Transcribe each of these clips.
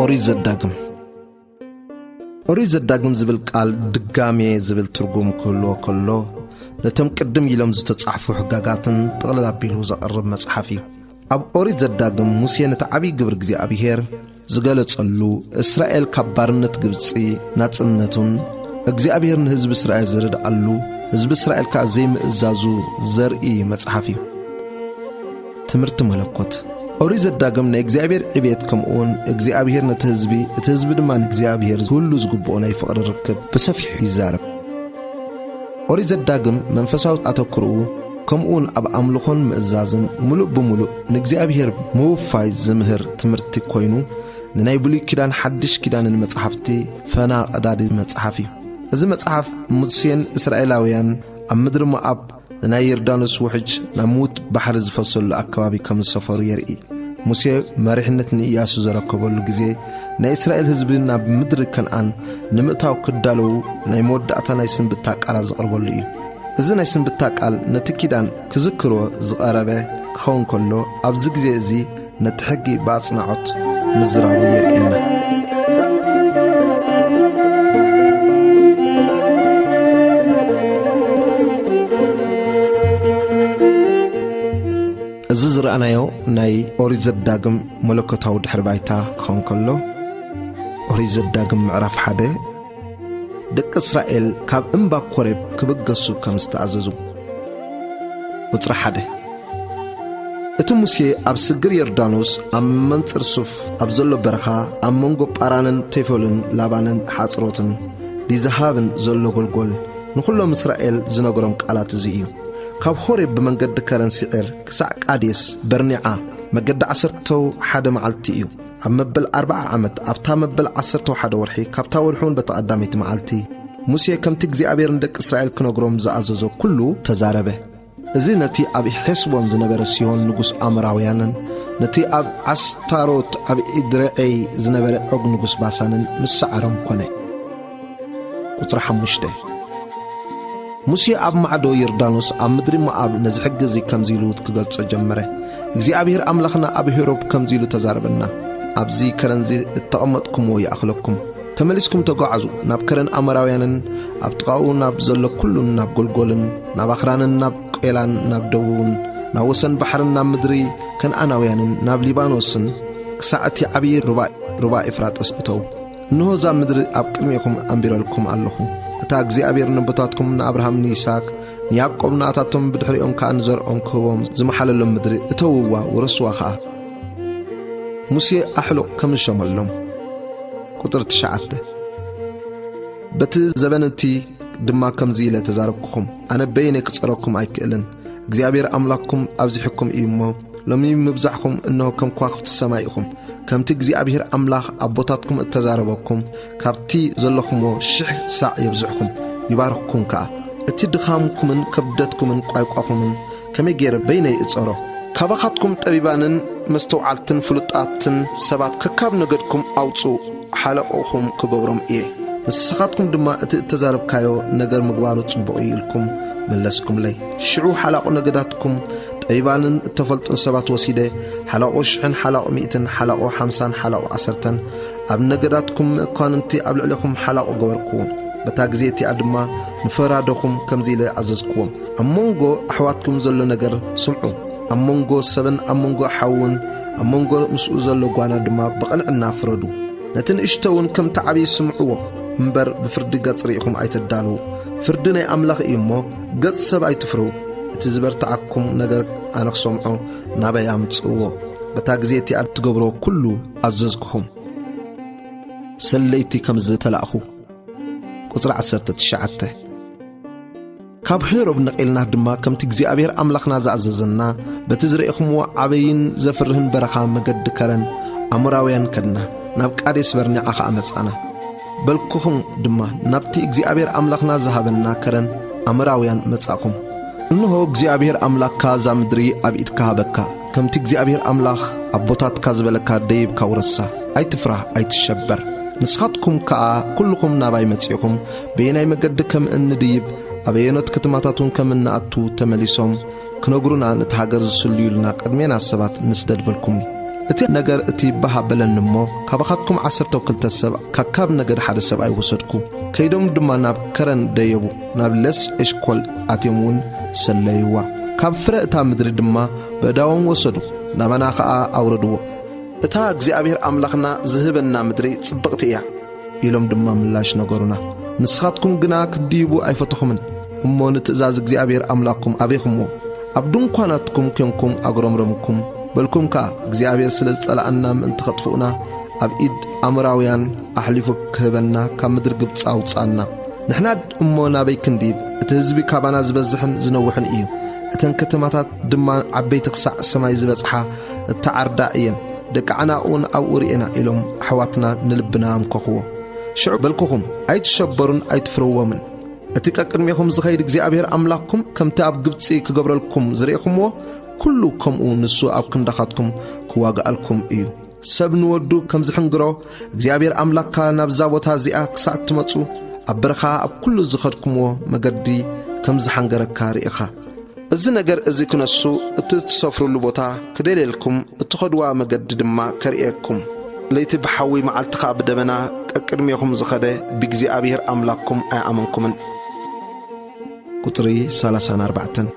ኦሪት ዘዳግም። ኦሪት ዘዳግም ዝብል ቃል ድጋሜ ዝብል ትርጉም ክህልዎ ከሎ፣ ነቶም ቅድም ኢሎም ዝተጻሕፉ ሕጋጋትን ጥቕልል ኣቢሉ ዘቕርብ መጽሓፍ እዩ። ኣብ ኦሪት ዘዳግም ሙሴ ነቲ ዓብዪ ግብሪ እግዚኣብሔር ዝገለጸሉ፣ እስራኤል ካብ ባርነት ግብጺ ናጽነቱን እግዚኣብሔር ንህዝቢ እስራኤል ዝረድኣሉ፣ ህዝቢ እስራኤል ከኣ ዘይምእዛዙ ዘርኢ መጽሓፍ እዩ። ትምህርቲ መለኮት። ኦሪት ዘዳግም ናይ እግዚኣብሔር ዕቤት፣ ከምኡውን እግዚኣብሔር ነቲ ህዝቢ፣ እቲ ህዝቢ ድማ ንእግዚኣብሔር ኩሉ ዝግብኦ ናይ ፍቕሪ ርክብ ብሰፊሑ ይዛረብ። ኦሪት ዘዳግም መንፈሳዊ ኣተኩርኡ፣ ከምኡውን ኣብ ኣምልኾን ምእዛዝን ምሉእ ብምሉእ ንእግዚኣብሔር ምውፋይ ዝምህር ትምህርቲ ኮይኑ፣ ንናይ ብሉይ ኪዳን ሓድሽ ኪዳንን መጻሕፍቲ ፈና ቀዳዲ መጽሓፍ እዩ። እዚ መጽሓፍ ሙሴን እስራኤላውያን ኣብ ምድሪ ሞኣብ ንናይ ዮርዳኖስ ውሕጅ ናብ ምዉት ባሕሪ ዝፈሰሉ ኣከባቢ ከም ዝሰፈሩ የርኢ። ሙሴ መሪሕነት ንኢያሱ ዘረከበሉ ግዜ፣ ናይ እስራኤል ህዝቢ ናብ ምድሪ ከነኣን ንምእታው ክዳለዉ ናይ መወዳእታ ናይ ስንብታ ቃላት ዘቕርበሉ እዩ። እዚ ናይ ስንብታ ቃል ነቲ ኪዳን ክዝክሮ ዝቐረበ ክኸውን ከሎ፣ ኣብዚ ግዜ እዚ ነቲ ሕጊ ብኣጽናዖት ምዝራቡ የርእየና። እዚ ዝረኣናዮ ናይ ኦሪት ዘዳግም መለኮታዊ ድሕሪ ባይታ ክኸውን ከሎ፣ ኦሪት ዘዳግም ምዕራፍ ሓደ፣ ደቂ እስራኤል ካብ እምባ ኮሬብ ክብገሱ ከም ዝተኣዘዙ። ቁጽሪ ሓደ። እቲ ሙሴ ኣብ ስግር ዮርዳኖስ ኣብ መንጽር ሱፍ ኣብ ዘሎ በረኻ፣ ኣብ መንጎ ጳራንን ቴፎልን ላባንን ሓጽሮትን ዲዛሃብን ዘሎ ጎልጎል ንኹሎም እስራኤል ዝነገሮም ቃላት እዚ እዩ። ካብ ሆሬብ ብመንገዲ ከረን ሲዕር ክሳዕ ቃዴስ በርኒዓ መገዲ ዓሰርተው ሓደ መዓልቲ እዩ። ኣብ መበል ኣርብዓ ዓመት ኣብታ መበል ዓሰርተው ሓደ ወርሒ ካብታ ወርሒ እውን በታ ቀዳመይቲ መዓልቲ ሙሴ ከምቲ እግዚኣብሔር ንደቂ እስራኤል ክነግሮም ዝኣዘዞ ኩሉ ተዛረበ። እዚ ነቲ ኣብ ሔስቦን ዝነበረ ሲሆን ንጉስ ኣሞራውያንን ነቲ ኣብ ዓስታሮት ኣብ ኢድረዔይ ዝነበረ ዖግ ንጉስ ባሳንን ምስ ሰዓሮም ኮነ። ቁጽሪ ሓሙሽተ። ሙሴ ኣብ ማዕዶ ዮርዳኖስ ኣብ ምድሪ ሞኣብ ነዚ ሕጊ እዚ ከምዚ ኢሉ ክገልጾ ጀመረ። እግዚኣብሔር ኣምላኽና ኣብ ሄሮብ ከምዚ ኢሉ ተዛረበና፣ ኣብዚ ከረንዚ እተቐመጥኩምዎ ይኣኽለኩም። ተመሊስኩም ተጓዓዙ፣ ናብ ከረን ኣሞራውያንን ኣብ ጥቓኡ ናብ ዘሎ ኩሉን ናብ ጎልጎልን ናብ ኣኽራንን ናብ ቄላን ናብ ደቡብን ናብ ወሰን ባሕርን ናብ ምድሪ ከነኣናውያንን ናብ ሊባኖስን ክሳዕ እቲ ዓብዪ ሩባ፣ ሩባ ኤፍራጥስ እተዉ። እንሆ እዛ ምድሪ ኣብ ቅድሜኹም ኣንቢረልኩም ኣለኹ። እታ እግዚኣብሔር ነቦታትኩም ንኣብርሃም ንይስሐቅ ንያዕቆብ ንኣታቶም ብድሕሪኦም ከኣ ንዘርኦም ክህቦም ዝመሓለሎም ምድሪ እተውዋ፣ ውረስዋ ኸኣ። ሙሴ ኣሕሉቕ ከም ዝሸመሎም። ቁጽሪ ትሽዓተ። በቲ ዘበን እቲ ድማ ከምዚ ኢለ ተዛረብኩኹም፣ ኣነ በይነይ ክጸረኩም ኣይክእልን። እግዚኣብሔር ኣምላኽኩም ኣብዚሑኩም እዩ እሞ፣ ሎሚ ምብዛሕኹም እንሆ ከም ከዋኽብቲ ሰማይ ኢኹም። ከምቲ እግዚኣብሔር ኣምላኽ ኣቦታትኩም እተዛረበኩም፣ ካብቲ ዘለኹምዎ ሽሕ ሳዕ የብዝሕኩም፣ ይባርኽኩም ከኣ። እቲ ድኻምኩምን ከብደትኩምን ቋይቋኹምን ከመይ ገይረ በይነይ እጸሮ? ካባኻትኩም ጠቢባንን መስተውዓልትን ፍሉጣትን ሰባት ከካብ ነገድኩም ኣውጽኡ፣ ሓለቆኹም ክገብሮም እየ። ንስኻትኩም ድማ እቲ እተዛረብካዮ ነገር ምግባሩ ጽቡቕ እዩ ኢልኩም መለስኩምለይ። ሽዑ ሓላቑ ነገዳትኩም ጠቢባንን እተፈልጡን ሰባት ወሲደ፣ ሓላቑ ሽሕን ሓላቑ ሚእትን፣ ሓላቑ ሓምሳን ሓላቑ ዓሰርተን፣ ኣብ ነገዳትኩም መኳንንቲ ኣብ ልዕሌኹም ሓላቑ ገበርኩዎም። በታ ግዜ እቲኣ ድማ ንፈራዶኹም ከምዚ ኢለ ኣዘዝኩዎም፣ ኣብ መንጎ ኣሕዋትኩም ዘሎ ነገር ስምዑ። ኣብ መንጎ ሰብን ኣብ መንጎ ሓውን ኣብ መንጎ ምስኡ ዘሎ ጓና ድማ ብቕንዕና ፍረዱ። ነቲ ንእሽቶ እውን ከምቲ ዓብዪ ስምዕዎ እምበር፣ ብፍርዲ ገጽ ርኢኹም ኣይተዳልዉ። ፍርዲ ናይ ኣምላኽ እዩ እሞ፣ ገጽ ሰብ ኣይትፍርሁ። እቲ ዝበርትዓኩም ነገር ኣነ ክሰምዖ ናበይ ኣምጽእዎ። በታ ግዜ እቲኣ እትገብርዎ ኩሉ ኣዘዝኩኹም። ሰለይቲ ከም ዝተላእኹ። ቁጽሪ ዓሰርተ ትሽዓተ። ካብ ሄሮብ ነቒልና ድማ ከምቲ እግዚኣብሔር ኣምላኽና ዝኣዘዘና በቲ ዝረእኹምዎ ዓበይን ዘፍርህን በረኻ መገዲ ከረን ኣሞራውያን ከድና፣ ናብ ቃዴስ በርኔዓ ኸኣ መጻና። በልኩኹም ድማ፣ ናብቲ እግዚኣብሔር ኣምላኽና ዝሃበና ከረን ኣሞራውያን መጻእኩም። እንሆ እግዚኣብሔር ኣምላኽካ እዛ ምድሪ ኣብ ኢድካ ሃበካ። ከምቲ እግዚኣብሔር ኣምላኽ ኣቦታትካ ዝበለካ ደይብካ ውረሳ። ኣይትፍራህ፣ ኣይትሸበር። ንስኻትኩም ከኣ ኩልኹም ናባይ መጺእኹም፣ በየናይ መገዲ ከም እንድይብ፣ ኣብ ኣየኖት ከተማታት እውን ከም እንኣቱ ተመሊሶም ክነግሩና፣ ነቲ ሃገር ዝስልዩልና ቅድሜና ሰባት ንስደድ በልኩምኒ። እቲ ነገር እቲ ባህ ኣበለኒ እሞ፣ ካባኻትኩም ዓሰርተ ክልተ ሰብ ካካብ ነገድ ሓደ ሰብኣይ ወሰድኩ። ከይዶም ድማ ናብ ከረን ደየቡ፣ ናብ ሌስ ኤሽኮል ኣትዮም እውን ሰለይዋ። ካብ ፍረ እታ ምድሪ ድማ በእዳዎም ወሰዱ፣ ናባና ኸኣ ኣውረድዎ። እታ እግዚኣብሔር ኣምላኽና ዝህበና ምድሪ ጽብቕቲ እያ፣ ኢሎም ድማ ምላሽ ነገሩና። ንስኻትኩም ግና ክትድይቡ ኣይፈተኹምን እሞ፣ ንትእዛዝ እግዚኣብሔር ኣምላኽኩም ኣቤኹምዎ። ኣብ ድንኳናትኩም ኴንኩም ኣጉረምረምኩም፣ በልኩም ከኣ፣ እግዚኣብሔር ስለ ዝጸላኣና ምእንቲ ኸጥፍኡና፣ ኣብ ኢድ ኣሞራውያን ኣሕሊፉ ክህበና፣ ካብ ምድሪ ግብጺ ኣውጽኣና። ንሕና እሞ ናበይ ክንድይብ? እቲ ህዝቢ ካባና ዝበዝሕን ዝነውሕን እዩ። እተን ከተማታት ድማ ዓበይቲ ክሳዕ ሰማይ ዝበጽሓ እተዓርዳ እየን። ደቂ ዓናቕ እውን ኣብኡ ርኤና፣ ኢሎም ኣሕዋትና ንልብና ኣምከኽዎ። ሽዑ በልኩኹም፣ ኣይትሸበሩን ኣይትፍርዎምን። እቲ ቀቅድሜኹም ዝኸይድ እግዚኣብሔር ኣምላኽኩም፣ ከምቲ ኣብ ግብጺ ክገብረልኩም ዝርእኹምዎ፣ ኩሉ ከምኡ ንሱ ኣብ ክንዳኻትኩም ክዋግኣልኩም እዩ። ሰብ ንወዱ ከም ዝሕንግሮ፣ እግዚኣብሔር ኣምላኽካ ናብዛ ቦታ እዚኣ ክሳዕ እትመጹ፣ ኣብ በረኻ ኣብ ኩሉ ዝኸድኩምዎ መገዲ ከም ዝሓንገረካ ርኢኻ። እዚ ነገር እዚ ክነሱ፣ እቲ እትሰፍሩሉ ቦታ ክደልየልኩም፣ እትኸድዋ መገዲ ድማ ከርእየኩም። ለይቲ ብሓዊ፣ መዓልቲ ኸኣ ብደበና ቀቅድሜኹም ዝኸደ ብእግዚኣብሔር ኣምላኽኩም ኣይኣመንኩምን። ቁጽሪ ሰላሳን ኣርባዕተን።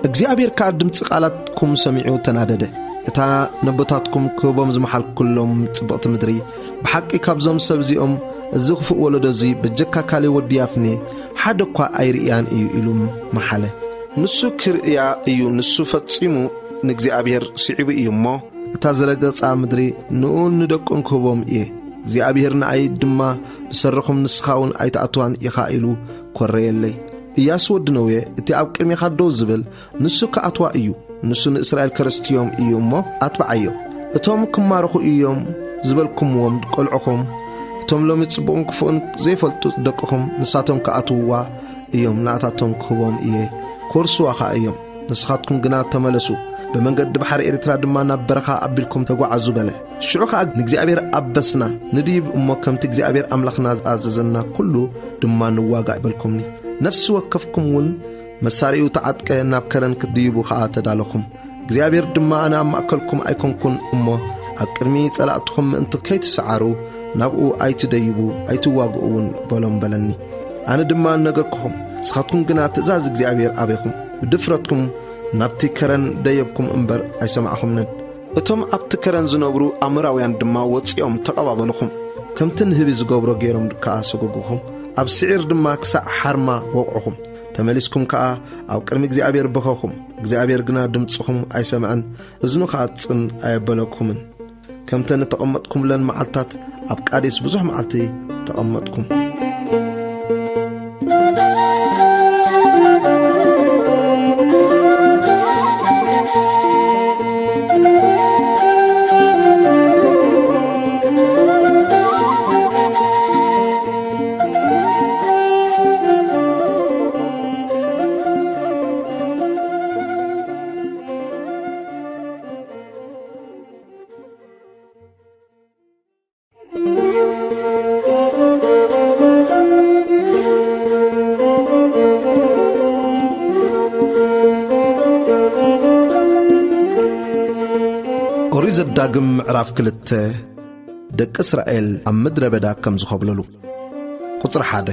እግዚኣብሔር ከኣ ድምጺ ቃላትኩም ሰሚዑ ተናደደ። እታ ነቦታትኩም ክህቦም ዝመሓልኩሎም ጽብቕቲ ምድሪ፣ ብሓቂ ካብዞም ሰብ እዚኦም፣ እዚ ክፉእ ወለዶ እዚ፣ በጀካ ካሌብ ወዲ ያፍኔ፣ ሓደ እኳ ኣይርእያን እዩ፣ ኢሉ መሓለ። ንሱ ክርእያ እዩ፣ ንሱ ፈጺሙ ንእግዚኣብሔር ስዒቡ እዩ እሞ፣ እታ ዝረገጻ ምድሪ ንኡን ንደቁን ክህቦም እየ። እግዚኣብሔር ንኣይ ድማ፣ ብሰረኹም ንስኻ እውን ኣይትኣትዋን ኢኻ፣ ኢሉ ኰረየለይ። እያሱ ወዲ ነዌ፣ እቲ ኣብ ቅድሜኻ ደው ዝብል፣ ንሱ ክኣትዋ እዩ፣ ንሱ ንእስራኤል ከረስትዮም እዩ እሞ ኣትብዓዮ። እቶም ክማረኹ እዮም ዝበልኩምዎም ቈልዑኹም፣ እቶም ሎሚ ጽቡቕን ክፉእን ዘይፈልጡ ደቅኹም፣ ንሳቶም ክኣትውዋ እዮም፣ ንኣታቶም ክህቦም እየ፣ ክወርስዋ ኸኣ እዮም። ንስኻትኩም ግና ተመለሱ፣ ብመንገዲ ባሕሪ ኤርትራ ድማ ናብ በረኻ ኣቢልኩም ተጓዓዙ በለ። ሽዑ ኸኣ ንእግዚኣብሔር ኣበስና፣ ንድይብ እሞ ከምቲ እግዚኣብሔር ኣምላኽና ዝኣዘዘና ኩሉ ድማ ንዋጋእ በልኩምኒ። ነፍሲ ወከፍኩም እውን መሳርያኡ ተዓጥቀ፣ ናብ ከረን ክትድይቡ ኸኣ ተዳለኹም። እግዚኣብሔር ድማ፣ ኣነ ኣብ ማእከልኩም ኣይኮንኩን እሞ፣ ኣብ ቅድሚ ጸላእትኹም ምእንቲ ከይትሰዓሩ፣ ናብኡ ኣይትደይቡ፣ ኣይትዋግኡ እውን በሎም በለኒ። ኣነ ድማ ነገርኩኹም፣ ንስኻትኩም ግና ትእዛዝ እግዚኣብሔር ኣቤኹም፣ ብድፍረትኩም ናብቲ ከረን ደየብኩም እምበር ኣይሰማዕኹምንን። እቶም ኣብቲ ከረን ዝነብሩ ኣሞራውያን ድማ ወጺኦም ተቐባበልኹም፣ ከምቲ ንህቢ ዝገብሮ ገይሮም ከኣ ሰጎጉኹም፣ ኣብ ስዒር ድማ ክሳዕ ሓርማ ወቕዕኹም። ተመሊስኩም ከኣ ኣብ ቅድሚ እግዚኣብሔር በኸኹም፣ እግዚኣብሔር ግና ድምጽኹም ኣይሰምዐን፣ እዝኑ ከኣ ጽን ኣየበለኩምን። ከምተን እተቐመጥኩምለን መዓልታት ኣብ ቃዴስ ብዙሕ መዓልቲ ተቐመጥኩም። ኦሪት ዘዳግም ምዕራፍ ክልተ። ደቂ እስራኤል ኣብ ምድረ በዳ ከም ዝኾብለሉ። ቁጽሪ ሓደ።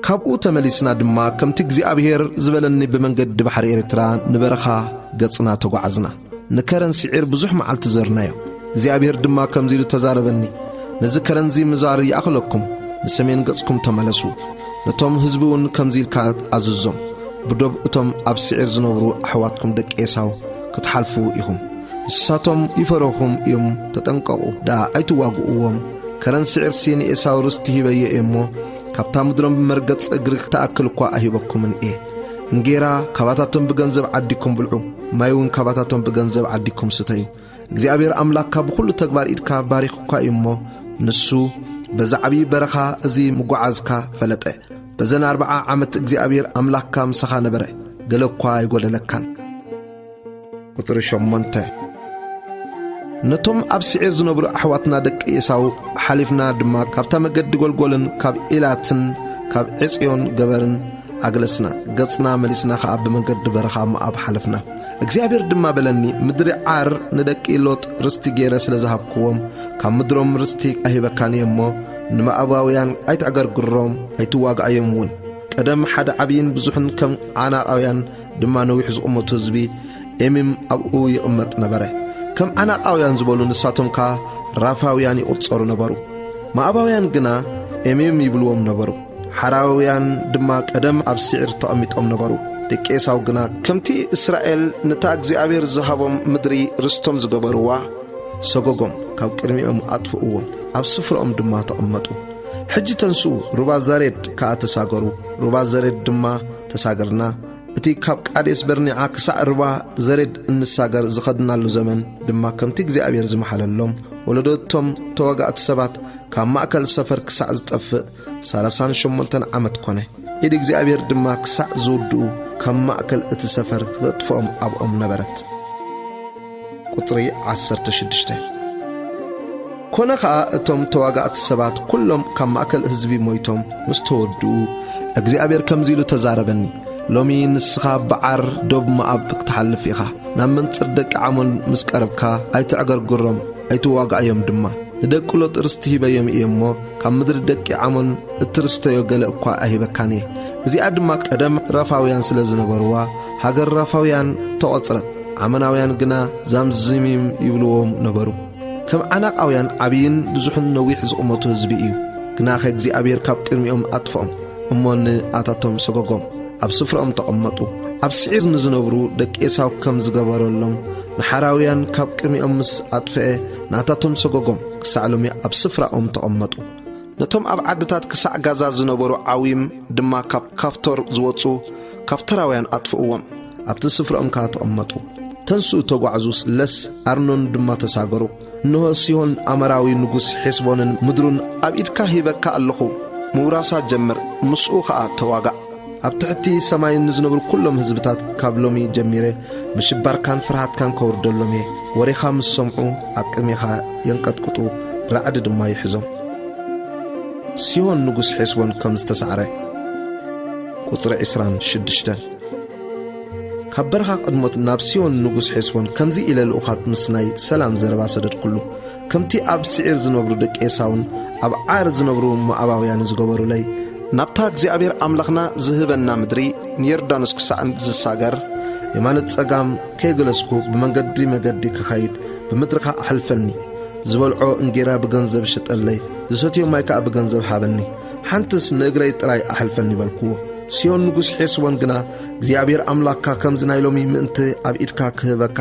ካብኡ ተመሊስና ድማ፣ ከምቲ እግዚኣብሔር ዝበለኒ፣ ብመንገዲ ባሕሪ ኤርትራ ንበረኻ ገጽና ተጓዓዝና። ንከረን ስዒር ብዙሕ መዓልቲ ዞርናዮ። እግዚኣብሔር ድማ ከምዚ ኢሉ ተዛረበኒ፣ ነዚ ከረንዚ ምዛር ይኣኽለኩም፣ ንሰሜን ገጽኩም ተመለሱ። ነቶም ህዝቢ እውን ከምዚ ኢልካ ኣዝዞም፣ ብዶብ እቶም ኣብ ስዒር ዝነብሩ ኣሕዋትኩም ደቂ ኤሳው ክትሓልፉ ኢኹም። ንሳቶም ይፈርሁኹም እዮም፣ ተጠንቀቑ፣ ደኣ ኣይትዋግእዎም። ከረን ስዒርሲ ንኤሳው ርስቲ ሂበዮ እየ እሞ፣ ካብታ ምድሮም ብመርገጽ እግሪ ክትኣክል እኳ ኣይህበኩምን እየ። እንጌራ ካባታቶም ብገንዘብ ዓዲኩም ብልዑ፣ ማይ እውን ካባታቶም ብገንዘብ ዓዲኩም ስተዩ። እግዚኣብሔር ኣምላኽካ ብኹሉ ተግባር ኢድካ ባሪኹካ እዩ እሞ፣ ንሱ በዛ ዓብዪ በረኻ እዚ ምጓዓዝካ ፈለጠ። በዘን ኣርብዓ ዓመት እግዚኣብሔር ኣምላኽካ ምሳኻ ነበረ፣ ገለ እኳ ኣይጎደለካን። ቁጽሪ ሸሞንተ። ነቶም ኣብ ስዒር ዝነብሩ ኣሕዋትና ደቂ ኤሳው ሓሊፍና ድማ፣ ካብታ መገዲ ጎልጎልን ካብ ኢላትን ካብ ዕጽዮን ገበርን ኣግለስና፣ ገጽና መሊስና ኸኣ ብመንገዲ በረኻ ሞኣብ ሓለፍና። እግዚኣብሔር ድማ በለኒ፣ ምድሪ ዓር ንደቂ ሎጥ ርስቲ ገይረ ስለ ዝሃብክዎም፣ ካብ ምድሮም ርስቲ ኣይህበካን እየ እሞ፣ ንሞኣባውያን ኣይትዕገርግሮም፣ ኣይትዋግኣዮም እውን። ቀደም ሓደ ዓብይን ብዙሕን ከም ዓናቃውያን ድማ ነዊሕ ዝቑመቱ ህዝቢ ኤሚም ኣብኡ ይቕመጥ ነበረ። ከም ዓናቃውያን ዝበሉ ንሳቶም ከኣ ራፋውያን ይቑጸሩ ነበሩ። ሞኣባውያን ግና ኤሚም ይብልዎም ነበሩ። ሓራውያን ድማ ቀደም ኣብ ስዒር ተቐሚጦም ነበሩ። ደቂ ኤሳው ግና ከምቲ እስራኤል ነታ እግዚኣብሔር ዝሃቦም ምድሪ ርስቶም ዝገበርዋ ሰጎጎም፣ ካብ ቅድሚኦም ኣጥፍእዎም፣ ኣብ ስፍራኦም ድማ ተቐመጡ። ሕጂ ተንስኡ፣ ሩባ ዘሬድ ከኣ ተሳገሩ። ሩባ ዘሬድ ድማ ተሳገርና። እቲ ካብ ቃዴስ በርኒዓ ክሳዕ ሩባ ዘሬድ እንሳገር ዝኸድናሉ ዘመን ድማ ከምቲ እግዚኣብሔር ዝመሓለሎም፣ ወለዶቶም ተዋጋእቲ ሰባት ካብ ማእከል ሰፈር ክሳዕ ዝጠፍእ ሠላሳን ሸሞንተን ዓመት ኮነ። ኢድ እግዚኣብሔር ድማ ክሳዕ ዝውድኡ ካብ ማእከል እቲ ሰፈር ክተጥፍኦም ኣብኦም ነበረት። ቁጽሪ ዓሰርተ ሽዱሽተ። ኮነ ኸኣ እቶም ተዋጋእቲ ሰባት ኩሎም ካብ ማእከል ህዝቢ ሞይቶም ምስ ተወድኡ፣ እግዚኣብሔር ከምዚ ኢሉ ተዛረበኒ፣ ሎሚ ንስኻ ብዓር ዶብ ሞኣብ ክትሓልፍ ኢኻ። ናብ መንጽር ደቂ ዓሞን ምስ ቀረብካ ኣይትዕገርግሮም፣ ኣይትዋግኣዮም ድማ። ንደቂ ሎጥ ርስቲ ሂበዮም እየ እሞ፣ ካብ ምድሪ ደቂ ዓሞን እትርስተዮ ገለ እኳ ኣይህበካን እየ። እዚኣ ድማ ቀደም ራፋውያን ስለ ዝነበርዋ፣ ሃገር ራፋውያን ተቖጽረት። ዓሞናውያን ግና ዛምዚሚም ይብልዎም ነበሩ። ከም ዓናቃውያን ዓብይን ብዙሕን ነዊሕ ዝቑመቱ ህዝቢ እዩ። ግናኸ እግዚኣብሔር ካብ ቅድሚኦም ኣጥፍኦም፣ እሞ ንኣታቶም ሰጎጎም፣ ኣብ ስፍራኦም ተቐመጡ። ኣብ ስዒር ንዝነብሩ ደቂ ኤሳው ከም ዝገበረሎም፣ ንሓራውያን ካብ ቅድሚኦም ምስ ኣጥፍአ፣ ንኣታቶም ሰጎጎም፣ ክሳዕ ሎሚ ኣብ ስፍራኦም ተቐመጡ። ነቶም ኣብ ዓድታት ክሳዕ ጋዛ ዝነበሩ ዓዊም ድማ ካብ ካፍቶር ዝወጹ ካፍቶራውያን ኣጥፍእዎም፣ ኣብቲ ስፍራኦም ከኣ ተቐመጡ። ተንስኡ፣ ተጓዕዙ፣ ለስ ኣርኖን ድማ ተሳገሩ። እንሆ፣ ሲሆን ኣመራዊ ንጉስ ሔስቦንን ምድሩን ኣብ ኢድካ ሂበካ ኣለኹ፣ ምውራሳ ጀምር፣ ምስኡ ኸኣ ተዋጋእ። ኣብ ትሕቲ ሰማይ ንዝነብሩ ኩሎም ህዝብታት ካብ ሎሚ ጀሚረ ምሽባርካን ፍርሃትካን ከውርደሎም እየ። ወሬኻ ምስ ሰምዑ ኣብ ቅድሜኻ የንቀጥቅጡ፣ ራዕዲ ድማ ይሕዞም። ሲሆን ንጉስ ሔስቦን ከም ዝተሳዕረ። ቁጽሪ ዕስራን ሽዱሽተን። ካብ በረኻ ቅድሞት ናብ ሲሆን ንጉስ ሔስቦን ከምዚ ኢለ ልኡኻት ምስ ናይ ሰላም ዘረባ ሰደድኩሉ። ከምቲ ኣብ ስዒር ዝነብሩ ደቂ ኤሳውን ኣብ ዓር ዝነብሩ ሞዓባውያን ዝገበሩለይ፣ ናብታ እግዚኣብሔር ኣምላኽና ዝህበና ምድሪ ንዮርዳኖስ ክሳዕ ዝሳገር፣ የማነ ጸጋም ከየገለስኩ ብመንገዲ መገዲ ክኸይድ ብምድርኻ ኣሕልፈኒ። ዝበልዖ እንጌራ ብገንዘብ ሽጠለይ፣ ዝሰትዮ ማይ ከኣ ብገንዘብ ሃበኒ። ሓንትስ ንእግረይ ጥራይ ኣሕልፈኒ በልክዎ። ሲሆን ንጉስ ሔስቦን ግና፣ እግዚኣብሔር ኣምላኽካ ከምዚ ናይ ሎሚ ምእንቲ ኣብ ኢድካ ክህበካ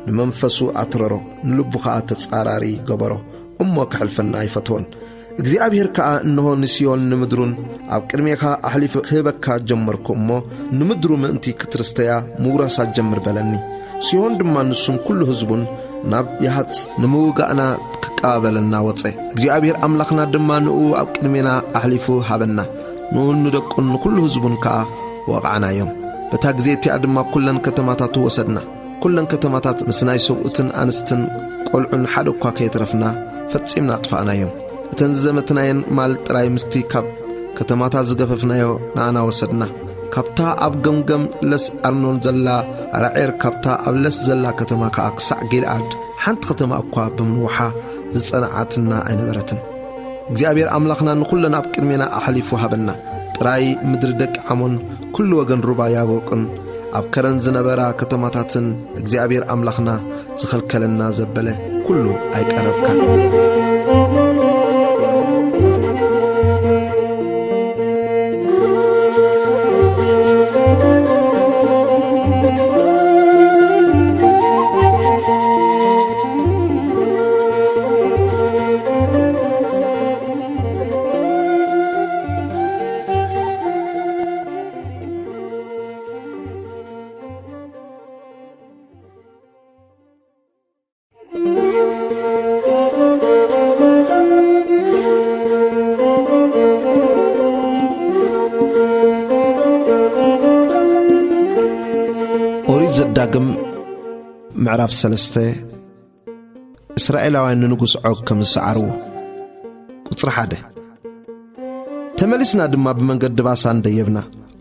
ንመንፈሱ ኣትረሮ፣ ንልቡ ኸኣ ተጻራሪ ገበሮ፣ እሞ ከሕልፈና ኣይፈተወን። እግዚኣብሔር ከኣ እንሆ ንሲዮን ንምድሩን ኣብ ቅድሜኻ ኣሕሊፈ ክህበካ ጀመርኩ እሞ፣ ንምድሩ ምእንቲ ክትርስተያ ምውራሳ ጀምር በለኒ። ሲሆን ድማ ንሱን ኩሉ ህዝቡን ናብ ያሃጽ ንምውጋእና ክቀባበለና ወጸ። እግዚኣብሔር ኣምላኽና ድማ ንኡ ኣብ ቅድሜና ኣሕሊፉ ሃበና። ንኡን ንደቁን ንኹሉ ህዝቡን ከኣ ወቕዓናዮም። በታ ግዜ እቲኣ ድማ ኩለን ከተማታቱ ወሰድና። ኩለን ከተማታት ምስ ናይ ሰብኡትን ኣንስትን ቆልዑን ሓደ እኳ ከየትረፍና ፈጺምና ኣጥፋእናዮም። እተን ዝዘመትናየን ማል ጥራይ ምስቲ ካብ ከተማታት ዝገፈፍናዮ ንኣና ወሰድና። ካብታ ኣብ ገምገም ለስ ኣርኖን ዘላ ኣራዔር፣ ካብታ ኣብ ለስ ዘላ ከተማ ከኣ ክሳዕ ጊልዓድ ሓንቲ ከተማ እኳ ብምንውሓ ዝጸንዓትና ኣይነበረትን። እግዚኣብሔር ኣምላኽና ንኹለን ኣብ ቅድሜና ኣሕሊፉ ሃበና። ጥራይ ምድሪ ደቂ ዓሞን፣ ኩሉ ወገን ሩባ ያቦቅን፣ ኣብ ከረን ዝነበራ ከተማታትን እግዚኣብሔር ኣምላኽና ዝኸልከለና ዘበለ ኩሉ ኣይቀረብካን። ኦሪት ዘዳግም ምዕራፍ ሰለስተ። እስራኤላውያን ንንጉስ ዖግ ከም ዝሰዓርዎ። ቁጽሪ ሓደ። ተመሊስና ድማ ብመንገዲ ባሳን ደየብና።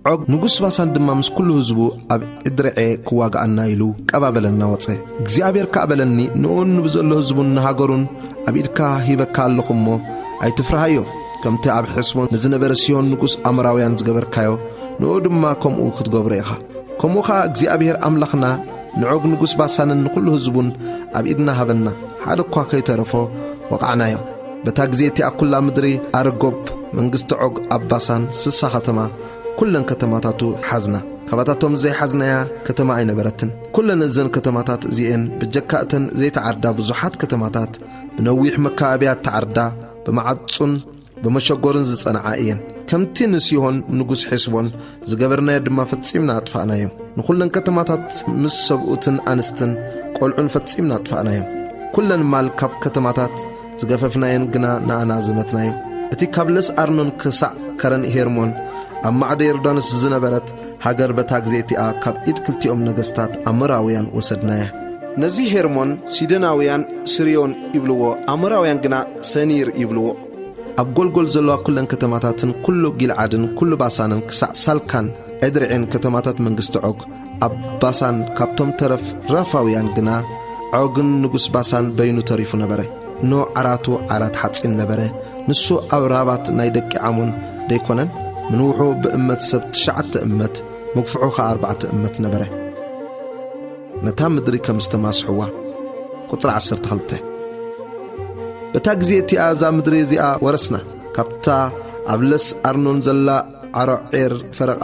ዖግ ንጉስ ባሳን ድማ ምስ ኩሉ ህዝቡ ኣብ ዕድርዔ ክዋግኣና ኢሉ ቀባበለና ወጸ። እግዚኣብሔር ከኣ በለኒ፣ ንኡን ብዘሎ ህዝቡን ንሃገሩን ኣብ ኢድካ ሂበካ ኣለኹ እሞ ኣይትፍርሃዮ። ከምቲ ኣብ ሕስቦን ንዝነበረ ሲሆን ንጉስ ኣሞራውያን ዝገበርካዮ፣ ንኡ ድማ ከምኡ ክትገብሮ ኢኻ። ከምኡ ኸኣ እግዚኣብሔር ኣምላኽና ንዖግ ንጉስ ባሳንን ንኹሉ ህዝቡን ኣብ ኢድና ሃበና። ሓደ እኳ ከይተረፎ ወቓዕናዮ። በታ ግዜ እቲኣ ኵላ ምድሪ ኣርጎብ መንግስቲ ዖግ ኣብ ባሳን ስሳ ኸተማ፣ ኵለን ከተማታቱ ሓዝና። ካብኣታቶም ዘይሓዝናያ ከተማ ኣይነበረትን። ኵለን እዘን ከተማታት እዚኤን ብጀካ እተን ዘይተዓርዳ ብዙሓት ከተማታት ብነዊሕ መካበብያ እተዓርዳ፣ ብመዓጹን ብመሸጎርን ዝጸንዓ እየን። ከምቲ ንሲሆን ንጉስ ሔስቦን ዝገበርናዮ ድማ ፈጺምና ኣጥፋእናዮም። ንኹለን ከተማታት ምስ ሰብኡትን ኣንስትን ቈልዑን ፈጺምና ኣጥፋእናዮም። ኵለን ማል ካብ ከተማታት ዝገፈፍናየን ግና ንኣና ዘመትናዮ። እቲ ካብ ለስ ኣርኖን ክሳዕ ከረን ሄርሞን ኣብ ማዕዶ ዮርዳኖስ ዝነበረት ሃገር በታ ግዜ እቲኣ ካብ ኢድ ክልቲኦም ነገስታት ኣሞራውያን ወሰድናያ። ነዚ ሄርሞን ሲዶናውያን ስርዮን ይብልዎ፣ ኣሞራውያን ግና ሰኒር ይብልዎ። ኣብ ጎልጎል ዘለዋ ኵለን ከተማታትን ኵሉ ጊልዓድን ኵሉ ባሳንን ክሳዕ ሳልካን ኤድርዔን ከተማታት መንግስቲ ዖግ ኣብ ባሳን፣ ካብቶም ተረፍ ራፋውያን ግና ዖግን ንጉስ ባሳን በይኑ ተሪፉ ነበረ። እነሆ ዓራቱ ዓራት ሓጺን ነበረ። ንሱ ኣብ ራባት ናይ ደቂ ዓሞን ደይኮነን? ምንውሑ ብእመት ሰብ ትሽዓተ እመት፣ ምግፍሑ ኸኣ ኣርባዕተ እመት ነበረ። ነታ ምድሪ ከም ዝተማስሕዋ። ቁጽሪ ዓሰርተ ክልተ። በታ ግዜ እቲኣ እዛ ምድሪ እዚኣ ወረስና፣ ካብታ ኣብ ለስ ኣርኖን ዘላ ዓሮዔር ፈረቓ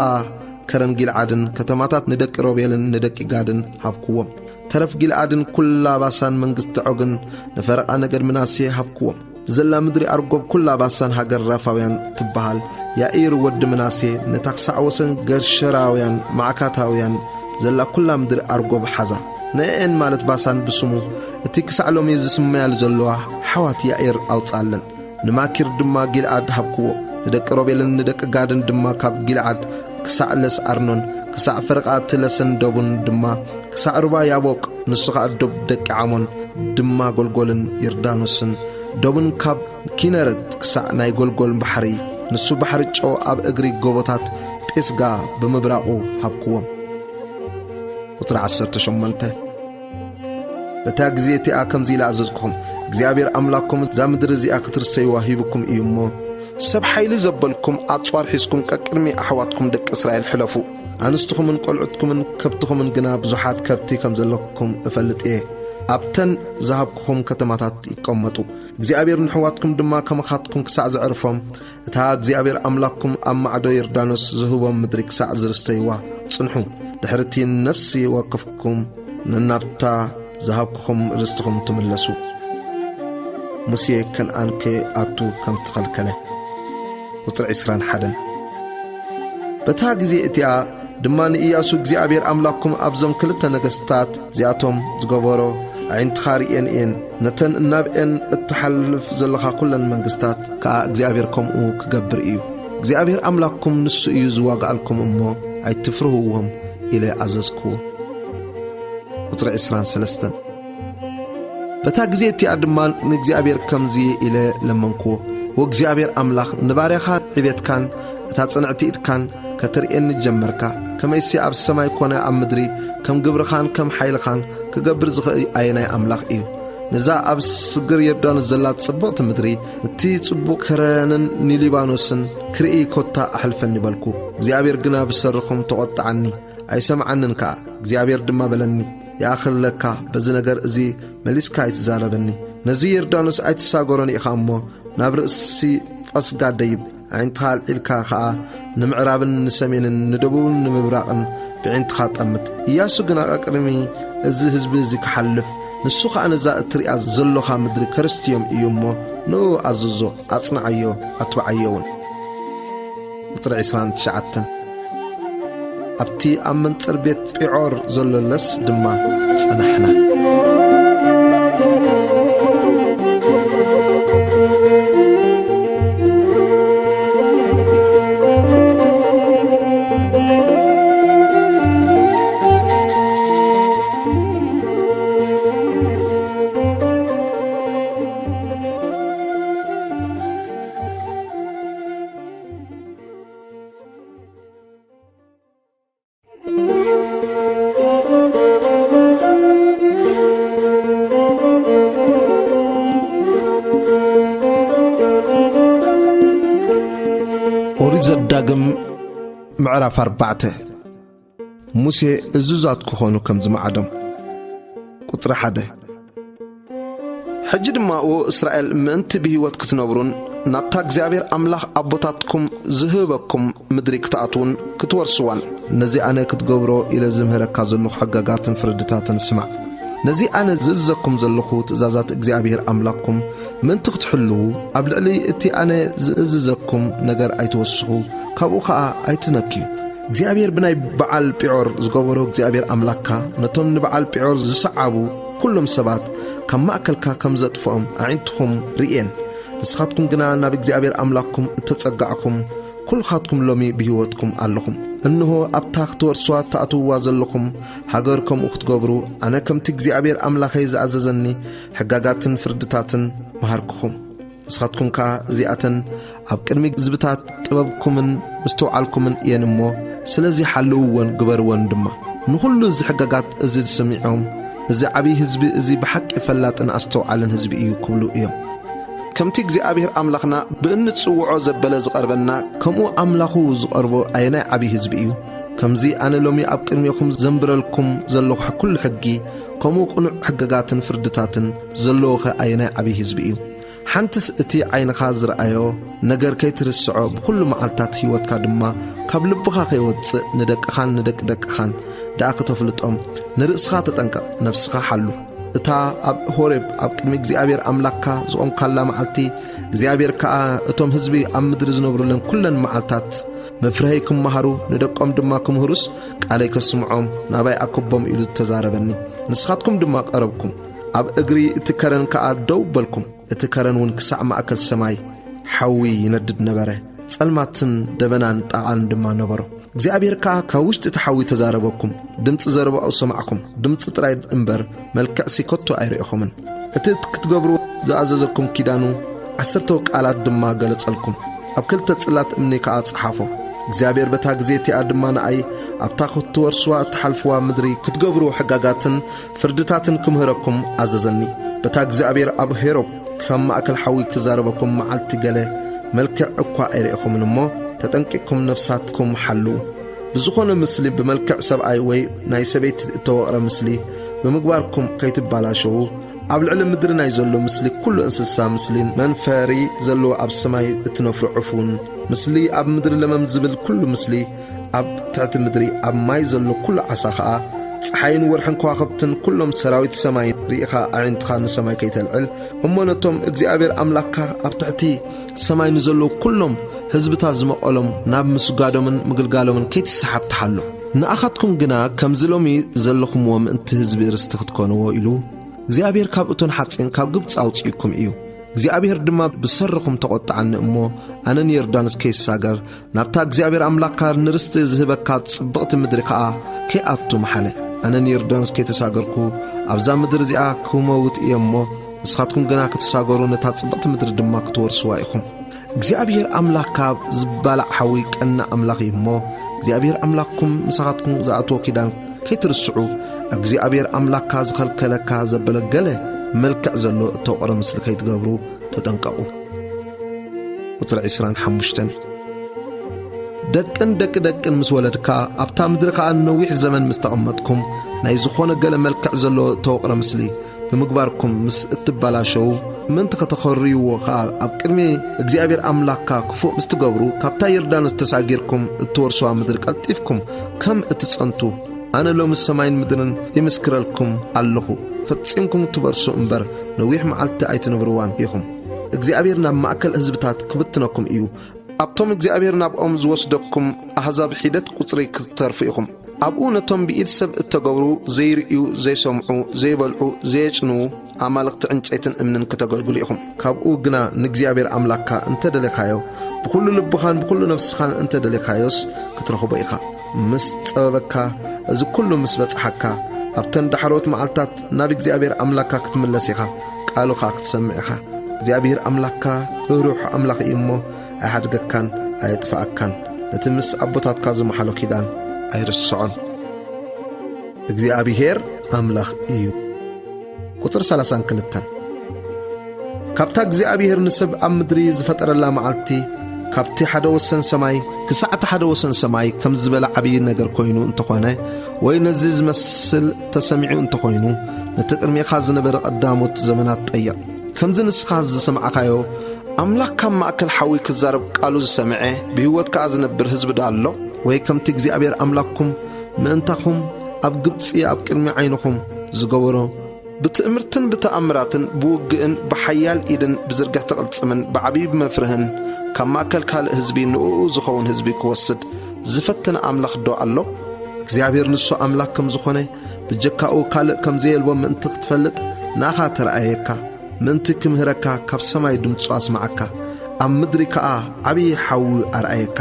ከረን ጊልዓድን ከተማታት ንደቂ ሮቤልን ንደቂ ጋድን ሃብክዎም። ተረፍ ጊልዓድን ኵላ ባሳን መንግስቲ ዖግን ንፈረቓ ነገድ ምናሴ ሃብክዎም። ብዘላ ምድሪ ኣርጎብ ኵላ ባሳን ሃገር ራፋውያን ትበሃል ያኢር ወዲ ምናሴ፣ ነታ ክሳዕ ወሰን ገርሸራውያን ማዕካታውያን ዘላ ኵላ ምድሪ ኣርጎብ ሓዛ። ንእኤን ማለት ባሳን ብስሙ እቲ ክሳዕ ሎሚ ዝስመያሉ ዘለዋ ሓዋት ያኢር ኣውጻለን። ንማኪር ድማ ጊልዓድ ሃብክዎ። ንደቂ ሮቤልን ንደቂ ጋድን ድማ ካብ ጊልዓድ ክሳዕ ለስ ኣርኖን፣ ክሳዕ ፈረቓ እቲ ለሰን ደቡን ድማ ክሳዕ ሩባ ያቦቅ፣ ንሱ ኸኣ ዶብ ደቂ ዓሞን ድማ ጎልጎልን ዮርዳኖስን ደቡን ካብ ኪነረት ክሳዕ ናይ ጎልጎል ባሕሪ፣ ንሱ ባሕሪ ጨው ኣብ እግሪ ጎቦታት ጴስጋ ብምብራቑ ሃብክዎም። ቁጽሪ ዓሰርተ ሸሞንተ። በታ ግዜ እቲኣ ከምዚ ኢለ ኣዘዝኩኹም፣ እግዚኣብሔር ኣምላኽኩም እዛ ምድሪ እዚኣ ክትርሰይዋ ሂብኩም እዩ እሞ፣ ሰብ ሓይሊ ዘበልኩም ኣጽዋር ሒዝኩም ቀቅድሚ ኣሕዋትኩም ደቂ እስራኤል ሕለፉ። ኣንስትኹምን ቈልዑትኩምን ከብትኹምን ግና ብዙሓት ከብቲ ከም ዘለኩም እፈልጥ እየ። ኣብተን ዝሃብኩኹም ከተማታት ይቀመጡ። እግዚኣብሔር ንሕዋትኩም ድማ ከማኻትኩም ክሳዕ ዘዕርፎም፣ እታ እግዚኣብሔር ኣምላኽኩም ኣብ ማዕዶ ዮርዳኖስ ዝህቦም ምድሪ ክሳዕ ዝርስተይዋ ጽንሑ። ድሕርቲ ነፍሲ ወከፍኩም ነናብታ ዝሃብኩኹም ርስትኹም ትምለሱ። ሙሴ ከነኣን ከይኣቱ ከም ዝተኸልከለ። ቁጽሪ ዕስራን ሓደን። በታ ግዜ እቲኣ ድማ ንኢያሱ እግዚኣብሔር ኣምላኽኩም ኣብዞም ክልተ ነገስታት እዚኣቶም ዝገበሮ ኣዒንትኻ ርእየን እየን። ነተን እናብኤን እትሓልፍ ዘለኻ ኩለን መንግስታት ከኣ እግዚኣብሔር ከምኡ ክገብር እዩ። እግዚኣብሔር ኣምላኽኩም ንሱ እዩ ዝዋግኣልኩም እሞ ኣይትፍርህዎም ኢለ ኣዘዝክዎ። ቁጽሪ ዕስራን ሰለስተን። በታ ግዜ እቲኣ ድማ ንእግዚኣብሔር ከምዚ ኢለ ለመንክዎ፣ "ወእግዚኣብሔር ኣምላኽ፣ ንባርያኻ ዕቤትካን እታ ጽንዕቲ ኢድካን ከተርእየኒ ጀመርካ። ከመይሲ ኣብ ሰማይ ኮነ ኣብ ምድሪ ከም ግብርኻን ከም ሓይልኻን ክገብር ዝኽእል ኣየናይ ኣምላኽ እዩ? ነዛ ኣብ ስግር ዮርዳኖስ ዘላ ጽብቕቲ ምድሪ፣ እቲ ጽቡቕ ከረንን ንሊባኖስን ክርኢ ኮታ ኣሕልፈኒ" በልኩ። እግዚኣብሔር ግና ብሰርኹም ተቖጥዓኒ፣ ኣይሰምዓንን ከኣ። እግዚኣብሔር ድማ በለኒ፣ "ይኣኽለካ፣ በዚ ነገር እዚ መሊስካ ኣይትዛረበኒ። ነዚ ዮርዳኖስ ኣይትሳገሮን ኢኻ እሞ፣ ናብ ርእሲ ፈስጋ ደይብ፣ ኣዒንትኻ ኣልዒልካ ኸኣ ንምዕራብን ንሰሜንን ንደቡብን ንምብራቕን ብዒንትኻ ጠምት። ኢያሱ ግና ቀቅድሚ እዚ ህዝቢ እዚ ክሓልፍ፣ ንሱ ኸኣ ነዛ እትሪኣ ዘሎኻ ምድሪ ከርስትዮም እዩ እሞ፣ ንኡ ኣዝዞ፣ ኣጽንዓዮ፣ ኣትብዓዮ እውን።" ቁጽሪ ዕስራን ትሽዓተን። ኣብቲ ኣብ መንጽር ቤት ጲዖር ዘሎ ለስ ድማ ጸናሕና። ዘዳግም ምዕራፍ ኣርባዕተ። ሙሴ እዙዛት ክኾኑ ከም ዝመዓዶም። ቁጽሪ ሓደ። ሕጂ ድማ፣ ዎ እስራኤል፣ ምእንቲ ብህይወት ክትነብሩን ናብታ እግዚኣብሔር ኣምላኽ ኣቦታትኩም ዝህበኩም ምድሪ ክትኣትዉን ክትወርስዋን፣ ነዚ ኣነ ክትገብሮ ኢለ ዝምህረካ ዘለኹ ሕጋጋትን ፍርድታትን ስማዕ። ነዚ ኣነ ዝእዝዘኩም ዘለኹ ትእዛዛት እግዚኣብሔር ኣምላኽኩም ምእንቲ ክትሕልዉ፣ ኣብ ልዕሊ እቲ ኣነ ዝእዝዘኩም ነገር ኣይትወስኹ፣ ካብኡ ኸኣ ኣይትነክዩ። እግዚኣብሔር ብናይ በዓል ጲዖር ዝገበሮ እግዚኣብሔር ኣምላኽካ፣ ነቶም ንበዓል ጲዖር ዝሰዓቡ ኩሎም ሰባት ካብ ማእከልካ ከም ዘጥፍኦም ኣዒንትኹም ርእየን። ንስኻትኩም ግና ናብ እግዚኣብሔር ኣምላኽኩም እተጸጋዕኩም፣ ኩልኻትኩም ሎሚ ብህይወትኩም ኣለኹም። እንሆ፣ ኣብታ ክትወርሱዋ እትኣትውዋ ዘለኹም ሃገር ከምኡ ክትገብሩ፣ ኣነ ከምቲ እግዚኣብሔር ኣምላኸይ ዝኣዘዘኒ ሕጋጋትን ፍርድታትን መሃርኩኹም። ንስኻትኩም ከኣ እዚኣተን ኣብ ቅድሚ ህዝብታት ጥበብኩምን ምስትውዓልኩምን እየን እሞ፣ ስለዚ ሓልውወን ግበርወን ድማ። ንኹሉ እዚ ሕጋጋት እዚ ዝሰሚዖም፣ "እዚ ዓብዪ ህዝቢ እዚ ብሓቂ ፈላጥን ኣስተውዓልን ህዝቢ እዩ" ክብሉ እዮም። ከምቲ እግዚኣብሔር ኣምላኽና ብእንጽውዖ ዘበለ ዝቐርበና፣ ከምኡ ኣምላኹ ዝቐርቦ ኣየናይ ዓብዪ ህዝቢ እዩ? ከምዚ ኣነ ሎሚ ኣብ ቅድሜኹም ዘንብረልኩም ዘለኹ ኩሉ ሕጊ፣ ከምኡ ቅኑዕ ሕግጋትን ፍርድታትን ዘለዎኸ ኣየናይ ዓብዪ ህዝቢ እዩ? ሓንትስ እቲ ዓይንኻ ዝረኣዮ ነገር ከይትርስዖ፣ ብኹሉ መዓልታት ህይወትካ ድማ ካብ ልብኻ ከይወጽእ፣ ንደቅኻን ንደቂ ደቅኻን ደኣ ክተፍልጦም፣ ንርእስኻ ተጠንቀቕ፣ ነፍስኻ ሓሉ። እታ ኣብ ሆሬብ ኣብ ቅድሚ እግዚኣብሔር ኣምላኽካ ዝቖምካላ መዓልቲ፣ እግዚኣብሔር ከኣ እቶም ህዝቢ ኣብ ምድሪ ዝነብሩለን ኩለን መዓልታት መፍርሀይ ክመሃሩ፣ ንደቆም ድማ ክምህሩስ፣ ቃለይ ከስምዖም ናባይ ኣኩቦም ኢሉ ተዛረበኒ። ንስኻትኩም ድማ ቀረብኩም፣ ኣብ እግሪ እቲ ከረን ከኣ ደው በልኩም። እቲ ከረን እውን ክሳዕ ማእከል ሰማይ ሓዊ ይነድድ ነበረ። ጸልማትን ደበናን ጣቓን ድማ ነበሮ። እግዚኣብሔር ከኣ ካብ ውሽጢ እቲ ሓዊ ተዛረበኩም። ድምጺ ዘረባኡ ሰማዕኩም፣ ድምጺ ጥራይ እምበር መልክዕሲ ከቶ ኣይረኤኹምን። እቲ ክትገብሩ ዝኣዘዘኩም ኪዳኑ፣ ዓሰርተው ቃላት ድማ ገለጸልኩም። ኣብ ክልተ ጽላት እምኒ ከኣ ጸሓፎ። እግዚኣብሔር በታ ግዜ እቲኣ ድማ ንኣይ፣ ኣብታ ክትወርሱዋ እትሓልፉዋ ምድሪ ክትገብሩ ሕጋጋትን ፍርድታትን ክምህረኩም ኣዘዘኒ። በታ እግዚኣብሔር ኣብ ሄሮብ ካብ ማእከል ሓዊ ክዛረበኩም መዓልቲ ገለ መልክዕ እኳ ኣይረኤኹምን እሞ፣ ተጠንቂቕኩም ነፍሳትኩም ሓልዉ። ብዝኾነ ምስሊ ብመልክዕ ሰብኣይ ወይ ናይ ሰበይቲ እተወቕረ ምስሊ ብምግባርኩም ከይትባላሸዉ፣ ኣብ ልዕሊ ምድሪ ናይ ዘሎ ምስሊ ኩሉ እንስሳ፣ ምስሊን መንፈሪ ዘለዎ ኣብ ሰማይ እትነፍሩ ዑፍ እውን፣ ምስሊ ኣብ ምድሪ ለመም ዝብል ኩሉ ምስሊ፣ ኣብ ትሕቲ ምድሪ ኣብ ማይ ዘሎ ኩሉ ዓሳ ኸኣ፣ ጸሓይን ወርሕን ከዋኽብትን ኩሎም ሰራዊት ሰማይን ርኢኻ ኣዒንትኻ ንሰማይ ከይተልዕል፣ እሞ ነቶም እግዚኣብሔር ኣምላኽካ ኣብ ትሕቲ ሰማይ ንዘለዉ ኩሎም ህዝብታት ዝመቐሎም ናብ ምስጋዶምን ምግልጋሎምን ከይትሰሓብ ተሓሎ። ንኣኻትኩም ግና ከምዚ ሎሚ ዘለኹምዎ ምእንቲ ህዝቢ ርስቲ ክትኮንዎ ኢሉ እግዚኣብሔር ካብ እቶን ሓጺን ካብ ግብጺ ኣውጺኡኩም እዩ። እግዚኣብሔር ድማ ብሰረኹም ተቖጥዓኒ እሞ፣ ኣነን ዮርዳኖስ ከይሳገር፣ ናብታ እግዚኣብሔር ኣምላኽካ ንርስቲ ዝህበካ ጽብቕቲ ምድሪ ኸኣ ከይኣቱ መሓለ። ኣነን ዮርዳኖስ ከይተሳገርኩ ኣብዛ ምድሪ እዚኣ ክመውት እየ እሞ፣ ንስኻትኩም ግና ክትሳገሩ፣ ነታ ጽብቕቲ ምድሪ ድማ ክትወርስዋ ኢኹም። እግዚኣብሔር ኣምላኽካ ዝባላዕ ሓዊ ቀናእ ኣምላኽ እዩ እሞ፣ እግዚኣብሔር ኣምላኽኩም ምሳኻትኩም ዝኣትዎ ኪዳን ከይትርስዑ፣ እግዚኣብሔር ኣምላኽካ ዝኸልከለካ ዘበለ ገለ መልክዕ ዘሎ እተወቕረ ምስሊ ከይትገብሩ ተጠንቀቑ። ቁጽሪ ዕስራን ሓሙሽተን። ደቅን ደቂ ደቅን ምስ ወለድካ፣ ኣብታ ምድሪ ኸኣ ነዊሕ ዘመን ምስ ተቐመጥኩም፣ ናይ ዝኾነ ገለ መልክዕ ዘለዎ እተወቕረ ምስሊ ብምግባርኩም ምስ እትባላሸዉ፣ ምእንቲ ከተኸርይዎ ኸኣ ኣብ ቅድሚ እግዚኣብሔር ኣምላኽካ ክፉእ ምስ ትገብሩ፣ ካብታ ዮርዳኖስ ተሳጊርኩም እትወርሱዋ ምድሪ ቀልጢፍኩም ከም እትጸንቱ፣ ኣነ ሎሚ ሰማይን ምድርን ይምስክረልኩም ኣለኹ። ፈጺምኩም ትበርሱ እምበር፣ ነዊሕ መዓልቲ ኣይትነብርዋን ኢኹም። እግዚኣብሔር ናብ ማእከል ህዝብታት ክብትነኩም እዩ። ኣብቶም እግዚኣብሔር ናብኦም ዝወስደኩም ኣህዛብ ሒደት ቁጽሪ ክትተርፉ ኢኹም። ኣብኡ ነቶም ብኢድ ሰብ እተገብሩ፣ ዘይርእዩ፣ ዘይሰምዑ፣ ዘይበልዑ፣ ዘየጭንዉ ኣማልኽቲ ዕንጨይትን እምንን ክተገልግሉ ኢኹም። ካብኡ ግና ንእግዚኣብሔር ኣምላኽካ እንተ ደሌኻዮ፣ ብኹሉ ልብኻን ብኹሉ ነፍስኻን እንተ ደሌኻዮስ፣ ክትረኽቦ ኢኻ። ምስ ጸበበካ፣ እዚ ኩሉ ምስ በጽሓካ፣ ኣብተን ዳሕሮት መዓልታት ናብ እግዚኣብሔር ኣምላኽካ ክትምለስ ኢኻ፣ ቃሉ ኸኣ ክትሰምዕ ኢኻ። እግዚኣብሔር ኣምላኽካ ርህሩህ ኣምላኽ እዩ እሞ፣ ኣይሓድገካን ኣየጥፍኣካን። ነቲ ምስ ኣቦታትካ ዝመሓሎ ኪዳን ኣይርስዖን። እግዚኣብሔር ኣምላኽ እዩ። ቁጽሪ ሰላሳን ክልተን። ካብታ እግዚኣብሔር ንሰብ ኣብ ምድሪ ዝፈጠረላ መዓልቲ፣ ካብቲ ሓደ ወሰን ሰማይ ክሳዕ እቲ ሓደ ወሰን ሰማይ ከም ዝበለ ዓብዪ ነገር ኮይኑ እንተኾነ፣ ወይ ነዚ ዝመስል ተሰሚዑ እንተኾይኑ፣ ነቲ ቅድሜኻ ዝነበረ ቀዳሞት ዘመናት ጠይቕ። ከምዚ ንስኻ ዝሰማዕካዮ፣ ኣምላኽ ካብ ማእከል ሓዊ ክዛረብ ቃሉ ዝሰምዐ፣ ብህይወት ከኣ ዝነብር ህዝቢ ዶ ኣሎ? ወይ ከምቲ እግዚኣብሔር ኣምላኽኩም ምእንታኹም ኣብ ግብጺ ኣብ ቅድሚ ዓይንኹም ዝገበሮ፣ ብትእምርትን ብተኣምራትን ብውግእን ብሓያል ኢድን ብዝርግሕቲ ቅልጽምን ብዓብዪ መፍርህን ካብ ማእከል ካልእ ህዝቢ ንእኡ ዝኸውን ህዝቢ ክወስድ ዝፈተነ ኣምላኽ ዶ ኣሎ? እግዚኣብሔር ንሱ ኣምላኽ ከም ዝኾነ፣ ብጀካኡ ካልእ ከም ዘየልቦ ምእንቲ ክትፈልጥ ንኣኻ ተረኣየካ። ምእንቲ ክምህረካ ካብ ሰማይ ድምጹ ኣስመዓካ፣ ኣብ ምድሪ ከኣ ዓብዪ ሓዊ ኣርኣየካ።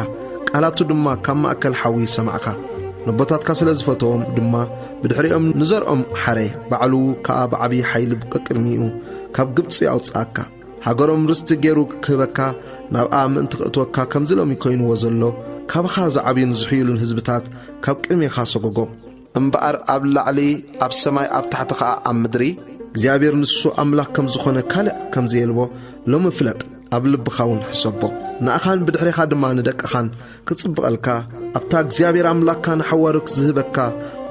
ቃላቱ ድማ ካብ ማእከል ሓዊ ሰማዕካ። ነቦታትካ ስለ ዝፈተዎም ድማ ብድሕሪኦም ንዘርኦም ሓረ፣ ባዕሉ ከኣ ብዓብዪ ሓይሊ ብቀቅድሚኡ ካብ ግብጺ ኣውጽኣካ። ሃገሮም ርስቲ ገይሩ ክህበካ፣ ናብኣ ምእንቲ ክእትወካ ከምዚ ሎሚ ኮይንዎ ዘሎ፣ ካብኻ ዝዓብዩን ዝሕይሉን ህዝብታት ካብ ቅድሜኻ ሰጎጎም። እምበኣር ኣብ ላዕሊ ኣብ ሰማይ ኣብ ታሕቲ ኸኣ ኣብ ምድሪ እግዚኣብሔር ንሱ ኣምላኽ ከም ዝኾነ ካልእ ከም ዘየልቦ ሎሚ ፍለጥ፣ ኣብ ልብኻ እውን ሕሰቦ። ንኣኻን ብድሕሬኻ ድማ ንደቅኻን ክጽብቐልካ ኣብታ እግዚኣብሔር ኣምላኽካ ንሓዋሩክ ዝህበካ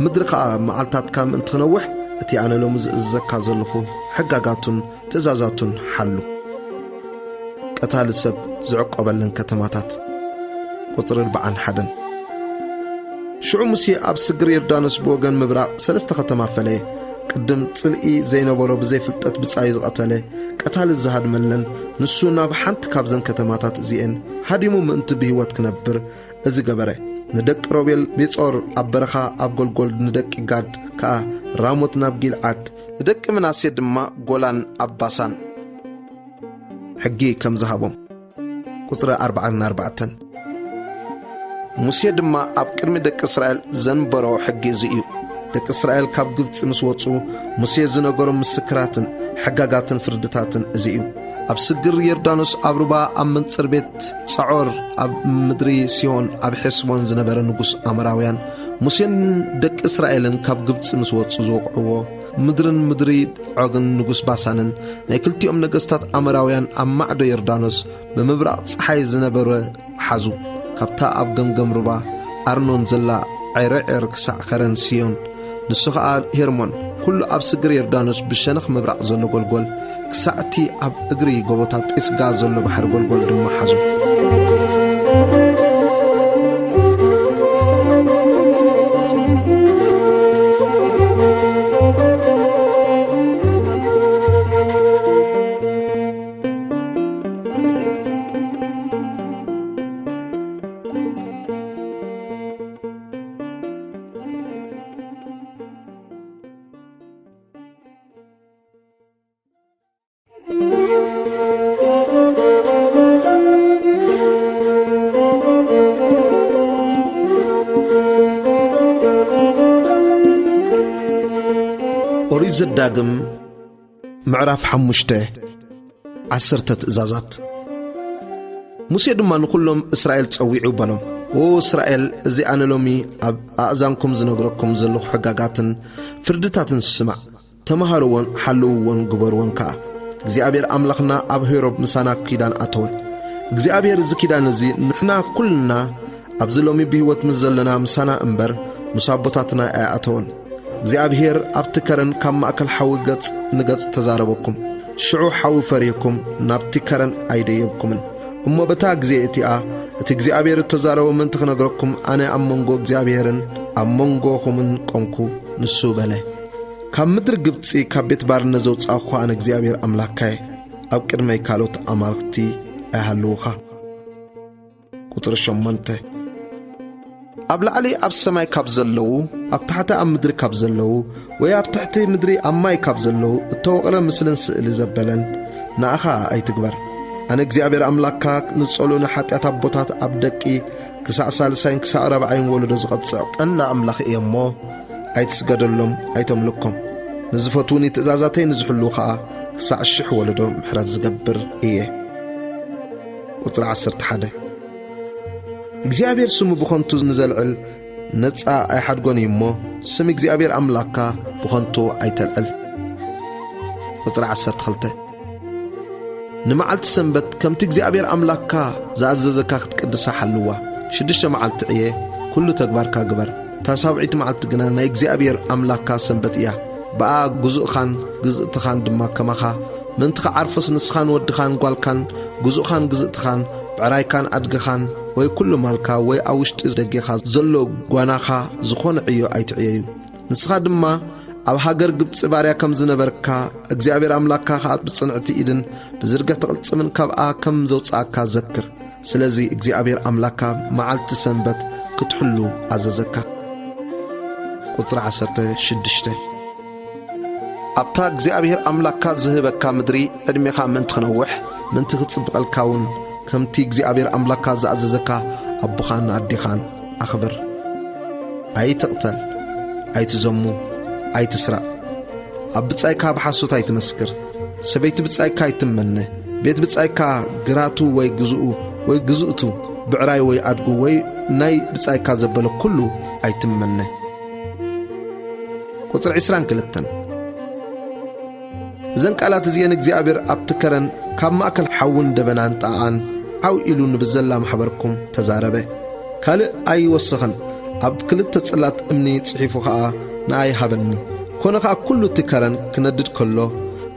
ምድሪ ኸኣ መዓልታትካ ምእንቲ ክነውሕ እቲ ኣነ ሎሚ ዝእዝዘካ ዘለኹ ሕጋጋቱን ትእዛዛቱን ሓሉ። ቀታሊ ሰብ ዝዕቆበለን ከተማታት። ቁጽሪ ኣርብዓን ሓደን። ሽዑ ሙሴ ኣብ ስግር ዮርዳኖስ ብወገን ምብራቕ ሰለስተ ከተማ ፈለየ። ቅድም ጽልኢ ዘይነበሮ ብዘይ ፍልጠት ብጻዩ ዝቐተለ፣ ቀታሊ ዝሃድመለን፣ ንሱ ናብ ሓንቲ ካብዘን ከተማታት እዚኤን ሃዲሙ ምእንቲ ብህይወት ክነብር እዚ ገበረ። ንደቂ ሮቤል ቤጾር ኣብ በረኻ ኣብ ጎልጎል፣ ንደቂ ጋድ ከኣ ራሞት ናብ ጊልዓድ፣ ንደቂ ምናሴ ድማ ጎላን ኣብ ባሳን። ሕጊ ከም ዝሃቦም። ቁጽሪ ኣርብዓን ኣርባዕተን። ሙሴ ድማ ኣብ ቅድሚ ደቂ እስራኤል ዘንበሮ ሕጊ እዚ እዩ። ደቂ እስራኤል ካብ ግብጺ ምስ ወጹ፣ ሙሴ ዝነገሮም ምስክራትን ሕጋጋትን ፍርድታትን እዚ እዩ። ኣብ ስግር ዮርዳኖስ ኣብ ሩባ ኣብ መንጽር ቤት ጸዖር ኣብ ምድሪ ሲሆን ኣብ ሔስቦን ዝነበረ ንጉስ ኣሞራውያን ሙሴን ደቂ እስራኤልን ካብ ግብጺ ምስ ወጹ ዝወቕዕዎ ምድርን ምድሪ ዖግን ንጉስ ባሳንን ናይ ክልቲኦም ነገስታት ኣሞራውያን ኣብ ማዕዶ ዮርዳኖስ ብምብራቕ ጸሓይ ዝነበረ ሓዙ። ካብታ ኣብ ገምገም ሩባ ኣርኖን ዘላ ዔሮዔር ክሳዕ ከረን ሲዮን፣ ንሱ ኸኣ ሄርሞን፣ ኩሉ ኣብ ስግር ዮርዳኖስ ብሸነኽ ምብራቕ ዘሎ ጎልጎል፣ ክሳዕ እቲ ኣብ እግሪ ጎቦታት ጲስጋ ዘሎ ባሕሪ ጎልጎል ድማ ሓዙ። ኦሪት ዘዳግም ምዕራፍ ሓሙሽተ። ዓሰርተ ትእዛዛት። ሙሴ ድማ ንኹሎም እስራኤል ጸዊዑ በሎም፣ "ኦ እስራኤል፣ እዚ ኣነ ሎሚ ኣብ ኣእዛንኩም ዝነግረኩም ዘለኹ ሕጋጋትን ፍርድታትን ስማዕ፣ ተመሃርዎን ሓልውዎን ግበርዎን ከኣ። እግዚኣብሔር ኣምላኽና ኣብ ሄሮብ ምሳና ኪዳን ኣተወ። እግዚኣብሔር እዚ ኪዳን እዚ ንሕና ኩልና ኣብዚ ሎሚ ብህይወት ምስ ዘለና ምሳና እምበር ምስ ኣቦታትና ኣይኣተወን። እግዚኣብሔር ኣብቲ ከረን ካብ ማእከል ሓዊ ገጽ ንገጽ ተዛረበኩም። ሽዑ ሓዊ ፈሪህኩም ናብቲ ከረን ኣይደየብኩምን። እሞ በታ ግዜ እቲኣ እቲ እግዚኣብሔር እተዛረቦ ምእንቲ ክነግረኩም ኣነ ኣብ መንጎ እግዚኣብሔርን ኣብ መንጎኹምን ቆምኩ፣ ንሱ በለ። ካብ ምድሪ ግብጺ ካብ ቤት ባርነት ዘውጻእኩ ኣነ እግዚኣብሔር ኣምላኽካየ። ኣብ ቅድመይ ካልኦት ኣማልኽቲ ኣይሃልዉኻ። ቁጽሪ ሸሞንተ። ኣብ ላዕሊ ኣብ ሰማይ ካብ ዘለዉ፣ ኣብ ታሕቲ ኣብ ምድሪ ካብ ዘለዉ፣ ወይ ኣብ ትሕቲ ምድሪ ኣብ ማይ ካብ ዘለዉ እተወቕረ ምስልን ስእሊ ዘበለን ንኣኻ ኣይትግበር። ኣነ እግዚኣብሔር ኣምላኽካ ንጸልኡ ንሓጢኣት ኣቦታት ኣብ ደቂ ክሳዕ ሳልሳይን ክሳዕ ራብዓይን ወለዶ ዝቐጽዕ ቀንዲ ኣምላኽ እየ እሞ፣ ኣይትስገደሎም፣ ኣይተምልኮም። ንዝፈትዉኒ ትእዛዛተይ ንዝሕልዉ ኸኣ ክሳዕ ሽሕ ወለዶ ምሕረት ዝገብር እየ። ቁጽሪ ዓሰርተ ሓደ። እግዚኣብሔር ስሙ ብኸንቱ ንዘልዕል ነጻ ኣይሓድጎን እዩ እሞ፣ ስም እግዚኣብሔር ኣምላኽካ ብኸንቱ ኣይተልዕል። ቁጽሪ ዓሰርተ ክልተ። ንመዓልቲ ሰንበት ከምቲ እግዚኣብሔር ኣምላኽካ ዝኣዘዘካ ክትቅድሳ ሓልዋ። ሽዱሽተ መዓልቲ ዕየ፣ ኩሉ ተግባርካ ግበር። እታ ሳብዒት መዓልቲ ግና ናይ እግዚኣብሔር ኣምላኽካ ሰንበት እያ። ብኣ ግዙእኻን ግዝእትኻን ድማ ከማኻ ምእንቲ ክዓርፎስ፣ ንስኻን ወድኻን ጓልካን፣ ግዙእኻን ግዝእትኻን፣ ብዕራይካን ኣድግኻን፣ ወይ ኩሉ ማልካ፣ ወይ ኣብ ውሽጢ ደጌኻ ዘሎ ጓናኻ ዝኾነ ዕዮ ኣይትዕየዩ። ንስኻ ድማ ኣብ ሃገር ግብጺ ባርያ ከም ዝነበርካ፣ እግዚኣብሔር ኣምላኽካ ኸኣ ብጽንዕቲ ኢድን ብዝርግሕቲ ቅልጽምን ካብኣ ከም ዘውጽኣካ ዘክር። ስለዚ እግዚኣብሔር ኣምላኽካ መዓልቲ ሰንበት ክትሕሉ ኣዘዘካ። ቁጽሪ ዓሰርተ ሽዱሽተ። ኣብታ እግዚኣብሔር ኣምላኽካ ዝህበካ ምድሪ ዕድሜኻ ምእንቲ ክነውሕ፣ ምእንቲ ክጽብቐልካ እውን፣ ከምቲ እግዚኣብሔር ኣምላኽካ ዝኣዘዘካ ኣቦኻን ኣዴኻን ኣኽብር። ኣይትቕተል፣ ኣይትዘሙ፣ ኣይትስረቕ፣ ኣብ ብጻይካ ብሓሶት ኣይትመስክር፣ ሰበይቲ ብጻይካ ኣይትመነ፣ ቤት ብጻይካ፣ ግራቱ ወይ ግዝኡ ወይ ግዝእቱ፣ ብዕራይ ወይ ኣድጉ ወይ ናይ ብጻይካ ዘበለ ኩሉ ኣይትመነ። ቁጽሪ ዕስራን ክልተን። እዘን ቃላት እዚኤን እግዚኣብሔር ኣብቲ ከረን ካብ ማእከል ሓውን ደበናን ጣቓን ዓው ኢሉ ንብዘላ ማሕበርኩም ተዛረበ። ካልእ ኣይወሰኸን፣ ኣብ ክልተ ጽላት እምኒ ጽሒፉ ኸኣ ንኣይ ሃበኒ። ኮነ ኸኣ ኩሉ እቲ ከረን ክነድድ ከሎ፣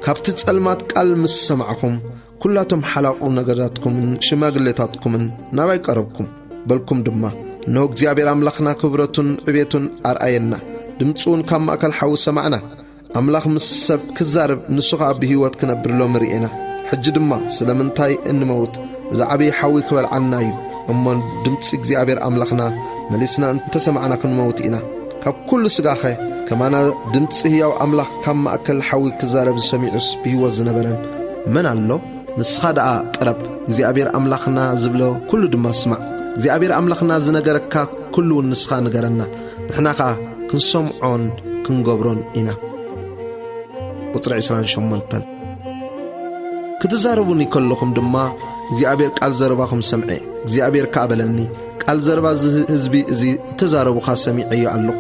ካብቲ ጸልማት ቃል ምስ ሰማዕኹም፣ ኩላቶም ሓላቑ ነገዳትኩምን ሽማግሌታትኩምን ናባይ ቀረብኩም። በልኩም ድማ፣ እንሆ እግዚኣብሔር ኣምላኽና ክብረቱን ዕቤቱን ኣርኣየና፣ ድምፁውን ካብ ማእከል ሓዊ ሰማዕና። ኣምላኽ ምስ ሰብ ክዛረብ፣ ንሱ ኸኣ ብህይወት ክነብር ሎሚ ርኤና። ሕጂ ድማ ስለምንታይ እንመውት? እዚ ዓብዪ ሓዊ ክበልዓና እዩ። እሞ ድምፂ እግዚኣብሔር ኣምላኽና መሊስና እንተሰማዕና ክንመውት ኢና። ካብ ኩሉ ስጋኸ ከማና ድምፂ ህያው ኣምላኽ ካብ ማእከል ሓዊ ክዛረብ ዝሰሚዑስ ብህይወት ዝነበረ መን ኣሎ? ንስኻ ደኣ ቅረብ፣ እግዚኣብሔር ኣምላኽና ዝብሎ ኩሉ ድማ ስማዕ። እግዚኣብሔር ኣምላኽና ዝነገረካ ኩሉ እውን ንስኻ ንገረና፣ ንሕና ኸኣ ክንሰምዖን ክንገብሮን ኢና። ቁጽሪ ዕስራን ሸሞንተን። ክትዛረቡኒ ከለኹም ድማ እግዚኣብሔር ቃል ዘረባኹም ሰምዐ። እግዚኣብሔር ከኣ በለኒ፣ ቃል ዘረባ እዚ ህዝቢ እዚ እተዛረቡኻ ሰሚዐዮ ኣለኹ።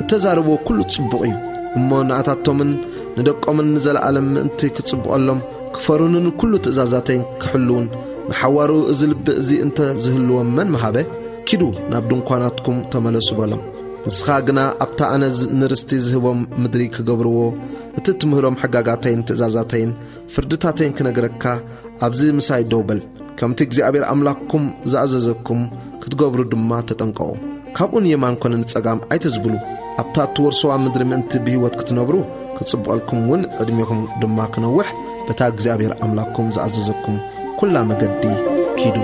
እተዛረብዎ ኩሉ ጽቡቕ እዩ። እሞ ንኣታቶምን ንደቆምን ንዘለኣለም ምእንቲ ክጽብቐሎም፣ ክፈሩንን ኩሉ ትእዛዛተይን ክሕልዉን፣ ንሓዋሩ እዚ ልቢ እዚ እንተ ዝህልዎም መን ምሃበ? ኪዱ ናብ ድንኳናትኩም ተመለሱ በሎም። ንስኻ ግና ኣብታ ኣነ ዝ-፣ ንርስቲ ዝህቦም ምድሪ ክገብርዎ፣ እቲ ትምህሮም ሕጋጋተይን ትእዛዛተይን ፍርድታተይን ክነግረካ ኣብዚ ምሳይ ደው በል። ከምቲ እግዚኣብሔር ኣምላኽኩም ዝኣዘዘኩም ክትገብሩ ድማ ተጠንቀቑ። ካብኡ ንየማን ኮነ ንጸጋም ኣይትዝብሉ። ኣብታ እትወርስዋ ምድሪ ምእንቲ ብህይወት ክትነብሩ፣ ክጽብቐልኩም እውን ዕድሜኹም ድማ ክነውሕ፣ በታ እግዚኣብሔር ኣምላኽኩም ዝኣዘዘኩም ኩላ መገዲ ኪዱ።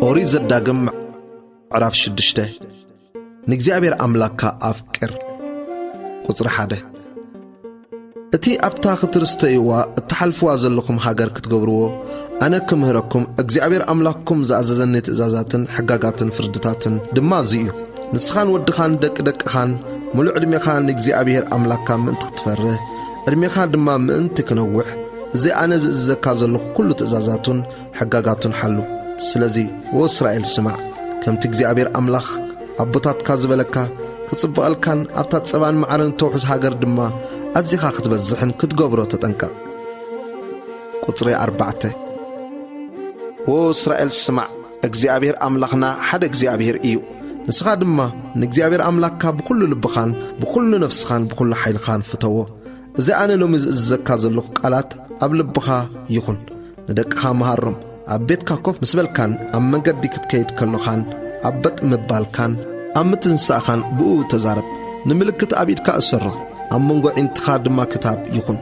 ኦሪት ዘዳግም ምዕራፍ ሽዱሽተ። ንእግዚኣብሔር ኣምላኽካ ኣፍቅር። ቁጽሪ ሓደ። እቲ ኣብታ ክትርስተይዋ እትሓልፍዋ ዘለኹም ሃገር ክትገብርዎ፣ ኣነ ክምህረኩም እግዚኣብሔር ኣምላኽኩም ዝኣዘዘኒ ትእዛዛትን ሕጋጋትን ፍርድታትን ድማ እዚ እዩ። ንስኻን ወድኻን ደቂ ደቅኻን ምሉእ ዕድሜኻ ንእግዚኣብሔር ኣምላኽካ ምእንቲ ክትፈርህ፣ ዕድሜኻ ድማ ምእንቲ ክነውሕ፣ እዚ ኣነ ዝእዝዘካ ዘለኹ ኩሉ ትእዛዛቱን ሕጋጋቱን ሓሉ። ስለዚ፣ ወ እስራኤል፣ ስማዕ፣ ከምቲ እግዚኣብሔር ኣምላኽ ኣቦታትካ ዝበለካ ክጽብቐልካን ኣብታ ጸባን መዓርን እተውሕዝ ሃገር ድማ ኣዚኻ ክትበዝሕን ክትገብሮ ተጠንቀቕ። ቁጽሪ ኣርባዕተ። ወ እስራኤል፣ ስማዕ፣ እግዚኣብሔር ኣምላኽና ሓደ እግዚኣብሔር እዩ። ንስኻ ድማ ንእግዚኣብሔር ኣምላኽካ ብኹሉ ልብኻን ብኹሉ ነፍስኻን ብኹሉ ሓይልኻን ፍተዎ። እዚ ኣነ ሎሚ ዝእዝዘካ ዘለኹ ቃላት ኣብ ልብኻ ይኹን። ንደቅኻ መሃሮም። ኣብ ቤትካ ኮፍ ምስ በልካን ኣብ መንገዲ ክትከይድ ከሎኻን ኣብ በጥ ምባልካን ኣብ ምትንሳእኻን ብእኡ ተዛረብ። ንምልክት ኣብ ኢድካ እሰሮ፣ ኣብ መንጎ ዒንትኻ ድማ ክታብ ይኹን።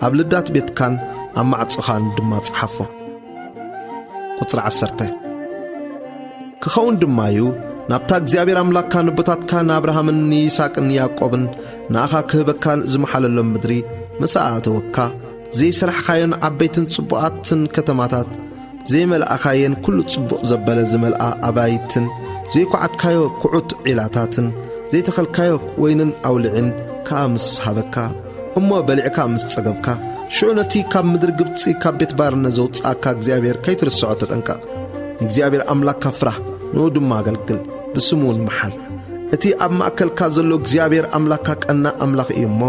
ኣብ ልዳት ቤትካን ኣብ ማዕጾኻን ድማ ጸሓፎ። ቁጽሪ ዓሰርተ። ክኸውን ድማ እዩ፣ ናብታ እግዚኣብሔር ኣምላኽካ ንቦታትካ ንኣብርሃምን ንይስሐቅን ንያዕቆብን ንኣኻ ክህበካ ዝመሓለሎም ምድሪ ምስ ኣእተወካ፣ ዘይሰራሕኻዮን ዓበይትን ጽቡቓትን ከተማታት፣ ዘይመልኣኻየን ኩሉ ጽቡቕ ዘበለ ዝመልኣ ኣባይትን፣ ዘይኳዓትካዮ ኩዑት ዒላታትን፣ ዘይተኸልካዮ ወይንን ኣውልዕን ከኣ ምስ ሃበካ፣ እሞ በሊዕካ ምስ ጸገብካ፣ ሽዑ ነቲ ካብ ምድሪ ግብጺ ካብ ቤት ባርነት ዘውጽኣካ እግዚኣብሔር ከይትርስዖ ተጠንቀቕ። ንእግዚኣብሔር ኣምላኽካ ፍራህ፣ ንኡ ድማ ኣገልግል፣ ብስሙ እውን መሓል። እቲ ኣብ ማእከልካ ዘሎ እግዚኣብሔር ኣምላኽካ ቀናእ ኣምላኽ እዩ እሞ፣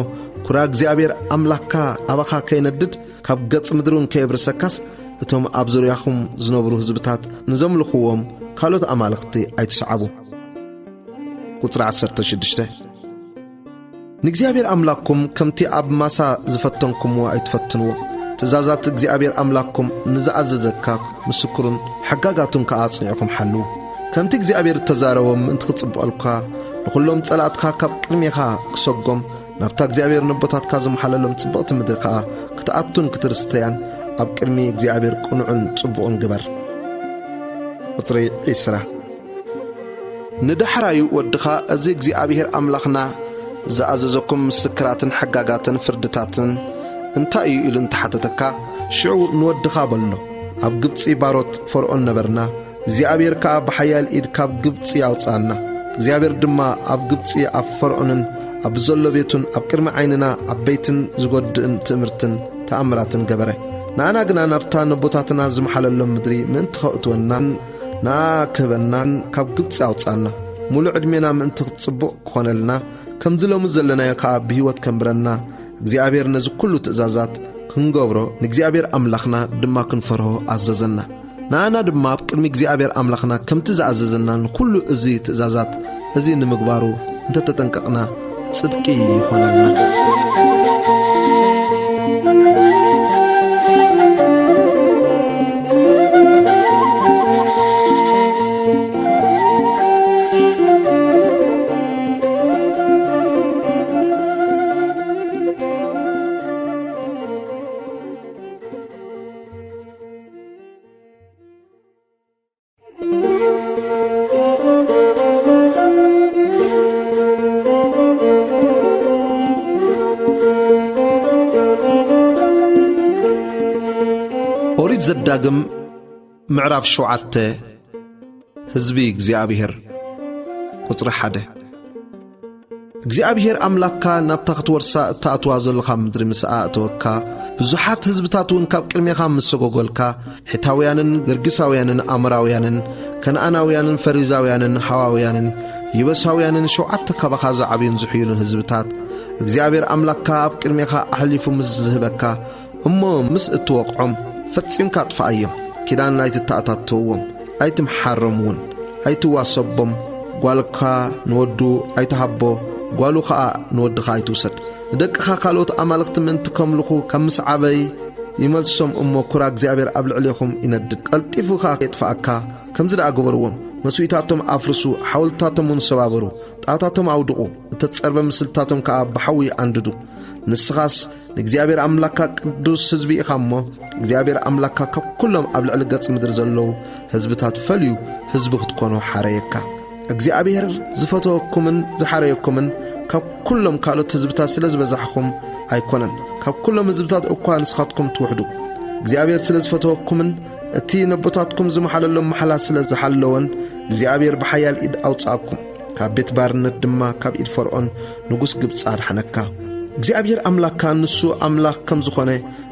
ኩራ እግዚኣብሔር ኣምላኽካ ኣባኻ ከይነድድ፣ ካብ ገጽ ምድሪ እውን ከየብርሰካስ፣ እቶም ኣብ ዙርያኹም ዝነብሩ ህዝብታት ንዘምልኽዎም ካልኦት ኣማልኽቲ ኣይትስዓቡ። ቁጽሪ ዓሰርተ ሽዱሽተ። ንእግዚኣብሔር ኣምላኽኩም ከምቲ ኣብ ማሳ ዝፈተንኩምዎ ኣይትፈትንዎ። ትእዛዛት እግዚኣብሔር ኣምላኽኩም ንዝኣዘዘካ ምስክሩን ሕጋጋቱን ከኣ ኣጽኒዕኩም ሓልዉ። ከምቲ እግዚኣብሔር እተዛረቦ ምእንቲ ክጽብቐልካ፣ ንኹሎም ጸላእትኻ ካብ ቅድሜኻ ክሰጎም፣ ናብታ እግዚኣብሔር ነቦታትካ ዝመሓለሎም ጽብቕቲ ምድሪ ከኣ ክትኣቱን ክትርስተያን፣ ኣብ ቅድሚ እግዚኣብሔር ቅኑዕን ጽቡቕን ግበር። ቁጽሪ ዒስራ። ንዳሕራዩ ወድኻ፣ እዚ እግዚኣብሔር ኣምላኽና ዝኣዘዘኩም ምስክራትን ሕጋጋትን ፍርድታትን እንታይ እዩ ኢሉ እንተሓተተካ፣ ሽዑ ንወድኻ በሎ፣ ኣብ ግብጺ ባሮት ፈርኦን ነበርና፣ እግዚኣብሔር ከኣ ብሓያል ኢድ ካብ ግብጺ ኣውጽኣና። እግዚኣብሔር ድማ ኣብ ግብጺ ኣብ ፈርኦንን ኣብ ዘሎ ቤቱን ኣብ ቅድሚ ዓይንና ዓበይትን ዝጎድእን ትእምርትን ተኣምራትን ገበረ። ንኣና ግና ናብታ ነቦታትና ዝመሓለሎም ምድሪ ምእንቲ ኸእትወናን ንኣ ክህበናን ካብ ግብጺ ኣውጽኣና። ሙሉእ ዕድሜና ምእንቲ ጽቡቕ ክኾነልና፣ ከምዚ ሎሚ ዘለናዮ ከኣ ብህይወት ከንብረና፣ እግዚኣብሔር ነዚ ኩሉ ትእዛዛት ክንገብሮ፣ ንእግዚኣብሔር ኣምላኽና ድማ ክንፈርሆ ኣዘዘና። ንኣና ድማ ኣብ ቅድሚ እግዚኣብሔር ኣምላኽና ከምቲ ዝኣዘዘና ንኹሉ እዚ ትእዛዛት እዚ ንምግባሩ እንተተጠንቀቕና ጽድቂ ይኾነልና። ኦሪት ዘዳግም ምዕራፍ ሸውዓተ። ህዝቢ እግዚኣብሔር። ቁጽሪ ሓደ። እግዚኣብሔር ኣምላኽካ ናብታ ክትወርሳ እትኣትዋ ዘለኻ ምድሪ ምስ ኣእተወካ፣ ብዙሓት ህዝብታት እውን ካብ ቅድሜኻ ምስ ሰጎጎልካ፣ ሒታውያንን ገርጊሳውያንን ኣሞራውያንን ከነኣናውያንን ፈሪዛውያንን ሃዋውያንን የቡሳውያንን ሸውዓተ ካባኻ ዝዓብዩን ዝሕይሉን ህዝብታት እግዚኣብሔር ኣምላኽካ ኣብ ቅድሜኻ ኣሕሊፉ ምስ ዝህበካ፣ እሞ ምስ እትወቕዖም ፈጺምካ ኣጥፍኣዮም። ኪዳን ኣይትተኣታተውዎም፣ ኣይትምሓሮም እውን፣ ኣይትዋሰቦም። ጓልካ ንወዱ ኣይትሃቦ፣ ጓሉ ኸኣ ንወድኻ ኣይትውሰድ። ንደቅኻ ካልኦት ኣማልኽቲ ምእንቲ ከምልኹ ካብ ምስዓበይ ይመልሶም እሞ፣ ኩራ እግዚኣብሔር ኣብ ልዕሌኹም ይነድድ፣ ቀልጢፉ ኸኣ የጥፍኣካ። ከምዚ ደኣ ግበርዎም፣ መስዋእታቶም ኣፍርሱ፣ ሓወልትታቶም እውን ሰባብሩ፣ ጣታቶም ኣውድቑ፣ እተጸርበ ምስልታቶም ከኣ ብሓዊ ኣንድዱ። ንስኻስ ንእግዚኣብሔር ኣምላኽካ ቅዱስ ህዝቢ ኢኻ እሞ፣ እግዚኣብሔር ኣምላኽካ ካብ ኩሎም ኣብ ልዕሊ ገጽ ምድሪ ዘለዉ ህዝብታት ፈልዩ ህዝቢ ክትኮኑ ሓረየካ። እግዚኣብሔር ዝፈተወኩምን ዝሓረየኩምን ካብ ኩሎም ካልኦት ህዝብታት ስለ ዝበዛሕኹም ኣይኮነን፣ ካብ ኩሎም ህዝብታት እኳ ንስኻትኩም ትውሕዱ። እግዚኣብሔር ስለ ዝፈተወኩምን እቲ ነቦታትኩም ዝመሓለሎም መሓላ ስለ ዝሓለወን እግዚኣብሔር ብሓያል ኢድ ኣውጽኣኩም። ካብ ቤት ባርነት ድማ ካብ ኢድ ፈርዖን ንጉስ ግብጺ ኣድሓነካ። እግዚኣብሔር ኣምላኽካ ንሱ ኣምላኽ ከም ዝኾነ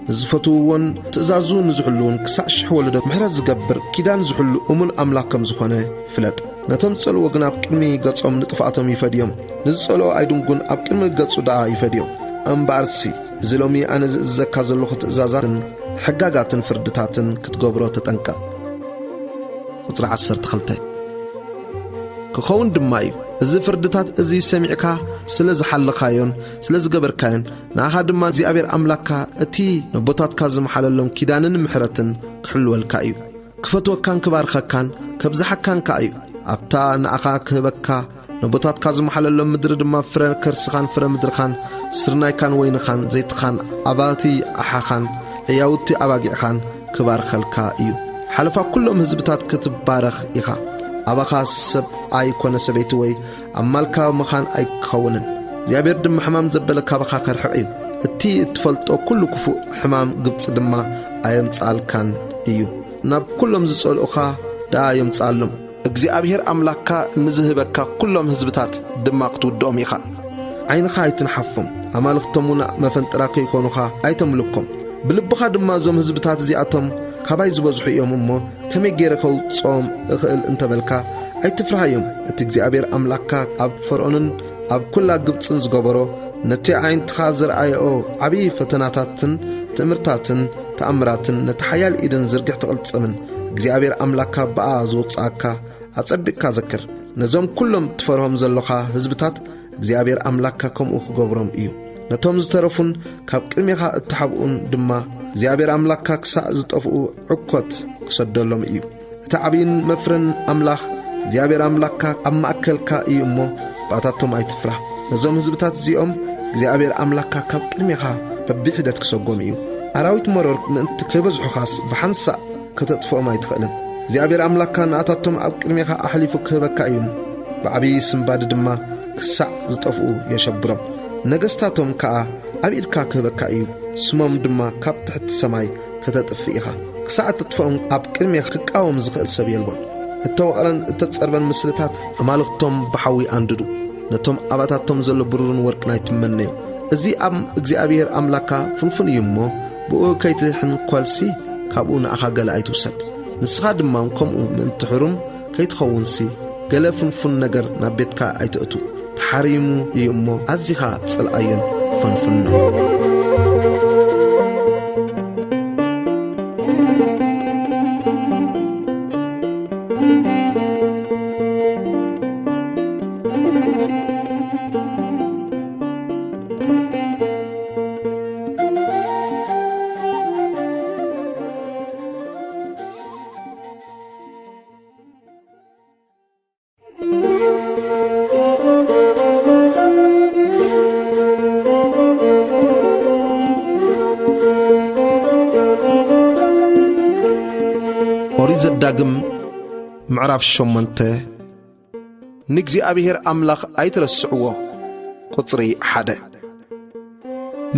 ንዝፈትውዎን ትእዛዙ ንዝሕልዉን ክሳዕ ሽሕ ወለዶ ምሕረት ዝገብር ኪዳን ዝሕሉ እሙን ኣምላኽ ከም ዝኾነ ፍለጥ። ነቶም ዝጸልዎ ግን ኣብ ቅድሚ ገጾም ንጥፍኣቶም ይፈድዮም። ንዝጸልኦ ኣይድንጉን፣ ኣብ ቅድሚ ገጹ ደኣ ይፈድዮም። እምበኣርሲ እዚ ሎሚ ኣነ ዝእዝዘካ ዘለኹ ትእዛዛትን ሕጋጋትን ፍርድታትን ክትገብሮ ተጠንቀቕ። ቁጽሪ ዓሰርተ ክልተ። ክኸውን ድማ እዩ፣ እዚ ፍርድታት እዚ ሰሚዕካ ስለ ዝሓለኻዮን ስለ ዝገበርካዮን፣ ንኣኻ ድማ እግዚኣብሔር ኣምላኽካ እቲ ነቦታትካ ዝመሓለሎም ኪዳንን ምሕረትን ክሕልወልካ እዩ። ክፈትወካን ክባርኸካን ከብዝሓካን ከኣ እዩ። ኣብታ ንኣኻ ክህበካ ነቦታትካ ዝመሓለሎም ምድሪ ድማ ፍረ ከርስኻን ፍረ ምድርኻን፣ ስርናይካን ወይንኻን ዘይትኻን፣ ኣባቲ ኣሓኻን ዕያውቲ ኣባጊዕኻን ክባርኸልካ እዩ። ሓለፋ ኩሎም ህዝብታት ክትባረኽ ኢኻ። ኣባኻ ሰብኣይ ኮነ ሰበይቲ ወይ ኣማልካ ምኻን ኣይክኸውንን። እግዚኣብሔር ድማ ሕማም ዘበለ ካባኻ ከርሕቕ እዩ። እቲ እትፈልጦ ኩሉ ክፉእ ሕማም ግብጺ ድማ ኣየምጽኣልካን እዩ። ናብ ኩሎም ዝጸልኡኻ ደኣ የምጽኣሎም። እግዚኣብሔር ኣምላኽካ ንዝህበካ ኩሎም ህዝብታት ድማ ክትውድኦም ኢኻ። ዓይንኻ ኣይትንሓፎም፣ ኣማልኽቶም እውን መፈንጥራ ከይኮኑኻ ኣይተምልኮም። ብልብኻ ድማ እዞም ህዝብታት እዚኣቶም ካባይ ዝበዝሑ እዮም እሞ ከመይ ገይረ ከውጽኦም እኽእል እንተበልካ ኣይትፍርሃዮም። እቲ እግዚኣብሔር ኣምላኽካ ኣብ ፈርኦንን ኣብ ኩላ ግብጽን ዝገበሮ ነቲ ኣዒንትኻ ዝረኣየኦ ዓብዪ ፈተናታትን ትእምርታትን ተኣምራትን ነቲ ሓያል ኢድን ዝርግሕቲ ቅልጽምን እግዚኣብሔር ኣምላኽካ ብኣ ዝወጽኣካ ኣጸቢቕካ ዘክር። ነዞም ኩሎም ትፈርሆም ዘሎኻ ህዝብታት እግዚኣብሔር ኣምላኽካ ከምኡ ክገብሮም እዩ። ነቶም ዝተረፉን ካብ ቅድሜኻ እተሓብኡን ድማ እግዚኣብሔር ኣምላኽካ ክሳዕ ዝጠፍኡ ዕኮት ክሰደሎም እዩ። እቲ ዓብይን መፍርን ኣምላኽ እግዚኣብሔር ኣምላኽካ ኣብ ማእከልካ እዩ እሞ ብኣታቶም ኣይትፍራህ። ነዞም ህዝብታት እዚኦም እግዚኣብሔር ኣምላኽካ ካብ ቅድሜኻ በብሒደት ክሰጎም እዩ። ኣራዊት መሮር ምእንቲ ከይበዝሑኻስ ብሓንሳእ ከተጥፍኦም ኣይትኽእልን። እግዚኣብሔር ኣምላኽካ ንኣታቶም ኣብ ቅድሜኻ ኣሕሊፉ ክህበካ እዩ። ብዓብዪ ስምባዲ ድማ ክሳዕ ዝጠፍኡ የሸብሮም። ነገስታቶም ከኣ ኣብ ኢድካ ክህበካ እዩ። ስሞም ድማ ካብ ትሕቲ ሰማይ ከተጥፍእ ኢኻ። ክሳዕ እተጥፍኦም ኣብ ቅድሜኻ ክቃወም ዝኽእል ሰብ የልቦን። እተወቕረን እተጸርበን ምስልታት ኣማልኽቶም ብሓዊ ኣንድዱ። ነቶም ኣባታቶም ዘሎ ብሩርን ወርቅን ኣይትመነዮ። እዚ ኣብ እግዚኣብሔር ኣምላኽካ ፍንፉን እዩ እሞ፣ ብኡ ከይትሕንኮልሲ ካብኡ ንኣኻ ገለ ኣይትውሰድ። ንስኻ ድማ ከምኡ ምእንቲ ሕሩም ከይትኸውንሲ፣ ገለ ፍንፉን ነገር ናብ ቤትካ ኣይትእቱ። ተሓሪሙ እዩ እሞ፣ ኣዚኻ ጽልኣዮን ፈንፍኖ። ኦሪት ዘዳግም ምዕራፍ ሸሞንተ። ንእግዚኣብሔር ኣምላኽ ኣይትረስዕዎ። ቁጽሪ ሓደ።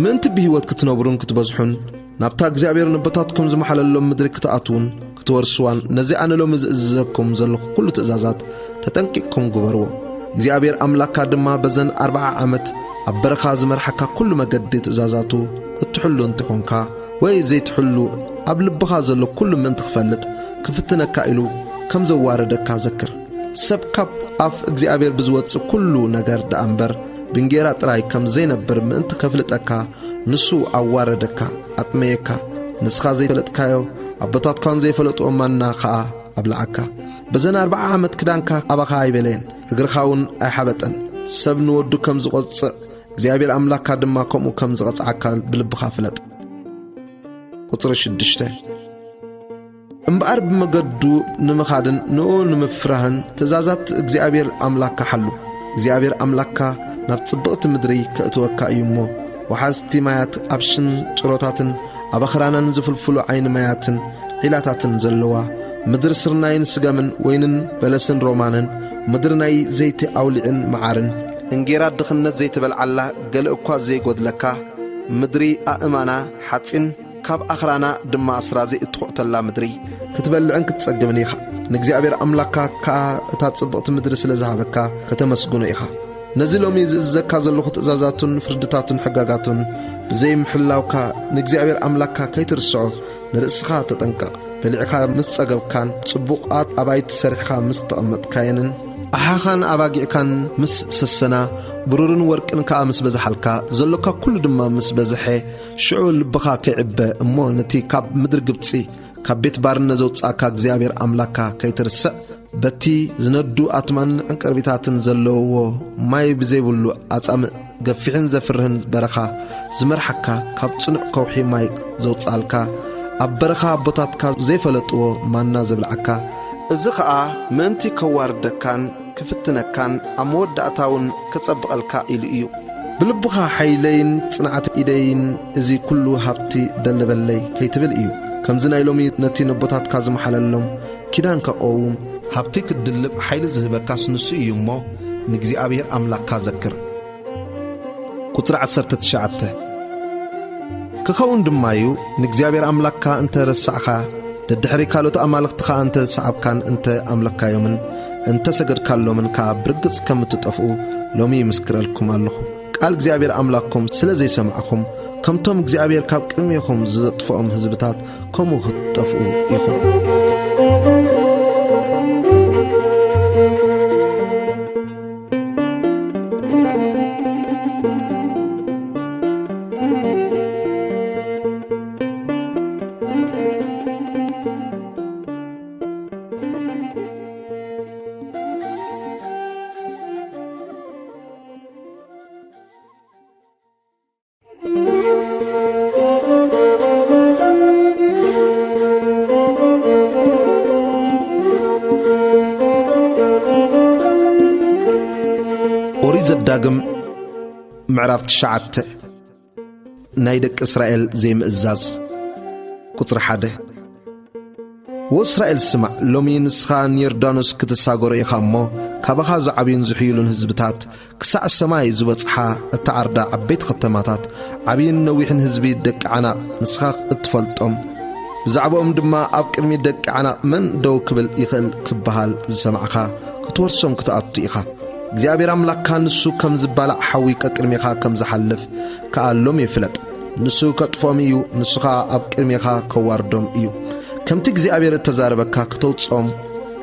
ምእንቲ ብህይወት ክትነብሩን ክትበዝሑን፣ ናብታ እግዚኣብሔር ነቦታትኩም ዝመሓለሎም ምድሪ ክትኣትዉን ክትወርስዋን፣ ነዚ ኣነ ሎሚ ዝእዝዘኩም ዘለኹ ኩሉ ትእዛዛት ተጠንቂቕኩም ግበርዎ። እግዚኣብሔር ኣምላኽካ ድማ በዘን ኣርብዓ ዓመት ኣብ በረኻ ዝመርሓካ ኩሉ መገዲ ትእዛዛቱ እትሕሉ እንተኾንካ ወይ ዘይትሕሉ፣ ኣብ ልብኻ ዘሎ ኩሉ ምእንቲ ክፈልጥ ክፍትነካ ኢሉ ከም ዘዋረደካ ዘክር። ሰብ ካብ ኣፍ እግዚኣብሔር ብዝወጽእ ኩሉ ነገር ደኣ እምበር ብእንጌራ ጥራይ ከም ዘይነብር ምእንቲ ከፍልጠካ፣ ንሱ ኣዋረደካ፣ ኣጥመየካ። ንስኻ ዘይፈለጥካዮ፣ ኣቦታትካውን ዘይፈለጥዎ ማና ኸኣ ኣብልዓካ። በዘን ኣርብዓ ዓመት ክዳንካ ኣባኻ ኣይበለየን፣ እግርኻ እውን ኣይሓበጠን። ሰብ ንወዱ ከም ዝቖጽዕ፣ እግዚኣብሔር ኣምላኽካ ድማ ከምኡ ከም ዝቐጽዓካ ብልብኻ ፍለጥ። ቁጽሪ ሽዱሽተ። እምበኣር ብመገዱ ንምኻድን ንኡ ንምፍራህን ትእዛዛት እግዚኣብሔር ኣምላኽካ ሓሉ። እግዚኣብሔር ኣምላኽካ ናብ ጽብቕቲ ምድሪ ከእትወካ እዩ እሞ፣ ወሓዝቲ ማያት ኣብ ሽንጭሮታትን ኣብ ኣኽራናን ዝፍልፍሉ ዓይኒ ማያትን ዒላታትን ዘለዋ፣ ምድሪ ስርናይን ስገምን ወይንን በለስን ሮማንን፣ ምድሪ ናይ ዘይቲ ኣውሊዕን መዓርን፣ እንጌራ ድኽነት ዘይትበልዓላ ገለ እኳ ዘይጎድለካ፣ ምድሪ ኣእማና ሓጺን ካብ ኣኽራና ድማ ኣስራዚ እትኹዕተላ ምድሪ ክትበልዕን ክትጸግብን ኢኻ። ንእግዚኣብሔር ኣምላኽካ ከኣ እታ ጽብቕቲ ምድሪ ስለ ዝሃበካ ከተመስግኖ ኢኻ። ነዚ ሎሚ ዝእዝዘካ ዘለኹ ትእዛዛቱን ፍርድታቱን ሕጋጋቱን ብዘይምሕላውካ ንእግዚኣብሔር ኣምላኽካ ከይትርስዖ ንርእስኻ ተጠንቀቕ። በሊዕኻ ምስ ጸገብካን ጽቡቓት ኣባይቲ ሰሪሕኻ ምስ ተቐመጥካየንን ኣሓኻን ኣባጊዕካን ምስ ሰሰና፣ ብሩርን ወርቅን ከኣ ምስ በዝሓልካ፣ ዘሎካ ኩሉ ድማ ምስ በዝሐ፣ ሽዑ ልብኻ ከይዕበ እሞ ነቲ ካብ ምድሪ ግብጺ ካብ ቤት ባርነት ዘውጽኣካ እግዚኣብሔር ኣምላኽካ ከይትርስዕ፣ በቲ ዝነዱ ኣትማንን ዕንቅርቢታትን ዘለውዎ ማይ ብዘይብሉ ኣጻምእ ገፊሕን ዘፍርህን በረኻ ዝመርሓካ፣ ካብ ጽኑዕ ከውሒ ማይ ዘውጽኣልካ፣ ኣብ በረኻ ኣቦታትካ ዘይፈለጥዎ ማና ዘብልዓካ፣ እዚ ኸኣ ምእንቲ ከዋርደካን ክፍትነካን ኣብ መወዳእታ እውን ክጸብቐልካ ኢሉ እዩ። ብልብኻ ሓይለይን ጽንዓት ኢደይን እዚ ኩሉ ሃብቲ ደለበለይ ከይትብል እዩ። ከምዚ ናይ ሎሚ ነቲ ነቦታትካ ዝመሓለሎም ኪዳን ከቐውም፣ ሃብቲ ክትድልብ ሓይሊ ዝህበካስ ንሱ እዩ እሞ፣ ንእግዚኣብሔር ኣምላኽካ ዘክር። ቁጽሪ ዓሰርተ ትሽዓተ። ክኸውን ድማ እዩ፣ ንእግዚኣብሔር ኣምላኽካ እንተ ረሳዕካ፣ ደድሕሪ ካልኦት ኣማልኽቲ ኸኣ እንተ ሰዓብካን እንተ ኣምለኽካዮምን እንተ ሰገድካሎምን ከኣ ብርግጽ ከም እትጠፍኡ ሎሚ ይምስክረልኩም ኣለኹ። ቃል እግዚኣብሔር ኣምላኽኩም ስለ ዘይሰማዕኹም፣ ከምቶም እግዚኣብሔር ካብ ቅድሜኹም ዘጥፍኦም ህዝብታት ከምኡ ክትጠፍኡ ኢኹም። ኦሪት ዘዳግም ምዕራፍ ትሽዓተ። ናይ ደቂ እስራኤል ዘይምእዛዝ። ቁጽሪ ሓደ። ወእስራኤል ስማዕ፣ ሎሚ ንስኻ ንዮርዳኖስ ክትሳገሮ ኢኻ እሞ፣ ካባኻ ዝዓብዩን ዝሕይሉን ህዝብታት፣ ክሳዕ ሰማይ ዝበጽሓ እተዓርዳ ዓበይቲ ከተማታት፣ ዓብይን ነዊሕን ህዝቢ ደቂ ዓናቕ ንስኻ እትፈልጦም፣ ብዛዕባኦም ድማ ኣብ ቅድሚ ደቂ ዓናቕ መን ደው ክብል ይኽእል ክበሃል ዝሰማዕኻ፣ ክትወርሶም ክትኣቱ ኢኻ። እግዚኣብሔር ኣምላኽካ ንሱ ከም ዝባላዕ ሓዊ ቀቅድሜኻ ከም ዝሓልፍ ከኣ ሎሚ ፍለጥ። ንሱ ከጥፍኦም እዩ፣ ንሱ ኸኣ ኣብ ቅድሜኻ ከዋርዶም እዩ። ከምቲ እግዚኣብሔር እተዛረበካ ክተውጽኦም፣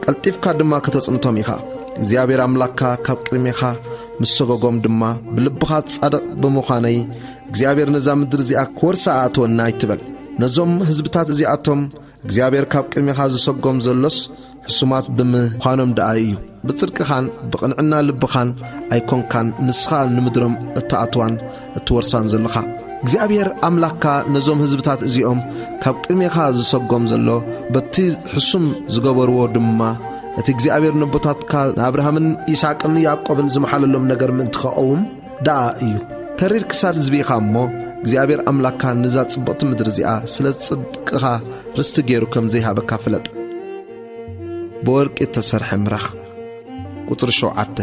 ቀልጢፍካ ድማ ከተጽንቶም ኢኻ። እግዚኣብሔር ኣምላኽካ ካብ ቅድሜኻ ምስ ሰጎጎም ድማ፣ ብልብኻ ጻድቕ ብምዃነይ እግዚኣብሔር ነዛ ምድሪ እዚኣ ክወርሳ ኣእተወኒ ኣይትበል። ነዞም ህዝብታት እዚኣቶም እግዚኣብሔር ካብ ቅድሜኻ ዝሰጎም ዘሎስ ሕሱማት ብምዃኖም ደኣ እዩ። ብጽድቅኻን ብቕንዕና ልብኻን ኣይኮንካን ንስኻ ንምድሮም እትኣትዋን እትወርሳን ዘለኻ። እግዚኣብሔር ኣምላኽካ ነዞም ህዝብታት እዚኦም ካብ ቅድሜኻ ዝሰጎም ዘሎ፣ በቲ ሕሱም ዝገበርዎ ድማ፣ እቲ እግዚኣብሔር ነቦታትካ ንኣብርሃምን ይስሐቅን ያዕቆብን ዝመሓለሎም ነገር ምእንቲ ክቐውም ደኣ እዩ። ተሪር ክሳድ ህዝቢ ኢኻ እሞ፣ እግዚኣብሔር ኣምላኽካ ነዛ ጽብቕቲ ምድሪ እዚኣ ስለ ጽድቅኻ ርስቲ ገይሩ ከም ዘይሃበካ ፍለጥ። ብወርቂ እተሰርሐ ምራኽ። ቁጽሪ ሸውዓተ።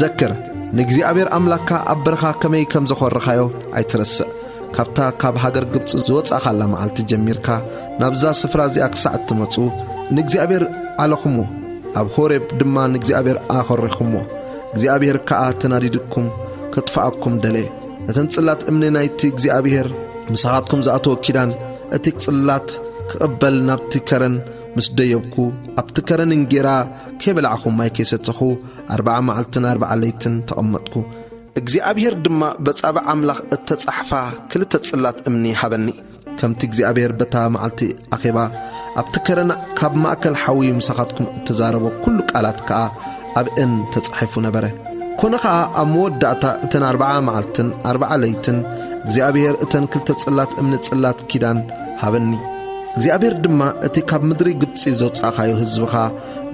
ዘክር፣ ንእግዚኣብሔር ኣምላኽካ ኣብ በረኻ ከመይ ከም ዘኾረኻዮ ኣይትረስዕ። ካብታ ካብ ሃገር ግብጺ ዝወጻእኻላ መዓልቲ ጀሚርካ ናብዛ ስፍራ እዚኣ ክሳዕ እትመጹ ንእግዚኣብሔር ዓለኹምዎ፣ ኣብ ሆሬብ ድማ ንእግዚኣብሔር ኣኾሪኹምዎ። እግዚኣብሔር ከኣ ተናዲድኩም ከጥፍኣኩም ደለየ። እተን ጽላት እምኒ ናይቲ እግዚኣብሔር ምሳኻትኩም ዝኣተወ ኪዳን፣ እቲ ጽላት ክቕበል ናብቲ ከረን ምስ ደየብኩ፣ ኣብቲ ከረን እንጌራ ከይበላዕኹ ማይ ከይሰተኹ፣ ኣርብዓ መዓልትን ኣርብዓ ለይትን ተቐመጥኩ። እግዚኣብሔር ድማ በጻብዕ ኣምላኽ እተጻሕፋ ክልተ ጽላት እምኒ ሃበኒ። ከምቲ እግዚኣብሔር በታ መዓልቲ ኣኼባ ኣብቲ ከረን ካብ ማእከል ሓዊ ምሳኻትኩም እተዛረቦ ኩሉ ቃላት ከኣ ኣብአን ተጻሒፉ ነበረ። ኮነ ኸኣ ኣብ መወዳእታ እተን ኣርብዓ መዓልትን ኣርብዓ ለይትን እግዚኣብሔር እተን ክልተ ጽላት እምኒ ጽላት ኪዳን ሃበኒ። እግዚኣብሔር ድማ እቲ ካብ ምድሪ ግብጺ ዘውጻእካዮ ህዝብኻ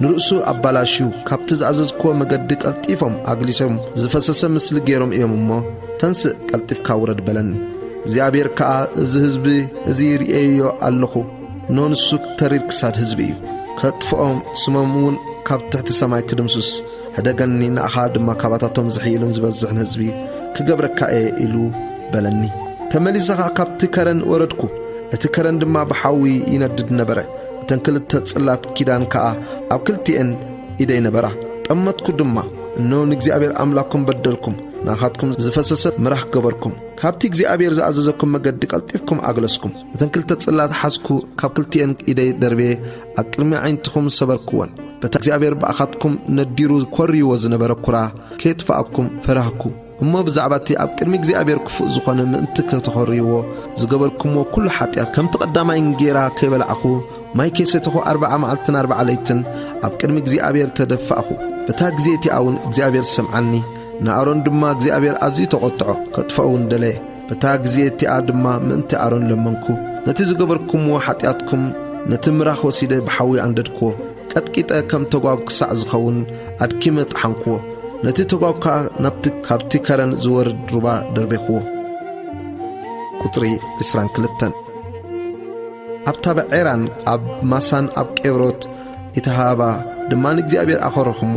ንርእሱ ኣባላሽዩ፣ ካብቲ ዝኣዘዝክዎ መገዲ ቀልጢፎም ኣግሊሶም ዝፈሰሰ ምስሊ ገይሮም እዮም እሞ፣ ተንስእ፣ ቀልጢፍካ ውረድ በለኒ። እግዚኣብሔር ከኣ፣ እዚ ህዝቢ እዚ ርእየዮ ኣለኹ፣ እነሆ ንሱ ተሪር ክሳድ ህዝቢ እዩ። ከጥፍኦም፣ ስሞም እውን ካብ ትሕቲ ሰማይ ክድምስስ፣ ሕደገኒ፣ ንኣኻ ድማ ካባታቶም ዝሕይልን ዝበዝሕን ህዝቢ ክገብረካ እየ ኢሉ በለኒ። ተመሊሰ ኸኣ ካብቲ ከረን ወረድኩ፣ እቲ ከረን ድማ ብሓዊ ይነድድ ነበረ። እተን ክልተ ጽላት ኪዳን ከኣ ኣብ ክልቲኤን ኢደይ ነበራ። ጠመትኩ ድማ፣ እነሆ ንእግዚኣብሔር ኣምላኽኩም በደልኩም፣ ንኣኻትኩም ዝፈሰሰ ምራኽ ገበርኩም። ካብቲ እግዚኣብሔር ዝኣዘዘኩም መገዲ ቀልጢፍኩም ኣግለስኩም። እተን ክልተ ጽላት ሓዝኩ፣ ካብ ክልቲኤን ኢደይ ደርብየ ኣብ ቅድሚ ኣዒንትኹም ሰበርክወን። በታ እግዚኣብሔር ብኣኻትኩም ነዲሩ ኰርይዎ ዝነበረ ኵራ ከየጥፍኣኩም ፈራህኩ። እሞ ብዛዕባ እቲ ኣብ ቅድሚ እግዚኣብሔር ክፉእ ዝኾነ ምእንቲ ከተኾርይዎ ዝገበርኩምዎ ኩሉ ሓጢኣት፣ ከምቲ ቀዳማይ እንጌራ ከይበላዕኹ ማይ ከይሰተኹ ኣርብዓ መዓልትን ኣርብዓ ለይትን ኣብ ቅድሚ እግዚኣብሔር ተደፋእኹ። በታ ግዜ እቲኣ እውን እግዚኣብሔር ሰምዓኒ። ንኣሮን ድማ እግዚኣብሔር ኣዝዩ ተቖጥዖ፣ ከጥፍኦ እውን ደለየ። በታ ግዜ እቲኣ ድማ ምእንቲ ኣሮን ለመንኩ። ነቲ ዝገበርኩምዎ ሓጢኣትኩም ነቲ ምራኽ ወሲደ ብሓዊ ኣንደድክዎ። ቀጥቂጠ ከም ተጓጉ ክሳዕ ዝኸውን ኣድኪመ ጠሓንክዎ። ነቲ ተጓጉ ከኣ ናብቲ ካብቲ ከረን ዝወርድ ሩባ ደርቤኽዎ። ቁጽሪ ዕስራን ክልተን። ኣብ ታበዕ ዔራን፣ ኣብ ማሳን ኣብ ቄብሮት ኢተሃባ ድማ ንእግዚኣብሔር ኣኸረኹሞ።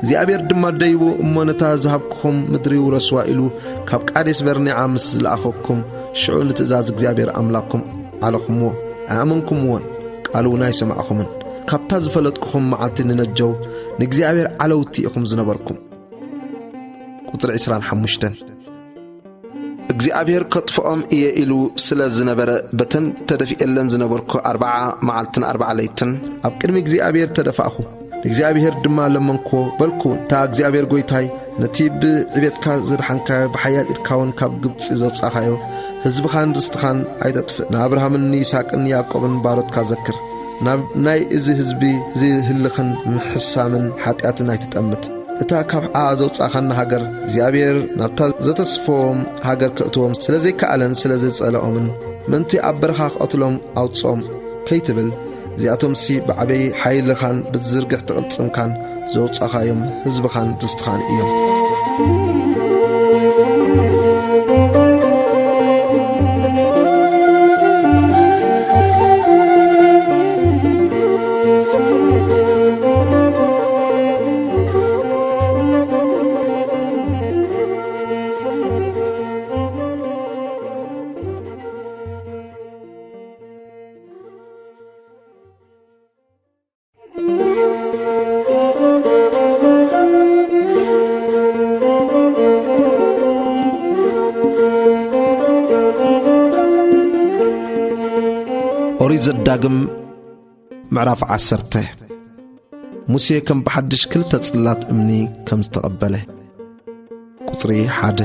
እግዚኣብሔር ድማ ደይቡ እሞ ነታ ዝሃብኩኹም ምድሪ ውረስዋ ኢሉ ካብ ቃዴስ በርኔዓ ምስ ዝለኣኸኩም ሽዑ ንትእዛዝ እግዚኣብሔር ኣምላኽኩም ዓለኹምዎ። ኣኣመንኩምዎን ቃሉ እውን ኣይሰማዕኹምን። ካብታ ዝፈለጥኩኹም መዓልቲ ንነጀው ንእግዚኣብሔር ዓለውቲ ኢኹም ዝነበርኩም። ቁጽሪ ዕስራን ሓሙሽተን እግዚኣብሔር ከጥፍኦም እየ ኢሉ ስለ ዝነበረ በተን ተደፊኤለን ዝነበርኩ ኣርባዓ መዓልትን ኣርባዓ ለይትን ኣብ ቅድሚ እግዚኣብሔር ተደፋእኹ። ንእግዚኣብሔር ድማ ለመንክዎ በልኩ፣ እንታ እግዚኣብሔር ጐይታይ ነቲ ብዕቤትካ ዘድሓንካዮ ብሓያል ኢድካውን ካብ ግብጺ ዘውጻእኻዮ ህዝብኻን ርስትኻን ኣይተጥፍእ። ንኣብርሃምን ንይስሓቅን ንያዕቆብን ባሮትካ ዘክር። ናብ ናይ እዚ ህዝቢ እዚ ህልኽን ምሕሳምን ሓጢኣትን ኣይትጠምት። እታ ካብ ዓኣ ዘውጻእኻና ሃገር እግዚኣብሔር ናብታ ዘተስፈዎም ሃገር ከእትዎም ስለ ዘይከኣለን ስለ ዘጸልኦምን ምእንቲ ኣብ በረኻ ክቐትሎም ኣውጽኦም ከይትብል እዚኣቶምሲ ብዓበይ ሓይልኻን ብዝርግሕቲ ቅልጽምካን ዘውጻእኻዮም ህዝብኻን ርስትኻን እዮም። ኦሪት ዘዳግም ምዕራፍ ዓሰርተ። ሙሴ ከም ብሓድሽ ክልተ ጽላት እምኒ ከም ዝተቐበለ። ቁጽሪ ሓደ።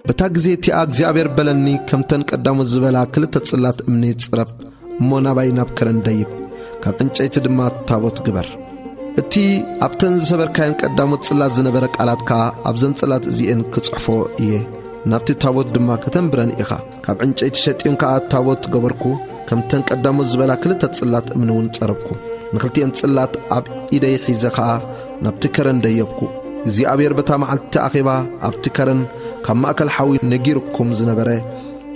በታ ግዜ እቲኣ እግዚኣብሔር በለኒ፣ ከምተን ቀዳሞት ዝበላ ክልተ ጽላት እምኒ ጽረብ፣ እሞ ናባይ ናብ ከረን ደይብ፣ ካብ ዕንጨይቲ ድማ ታቦት ግበር። እቲ ኣብተን ዝሰበርካየን ቀዳሞት ጽላት ዝነበረ ቃላት ከኣ ኣብዘን ጽላት እዚኤን ክጽሕፎ እየ፣ ናብቲ ታቦት ድማ ከተንብረን ኢኻ። ካብ ዕንጨይቲ ሸጢም ከኣ ታቦት ገበርኩ፣ ከምተን ቀዳሞት ዝበላ ክልተ ጽላት እምኒ እውን ጸረብኩ። ንኽልቲኤን ጽላት ኣብ ኢደይ ሒዘ ኸኣ ናብቲ ከረን ደየብኩ። እግዚኣብሔር በታ መዓልቲ ኣኼባ ኣብቲ ከረን ካብ ማእከል ሓዊ ነጊርኩም ዝነበረ፣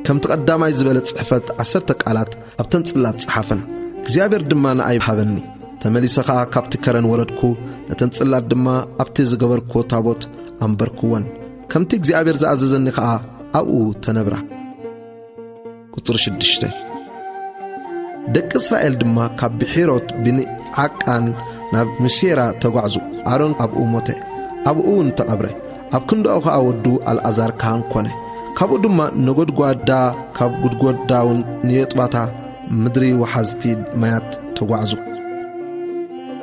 ከምቲ ቀዳማይ ዝበለ ጽሕፈት ዓሰርተ ቃላት ኣብተን ጽላት ጸሓፈን። እግዚኣብሔር ድማ ንኣይ ሃበኒ። ተመሊሰ ኸኣ ካብቲ ከረን ወረድኩ፣ ነተን ጽላት ድማ ኣብቲ ዝገበርክዎ ታቦት ኣንበርክወን። ከምቲ እግዚኣብሔር ዝኣዘዘኒ ኸኣ ኣብኡ ተነብራ። ቁጽሪ ሽዱሽተ። ደቂ እስራኤል ድማ ካብ ብሒሮት ብንዓቃን ናብ ምሴራ ተጓዕዙ። ኣሮን ኣብኡ ሞተ፣ ኣብኡ እውን ተቐብረ። ኣብ ክንዳኡ ኸኣ ወዱ ኣልኣዛር ካህን ኮነ። ካብኡ ድማ ነጎድጓዳ ካብ ጉድጎዳውን ንየጥባታ ምድሪ ወሓዝቲ ማያት ተጓዕዙ።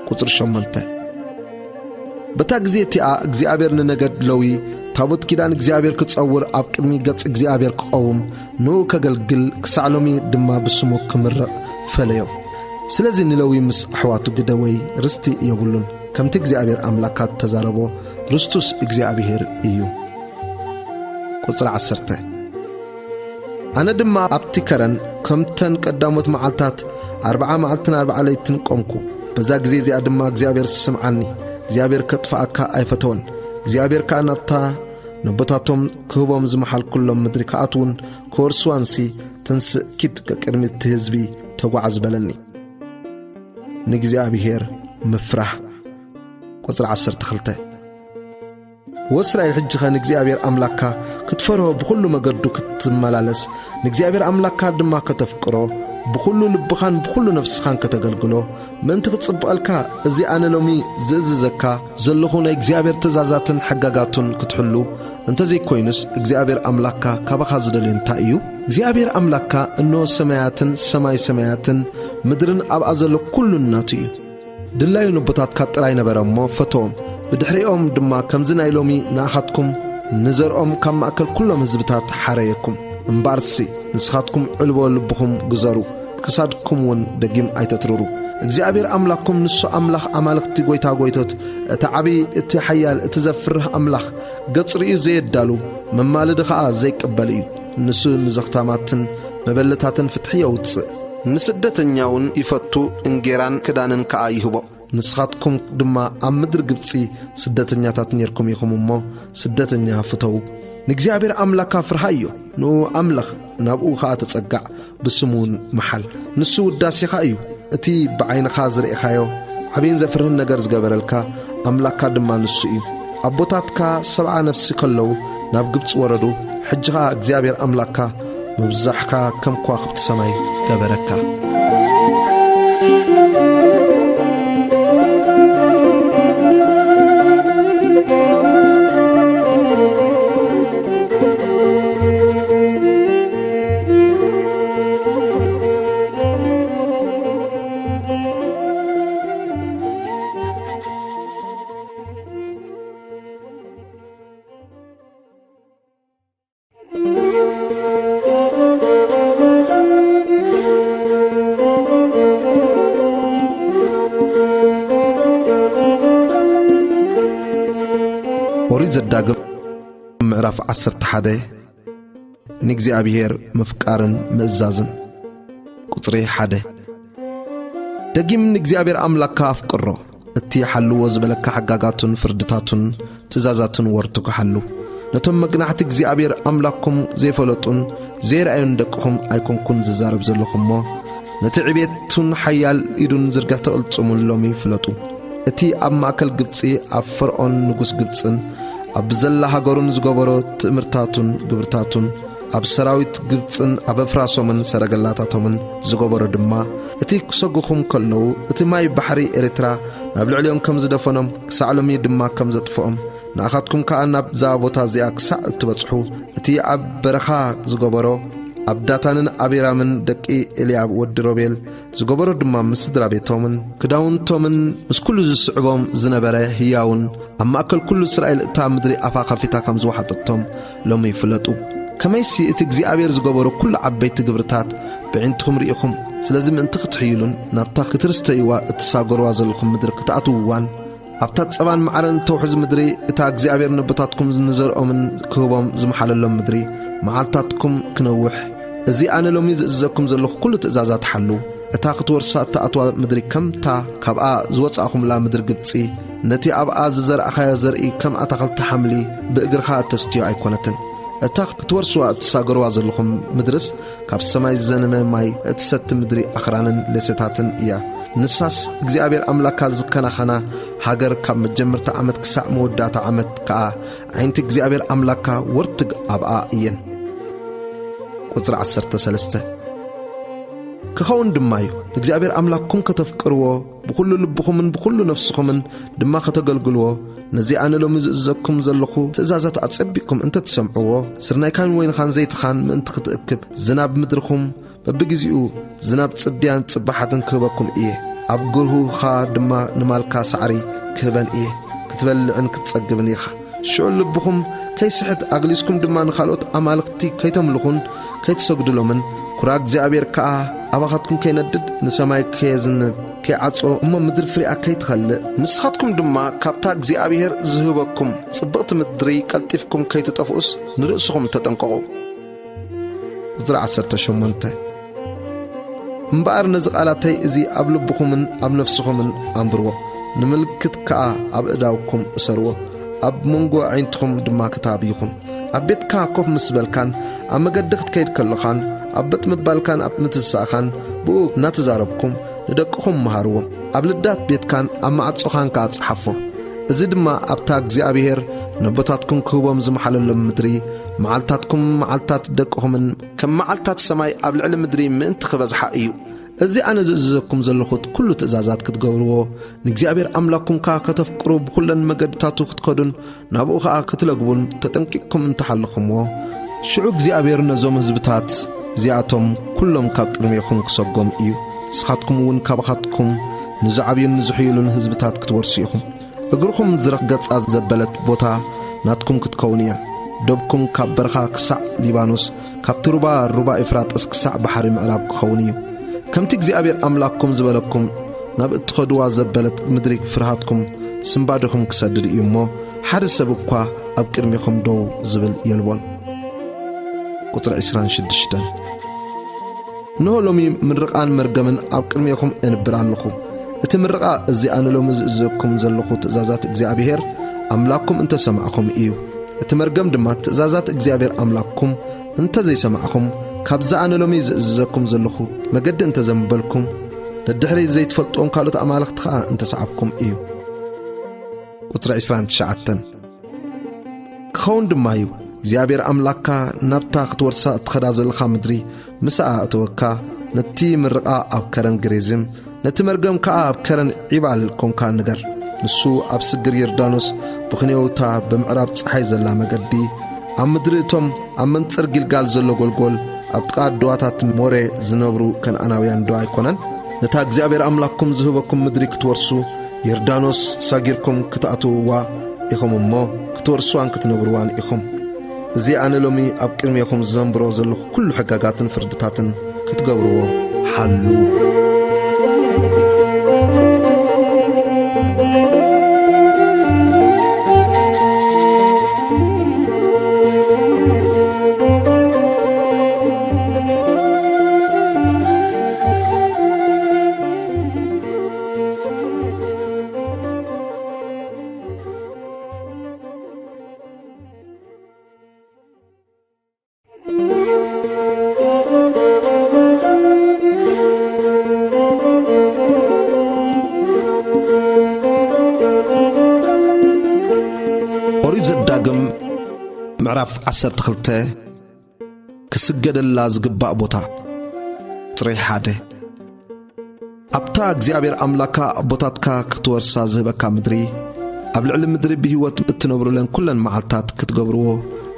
ቁጽሪ ሸሞንተ። በታ ግዜ እቲኣ እግዚኣብሔር ንነገድ ለዊ ታቦት ኪዳን እግዚኣብሔር ክጸውር ኣብ ቅድሚ ገጽ እግዚኣብሔር ክቐውም ንኡ ከገልግል ክሳዕ ሎሚ ድማ ብስሙ ክምረቕ ፈለዮ። ስለዚ ንለዊ ምስ ኣሕዋቱ ግደ ወይ ርስቲ የብሉን። ከምቲ እግዚኣብሔር ኣምላካ እተዛረቦ ርስቱስ እግዚኣብሔር እዩ። ቁጽሪ ዓሰርተ። ኣነ ድማ ኣብቲ ከረን ከምተን ቀዳሞት መዓልታት ኣርብዓ መዓልትን ኣርብዓ ለይትን ቆምኩ። በዛ ግዜ እዚኣ ድማ እግዚኣብሔር ስምዓኒ። እግዚኣብሔር ከጥፍኣካ ኣይፈተወን። እግዚኣብሔር ከኣ ናብታ ነቦታቶም ክህቦም ዝመሓልኩሎም ምድሪ ክኣትዉን ክወርስዋንሲ፣ ተንስእ ኪድ፣ ከቅድሚ እቲ ህዝቢ ተጓዓዝ በለኒ። ንእግዚኣብሔር ምፍራህ። ቁጽሪ ዓሰርተ ክልተ። ወእስራኤል፣ ሕጂኸ ንእግዚኣብሔር ኣምላክካ ክትፈርሆ፣ ብኹሉ መገዱ ክትመላለስ፣ ንእግዚኣብሔር ኣምላክካ ድማ ከተፍቅሮ፣ ብኹሉ ልብኻን ብኹሉ ነፍስኻን ከተገልግሎ፣ ምእንቲ ክጽብቐልካ፣ እዚ ኣነ ሎሚ ዝእዝዘካ ዘለኹ ናይ እግዚኣብሔር ትእዛዛትን ሕጋጋቱን ክትሕሉ፣ እንተዘይኮይኑስ እግዚኣብሔር ኣምላክካ ካባኻ ዝደልዮ እንታይ እዩ? እግዚኣብሔር ኣምላክካ፣ እንሆ፣ ሰማያትን ሰማይ ሰማያትን ምድርን ኣብኣ ዘሎ ኩሉን ናቱ እዩ። ድላዩ ነቦታትካ ጥራይ ነበረ እሞ ፈተዎም። ብድሕሪኦም ድማ ከምዚ ናይ ሎሚ ንኣኻትኩም ንዘርኦም ካብ ማእከል ኩሎም ህዝብታት ሓረየኩም። እምበኣርሲ ንስኻትኩም ዕልቦ ልብኹም ግዘሩ፣ ክሳድኩም እውን ደጊም ኣይተትርሩ። እግዚኣብሔር ኣምላኽኩም ንሱ ኣምላኽ ኣማልኽቲ፣ ጐይታ ጐይቶት፣ እቲ ዓብዪ፣ እቲ ሓያል፣ እቲ ዘፍርህ ኣምላኽ፣ ገጽ ርእዩ ዘየዳሉ፣ መማልዲ ኸኣ ዘይቅበል እዩ። ንሱ ንዘኽታማትን መበለታትን ፍትሒ የውጽእ። ንስደተኛውን ይፈቱ፣ እንጌራን ክዳንን ከኣ ይህቦ። ንስኻትኩም ድማ ኣብ ምድሪ ግብጺ ስደተኛታት ኔርኩም ኢኹም እሞ፣ ስደተኛ ፍተዉ። ንእግዚኣብሔር ኣምላካ ፍርሃዮ፣ ንኡ ኣምልኽ፣ ናብኡ ኸኣ ተጸጋዕ፣ ብስሙ እውን መሓል። ንሱ ውዳሴኻ እዩ፣ እቲ ብዓይንኻ ዝረኤኻዮ ዓብይን ዘፍርህን ነገር ዝገበረልካ ኣምላካ ድማ ንሱ እዩ። ኣቦታትካ ሰብዓ ነፍሲ ከለዉ ናብ ግብፂ ወረዱ። ሕጂ ኸኣ እግዚኣብሔር ኣምላካ ምብዛሕካ ከም ከዋኽብቲ ሰማይ ገበረካ። ኦሪት ዘዳግም ምዕራፍ ዓሰርተ ሓደ። ንእግዚኣብሔር ምፍቃርን ምእዛዝን። ቁጽሪ ሓደ። ደጊም ንእግዚኣብሔር ኣምላክካ ኣፍቅሮ። እቲ ሓልዎ ዝበለካ ሕጋጋቱን ፍርድታቱን ትእዛዛቱን ወርቱ ክሓሉ። ነቶም መግናሕቲ እግዚኣብሔር ኣምላክኩም ዘይፈለጡን ዘይረኣዩን ደቅኹም ኣይኮንኩን ዝዛረብ ዘለኹ እሞ፣ ነቲ ዕቤቱን ሓያል ኢዱን ዝርግሕቲ ቅልጽሙን ሎሚ ፍለጡ። እቲ ኣብ ማእከል ግብጺ ኣብ ፈርዖን ንጉስ ግብጽን ኣብ ዘላ ሃገሩን ዝገበሮ ትእምርታቱን ግብርታቱን፣ ኣብ ሰራዊት ግብጽን ኣብ ኣፍራሶምን ሰረገላታቶምን ዝገበሮ ድማ፣ እቲ ክሰጉኹም ከለዉ፣ እቲ ማይ ባሕሪ ኤርትራ ናብ ልዕሊኦም ከም ዝደፈኖም፣ ክሳዕ ሎሚ ድማ ከም ዘጥፍኦም፣ ንኣኻትኩም ከኣ ናብዛ ቦታ እዚኣ ክሳዕ እትበጽሑ፣ እቲ ኣብ በረኻ ዝገበሮ፣ ኣብ ዳታንን ኣቢራምን ደቂ ኤልያብ ወዲ ሮቤል ዝገበሮ ድማ ምስ ስድራ ቤቶምን ክዳውንቶምን ምስ ኩሉ ዝስዕቦም ዝነበረ ህያውን ኣብ ማእከል ኩሉ እስራኤል እታ ምድሪ ኣፋ ከፊታ ከም ዝወሓጠቶም ሎሚ ይፍለጡ። ከመይሲ እቲ እግዚኣብሔር ዝገበሮ ኩሉ ዓበይቲ ግብርታት ብዕንትኹም ርኢኹም። ስለዚ ምእንቲ ክትሕይሉን ናብታ ክትርስተይዋ እትሳገርዋ ዘለኹም ምድሪ ክትኣትውዋን፣ ኣብታ ጸባን መዓርን እተውሕዝ ምድሪ፣ እታ እግዚኣብሔር ነቦታትኩም ንዘርኦምን ክህቦም ዝመሓለሎም ምድሪ፣ መዓልታትኩም ክነውሕ፣ እዚ ኣነ ሎሚ ዝእዝዘኩም ዘለኹ ኩሉ ትእዛዛት ሓሉ። እታ ክትወርሳ እትኣትዋ ምድሪ ከምታ ካብኣ ዝወጻእኹምላ ምድሪ ግብጺ፣ ነቲ ኣብኣ ዝዘራእኻዮ ዘርኢ ከም ኣታኽልቲ ሓምሊ ብእግርኻ እተስትዮ ኣይኮነትን። እታ ክትወርስዋ እትሳገርዋ ዘለኹም ምድርስ ካብ ሰማይ ዝዘነመ ማይ እትሰቲ ምድሪ ኣኽራንን ሌሴታትን እያ። ንሳስ እግዚኣብሔር ኣምላካ ዝከናኸና ሃገር ካብ መጀመርታ ዓመት ክሳዕ መወዳእታ ዓመት ከኣ ዓይንቲ እግዚኣብሔር ኣምላካ ወርትግ ኣብኣ እየን። ቁጽሪ ዓሰርተ ሰለስተ። ክኸውን ድማ እዩ፣ ንእግዚኣብሔር ኣምላኽኩም ከተፍቅርዎ፣ ብኹሉ ልብኹምን ብኹሉ ነፍስኹምን ድማ ከተገልግልዎ፣ ነዚ ኣነ ሎሚ ዝእዘኩም ዘለኹ ትእዛዛት ኣጸቢቕኩም እንተ ትሰምዕዎ፣ ስርናይካን ወይንኻን ዘይትኻን ምእንቲ ክትእክብ፣ ዝናብ ምድርኹም በብግዜኡ ዝናብ ጽድያን ጽባሓትን ክህበኩም እየ። ኣብ ግርሁኻ ድማ ንማልካ ሳዕሪ ክህበን እየ፣ ክትበልዕን ክትጸግብን ኢኻ። ሽዑ ልብኹም ከይስሕት፣ ኣግሊስኩም ድማ ንኻልኦት ኣማልኽቲ ከይተምልኹን ከይትሰግድሎምን፣ ኩራ እግዚኣብሔር ከኣ ኣባኻትኩም ከይነድድ፣ ንሰማይ ከየዝንብ፣ ከይዓጾ፣ እሞ ምድሪ ፍሬኣ ከይትኸልእ፣ ንስኻትኩም ድማ ካብታ እግዚኣብሔር ዝህበኩም ጽብቕቲ ምድሪ ቀልጢፍኩም ከይትጠፍኡስ፣ ንርእስኹም ተጠንቀቑ። ቁጽሪ ዓሰርተ ሸሞንተ። እምበኣር ነዚ ቃላተይ እዚ ኣብ ልብኹምን ኣብ ነፍስኹምን ኣንብርዎ፣ ንምልክት ከኣ ኣብ እዳውኩም እሰርዎ፣ ኣብ መንጎ ኣዒንትኹም ድማ ክታብ ይኹን። ኣብ ቤትካ ኮፍ ምስ በልካን ኣብ መገዲ ክትከይድ ከለኻን ኣብ በጥ ምባልካን ኣብ ምትሳእኻን ብኡ እናተዛረብኩም ንደቅኹም መሃርዎም። ኣብ ልዳት ቤትካን ኣብ ማዕጾኻን ከኣ ጸሓፎ። እዚ ድማ ኣብታ እግዚኣብሔር ነቦታትኩም ክህቦም ዝመሓለሎም ምድሪ፣ መዓልታትኩም መዓልታት ደቅኹምን ከም መዓልታት ሰማይ ኣብ ልዕሊ ምድሪ ምእንቲ ክበዝሓ እዩ። እዚ ኣነ ዝእዝዘኩም ዘለኹ ኩሉ ትእዛዛት ክትገብርዎ፣ ንእግዚኣብሔር ኣምላኽኩም ከኣ ከተፍቅሩ፣ ብኹለን መገድታቱ ክትከዱን ናብኡ ኸኣ ክትለግቡን ተጠንቂቕኩም እንተሃለኹምዎ፣ ሽዑ እግዚኣብሔር ነዞም ህዝብታት እዚኣቶም ኩሎም ካብ ቅድሜኹም ክሰጎም እዩ። ንስኻትኩም እውን ካባኻትኩም ንዝዓብዩን ንዝሕይሉን ህዝብታት ክትወርሱ ኢኹም። እግርኹም ዝረግጻ ዘበለት ቦታ ናትኩም ክትከውን እያ። ዶብኩም ካብ በረኻ ክሳዕ ሊባኖስ፣ ካብቲ ሩባ፣ ሩባ ኤፍራጥስ ክሳዕ ባሕሪ ምዕራብ ክኸውን እዩ። ከምቲ እግዚኣብሔር ኣምላኽኩም ዝበለኩም፣ ናብ እትኸድዋ ዘበለት ምድሪ ፍርሃትኩም ስንባደኹም ክሰድድ እዩ እሞ፣ ሓደ ሰብ እኳ ኣብ ቅድሜኹም ደው ዝብል የልቦን። ቁጽሪ ዕስራን ሽዱሽተን። እንሆ ሎሚ ምርቓን መርገምን ኣብ ቅድሜኹም እንብር ኣለኹ። እቲ ምርቓ እዚ ኣነ ሎሚ ዝእዘዝኩም ዘለኹ ትእዛዛት እግዚኣብሔር ኣምላኽኩም እንተሰማዕኹም እዩ። እቲ መርገም ድማ ትእዛዛት እግዚኣብሔር ኣምላኽኩም እንተ ዘይሰማዕኹም፣ ካብዚ ኣነ ሎሚ ዝእዝዘኩም ዘለኹ መገዲ እንተ ዘምበልኩም፣ ደድሕሪ ዘይትፈልጦም ካልኦት ኣማልኽቲ ኸኣ እንተሰዓብኩም እዩ። ቁጽሪ ዕስራን ትሽዓተን። ክኸውን ድማ እዩ፣ እግዚኣብሔር ኣምላኽካ ናብታ ክትወርሳ እትኸዳ ዘለኻ ምድሪ ምስ ኣእተወካ፣ ነቲ ምርቓ ኣብ ከረን ግሬዝም፣ ነቲ መርገም ከኣ ኣብ ከረን ዒባል ኮንካ ንገር። ንሱ ኣብ ስግር ዮርዳኖስ ብኽንየውታ ብምዕራብ ጸሓይ ዘላ መገዲ፣ ኣብ ምድሪ እቶም ኣብ መንጽር ጊልጋል ዘሎ ጐልጐል፣ ኣብ ጥቓ ኣድዋታት ሞሬ ዝነብሩ ከነኣናውያን ዶ ኣይኮነን? ነታ እግዚኣብሔር ኣምላኽኩም ዝህበኩም ምድሪ ክትወርሱ፣ ዮርዳኖስ ሳጊርኩም ክትኣትውዋ ኢኹም እሞ፣ ክትወርሱዋን ክትነብርዋን ኢኹም። እዚ ኣነ ሎሚ ኣብ ቅድሜኹም ዘንብሮ ዘለኹ ኩሉ ሕጋጋትን ፍርድታትን ክትገብርዎ ሓሉ። ኦሪት ዘዳግም ምዕራፍ ዓሰርተ ክልተ። ክስገደላ ዝግባእ ቦታ። ጥሪ ሓደ። ኣብታ እግዚኣብሔር ኣምላካ ኣቦታትካ ክትወርሳ ዝህበካ ምድሪ፣ ኣብ ልዕሊ ምድሪ ብህይወት እትነብሩለን ኩለን መዓልታት ክትገብርዎ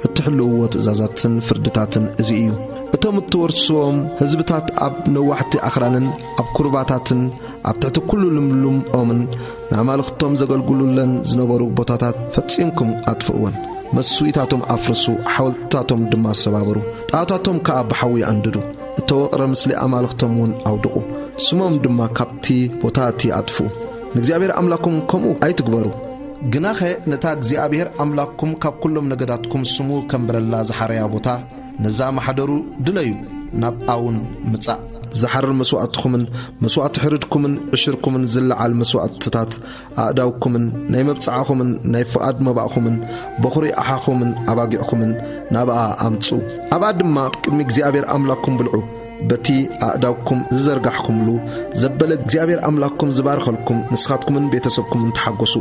እትሕልውዎ ትእዛዛትን ፍርድታትን እዚ እዩ። እቶም እትወርስዎም ህዝብታት ኣብ ነዋሕቲ ኣኽራንን ኣብ ኩርባታትን ኣብ ትሕቲ ኩሉ ልምሉም ኦምን ንኣማልኽቶም ዘገልግሉለን ዝነበሩ ቦታታት ፈጺምኩም ኣጥፍእወን። መስዋእታቶም ኣፍርሱ፣ ሓወልትታቶም ድማ ሰባብሩ። ጣዖታቶም ከኣ ብሓዊ ኣንድዱ። እተወቕረ ምስሊ ኣማልኽቶም እውን ኣውድቑ። ስሞም ድማ ካብቲ ቦታ እቲ ኣጥፍኡ። ንእግዚኣብሔር ኣምላኽኩም ከምኡ ኣይትግበሩ። ግናኸ ነታ እግዚኣብሔር ኣምላኽኩም ካብ ኩሎም ነገዳትኩም ስሙ ከንብረላ ዝሓረያ ቦታ፣ ነዛ ማሕደሩ ድለዩ፣ ናብኣ እውን ምጻእ። ዝሓርር መስዋእትኹምን መስዋእቲ ሕርድኩምን ዕሽርኩምን ዝለዓል መስዋእትታት ኣእዳውኩምን ናይ መብጽዓኹምን ናይ ፍቓድ መባእኹምን በኹሪ ኣሓኹምን ኣባጊዕኩምን ናብኣ ኣምጽኡ። ኣብኣ ድማ ኣብ ቅድሚ እግዚኣብሔር ኣምላኽኩም ብልዑ። በቲ ኣእዳውኩም ዝዘርጋሕኩምሉ ዘበለ እግዚኣብሔር ኣምላኽኩም ዝባርኸልኩም ንስኻትኩምን ቤተሰብኩምን ተሓጎሱ።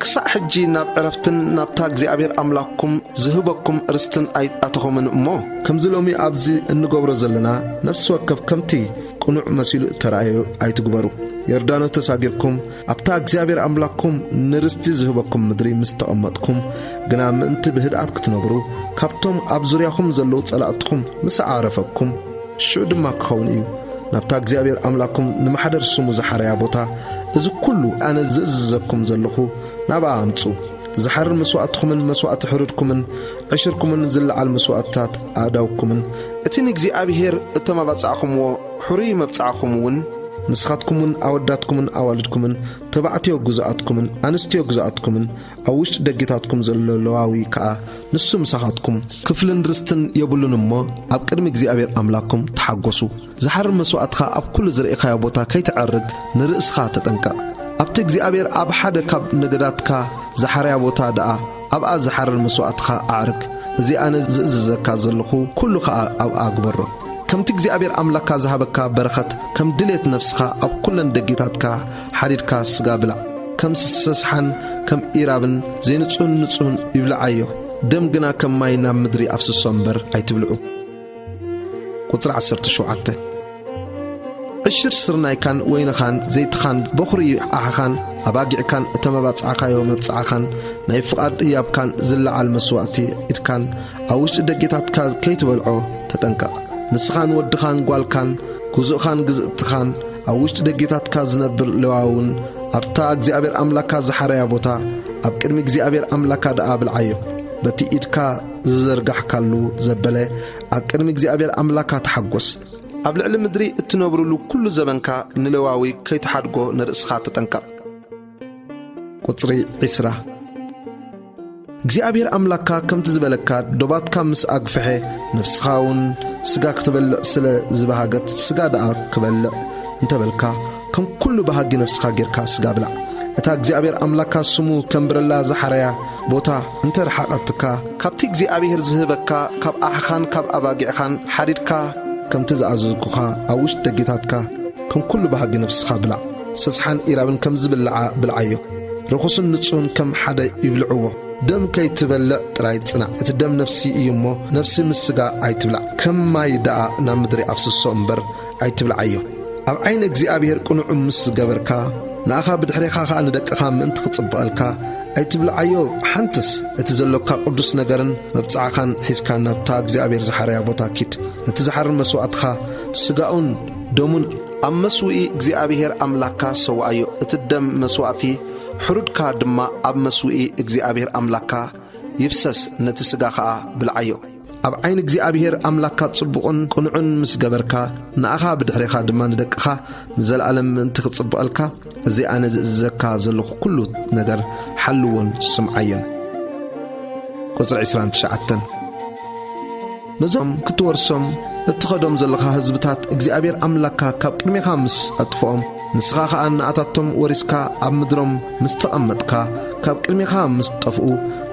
ክሳዕ ሕጂ ናብ ዕረፍትን ናብታ እግዚኣብሔር ኣምላኽኩም ዝህበኩም ርስትን ኣይኣተኹምን እሞ፣ ከምዚ ሎሚ ኣብዚ እንገብሮ ዘለና ነፍሲ ወከፍ ከምቲ ቅኑዕ መሲሉ እተራእዮ ኣይትግበሩ። ዮርዳኖስ ተሳጊርኩም ኣብታ እግዚኣብሔር ኣምላኽኩም ንርስቲ ዝህበኩም ምድሪ ምስ ተቐመጥኩም ግና ምእንቲ ብህድኣት ክትነብሩ ካብቶም ኣብ ዙርያኹም ዘለዉ ጸላእትኹም ምስ ኣዕረፈኩም፣ ሽዑ ድማ ክኸውን እዩ ናብታ እግዚኣብሔር ኣምላኽኩም ንማሕደር ስሙ ዝሓረያ ቦታ፣ እዚ ኩሉ ኣነ ዝእዝዘኩም ዘለኹ ናብኣ ኣምጹ። ዝሓርር መስዋእትኹምን መስዋእቲ ሕሩድኩምን ዕሽርኩምን ዝለዓል መስዋእትታት ኣእዳውኩምን፣ እቲ ንእግዚኣብሔር እተመባጻዕኹምዎ ሕሩይ መብጽዓኹም እውን፣ ንስኻትኩምን ኣወዳትኩምን ኣዋልድኩምን ተባዕትዮ ግዙኣትኩምን ኣንስትዮ ግዙኣትኩምን ኣብ ውሽጢ ደጌታትኩም ዘሎ ለዋዊ ከኣ ንሱ ምሳኻትኩም ክፍልን ርስትን የብሉን እሞ፣ ኣብ ቅድሚ እግዚኣብሔር ኣምላኽኩም ተሓጎሱ። ዝሓርር መስዋእትኻ ኣብ ኩሉ ዝርእኻዮ ቦታ ከይትዐርግ ንርእስኻ ተጠንቀቕ። ኣብቲ እግዚኣብሔር ኣብ ሓደ ካብ ነገዳትካ ዝሓርያ ቦታ ደኣ ኣብኣ ዝሓርር መስዋእትኻ ኣዕርግ። እዚ ኣነ ዝእዝዘካ ዘለኹ ኩሉ ኸኣ ኣብኣ ግበሮ። ከምቲ እግዚኣብሔር ኣምላኽካ ዝሃበካ በረኸት፣ ከም ድሌት ነፍስኻ ኣብ ኩለን ደጌታትካ ሓዲድካ ስጋ ብላዕ። ከም ሰስሓን ከም ኢራብን ዘይንጹህን ንጹህን ይብልዓዮ። ደም ግና ከም ማይ ናብ ምድሪ ኣፍስሶ እምበር ኣይትብልዑ። ቁጽሪ ዓሰርተ ሸውዓተ። ዕሽር ስርናይካን ወይንኻን ዘይትኻን በኹሪ ኣሓኻን ኣባጊዕካን እተመባጻዕካዮ መብጽዓኻን ናይ ፍቓድ ህያብካን ዝለዓል መስዋእቲ ኢድካን ኣብ ውሽጢ ደጌታትካ ከይትበልዖ ተጠንቀቕ። ንስኻን ወድኻን ጓልካን፣ ግዙእኻን ግዝእትኻን፣ ኣብ ውሽጢ ደጌታትካ ዝነብር ሌዋውን ኣብታ እግዚኣብሔር ኣምላኽካ ዝሓረያ ቦታ፣ ኣብ ቅድሚ እግዚኣብሔር ኣምላኽካ ደኣ ብልዓዮ። በቲ ኢድካ ዝዘርጋሕካሉ ዘበለ ኣብ ቅድሚ እግዚኣብሔር ኣምላኽካ ተሓጎስ። ኣብ ልዕሊ ምድሪ እትነብሩሉ ኩሉ ዘበንካ ንሌዋዊ ከይትሓድጎ ንርእስኻ ተጠንቀቕ። ቁጽሪ ዕስራ። እግዚኣብሔር ኣምላኽካ ከምቲ ዝበለካ ዶባትካ ምስ ኣግፍሐ፣ ነፍስኻ እውን ስጋ ክትበልዕ ስለ ዝበሃገት፣ ስጋ ደኣ ክበልዕ እንተበልካ፣ ከም ኩሉ ባህጊ ነፍስኻ ጌርካ ስጋ ብላዕ። እታ እግዚኣብሔር ኣምላኽካ ስሙ ከንብረላ ዝሓረያ ቦታ እንተ ረሓቐትካ፣ ካብቲ እግዚኣብሔር ዝህበካ ካብ ኣሕኻን ካብ ኣባጊዕኻን ሓዲድካ ከምቲ ዝኣዘዝኩኻ ኣብ ውሽጢ ደጌታትካ ከም ኩሉ ባህጊ ነፍስኻ ብላዕ። ሰስሓን ኢራብን ከም ዝብልዓ ብልዓዮ። ርኹስን ንጹህን ከም ሓደ ይብልዕዎ። ደም ከይትበልዕ ጥራይ ጽናዕ። እቲ ደም ነፍሲ እዩ እሞ፣ ነፍሲ ምስ ስጋ ኣይትብላዕ። ከም ማይ ደኣ ናብ ምድሪ ኣፍስሶ እምበር ኣይትብልዓዮ። ኣብ ዓይኒ እግዚኣብሔር ቅኑዕ ምስ ገበርካ፣ ንኣኻ ብድሕሬኻ ኸኣ ንደቅኻ ምእንቲ ክጽብቐልካ፣ ኣይትብልዓዮ። ሓንትስ እቲ ዘሎካ ቅዱስ ነገርን መብጽዓኻን ሒዝካ ናብታ እግዚኣብሔር ዝሓረያ ቦታ ኪድ። ነቲ ዝሓርር መስዋእትኻ፣ ስጋኡን ደሙን ኣብ መስውኢ እግዚኣብሔር ኣምላኽካ ሰውኣዮ። እቲ ደም መስዋእቲ ሕሩድካ ድማ ኣብ መስውኢ እግዚኣብሔር ኣምላኽካ ይፍሰስ፣ ነቲ ስጋ ኸኣ ብልዓዮ። ኣብ ዓይኒ እግዚኣብሔር ኣምላኽካ ጽቡቕን ቅኑዕን ምስ ገበርካ፣ ንኣኻ ብድሕሬኻ ድማ ንደቅኻ ንዘለኣለም ምእንቲ ክጽብቐልካ፣ እዚ ኣነ ዝእዝዘካ ዘለኹ ኩሉ ነገር ሓልዎን ስምዓዮን። ቁጽሪ ዕስራን ትሽዓተን። ነዞም ክትወርሶም እትኸዶም ዘለኻ ህዝብታት እግዚኣብሔር ኣምላኽካ ካብ ቅድሜኻ ምስ ኣጥፍኦም፣ ንስኻ ኸኣ ንኣታቶም ወሪስካ ኣብ ምድሮም ምስ ተቐመጥካ፣ ካብ ቅድሜኻ ምስ ጠፍኡ፣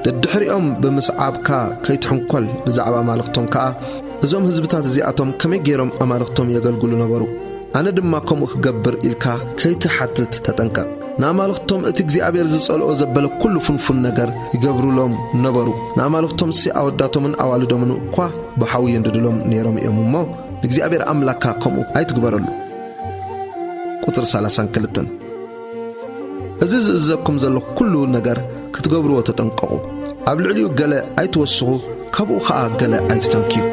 ደድሕሪኦም ብምስዓብካ ከይትሕንኮል፣ ብዛዕባ ኣማልኽቶም ከኣ፣ እዞም ህዝብታት እዚኣቶም ከመይ ገይሮም ኣማልኽቶም የገልግሉ ነበሩ? ኣነ ድማ ከምኡ ክገብር ኢልካ ከይትሓትት ተጠንቀቕ። ንኣማልኽቶም እቲ እግዚኣብሔር ዝጸልኦ ዘበለ ኩሉ ፍንፉን ነገር ይገብሩሎም ነበሩ። ንኣማልኽቶምሲ ኣወዳቶምን ኣዋልዶምን እኳ ብሓዊ የንድዱሎም ነይሮም እዮም እሞ፣ ንእግዚኣብሔር ኣምላኽካ ከምኡ ኣይትግበረሉ። ቁጽሪ ሰላሳን ክልተን። እዚ ዝእዘኩም ዘለኹ ኩሉ ነገር ክትገብርዎ ተጠንቀቑ። ኣብ ልዕሊኡ ገለ ኣይትወስኹ፣ ካብኡ ኸኣ ገለ ኣይትተንክዩ።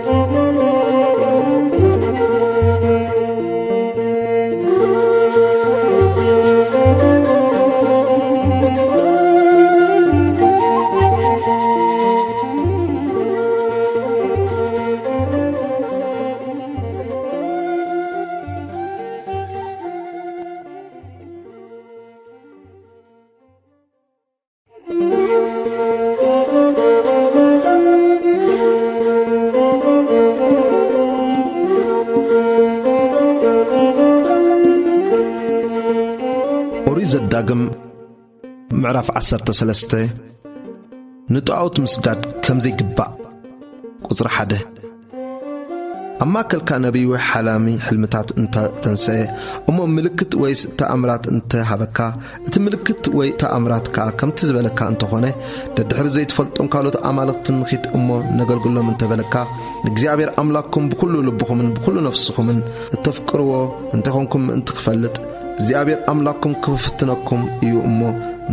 ኦሪት ዘዳግም ምዕራፍ ዓሰርተ ሰለስተ። ንጣዖት ምስጋድ ከም ዘይግባእ። ቁጽሪ ሓደ። ኣብ ማእከልካ ነቢይ ወይ ሓላሚ ሕልምታት እንተ ተንሰኤ፣ እሞ ምልክት ወይስ ተኣምራት እንተ ሃበካ፣ እቲ ምልክት ወይ ተኣምራት ከኣ ከምቲ ዝበለካ እንተኾነ፣ ደድሕሪ ዘይትፈልጦም ካልኦት ኣማልኽቲ ንኺድ እሞ ነገልግሎም እንተ በለካ፣ ንእግዚኣብሔር ኣምላኽኩም ብኹሉ ልብኹምን ብኹሉ ነፍስኹምን እተፍቅርዎ እንተ ኾንኩም ምእንቲ ክፈልጥ፣ እግዚኣብሔር ኣምላኽኩም ክፍትነኩም እዩ እሞ፣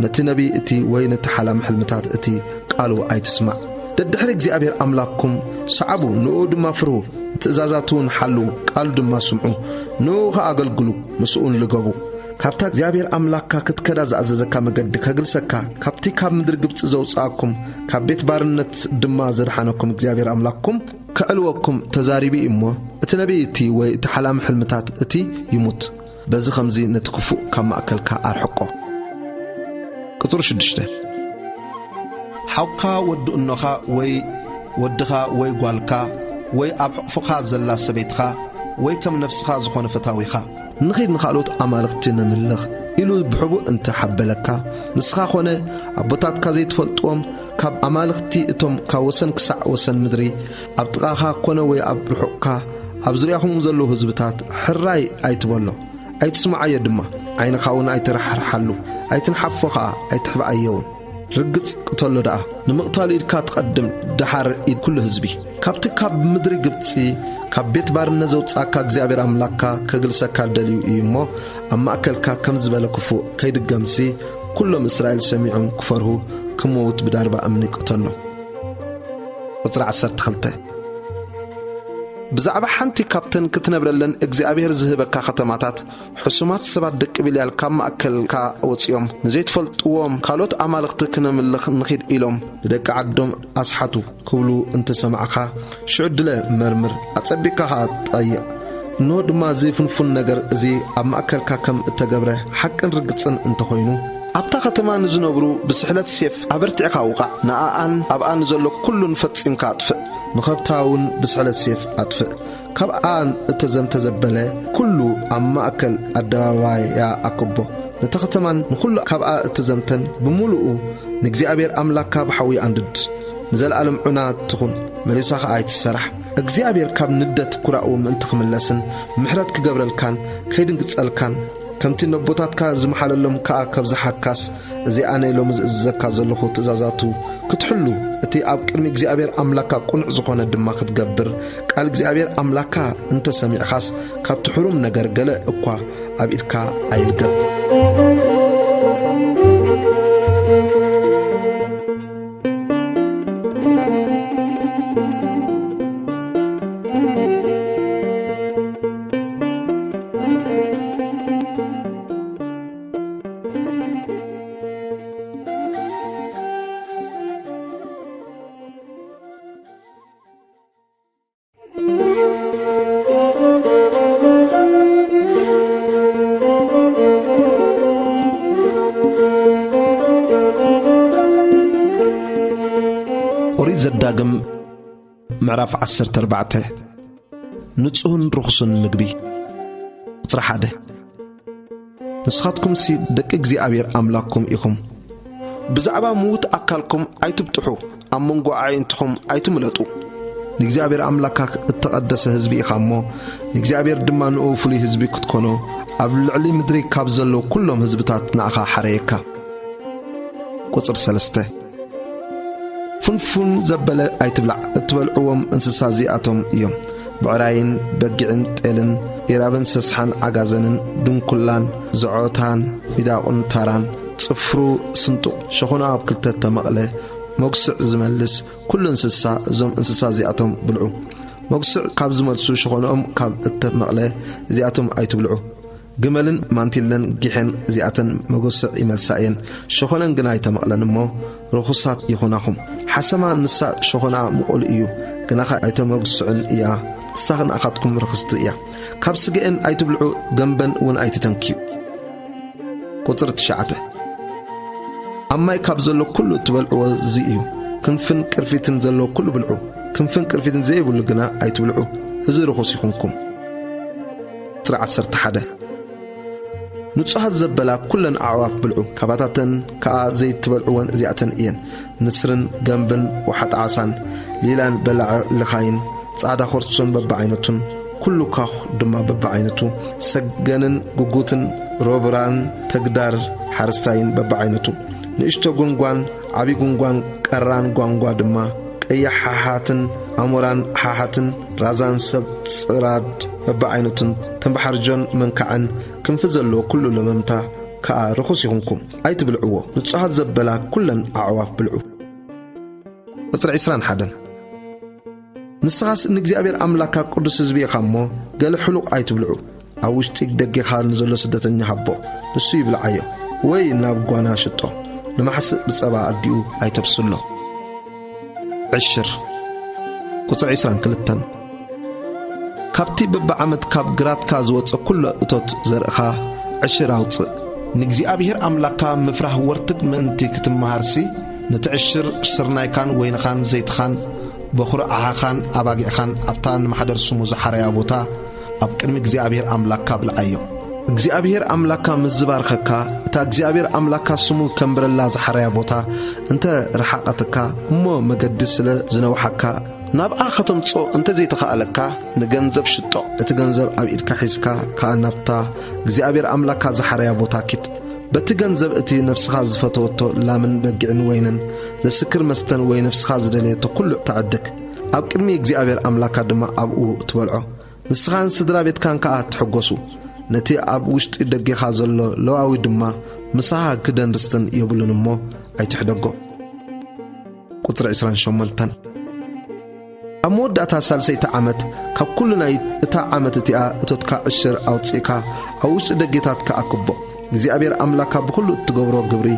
ነቲ ነቢይ እቲ ወይ ነቲ ሓላሚ ሕልምታት እቲ ቃሉ ኣይትስማዕ። ደድሕሪ እግዚኣብሔር ኣምላኽኩም ሰዓቡ፣ ንእኡ ድማ ፍርሁ፣ ንትእዛዛቱ እውን ሓልዉ፣ ቃሉ ድማ ስምዑ፣ ንእኡ ኸኣ ኣገልግሉ፣ ምስኡን ልገቡ። ካብታ እግዚኣብሔር ኣምላኽካ ክትከዳ ዝኣዘዘካ መገዲ ከግልሰካ፣ ካብቲ ካብ ምድሪ ግብጺ ዘውጽኣኩም፣ ካብ ቤት ባርነት ድማ ዘድሓነኩም እግዚኣብሔር ኣምላኽኩም ከዕልወኩም ተዛሪቡ እዩ እሞ፣ እቲ ነቢይ እቲ ወይ እቲ ሓላሚ ሕልምታት እቲ ይሙት። በዚ ኸምዚ ነቲ ክፉእ ካብ ማእከልካ ኣርሕቆ። ቁጽሪ ሽዱሽተ። ሓውካ ወዲ እኖኻ ወይ ወድኻ ወይ ጓልካ ወይ ኣብ ሕቑፍኻ ዘላ ሰበይትኻ ወይ ከም ነፍስኻ ዝኾነ ፈታዊኻ። ንኺድ ንኻልኦት ኣማልኽቲ ነምልኽ ኢሉ ብሕቡእ እንተ ሓበለካ፣ ንስኻ ኾነ ኣቦታትካ ዘይትፈልጥዎም ካብ ኣማልኽቲ እቶም ካብ ወሰን ክሳዕ ወሰን ምድሪ ኣብ ጥቓኻ ኮነ ወይ ኣብ ርሑቕካ ኣብ ዙርያኹም ዘለዉ ህዝብታት ሕራይ ኣይትበሎ። ኣይትስምዓዮ ድማ፣ ዓይንኻ እውን ኣይትራሕርሓሉ፣ ኣይትንሓፎ ኸኣ ኣይትሕብኣዮ እውን። ርግጽ ቅተሎ ደኣ፣ ንምቕታሉ ኢድካ ትቐድም፣ ደሓር ኢድ ኩሉ ህዝቢ። ካብቲ ካብ ምድሪ ግብጺ፣ ካብ ቤት ባርነት ዘውጽኣካ እግዚኣብሔር ኣምላኽካ ከግልሰካ ደልዩ እዩ እሞ፣ ኣብ ማእከልካ ከም ዝበለ ክፉእ ከይድገምሲ፣ ኩሎም እስራኤል ሰሚዖም ክፈርሁ፣ ክመውት ብዳርባ እምኒ ቅተሎ። ቁጽሪ ዓሰርተ ክልተ። ብዛዕባ ሓንቲ ካብተን ክትነብረለን እግዚኣብሔር ዝህበካ ኸተማታት፣ ሕሱማት ሰባት ደቂ ብልያል ካብ ማእከልካ ወጺኦም፣ ንዘይትፈልጥዎም ካልኦት ኣማልኽቲ ክነምልኽ ንኺድ ኢሎም ንደቂ ዓዶም ኣስሓቱ ክብሉ እንተ ሰማዕኻ፣ ሽዑ ድለ መርምር፣ ኣጸቢቕካ ኸኣ ጠይቕ። እንሆ ድማ፣ እዚ ፍንፉን ነገር እዚ ኣብ ማእከልካ ከም እተገብረ ሓቅን ርግጽን እንተ ኾይኑ፣ ኣብታ ኸተማ ንዝነብሩ ብስሕለት ሴፍ ኣበርቲዕካ ውቓዕ፣ ንኣኣን ኣብኣ ንዘሎ ኩሉን ፈጺምካ ኣጥፍእ፣ ንኸብታ እውን ብስሕለት ሴፍ ኣጥፍእ። ካብኣ እተዘምተ ዘበለ ኩሉ ኣብ ማእከል ኣደባባያ ኣክቦ። ነታ ኸተማን ንኹሉ ካብኣ እተዘምተን ብምሉኡ ንእግዚኣብሔር ኣምላኽካ ብሓዊ ኣንድድ። ንዘለኣለም ዑና ትኹን፣ መሊሳ ኸኣ ኣይትሰራሕ። እግዚኣብሔር ካብ ንደት ኩራኡ ምእንቲ ክምለስን ምሕረት ክገብረልካን ከይድንግጸልካን፣ ከምቲ ነቦታትካ ዝመሓለሎም ከኣ ከብዝሓካስ፣ እዚኣ ናይ ሎሚ ዝእዝዘካ ዘለኹ ትእዛዛቱ ክትሕሉ፣ እቲ ኣብ ቅድሚ እግዚኣብሔር ኣምላካ ቅኑዕ ዝኾነ ድማ ክትገብር፣ ቃል እግዚኣብሔር ኣምላካ እንተ ሰሚዕኻስ፣ ካብቲ ሕሩም ነገር ገለ እኳ ኣብ ኢድካ ኣይልገብ። ኦሪት ዘዳግም ምዕራፍ ዓሰርተ ኣርባዕተ። ንጹህን ርኹስን ምግቢ። ቁጽሪ ሓደ። ንስኻትኩምሲ ደቂ እግዚኣብሔር ኣምላኽኩም ኢኹም። ብዛዕባ ምዉት ኣካልኩም ኣይትብጥሑ፣ ኣብ መንጎ ኣዒንትኹም ኣይትምለጡ። ንእግዚኣብሔር ኣምላካ እተቐደሰ ህዝቢ ኢኻ እሞ፣ ንእግዚኣብሔር ድማ ንእኡ ፍሉይ ህዝቢ ክትኮኖ፣ ኣብ ልዕሊ ምድሪ ካብ ዘለዉ ኩሎም ህዝብታት ንኣኻ ሓረየካ። ቁጽሪ ሰለስተ። ፍንፉን ዘበለ ኣይትብላዕ፣ እትበልዕዎም እንስሳ እዚኣቶም እዮም። ብዕራይን በጊዕን ጤልን፣ ኢራብን ሰስሓን ዓጋዘንን፣ ድንኩላን፣ ዝዖታን፣ ሚዳቑን ታራን፣ ጽፍሩ ስንጡቕ፣ ሸኾናኡ ኣብ ክልተ እተመቕለ፣ መጉስዕ ዝመልስ፣ ኩሉ እንስሳ፣ እዞም እንስሳ እዚኣቶም ብልዑ። መጉስዕ ካብ ዝመልሱ፣ ሸኾናኦም ካብ እተመቕለ፣ እዚኣቶም ኣይትብልዑ። ግመልን ማንቲለን ጊሐን እዚኣተን መጎስዕ ይመልሳ እየን፣ ሸኾነን ግና ኣይተመቕለን እሞ ርኹሳት ይኹናኹም። ሓሰማ ንሳ ሸኾናኣ ምቑል እዩ፣ ግናኸ ኣይተመጉስዕን እያ፣ ንሳ ንኣኻትኩም ርኽስቲ እያ። ካብ ስገኤን ኣይትብልዑ፣ ገምበን እውን ኣይትተንክዩ። ቁጽሪ ትሽዓተ። ኣብ ማይ ካብ ዘሎ ኩሉ እትበልዕዎ እዚ እዩ። ክንፍን ቅርፊትን ዘለዎ ኩሉ ብልዑ፣ ክንፍን ቅርፊትን ዘይብሉ ግና ኣይትብልዑ፣ እዚ ርኹስ ይኹንኩም። ቁጽሪ ዓሰርተ ሓደ። ንጹሃት ዘበላ ኩለን ኣዕዋፍ ብልዑ፣ ካባታተን ከኣ ዘይትበልዕወን እዚኣተን እየን። ንስርን ገምብን ወሓጥ ዓሳን ሊላን በላዒ ልኻይን ጻዕዳ ኮርሶን በብዓይነቱን፣ ኩሉ ካኹ ድማ በብዓይነቱ፣ ሰገንን ጉጉትን ሮብራን ተግዳር ሓረስታይን በብዓይነቱ፣ ንእሽቶ ጉንጓን ዓቢ ጉንጓን ቀራን ጓንጓ ድማ፣ ቀያሕ ሓሓትን ኣሞራን ሓሓትን ራዛን ሰብ ጽራድ በብዓይነቱን ተምባሓርጆን መንካዕን ክንፊ ዘለዎ ኩሉ ለመምታ ከኣ ርኹስ ይኹንኩም፣ ኣይትብልዕዎ። ንጹሃት ዘበላ ኩለን ኣዕዋፍ ብልዑ። ቁጽሪ ዕስራን ሓደን። ንስኻስ ንእግዚኣብሔር ኣምላካ ቅዱስ ህዝቢ ኢኻ እሞ፣ ገለ ሕሉቕ ኣይትብልዑ። ኣብ ውሽጢ ደጌኻ ንዘሎ ስደተኛ ሃቦ፣ ንሱ ይብልዓዮ፣ ወይ ናብ ጓና ሽጦ፣ ንማሕስእ ብጸባ ኣዲኡ ኣይተብስሎ። ዕሽር። ቁጽሪ ዕስራን ክልተን። ካብቲ በብዓመት ካብ ግራትካ ዝወጸ ኩሎ እቶት ዘርእኻ ዕሽር ኣውጽእ። ንእግዚኣብሔር ኣምላካ ምፍራህ ወርትግ ምእንቲ ክትመሃርሲ፣ ነቲ ዕሽር ስርናይካን ወይንኻን ዘይትኻን፣ በኹሪ ዓኻኻን ኣባጊዕኻን ኣብታ ንማሕደር ስሙ ዝሓረያ ቦታ ኣብ ቅድሚ እግዚኣብሔር ኣምላካ ብልዓዮ። እግዚኣብሔር ኣምላካ ምስ ዝባርኸካ፣ እታ እግዚኣብሔር ኣምላካ ስሙ ከንብረላ ዝሓረያ ቦታ እንተ ረሓቐትካ፣ እሞ መገዲ ስለ ዝነውሓካ፣ ናብኣ ከተምጽኦ እንተ ዘይተኻእለካ፣ ንገንዘብ ሽጦ። እቲ ገንዘብ ኣብ ኢድካ ሒዝካ ከኣ ናብታ እግዚኣብሔር ኣምላካ ዝሓረያ ቦታ ኪድ። በቲ ገንዘብ እቲ ነፍስኻ ዝፈተወቶ ላምን በጊዕን ወይንን ዘስክር መስተን ወይ ነፍስኻ ዝደለየቶ ኩሉ ተዕድግ። ኣብ ቅድሚ እግዚኣብሔር ኣምላካ ድማ ኣብኡ ትበልዖ። ንስኻን ስድራ ቤትካን ከኣ ትሕጎሱ። ነቲ ኣብ ውሽጢ ደጌኻ ዘሎ ለዋዊ ድማ ምሳኻ ግደን ርስትን የብሉን እሞ ኣይትሕደጎ። ቁጽሪ ዕስራን ሸሞንተን። ኣብ መወዳእታ ሳልሰይቲ ዓመት ካብ ኩሉ ናይ እታ ዓመት እቲኣ እቶትካ ዕሽር ኣውጺእካ ኣብ ውሽጢ ደጌታትካ ኣክቦ። እግዚኣብሔር ኣምላካ ብኹሉ እትገብሮ ግብሪ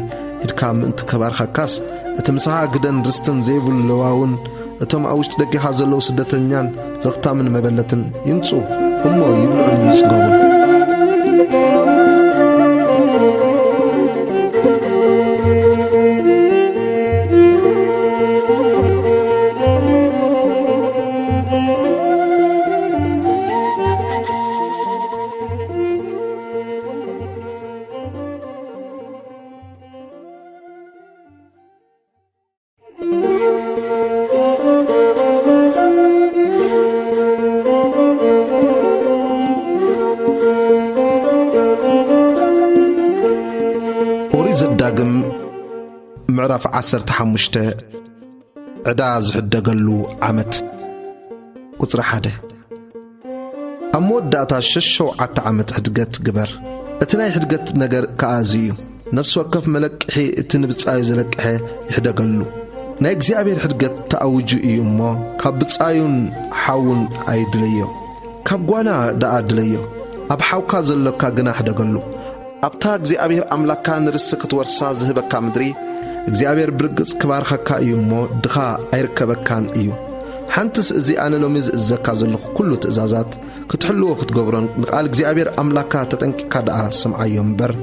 ኢድካ ምእንቲ ከባርኸካስ፣ እቲ ምሳኻ ግደን ርስትን ዘይብሉ ለዋውን እቶም ኣብ ውሽጢ ደጌኻ ዘለዉ ስደተኛን ዘኽታምን መበለትን ይምጹ እሞ ይብልዑን ይጽገቡን። ዘዳግም ምዕራፍ ዓሰርተ ሓሙሽተ። ዕዳ ዝሕደገሉ ዓመት። ቁጽሪ ሓደ። ኣብ መወዳእታ ሸሽ ሸውዓተ ዓመት ሕድገት ግበር። እቲ ናይ ሕድገት ነገር ከኣ እዚ እዩ። ነፍሲ ወከፍ መለቅሒ እቲ ንብጻዩ ዘለቅሐ ይሕደገሉ። ናይ እግዚኣብሔር ሕድገት ተኣውጁ እዩ እሞ፣ ካብ ብጻዩን ሓውን ኣይድለዮ። ካብ ጓና ደኣ ድለዮ። ኣብ ሓውካ ዘሎካ ግና ሕደገሉ። ኣብታ እግዚኣብሔር ኣምላካ ንርስቲ ክትወርሳ ዝህበካ ምድሪ፣ እግዚኣብሔር ብርግጽ ክባርኸካ እዩ እሞ፣ ድኻ ኣይርከበካን እዩ። ሓንትስ እዚ ኣነ ሎሚ ዝእዘካ ዘለኹ ኩሉ ትእዛዛት ክትሕልዎ ክትገብሮን ንቓል እግዚኣብሔር ኣምላካ ተጠንቂቕካ ደኣ ስምዓዮ እምበር፣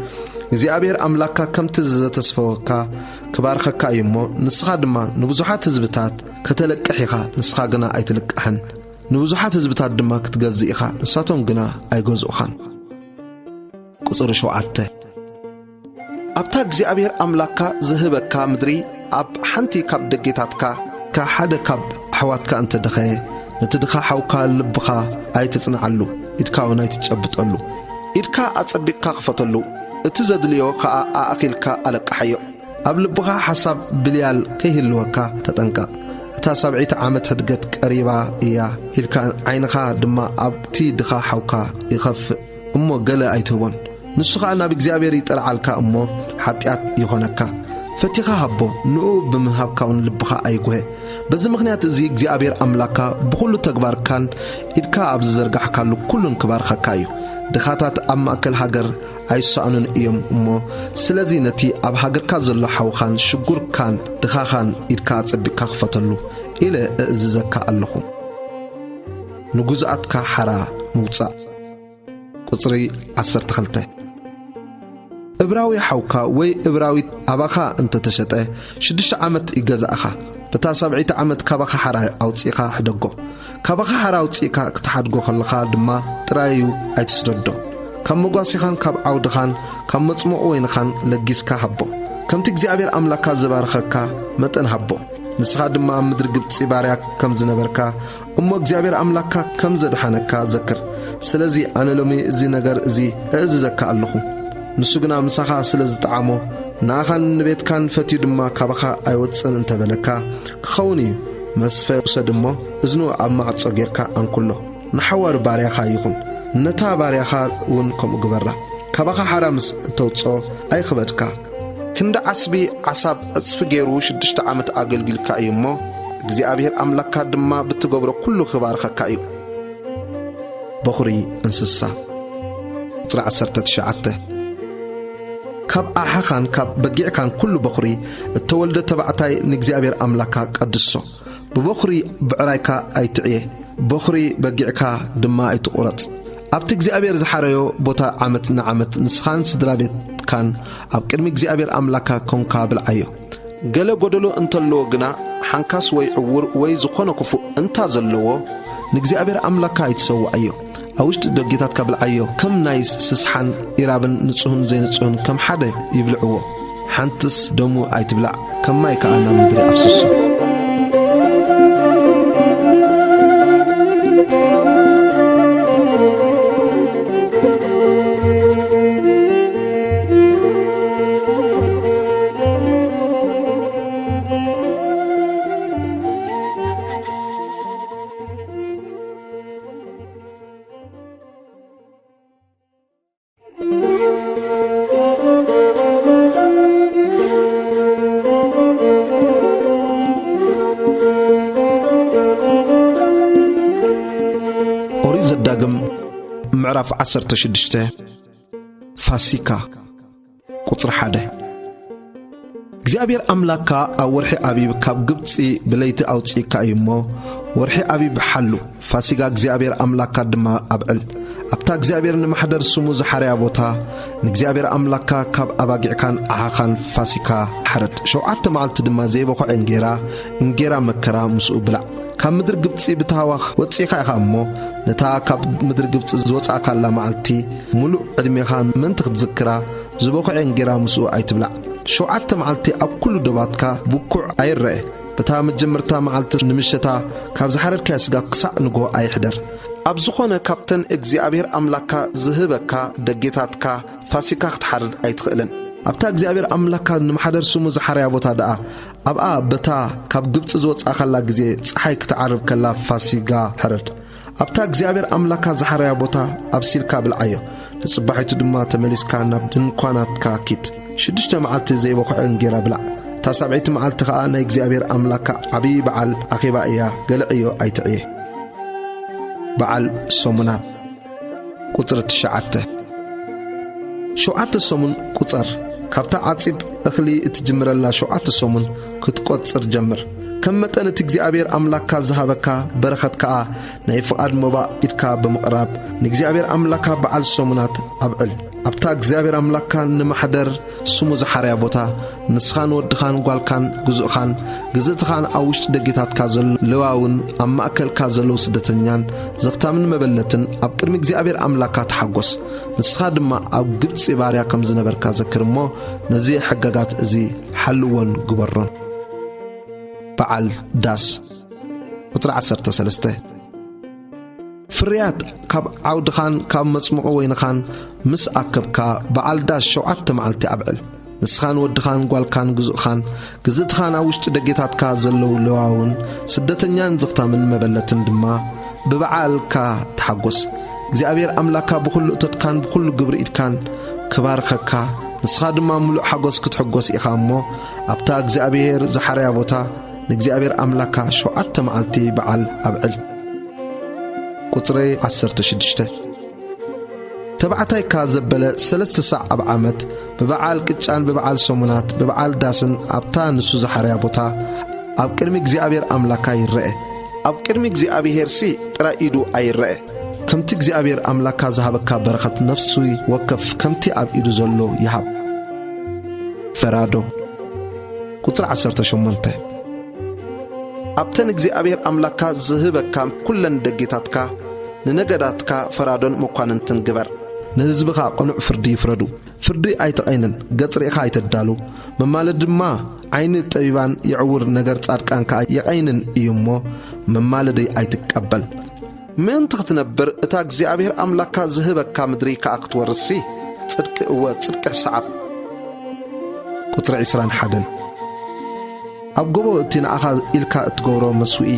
እግዚኣብሔር ኣምላካ ከምቲ ዘተስፈወካ ክባርኸካ እዩ እሞ፣ ንስኻ ድማ ንብዙሓት ህዝብታት ከተለቅሕ ኢኻ፣ ንስኻ ግና ኣይትልቃሕን። ንብዙሓት ህዝብታት ድማ ክትገዝእ ኢኻ፣ ንሳቶም ግና ኣይገዝኡኻን። ቁጽሪ ሸውዓተ። ኣብታ እግዚኣብሔር ኣምላካ ዝህበካ ምድሪ ኣብ ሓንቲ ካብ ደጌታትካ፣ ካብ ሓደ ካብ ኣሕዋትካ እንተ ደኸየ፣ ነቲ ድኻ ሓውካ ልብኻ ኣይትጽንዓሉ፣ ኢድካ እውን ኣይትጨብጠሉ። ኢድካ ኣጸቢቕካ ክፈተሉ፣ እቲ ዘድልዮ ከኣ ኣእኺልካ ኣለቅሓዮ። ኣብ ልብኻ ሓሳብ ብልያል ከይህልወካ ተጠንቀቕ። እታ ሳብዒት ዓመት ሕድገት ቀሪባ እያ ኢልካ ዓይንኻ ድማ ኣብቲ ድኻ ሓውካ ይኸፍእ እሞ ገለ ኣይትህቦን። ንሱ ኸኣ ናብ እግዚኣብሔር ይጠርዓልካ እሞ ሓጢኣት ይኾነካ። ፈቲኻ ሃቦ፣ ንኡ ብምሃብካውን ልብኻ ኣይጉሀ። በዚ ምኽንያት እዚ እግዚኣብሔር ኣምላካ ብኹሉ ተግባርካን ኢድካ ኣብ ዝዘርጋሕካሉ ኩሉን ክባርኸካ እዩ። ድኻታት ኣብ ማእከል ሃገር ኣይሰኣኑን እዮም እሞ፣ ስለዚ ነቲ ኣብ ሃገርካ ዘሎ ሓውኻን ሽጉርካን ድኻኻን ኢድካ ኣጸቢቕካ ክፈተሉ ኢለ እእዝዘካ ኣለኹ። ንግዙኣትካ ሓራ ምውጻእ። ቁጽሪ ዓሰርተ ክልተ። እብራዊ ሓውካ ወይ እብራዊት ኣባኻ እንተ ተሸጠ፣ ሽዱሽተ ዓመት ይገዛእኻ። በታ ሳብዒት ዓመት ካባኻ ሓራ ኣውጺእኻ ሕደጎ። ካባኻ ሓራ ኣውጺእካ ክትሓድጎ ከለኻ ድማ ጥራዩ ኣይትስደዶ። ካብ መጓሲኻን ካብ ዓውድኻን ካብ መጽሞቕ ወይንኻን ለጊስካ ሃቦ። ከምቲ እግዚኣብሔር ኣምላካ ዝባርኸካ መጠን ሃቦ። ንስኻ ድማ ኣብ ምድሪ ግብጺ ባርያ ከም ዝነበርካ፣ እሞ እግዚኣብሔር ኣምላካ ከም ዘድሓነካ ዘክር። ስለዚ ኣነ ሎሚ እዚ ነገር እዚ እእዝዘካ ኣለኹ። ንሱ ግና ምሳኻ ስለ ዝጠዓሞ፣ ንኣኻን ንቤትካን ፈትዩ ድማ ካባኻ ኣይወጽእን እንተ በለካ፣ ክኸውን እዩ። መስፈ ውሰድ እሞ፣ እዝኑ ኣብ ማዕጾ ጌርካ ኣንኩሎ። ንሓዋሩ ባርያኻ ይኹን። ነታ ባርያኻ እውን ከምኡ ግበራ። ካባኻ ሓራ ምስ እተውጽኦ ኣይኽበድካ። ክንዲ ዓስቢ ዓሳብ ዕጽፊ ገይሩ ሽዱሽተ ዓመት ኣገልጊልካ እዩ እሞ፣ እግዚኣብሔር ኣምላካ ድማ ብትገብሮ ኩሉ ክባርኸካ እዩ። በኹሪ እንስሳ። ቁጽሪ ዓሰርተ ትሽዓተ። ካብ ኣሓኻን ካብ በጊዕካን ኩሉ በኹሪ እተወልደ ተባዕታይ ንእግዚኣብሔር ኣምላካ ቀድሶ። ብበኹሪ ብዕራይካ ኣይትዕየ፣ በኹሪ በጊዕካ ድማ ኣይትቑረጽ። ኣብቲ እግዚኣብሔር ዝሓረዮ ቦታ ዓመት ንዓመት ንስኻን ስድራ ቤትካን ኣብ ቅድሚ እግዚኣብሔር ኣምላካ ኮንካ ብልዓዮ። ገለ ጐደሎ እንተለዎ ግና፣ ሓንካስ ወይ ዕዉር ወይ ዝኾነ ክፉእ እንታ ዘለዎ፣ ንእግዚኣብሔር ኣምላካ ኣይትሰውኣዮ። ኣብ ውሽጢ ደጌታትካ ብልዓዮ። ከም ናይ ስስሓን ኢራብን ንጹህን ዘይንጹህን ከም ሓደ ይብልዕዎ። ሓንትስ ደሙ ኣይትብላዕ፣ ከም ማይ ከኣ ናብ ምድሪ ኣፍስሶ። ኦሪት ዘዳግም ምዕራፍ ዓሰርተ ሽዱሽተ። ፋሲካ። ቁጽሪ ሓደ። እግዚኣብሔር ኣምላካ ኣብ ወርሒ ኣቢብ ካብ ግብጺ ብለይቲ ኣውጺእካ እዩ እሞ፣ ወርሒ ኣቢብ ሓሉ፣ ፋሲጋ እግዚኣብሔር ኣምላካ ድማ ኣብዕል። ኣብታ እግዚኣብሔር ንማሕደር ስሙ ዝሓረያ ቦታ፣ ንእግዚኣብሔር ኣምላካ ካብ ኣባጊዕካን ዓኻኻን ፋሲካ ሓረድ። ሸውዓተ መዓልቲ ድማ ዘይበኹዐ እንጌራ፣ እንጌራ መከራ ምስኡ ብላዕ። ካብ ምድሪ ግብጺ ብታህዋኽ ወጺእካ ኢኻ እሞ፣ ነታ ካብ ምድሪ ግብጺ ዝወጻእካላ መዓልቲ፣ ምሉእ ዕድሜኻ ምእንቲ ክትዝክራ፣ ዝበኹዐ እንጌራ ምስኡ ኣይትብላዕ። ሸውዓተ መዓልቲ ኣብ ኩሉ ዶባትካ ብኩዕ ኣይረአ። በታ መጀመርታ መዓልቲ ንምሸታ ካብ ዝሓረድካዮ ስጋ ክሳዕ ንግሆ ኣይሕደር። ኣብ ዝኾነ ካብተን እግዚኣብሔር ኣምላካ ዝህበካ ደጌታትካ ፋሲካ ክትሓርድ ኣይትኽእልን። ኣብታ እግዚኣብሔር ኣምላካ ንማሕደር ስሙ ዝሓረያ ቦታ ደኣ፣ ኣብኣ በታ ካብ ግብጺ ዝወጻእካላ ግዜ ጸሓይ ክትዓርብ ከላ ፋሲጋ ሕረድ። ኣብታ እግዚኣብሔር ኣምላካ ዝሓረያ ቦታ ኣብሲልካ ብልዓዮ። ንጽባሒቱ ድማ ተመሊስካ ናብ ድንኳናትካ ኪድ። ሽዱሽተ መዓልቲ ዘይበኹዐ እንጌራ ብላዕ። እታ ሳብዐይቲ መዓልቲ ኸኣ ናይ እግዚኣብሔር ኣምላካ ዓብዪ በዓል ኣኼባ እያ፣ ገለ ዕዮ ኣይትዕየ። በዓል ሰሙናት። ቁጽሪ ትሽዓተ። ሸውዓተ ሰሙን ቁጸር። ካብታ ዓጺድ እኽሊ እትጅምረላ ሸውዓተ ሰሙን ክትቆጽር ጀምር። ከም መጠን እቲ እግዚኣብሔር ኣምላካ ዝሃበካ በረኸት ከኣ ናይ ፍቓድ መባእ ኢድካ ብምቕራብ ንእግዚኣብሔር ኣምላካ በዓል ሰሙናት ኣብዕል። ኣብታ እግዚኣብሔር ኣምላካ ንማሕደር ስሙ ዝሓርያ ቦታ፣ ንስኻን ወድኻን ጓልካን ግዙእኻን ግዝእትኻን ኣብ ውሽጢ ደጌታትካ ዘሎ ሌዋውን ኣብ ማእከልካ ዘለዉ ስደተኛን ዘኽታምን መበለትን ኣብ ቅድሚ እግዚኣብሔር ኣምላካ ተሓጎስ። ንስኻ ድማ ኣብ ግብጺ ባርያ ከም ዝነበርካ ዘክር እሞ፣ ነዚ ሕገጋት እዚ ሓልዎን ግበሮን። በዓል ዳስ። ቁጽሪ ዓሰርተ ሰለስተ። ፍርያት ካብ ዓውድኻን ካብ መጽምቖ ወይንኻን ምስ ኣከብካ፣ በዓል ዳስ ሸውዓተ መዓልቲ ኣብዕል። ንስኻን ወድኻን ጓልካን ግዙእኻን ግዝእትኻን ኣብ ውሽጢ ደጌታትካ ዘለዉ ሌዋውን ስደተኛን ዘኽታምን መበለትን ድማ ብበዓልካ ተሓጎስ። እግዚኣብሔር ኣምላካ ብኹሉ እቶትካን ብኹሉ ግብሪ ኢድካን ክባርኸካ፣ ንስኻ ድማ ምሉእ ሓጎስ ክትሕጎስ ኢኻ እሞ፣ ኣብታ እግዚኣብሔር ዝሓረያ ቦታ ንእግዚኣብሔር ኣምላካ ሸውዓተ መዓልቲ በዓል ኣብዕል። ቁጽሪ ዓሰርተ ሽዱሽተ። ተባዕታይካ ዘበለ ሰለስተ ሳዕ ኣብ ዓመት ብበዓል ቅጫን ብበዓል ሰሙናት ብበዓል ዳስን ኣብታ ንሱ ዝሓረያ ቦታ ኣብ ቅድሚ እግዚኣብሔር ኣምላካ ይረአ። ኣብ ቅድሚ እግዚኣብሔርሲ ጥራይ ኢዱ ኣይረአ። ከምቲ እግዚኣብሔር ኣምላካ ዝሃበካ በረኸት ነፍሲ ወከፍ ከምቲ ኣብ ኢዱ ዘሎ ይሃብ። ፈራዶ። ቁጽሪ ዓሰርተ ሸሞንተ። ኣብተን እግዚኣብሔር ኣምላካ ዝህበካ ኩለን ደጌታትካ ንነገዳትካ ፈራዶን መኳንንትን ግበር። ንህዝብኻ ቅኑዕ ፍርዲ ይፍረዱ። ፍርዲ ኣይትቐይንን፣ ገጽ ርኢኻ ኣይተዳሉ። መማለዲ ድማ ዓይኒ ጠቢባን የዕውር፣ ነገር ጻድቃን ከኣ የቐይንን እዩ እሞ፣ መማለዲ ኣይትቀበል። ምእንቲ ክትነብር እታ እግዚኣብሔር ኣምላካ ዝህበካ ምድሪ ከኣ ክትወርስሲ፣ ጽድቂ፣ እወ፣ ጽድቂ ሕሰዓብ። ቁጽሪ ዕስራን ሓደን። ኣብ ጎቦ እቲ ንኣኻ ኢልካ እትገብሮ መስውኢ፣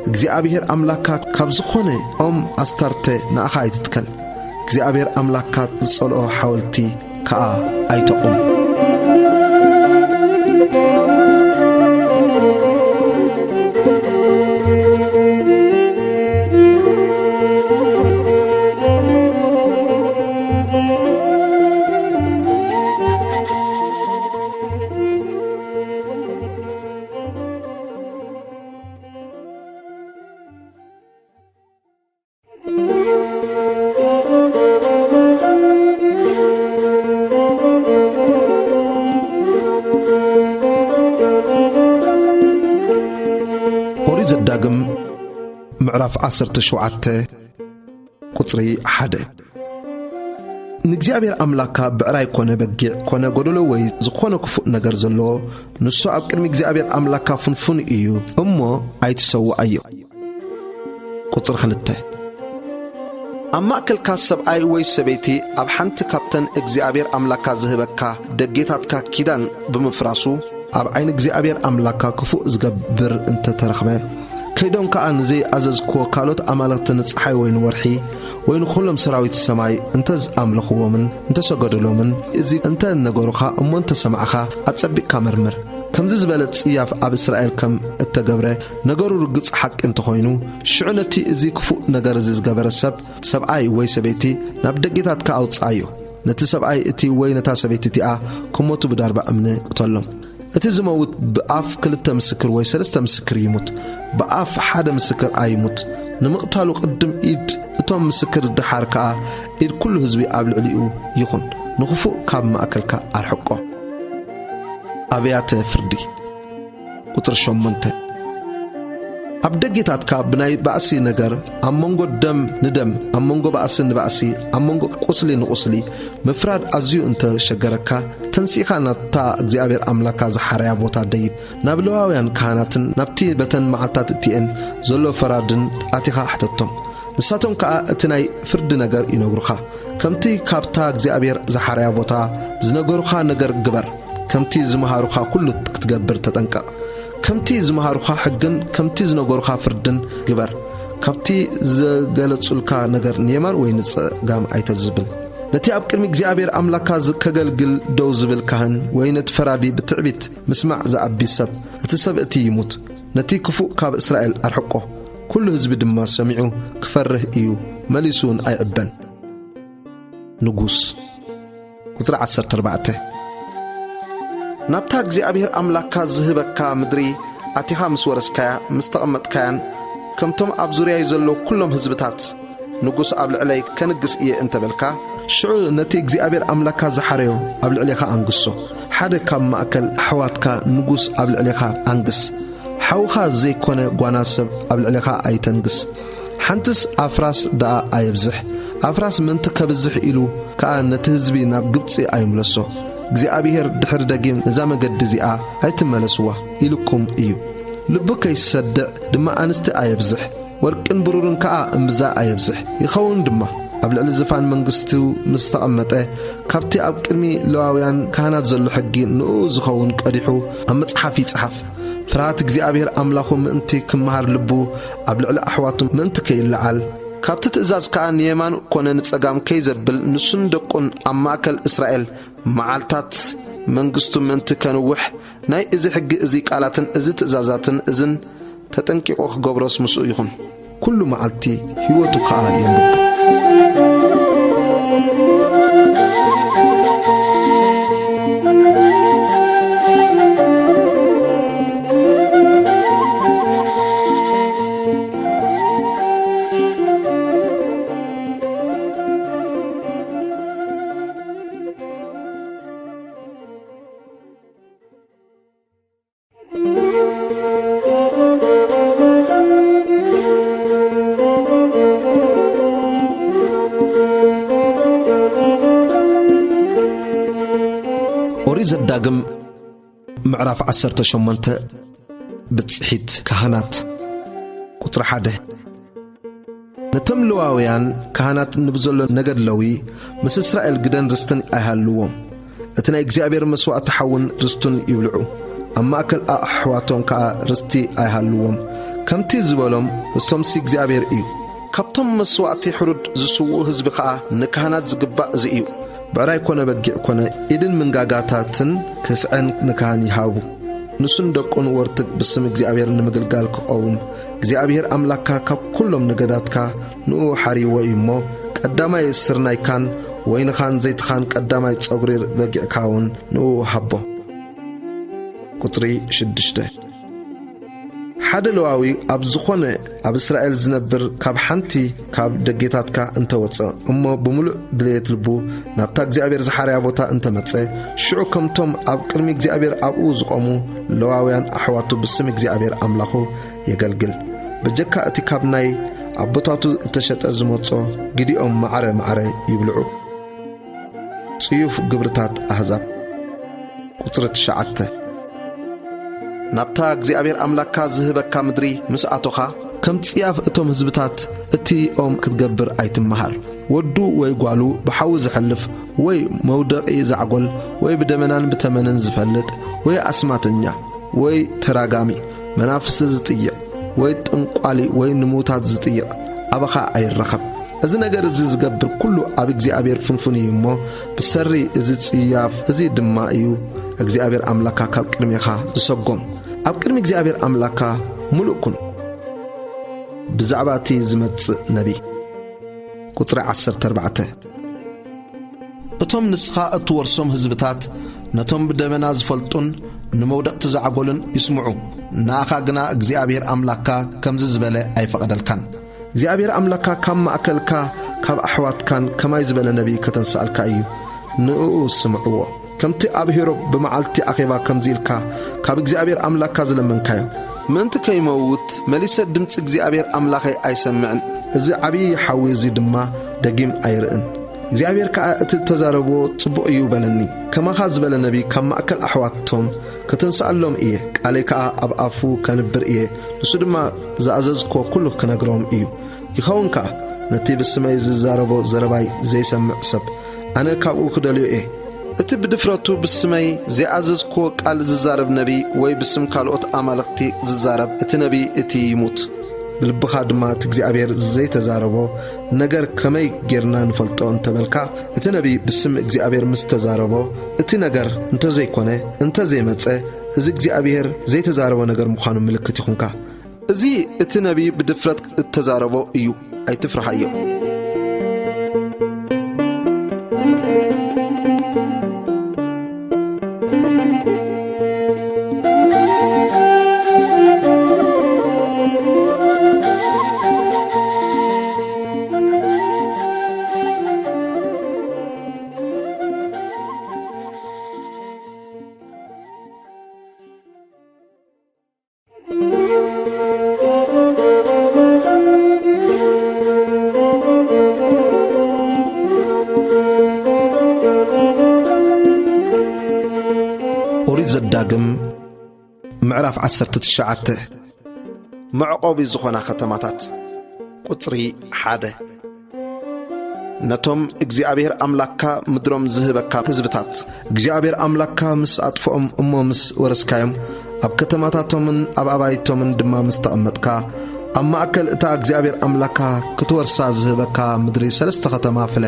እግዚኣብሔር ኣምላካ ካብ ዝኾነ ኦም ኣስታርተ ንኣኻ ኣይትትከል። እግዚኣብሔር ኣምላካ ዝጸልኦ ሓወልቲ ከኣ ኣይተቑም። ኦሪት ዘዳግም ምዕራፍ ዓሰርተ ሸውዓተ ቁጽሪ ሓደ። ንእግዚኣብሔር ኣምላካ ብዕራይ ኮነ በጊዕ ኮነ ጎደሎ ወይ ዝኾነ ክፉእ ነገር ዘለዎ፣ ንሱ ኣብ ቅድሚ እግዚኣብሔር ኣምላካ ፍንፉን እዩ እሞ ኣይትሰውኣዮ። ቁጽሪ ክልተ። ኣብ ማእከልካ ሰብኣይ ወይ ሰበይቲ ኣብ ሓንቲ ካብተን እግዚኣብሔር ኣምላካ ዝህበካ ደጌታትካ ኪዳን ብምፍራሱ፣ ኣብ ዓይኒ እግዚኣብሔር ኣምላካ ክፉእ ዝገብር እንተ ተረኽበ፣ ከይዶም ከኣ ንዘይኣዘዝክዎ ካልኦት ኣማልኽቲ ንጸሓይ ወይ ንወርሒ ወይ ንኹሎም ሰራዊት ሰማይ እንተ ኣምለኽዎምን እንተ ሰገዱሎምን፣ እዚ እንተ ነገሩኻ እሞ እንተ ሰማዕኻ፣ ኣጸቢቕካ መርምር። ከምዚ ዝበለ ጽያፍ ኣብ እስራኤል ከም እተገብረ ነገሩ ርግጽ ሓቂ እንተኾይኑ፣ ሽዑ ነቲ እዚ ክፉእ ነገር እዚ ዝገበረ ሰብ፣ ሰብኣይ ወይ ሰበይቲ፣ ናብ ደጌታትካ ኣውጽኣዮ። ነቲ ሰብኣይ እቲ ወይ ነታ ሰበይቲ እቲኣ ክሞቱ ብዳርባ እምኒ ቅተሎም። እቲ ዝመውት ብኣፍ ክልተ ምስክር ወይ ሰለስተ ምስክር ይሙት፣ ብኣፍ ሓደ ምስክር ኣይሙት። ንምቕታሉ ቅድም ኢድ እቶም ምስክር፣ ደሓር ከኣ ኢድ ኩሉ ህዝቢ ኣብ ልዕሊኡ ይኹን። ንኽፉእ ካብ ማእከልካ ኣርሕቆ። ኣብያተ ፍርዲ። ቁጽሪ ሸሞንተ። ኣብ ደጌታትካ ብናይ ባእሲ ነገር፣ ኣብ መንጎ ደም ንደም፣ ኣብ መንጎ ባእሲ ንባእሲ፣ ኣብ መንጎ ቁስሊ ንቁስሊ፣ ምፍራድ ኣዝዩ እንተ ሸገረካ፣ ተንሲእካ ናብታ እግዚኣብሔር ኣምላካ ዝሓረያ ቦታ ደይብ፣ ናብ ሌዋውያን ካህናትን ናብቲ በተን መዓልታት እቲኤን ዘሎ ፈራድን ኣቲኻ ሕተቶም። ንሳቶም ከኣ እቲ ናይ ፍርዲ ነገር ይነግሩኻ። ከምቲ ካብታ እግዚኣብሔር ዝሓረያ ቦታ ዝነገሩኻ ነገር ግበር። ከምቲ ዝመሃሩኻ ኩሉ ክትገብር ተጠንቀቕ። ከምቲ ዝመሃሩኻ ሕግን ከምቲ ዝነገሩኻ ፍርድን ግበር። ካብቲ ዘገለጹልካ ነገር ንየማን ወይ ንጸጋም ኣይተዝብል። ነቲ ኣብ ቅድሚ እግዚኣብሔር ኣምላካ ዝ-፣ ከገልግል ደው ዝብል ካህን ወይ ነቲ ፈራዲ ብትዕቢት ምስማዕ ዝኣቢ ሰብ፣ እቲ ሰብ እቲ ይሙት። ነቲ ክፉእ ካብ እስራኤል ኣርሕቆ። ኩሉ ህዝቢ ድማ ሰሚዑ ክፈርህ እዩ፣ መሊሱ እውን ኣይዕበን። ንጉስ። ቁጽሪ ዓሰርተ ኣርባዕተ። ናብታ እግዚኣብሔር ኣምላካ ዝህበካ ምድሪ ኣቲኻ ምስ ወረስካያ፣ ምስ ተቐመጥካያን፣ ከምቶም ኣብ ዙርያይ ዘለዉ ኩሎም ህዝብታት፣ "ንጉስ ኣብ ልዕለይ ከንግስ እየ" እንተበልካ፣ ሽዑ ነቲ እግዚኣብሔር ኣምላካ ዝሓረዮ ኣብ ልዕሌኻ ኣንግሶ። ሓደ ካብ ማእከል ኣሕዋትካ ንጉስ ኣብ ልዕሌኻ ኣንግስ። ሓውኻ ዘይኮነ ጓና ሰብ ኣብ ልዕሌኻ ኣይተንግስ። ሓንትስ ኣፍራስ ደኣ ኣየብዝሕ። ኣፍራስ ምእንቲ ከብዝሕ ኢሉ ከኣ ነቲ ህዝቢ ናብ ግብጺ ኣይምለሶ። እግዚኣብሔር ድሕሪ ደጊም ነዛ መገዲ እዚኣ ኣይትመለስዋ ኢሉኩም እዩ። ልቡ ከይሰድዕ ድማ ኣንስቲ ኣየብዝሕ፣ ወርቅን ብሩርን ከኣ እምብዛ ኣየብዝሕ። ይኸውን ድማ ኣብ ልዕሊ ዝፋን መንግስቱ ምስ ተቐመጠ፣ ካብቲ ኣብ ቅድሚ ለዋውያን ካህናት ዘሎ ሕጊ ንኡ ዝኸውን ቀዲሑ ኣብ መጽሓፍ ይጽሓፍ። ፍርሃት እግዚኣብሔር ኣምላኹ ምእንቲ ክመሃር ልቡ ኣብ ልዕሊ ኣሕዋቱ ምእንቲ ከይለዓል፣ ካብቲ ትእዛዝ ከኣ ንየማን ኮነ ንጸጋም ከይዘብል፣ ንሱን ደቁን ኣብ ማእከል እስራኤል መዓልታት መንግስቱ ምእንቲ ከንውሕ፣ ናይ እዚ ሕጊ እዚ ቃላትን እዚ ትእዛዛትን እዝን ተጠንቂቑ ክገብሮስ ምስኡ ይኹን። ኩሉ መዓልቲ ህይወቱ ከኣ የንብቦ። ኦሪት ዘዳግም ምዕራፍ ዓሰርተ ሸሞንተ። ብጽሒት ካህናት። ቁጽሪ ሓደ። ነቶም ለዋውያን ካህናት ንብዘሎ ነገድ ለዊ ምስ እስራኤል ግደን ርስትን ኣይሃልዎም። እቲ ናይ እግዚኣብሔር መስዋእቲ ሓውን ርስቱን ይብልዑ። ኣብ ማእከል ኣሕዋቶም ከኣ ርስቲ ኣይሃልዎም። ከምቲ ዝበሎም ርስቶምሲ እግዚኣብሔር እዩ። ካብቶም መስዋእቲ ሕሩድ ዝስውኡ ህዝቢ ከኣ ንካህናት ዝግባእ እዚ እዩ። ብዕራይ ኮነ በጊዕ ኮነ ኢድን መንጋጋታትን ክስዐን ንካህን ይሃቡ። ንሱን ደቁን ወርትግ ብስም እግዚኣብሔር ንምግልጋል ክቐውም፣ እግዚኣብሔር ኣምላክካ ካብ ኩሎም ነገዳትካ ንኡ ሓርይዎ እዩ እሞ፣ ቀዳማይ ስርናይካን ወይንኻን ዘይትኻን ቀዳማይ ጸጉሪ በጊዕካ እውን ንኡ ሃቦ። ቁጽሪ ሽዱሽተ። ሓደ ለዋዊ ኣብ ዝኾነ ኣብ እስራኤል ዝነብር ካብ ሓንቲ ካብ ደጌታትካ እንተወጸ እሞ ብምሉእ ድሌት ልቡ ናብታ እግዚኣብሔር ዝሓርያ ቦታ እንተመጸ፣ ሽዑ ከምቶም ኣብ ቅድሚ እግዚኣብሔር ኣብኡ ዝቖሙ ለዋውያን ኣሕዋቱ ብስም እግዚኣብሔር ኣምላኹ የገልግል። በጀካ እቲ ካብ ናይ ኣቦታቱ እተሸጠ ዝመጾ ግዲኦም ማዕረ ማዕረ ይብልዑ። ጽዩፍ ግብርታት ኣህዛብ። ቁጽሪ ትሽዓተ። ናብታ እግዚኣብሔር ኣምላክካ ዝህበካ ምድሪ ምስ ኣቶኻ፣ ከም ጽያፍ እቶም ህዝብታት እቲ ኦም ክትገብር ኣይትመሃር። ወዱ ወይ ጓሉ ብሓዊ ዘሕልፍ፣ ወይ መውደቒ ዛዕጎል፣ ወይ ብደመናን ብተመንን ዝፈልጥ፣ ወይ ኣስማተኛ፣ ወይ ተራጋሚ፣ መናፍስቲ ዝጥይቕ፣ ወይ ጠንቋሊ፣ ወይ ንምዉታት ዝጥይቕ ኣባኻ ኣይረኸብ። እዚ ነገር እዚ ዝገብር ኩሉ ኣብ እግዚኣብሔር ፍንፉን እዩ እሞ፣ ብሰሪ እዚ ጽያፍ እዚ ድማ እዩ እግዚኣብሔር ኣምላካ ካብ ቅድሜኻ ዝሰጎም። ኣብ ቅድሚ እግዚኣብሔር ኣምላካ ምሉእ ኩን። ብዛዕባ እቲ ዝመጽእ ነቢ። ቁጽሪ ዓሰርተ ኣርባዕተ። እቶም ንስኻ እትወርሶም ህዝብታት ነቶም ብደመና ዝፈልጡን ንመውደቕቲ ዛዕጎልን ይስምዑ። ንኣኻ ግና እግዚኣብሔር ኣምላካ ከምዚ ዝበለ ኣይፈቐደልካን። እግዚኣብሔር ኣምላካ ካብ ማእከልካ ካብ ኣሕዋትካን ከማይ ዝበለ ነቢይ ከተንስኣልካ እዩ። ንእኡ ስምዕዎ። ከምቲ ኣብ ሄሮብ ብመዓልቲ ኣኼባ ከምዚ ኢልካ ካብ እግዚኣብሔር ኣምላካ ዝለመንካዮ፣ ምእንቲ ከይመውት መሊሰ ድምጺ እግዚኣብሔር ኣምላኸይ ኣይሰምዕን፣ እዚ ዓብዪ ሓዊ እዚ ድማ ደጊም ኣይርእን። እግዚኣብሔር ከኣ እቲ እተዛረብዎ ጽቡቕ እዩ በለኒ። ከማኻ ዝበለ ነቢይ ካብ ማእከል ኣሕዋቶም ከተንስኣሎም እየ፣ ቃለይ ከኣ ኣብ ኣፉ ከንብር እየ፣ ንሱ ድማ ዝኣዘዝክዎ ኩሉ ክነግሮም እዩ። ይኸውን ከኣ፣ ነቲ ብስመይ ዝዛረቦ ዘረባይ ዘይሰምዕ ሰብ፣ ኣነ ካብኡ ክደልዮ እየ። እቲ ብድፍረቱ ብስመይ ዘይኣዘዝክዎ ቃል ዝዛረብ ነቢይ፣ ወይ ብስም ካልኦት ኣማልኽቲ ዝዛረብ፣ እቲ ነቢይ እቲ ይሙት። ብልብኻ ድማ፣ እቲ እግዚኣብሔር ዘይተዛረቦ ነገር ከመይ ጌርና ንፈልጦ እንተበልካ፣ እቲ ነቢይ ብስም እግዚኣብሔር ምስ ተዛረቦ፣ እቲ ነገር እንተዘይኮነ፣ እንተዘይመጸ፣ እዚ እግዚኣብሔር ዘይተዛረቦ ነገር ምዃኑ ምልክት ይኹንካ። እዚ እቲ ነቢይ ብድፍረት እተዛረቦ እዩ፣ ኣይትፍርሃዮ። ኦሪት ዘዳግም ምዕራፍ ዓሰርተ ትሽዓተ። መዕቆቢ ዝኾና ከተማታት። ቁጽሪ ሓደ። ነቶም እግዚኣብሔር ኣምላኽካ ምድሮም ዝህበካ ህዝብታት፣ እግዚኣብሔር ኣምላኽካ ምስ ኣጥፍኦም እሞ ምስ ወረስካዮም፣ ኣብ ከተማታቶምን ኣብ ኣባይቶምን ድማ ምስ ተቐመጥካ፣ ኣብ ማእከል እታ እግዚኣብሔር ኣምላኽካ ክትወርሳ ዝህበካ ምድሪ ሰለስተ ከተማ ፍለ።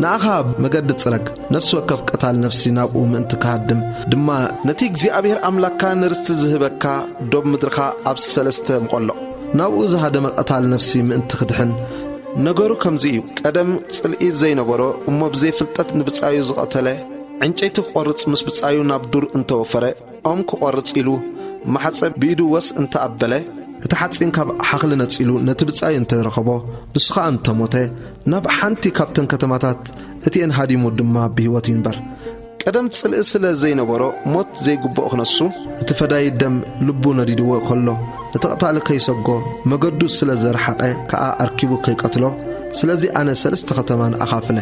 ንኣኻ መገዲ ጽረግ፣ ነፍሲ ወከፍ ቀታል ነፍሲ ናብኡ ምእንቲ ክሃድም ድማ፣ ነቲ እግዚኣብሔር ኣምላኽካ ንርስቲ ዝህበካ ዶብ ምድርኻ ኣብ ሰለስተ ምቐሎ። ናብኡ ዝሃደመ ቀታል ነፍሲ ምእንቲ ክድሕን፣ ነገሩ ከምዚ እዩ። ቀደም ጽልኢ ዘይነበሮ፣ እሞ ብዘይ ፍልጠት ንብጻዩ ዝቐተለ፣ ዕንጨይቲ ክቖርጽ ምስ ብጻዩ ናብ ዱር እንተወፈረ፣ ኦም ክቖርጽ ኢሉ ማሕጸ ብኢዱ ወስ እንተ ኣበለ፣ እቲ ሓጺን ካብ ሓኽሊ ነጺሉ ነቲ ብጻዩ እንተ ረኸቦ፣ ንሱ ኸኣ እንተ ሞተ፣ ናብ ሓንቲ ካብተን ከተማታት እቲኤን ሃዲሙ ድማ ብህይወት ይንበር። ቀደም ጽልኢ ስለ ዘይነበሮ፣ ሞት ዘይግብኦ ክነሱ፣ እቲ ፈዳይ ደም ልቡ ነዲድዎ ከሎ፣ እቲ ቀታሊ ከይሰጎ፣ መገዱ ስለ ዘርሓቐ ከኣ ኣርኪቡ ከይቀትሎ፣ ስለዚ ኣነ ሰለስተ ኸተማ ንኣኻ ፍለ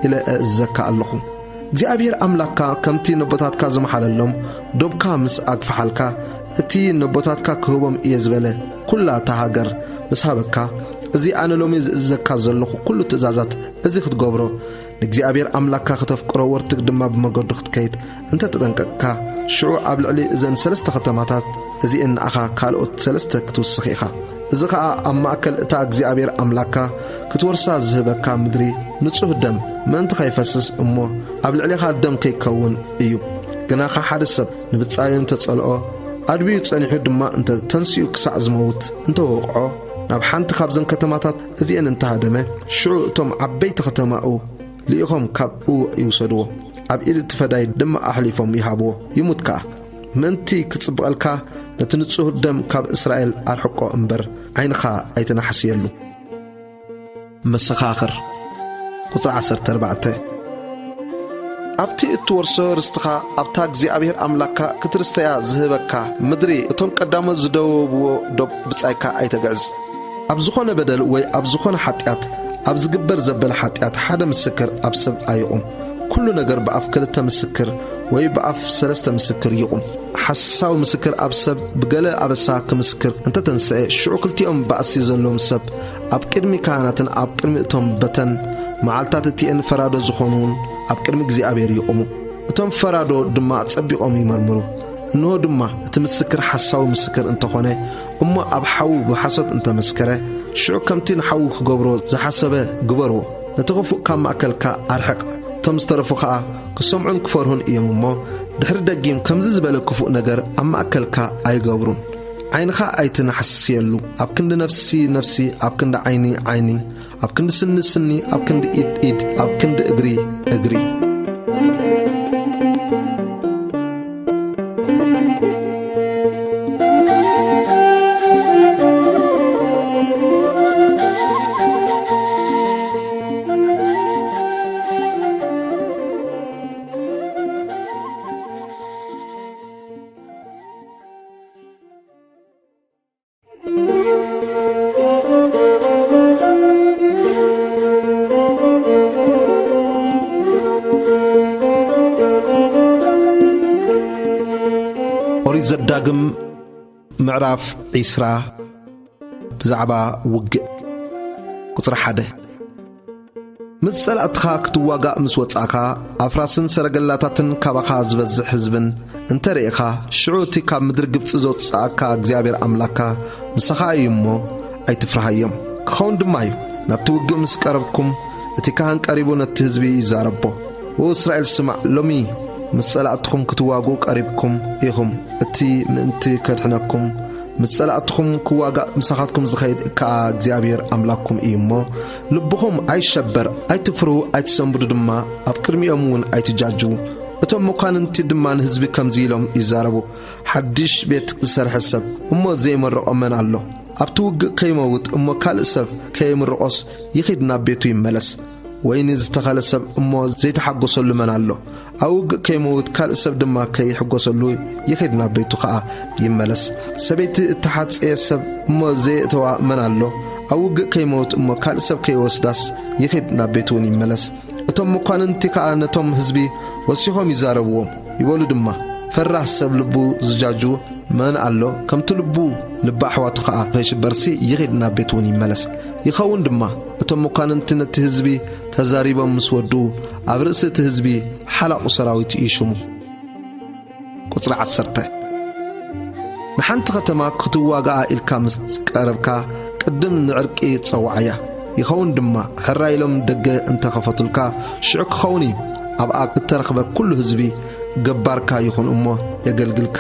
ኢለ እእዝዘካ ኣለኹ። እግዚኣብሔር ኣምላኽካ ከምቲ ነቦታትካ ዝመሓለሎም፣ ዶብካ ምስ ኣግፍሓልካ፣ እቲ ነቦታትካ ክህቦም እየ ዝበለ ኵላ እታ ሃገር ምስ ሃበካ፣ እዚ ኣነ ሎሚ ዝእዝዘካ ዘለኹ ኵሉ ትእዛዛት እዚ ክትገብሮ፣ ንእግዚኣብሔር ኣምላኽካ ክተፍቅሮ፣ ወርትግ ድማ ብመገዱ ክትከይድ እንተ ተጠንቀቕካ፣ ሽዑ ኣብ ልዕሊ እዘን ሰለስተ ኸተማታት እዚኤን ንኣኻ ካልኦት ሰለስተ ክትውስኽ ኢኻ። እዚ ኸኣ ኣብ ማእከል እታ እግዚኣብሔር ኣምላኽካ ክትወርሳ ዝህበካ ምድሪ ንጹህ ደም ምእንቲ ኸይፈስስ እሞ ኣብ ልዕሌኻ ደም ከይከውን እዩ። ግናኸ ሓደ ሰብ ንብጻዩ እንተ ጸልኦ፣ ኣድብዩ ጸኒሑ ድማ እንተ ተንሲኡ ክሳዕ ዝመውት እንተ ወቕዖ፣ ናብ ሓንቲ ካብዘን ከተማታት እዚኤን እንተ ሃደመ፣ ሽዑ እቶም ዓበይቲ ኸተማኡ ልኢኾም ካብኡ ይውሰድዎ፣ ኣብ ኢድ እቲ ፈዳይ ድማ ኣሕሊፎም ይሃብዎ፣ ይሙት ከኣ። ምእንቲ ክጽብቐልካ ነቲ ንጹህ ደም ካብ እስራኤል ኣርሕቆ እምበር፣ ዓይንኻ ኣይትናሕስየሉ። መሰኻኽር፣ ቁጽሪ ዓሰርተ ኣርባዕተ። ኣብቲ እትወርሶ ርስትኻ፣ ኣብታ እግዚኣብሔር ኣምላኽካ ክትርስተያ ዝህበካ ምድሪ፣ እቶም ቀዳሞት ዝደወብዎ ዶብ ብጻይካ ኣይተግዕዝ። ኣብ ዝኾነ በደል ወይ ኣብ ዝኾነ ሓጢኣት፣ ኣብ ዝግበር ዘበለ ሓጢኣት ሓደ ምስክር ኣብ ሰብ ኣይቑም። ኩሉ ነገር ብኣፍ ክልተ ምስክር ወይ ብኣፍ ሰለስተ ምስክር ይቑም። ሓሳዊ ምስክር ኣብ ሰብ ብገለ ኣበሳ ክምስክር እንተተንስአ፣ ሽዑ ክልቲኦም ባእሲ ዘለዎም ሰብ ኣብ ቅድሚ ካህናትን ኣብ ቅድሚ እቶም በተን መዓልታት እቲኤን ፈራዶ ዝኾኑን ኣብ ቅድሚ እግዚኣብሔር ይቑሙ። እቶም ፈራዶ ድማ ጸቢቖም ይመርምሩ። እንሆ ድማ፣ እቲ ምስክር ሓሳዊ ምስክር እንተኾነ፣ እሞ ኣብ ሓዊ ብሓሶት እንተመስከረ፣ ሽዑ ከምቲ ንሓዊ ክገብሮ ዝሓሰበ ግበርዎ። ነቲ ኽፉእ ካብ ማእከልካ ኣርሕቕ። እቶም ዝተረፉ ኸኣ ክሰምዑን ክፈርሁን እዮም እሞ፣ ድሕሪ ደጊም ከምዚ ዝበለ ክፉእ ነገር ኣብ ማእከልካ ኣይገብሩን። ዓይንኻ ኣይትናሕስየሉ። ኣብ ክንዲ ነፍሲ ነፍሲ፣ ኣብ ክንዲ ዓይኒ ዓይኒ፣ ኣብ ክንዲ ስኒ ስኒ፣ ኣብ ክንዲ ኢድ ኢድ፣ ኣብ ክንዲ እግሪ እግሪ። ኦሪት ዘዳግም ምዕራፍ ዒስራ። ብዛዕባ ውግእ። ቁጽሪ ሓደ። ምስ ጸላእትኻ ክትዋጋእ ምስ ወጻእካ፣ ኣፍራስን ሰረገላታትን ካባኻ ዝበዝሕ ህዝብን እንተ ርኢኻ፣ ሽዑ እቲ ካብ ምድሪ ግብጺ ዘውጽኣካ እግዚኣብሔር ኣምላኽካ ምሳኻ እዩ እሞ፣ ኣይትፍርሃዮም። ክኸውን ድማ እዩ፣ ናብቲ ውግእ ምስ ቀረብኩም፣ እቲ ካህን ቀሪቡ ነቲ ህዝቢ ይዛረቦ። ወእስራኤል ስማዕ፣ ሎሚ ምስ ጸላእትኹም ክትዋግኡ ቀሪብኩም ኢኹም። እቲ ምእንቲ ከድሕነኩም፣ ምስ ጸላእትኹም ክዋጋእ ምሳኻትኩም ዝኸይድ ከኣ እግዚኣብሔር ኣምላኽኩም እዩ እሞ፣ ልብኹም ኣይሸበር፣ ኣይትፍርሁ፣ ኣይትሰንብዱ ድማ፣ ኣብ ቅድሚኦም እውን ኣይትጃጅዉ። እቶም መኳንንቲ ድማ ንህዝቢ ከምዚ ኢሎም ይዛረቡ፣ ሓድሽ ቤት ዝሰርሐ ሰብ እሞ ዘይመረቖ መን ኣሎ? ኣብቲ ውግእ ከይመውት እሞ ካልእ ሰብ ከየምርቖስ ይኺድ ናብ ቤቱ ይመለስ። ወይኒ ዝተኸለ ሰብ እሞ ዘይተሓጎሰሉ መን ኣሎ? ኣብ ውግእ ከይመውት ካልእ ሰብ ድማ ከይሕጎሰሉ ይኺድ ናብ ቤቱ ኸኣ ይመለስ። ሰበይቲ እተሓጽየ ሰብ እሞ ዘየእተዋ መን ኣሎ? ኣብ ውግእ ከይመውት እሞ ካልእ ሰብ ከይወስዳስ ይኺድ ናብ ቤቱ እውን ይመለስ። እቶም መኳንንቲ ከኣ ነቶም ህዝቢ ወሲኾም ይዛረብዎም፣ ይበሉ ድማ፣ ፈራህ ሰብ ልቡ ዝጃጁ መን ኣሎ? ከምቲ ልቡ ልቢ ኣሕዋቱ ኸኣ ከይሽበርሲ ይኺድ ናብ ቤት እውን ይመለስ። ይኸውን ድማ፣ እቶም መኳንንቲ ነቲ ህዝቢ ተዛሪቦም ምስ ወድኡ፣ ኣብ ርእሲ እቲ ህዝቢ ሓላቑ ሰራዊት ይሹሙ። ቁጽሪ ዓሰርተ። ንሓንቲ ኸተማ ክትዋጋኣ ኢልካ ምስ ቀረብካ፣ ቅድም ንዕርቂ ጸውዓያ። ይኸውን ድማ፣ ሕራይ ኢሎም ደገ እንተ ኸፈቱልካ፣ ሽዑ ክኸውን እዩ፣ ኣብኣ እተረኽበ ኩሉ ህዝቢ ገባርካ ይኹን እሞ የገልግልካ።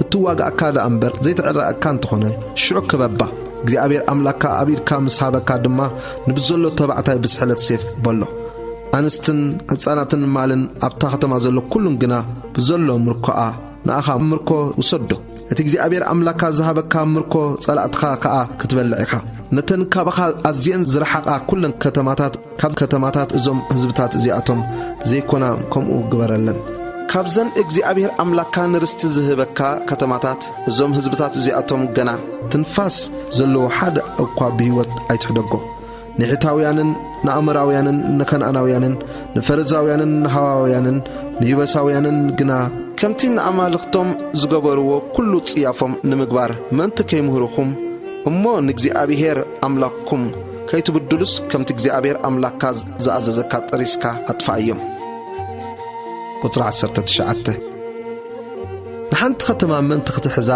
እትዋጋእካ ደኣ እምበር ዘይትዕረቐካ እንተኾነ፣ ሽዑ ክበባ። እግዚኣብሔር ኣምላኽካ ኣብ ኢድካ ምስ ሃበካ ድማ፣ ንብዘሎ ተባዕታይ ብዝሕለት ሴፍ በሎ። ኣንስትን ህጻናትን ማልን ኣብታ ኸተማ ዘሎ ኩሉን ግና ብዘሎ ምርኮኣ ንኣኻ ምርኮ ውሰዶ። እቲ እግዚኣብሔር ኣምላኽካ ዝሃበካ ምርኮ ጸላእትኻ ከኣ ክትበልዕ ኢኻ። ነተን ካባኻ ኣዝየን ዝረሓቓ ኩለን ከተማታት፣ ካብ ከተማታት እዞም ህዝብታት እዚኣቶም ዘይኮና ከምኡ ግበረለን። ካብዘን እግዚኣብሔር ኣምላኽካ ንርስቲ ዝህበካ ከተማታት እዞም ህዝብታት እዚኣቶም ገና ትንፋስ ዘለዎ ሓደ እኳ ብህይወት ኣይትሕደጎ። ንሒታውያንን ንኣሞራውያንን ንከነኣናውያንን ንፈርዛውያንን ንሃዋውያንን ንዩበሳውያንን ግና ከምቲ ንኣማልኽቶም ዝገበርዎ ኩሉ ጽያፎም ንምግባር ምእንቲ ከይምህሩኹም እሞ ንእግዚኣብሄር ኣምላኽኩም ከይትብድሉስ ከምቲ እግዚኣብሄር ኣምላኽካ ዝኣዘዘካ ጠሪስካ ኣጥፍኣዮም። ቁጽሪ ዓሰርተ ትሽዓተ። ንሓንቲ ኸተማ ምእንቲ ክትሕዛ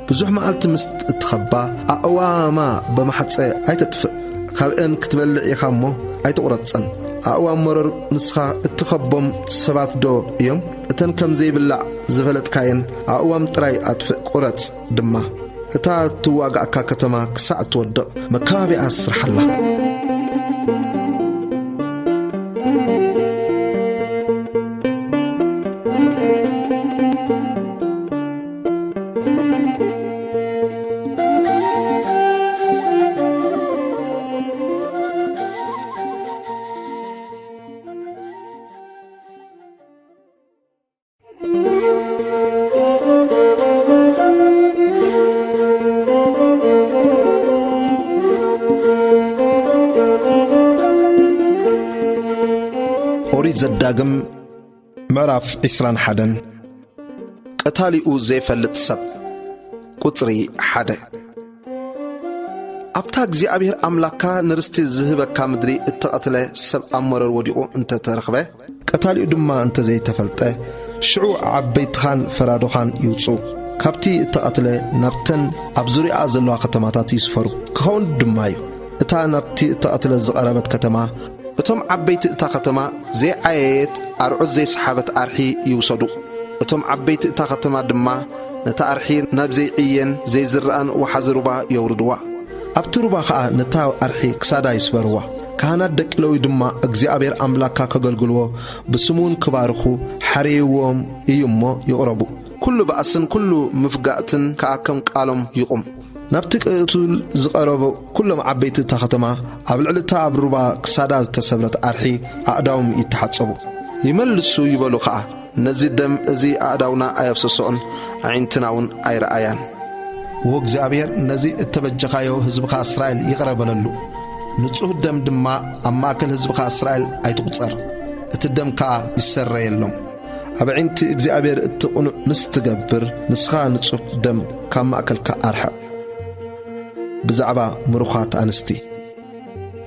ብዙሕ መዓልቲ ምስ እትኸባ፣ ኣእዋማ ብማሕጸ ኣይተጥፍእ። ካብአን ክትበልዕ ኢኻ እሞ ኣይትቑረጸን። ኣእዋም መሮር ንስኻ እትኸቦም ሰባት ዶ እዮም? እተን ከም ዘይብላዕ ዝፈለጥካየን ኣእዋም ጥራይ ኣጥፍእ፣ ቁረጽ ድማ። እታ እትዋጋእካ ከተማ ክሳዕ እትወድቕ መከባቢያ ስርሓላ። ኦሪት ዘዳግም ምዕራፍ ዕስራን ሓደን። ቀታሊኡ ዘይፈልጥ ሰብ። ቁጽሪ ሓደ። ኣብታ እግዚኣብሔር ኣምላኽካ ንርስቲ ዝህበካ ምድሪ እተቐትለ ሰብ ኣብ መረር ወዲቑ እንተ ተረኽበ፣ ቀታሊኡ ድማ እንተ ዘይተፈልጠ፣ ሽዑ ዓበይትኻን ፈራዶኻን ይውጽኡ፣ ካብቲ እተቐትለ ናብተን ኣብ ዙርያኣ ዘለዋ ከተማታት ይስፈሩ። ክኸውን ድማ እዩ፣ እታ ናብቲ እተቐትለ ዝቐረበት ከተማ፣ እቶም ዓበይቲ እታ ኸተማ ዘይዓየየት ኣርዑት ዘይሰሓበት ኣርሒ ይውሰዱ። እቶም ዓበይቲ እታ ኸተማ ድማ ነታ ኣርሒ ናብ ዘይዕየን ዘይዝረኣን ወሓዚ ሩባ የውርድዋ። ኣብቲ ሩባ ኸኣ ነታ ኣርሒ ክሳዳ ይስበርዋ። ካህናት ደቂ ለዊ ድማ እግዚኣብሔር ኣምላኽካ ከገልግልዎ ብስሙ እውን ክባርኹ ሓርይዎም እዩ እሞ ይቕረቡ። ኩሉ ባእስን ኩሉ ምፍጋእትን ከኣ ከም ቃሎም ይቑም። ናብቲ ቅቱል ዝቐረቡ ኩሎም ዓበይቲ እታ ኸተማ፣ ኣብ ልዕሊ እታ ኣብ ሩባ ክሳዳ ዝተሰብረት ኣርሒ ኣእዳዎም ይተሓጸቡ። ይመልሱ ይበሉ ኸኣ፣ ነዚ ደም እዚ ኣእዳውና ኣየፍሰሶኦን፣ ኣዒንትና እውን ኣይረኣያን። ዎ እግዚኣብሔር ነዚ እተበጀኻዮ ህዝብኻ እስራኤል ይቕረ በለሉ። ንጹህ ደም ድማ ኣብ ማእከል ህዝብኻ እስራኤል ኣይትቑጸር። እቲ ደም ከኣ ይሰረየሎም። ኣብ ኣዒንቲ እግዚኣብሔር እቲ ቕኑዕ ምስ ትገብር፣ ንስኻ ንጹህ ደም ካብ ማእከልካ ኣርሕቕ። ብዛዕባ ምሩኻት ኣንስቲ።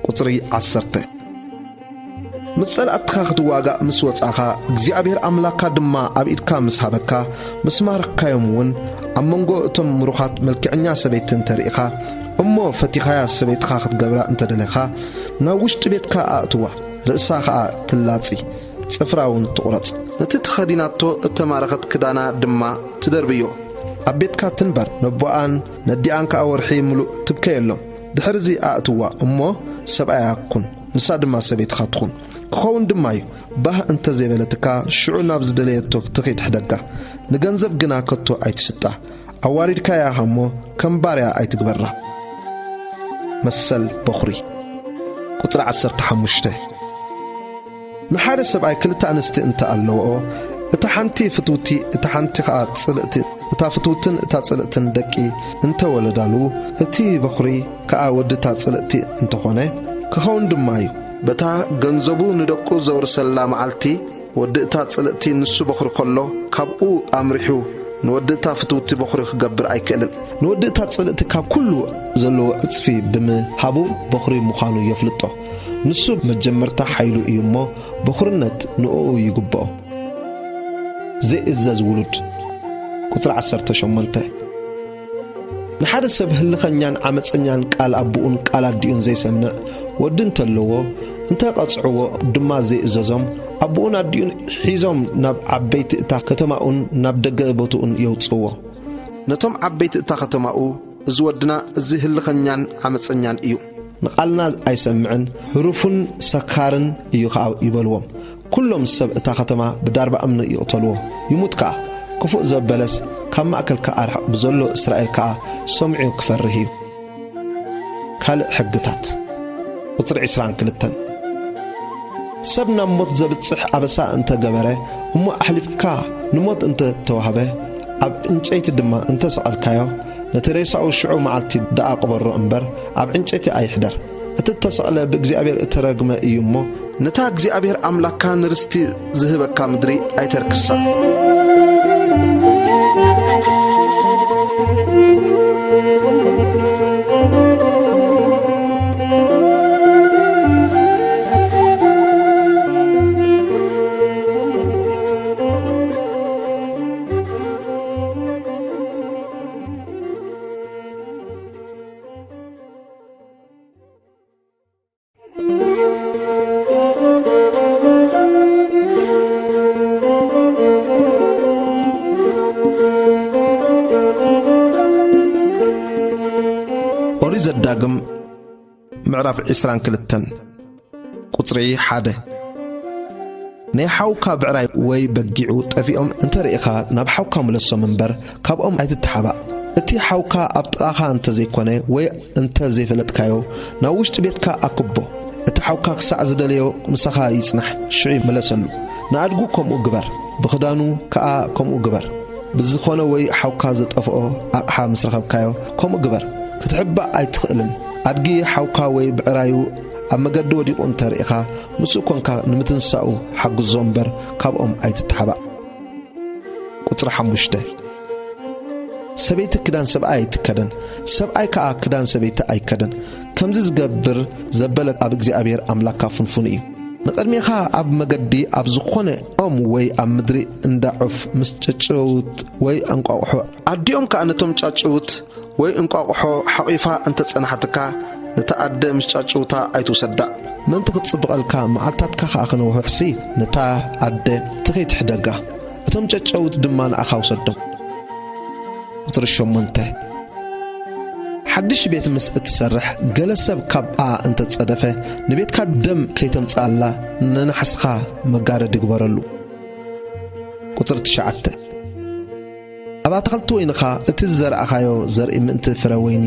ቁጽሪ ዓሰርተ። ምስ ጸላእትኻ ክትዋጋእ ምስ ወጻኻ፣ እግዚኣብሔር ኣምላኽካ ድማ ኣብ ኢድካ ምስ ሃበካ፣ ምስ ማረኽካዮም እውን፣ ኣብ መንጎ እቶም ምሩኻት መልክዐኛ ሰበይቲ እንተ ርኢኻ፣ እሞ ፈቲኻያ ሰበይትኻ ክትገብራ እንተ ደለኻ፣ ናብ ውሽጢ ቤትካ ኣእትዋ፣ ርእሳ ኸኣ ትላጺ፣ ጽፍራ እውን ትቑረጽ። ነቲ ተኸዲናቶ እተማረኸት ክዳና ድማ ትደርብዮ። ኣብ ቤትካ ትንበር፣ ነቦኣን ነዲኣን ከኣ ወርሒ ምሉእ ትብከየሎም። ድሕርዚ ኣእትዋ እሞ ሰብኣያ ኩን፣ ንሳ ድማ ሰበይትኻ ትኹን። ክኸውን ድማ እዩ፣ ባህ እንተ ዘይበለትካ፣ ሽዑ ናብ ዝደለየቶ ትኺድ ሕደጋ። ንገንዘብ ግና ከቶ ኣይትሽጣ። ኣዋሪድካያ እሞ ከም ባርያ ኣይትግበራ። መሰል በኹሪ። ቁጽሪ ዓሰርተ ሓሙሽተ። ንሓደ ሰብኣይ ክልተ ኣንስቲ እንተ ኣለውኦ፣ እታ ሓንቲ ፍትውቲ፣ እታ ሓንቲ ኸኣ ጽልእቲ፣ እታ ፍትውትን እታ ጽልእትን ደቂ እንተ ወለዳሉ፣ እቲ በኹሪ ከኣ ወዲ እታ ጽልእቲ እንተኾነ፣ ክኸውን ድማ እዩ። በታ ገንዘቡ ንደቁ ዘውርሰላ መዓልቲ፣ ወዲ እታ ጽልእቲ ንሱ በኹሪ ከሎ፣ ካብኡ ኣምሪሑ ንወዲ እታ ፍትውቲ በኹሪ ክገብር ኣይክእልን። ንወዲ እታ ጽልእቲ ካብ ኩሉ ዘለዎ ዕጽፊ ብምሃቡ በኹሪ ምዃኑ የፍልጦ። ንሱ መጀመርታ ሓይሉ እዩ እሞ፣ በኹርነት ንእኡ ይግብኦ። ዘይእዘዝ ውሉድ። ቁጽሪ ዓሰርተ ሸሞንተ። ንሓደ ሰብ ህልኸኛን ዓመጸኛን ቃል ኣቦኡን ቃል ኣዲኡን ዘይሰምዕ ወዲ እንተለዎ፣ እንተ ቀጽዕዎ ድማ ዘይእዘዞም፣ ኣቦኡን ኣዲኡን ሒዞም ናብ ዓበይቲ እታ ከተማኡን ናብ ደገ ቦትኡን የውጽእዎ። ነቶም ዓበይቲ እታ ከተማኡ፣ "እዚ ወድና እዚ ህልኸኛን ዓመጸኛን እዩ። ንቓልና ኣይሰምዕን፣ ህሩፍን ሰካርን እዩ ኸኣ" ይበልዎም። ኩሎም ሰብ እታ ኸተማ ብዳርባ እምኒ ይቕተልዎ፣ ይሙት ከኣ። ክፉእ ዘበለስ ካብ ማእከልካ ኣርሕቕ፣ ብዘሎ እስራኤል ከኣ ሰምዑ ክፈርህ እዩ። ካልእ ሕግታት። ቁጽሪ ዕስራን ክልተን። ሰብ ናብ ሞት ዘብጽሕ ኣበሳ እንተ ገበረ፣ እሞ ኣሕሊፍካ ንሞት እንተ ተዋህበ፣ ኣብ ዕንጨይቲ ድማ እንተ ሰቐልካዮ፣ ነቲ ሬሳኡ ሽዑ መዓልቲ ደኣ ቅበሮ እምበር፣ ኣብ ዕንጨይቲ ኣይሕደር። እቲ እተሰቕለ ብእግዚኣብሔር እተረግመ እዩ እሞ፣ ነታ እግዚኣብሔር ኣምላኽካ ንርስቲ ዝህበካ ምድሪ ኣይተርክሳ። ኦሪት ዘዳግም ምዕራፍ ዕስራን ክልተን ቁጽሪ ሓደ። ናይ ሓውካ ብዕራይ ወይ በጊዑ ጠፊኦም እንተ ርኢኻ፣ ናብ ሓውካ ምለሶም እምበር፣ ካብኦም ኣይትተሓባእ። እቲ ሓውካ ኣብ ጥቓኻ እንተ ዘይኮነ ወይ እንተ ዘይፈለጥካዮ፣ ናብ ውሽጢ ቤትካ ኣክቦ። እቲ ሓውካ ክሳዕ ዝደለዮ ምሳኻ ይጽናሕ፣ ሽዑ ምለሰሉ። ንኣድጉ ከምኡ ግበር፣ ብኽዳኑ ከኣ ከምኡ ግበር። ብዝኾነ ወይ ሓውካ ዝጠፍኦ ኣቕሓ ምስ ረኸብካዮ፣ ከምኡ ግበር። ክትሕባእ ኣይትኽእልን። ኣድጊ ሓውካ ወይ ብዕራዩ ኣብ መገዲ ወዲቑ እንተ ርኢኻ፣ ምስኡ ኰንካ ንምትንሳኡ ሓግዞ እምበር፣ ካብኦም ኣይትተሓባእ። ቁጽሪ ሓሙሽተ። ሰበይቲ ክዳን ሰብኣይ ኣይትከደን፣ ሰብኣይ ከኣ ክዳን ሰበይቲ ኣይከደን። ከምዚ ዝገብር ዘበለ ኣብ እግዚኣብሔር ኣምላኽካ ፍንፉን እዩ። ንቕድሜኻ ኣብ መገዲ ኣብ ዝኾነ ኦም ወይ ኣብ ምድሪ እንዳ ዑፍ ምስ ጨጨውት ወይ እንቋቑሖ፣ ኣዲኦም ከኣ ነቶም ጫጭውት ወይ እንቋቑሖ ሓቒፋ እንተ ጸናሕትካ፣ ነታ ኣደ ምስ ጫጭውታ ኣይትውሰዳ። ምእንቲ ክትጽብቐልካ፣ መዓልታትካ ኸኣ ክነውሕሲ፣ ነታ ኣደ ትኺድ ሕደጋ። እቶም ጨጨውት ድማ ንኣኻ ውሰዶም። ቁጽሪ ሸሞንተ። ሓድሽ ቤት ምስ እትሰርሕ፣ ገለ ሰብ ካብኣ እንተ ጸደፈ፣ ንቤትካ ደም ከይተምጽኣላ፣ ንናሕስኻ መጋረዲ ግበረሉ። ቁጽሪ ትሽዓተ። ኣብ ኣትክልቲ ወይንኻ እቲ ዝዘራእኻዮ ዘርኢ ምእንቲ ፍረ ወይኒ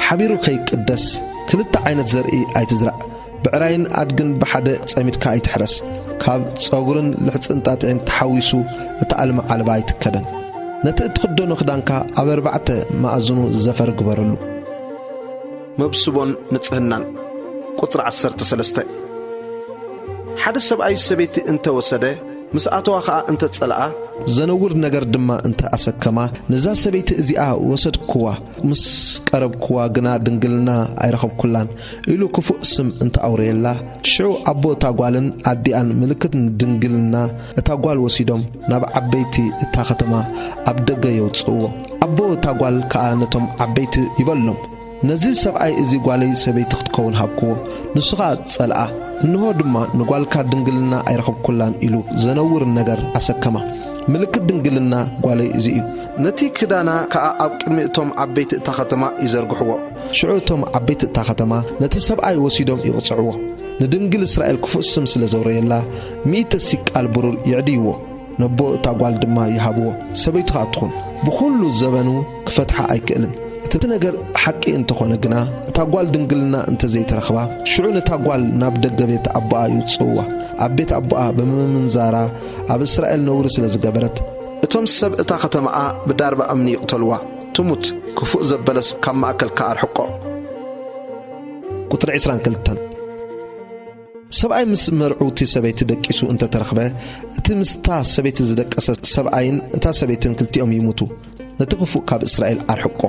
ሓቢሩ ከይቅደስ፣ ክልተ ዓይነት ዘርኢ ኣይትዝራእ። ብዕራይን ኣድግን ብሓደ ጸሚድካ ኣይትሕረስ። ካብ ጸጉርን ልሕጽንጣጢዕን ተሓዊሱ እተኣልመ ዓለባ ኣይትከደን። ነቲ እትኽደኖ ክዳንካ ኣብ ኣርባዕተ መኣዝኑ ዘፈር ግበረሉ። መብስቦን ንጽህናን። ቁጽሪ ዓሰርተ ሰለስተ። ሓደ ሰብኣይ ሰበይቲ እንተ ወሰደ፣ ምስ ኣተዋ ኸኣ እንተ ጸልኣ፣ ዘነውር ነገር ድማ እንተ ኣሰከማ፣ ነዛ ሰበይቲ እዚኣ ወሰድክዋ፣ ምስ ቀረብክዋ ግና ድንግልና ኣይረኸብኩላን ኢሉ ክፉእ ስም እንተ ኣውረየላ፣ ሽዑ ኣቦ እታ ጓልን ኣዲኣን ምልክት ንድንግልና እታ ጓል ወሲዶም ናብ ዓበይቲ እታ ኸተማ ኣብ ደገ የውጽእዎ። ኣቦ እታ ጓል ከኣ ነቶም ዓበይቲ ይበሎም፣ ነዚ ሰብኣይ እዚ ጓለይ ሰበይቲ ክትከውን ሃብክዎ፣ ንሱ ኸኣ ጸልኣ። እንሆ ድማ ንጓልካ ድንግልና ኣይረኸብኩላን ኢሉ ዘነውር ነገር ኣሰከማ። ምልክት ድንግልና ጓለይ እዚ እዩ። ነቲ ክዳና ከኣ ኣብ ቅድሚ እቶም ዓበይቲ እታ ኸተማ ይዘርግሕዎ። ሽዑ እቶም ዓበይቲ እታ ኸተማ ነቲ ሰብኣይ ወሲዶም ይቕጽዕዎ። ንድንግል እስራኤል ክፉእ ስም ስለ ዘውረየላ፣ ሚእቲ ሲቃል ብሩር የዕድይዎ። ነቦ እታ ጓል ድማ ይሃብዎ፣ ሰበይቱ ኸኣ ትኹን። ብኹሉ ዘበኑ ክፈትሓ ኣይክእልን። እቲ ነገር ሓቂ እንተኾነ ግና፣ እታ ጓል ድንግልና እንተ ዘይተረኽባ፣ ሽዑ ነታ ጓል ናብ ደገ ቤት ኣቦኣ ይውጽእዋ። ኣብ ቤት ኣቦኣ ብምምንዛራ ኣብ እስራኤል ነውሪ ስለ ዝገበረት፣ እቶም ሰብ እታ ኸተማኣ ብዳርባ እምኒ ይቕተልዋ። ትሙት፣ ክፉእ ዘበለስ ካብ ማእከልካ ኣርሕቆ። ቁጽሪ ዕስራን ክልተን። ሰብኣይ ምስ መርዑቲ ሰበይቲ ደቂሱ እንተ ተረኽበ፣ እቲ ምስታ ሰበይቲ ዝደቀሰ ሰብኣይን እታ ሰበይትን ክልቲኦም ይሙቱ፣ ነቲ ክፉእ ካብ እስራኤል ኣርሕቆ።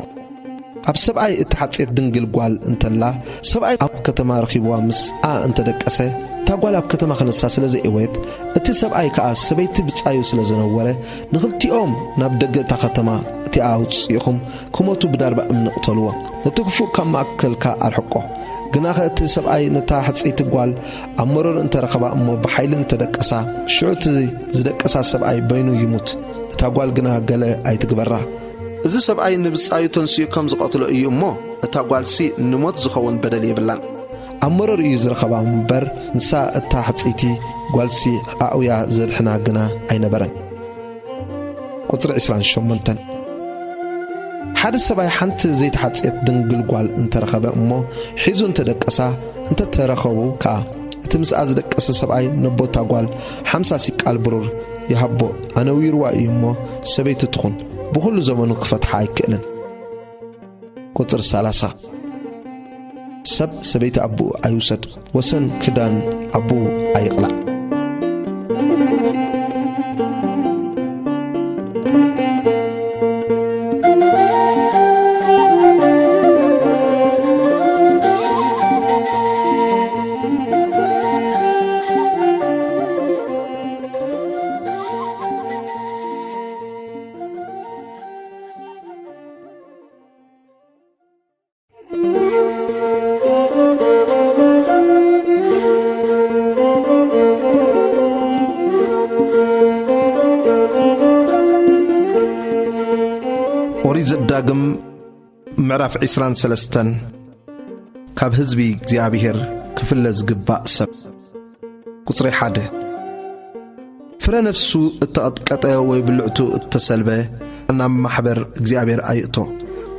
ኣብ ሰብኣይ እትሓጽየት ድንግል ጓል እንተላ፣ ሰብኣይ ኣብ ከተማ ረኺብዋ ምስኣ እንተ ደቀሰ፣ እታ ጓል ኣብ ከተማ ክነሳ ስለ ዘየወየት፣ እቲ ሰብኣይ ከኣ ሰበይቲ ብጻዩ ስለ ዘነወረ፣ ንኽልቲኦም ናብ ደገ እታ ከተማ እቲኣ ኣውጽኢኹም ክሞቱ ብዳርባ እምኒ ቅተልዎም። ነቲ ክፉእ ካብ ማእከልካ ኣርሕቆ። ግናኸ እቲ ሰብኣይ ነታ ሕጽይቲ ጓል ኣብ መሮር እንተ ረኸባ እሞ ብሓይሊ እንተ ደቀሳ፣ ሽዑ እቲ ዝደቀሳ ሰብኣይ በይኑ ይሙት፣ ነታ ጓል ግና ገለ ኣይትግበራ። እዚ ሰብኣይ ንብጻዩ ተንሲኡ ከም ዝቐትሎ እዩ እሞ፣ እታ ጓልሲ ንሞት ዝኸውን በደል የብላን። ኣብ መሮር እዩ ዝረኸባ እምበር፣ ንሳ እታ ሕጽይቲ ጓልሲ ኣእውያ ዘድሕና ግና ኣይነበረን። ቁጽሪ ዕስራን ሸሞንተን። ሓደ ሰብኣይ ሓንቲ ዘይተሓጽየት ድንግል ጓል እንተረኸበ እሞ ሒዙ እንተደቀሳ፣ እንተተረኸቡ ከኣ፣ እቲ ምስኣ ዝደቀሰ ሰብኣይ ነቦታ ጓል ሓምሳ ሲቃል ብሩር ይሃቦ፣ ኣነዊርዋ እዩ እሞ ሰበይቱ ትኹን፣ ብኹሉ ዘመኑ ክፈትሓ ኣይክእልን። ቁጽሪ ሰላሳ። ሰብ ሰበይቲ ኣቦኡ ኣይውሰድ፣ ወሰን ክዳን ኣቦኡ ኣይቕላዕ። ኦሪት ዘዳግም ምዕራፍ ዕስራን ሰለስተን። ካብ ህዝቢ እግዚኣብሔር ክፍለ ዝግባእ ሰብ። ቁጽሪ ሓደ። ፍረ ነፍሱ እተቐጥቀጠ ወይ ብልዕቱ እተሰልበ ናብ ማሕበር እግዚኣብሔር ኣይእቶ።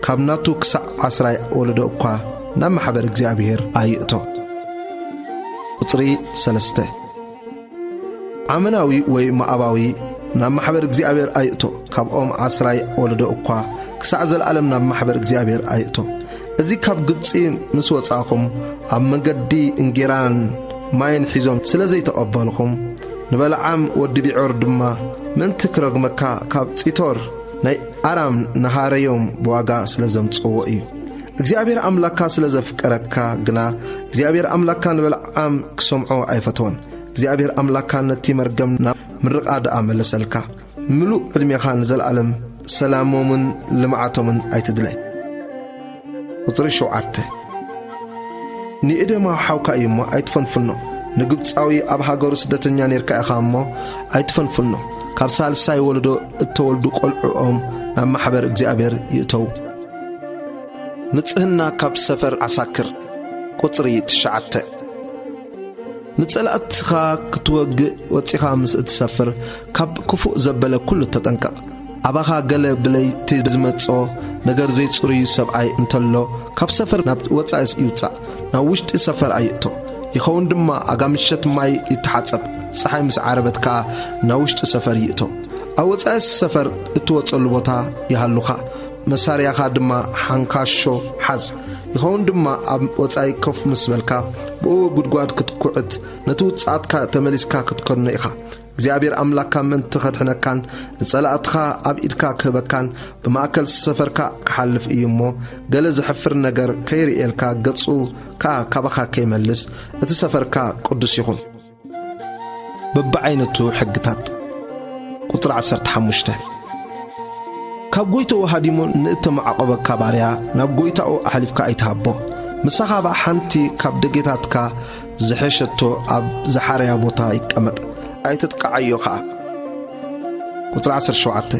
ካብ ናቱ ክሳዕ ዓስራይ ወለዶ እኳ ናብ ማሕበር እግዚኣብሔር ኣይእቶ። ቁጽሪ ሰለስተ። ዓመናዊ ወይ ሞዓባዊ ናብ ማሕበር እግዚኣብሔር ኣይእቶ። ካብኦም ዓስራይ ወለዶ እኳ ክሳዕ ዘለኣለም ናብ ማሕበር እግዚኣብሔር ኣይእቶ። እዚ ካብ ግብጺ ምስ ወጻእኹም፣ ኣብ መንገዲ እንጌራን ማይን ሒዞም ስለ ዘይተቐበልኹም፣ ንበለዓም ወዲ ቢዖር ድማ ምእንቲ ክረግመካ ካብ ጺቶር ናይ ኣራም ነሃረዮም ብዋጋ ስለ ዘምጽእዎ እዩ። እግዚኣብሔር ኣምላካ ስለ ዘፍቀረካ ግና፣ እግዚኣብሔር ኣምላካ ንበለዓም ክሰምዖ ኣይፈተወን። እግዚኣብሔር ኣምላካ ነቲ መርገም ናብ ምርቓ ደኣ መለሰልካ። ምሉእ ዕድሜኻ ንዘለኣለም ሰላሞምን ልምዓቶምን ኣይትድለ። ቁጽሪ ሸውዓተ። ንኤዶማዊ ሓውካ እዩ እሞ ኣይትፈንፍኖ። ንግብጻዊ ኣብ ሃገሩ ስደተኛ ኔርካ ኢኻ እሞ ኣይትፈንፍኖ። ካብ ሳልሳይ ወለዶ እተወልዱ ቆልዑኦም ናብ ማሕበር እግዚኣብሔር ይእተዉ። ንጽህና ካብ ሰፈር ዓሳክር። ቁጽሪ ትሽዓተ። ንጸላእትኻ ክትወግእ ወጺኻ ምስ እትሰፍር፣ ካብ ክፉእ ዘበለ ኩሉ ተጠንቀቕ። ኣባኻ ገለ ብለይቲ ዝመጾ ነገር ዘይጽሩይ ሰብኣይ እንተሎ፣ ካብ ሰፈር ናብ ወጻኢ ይውጻእ፣ ናብ ውሽጢ ሰፈር ኣይእቶ። ይኸውን ድማ ኣጋ ምሸት ማይ ይተሓጸብ፣ ጸሓይ ምስ ዓረበት ከኣ ናብ ውሽጢ ሰፈር ይእቶ። ኣብ ወጻኢ ሰፈር እትወጸሉ ቦታ ይሃሉኻ። መሳርያኻ ድማ ሓንካሾ ሓዝ። ይኸውን ድማ ኣብ ወጻኢ ኮፍ ምስ በልካ፣ ብእኡ ጉድጓድ ክትኩዕት፣ ነቲ ውጽኣትካ ተመሊስካ ክትከድኖ ኢኻ። እግዚኣብሔር ኣምላካ ምእንቲ ኸድሕነካን ንጸላእትኻ ኣብ ኢድካ ክህበካን ብማእከል ሰፈርካ ክሓልፍ እዩ እሞ፣ ገለ ዘሕፍር ነገር ከይርእየልካ፣ ገጹ ከኣ ካባኻ ከይመልስ፣ እቲ ሰፈርካ ቅዱስ ይኹን። በብዓይነቱ ሕግታት። ቁጽሪ ዓሰርተ ሓሙሽተ። ካብ ጎይታኡ ሃዲሙ ንእተመዓቆበካ ባርያ ናብ ጎይታኡ ኣሕሊፍካ ኣይትሃቦ። ምሳኻ ብሓንቲ ካብ ደጌታትካ ዝሐሸቶ ኣብ ዝሓረያ ቦታ ይቀመጥ፣ ኣይትጥቃዓዮ ኸኣ። ቁጽሪ ዓሰርተ ሸውዓተ።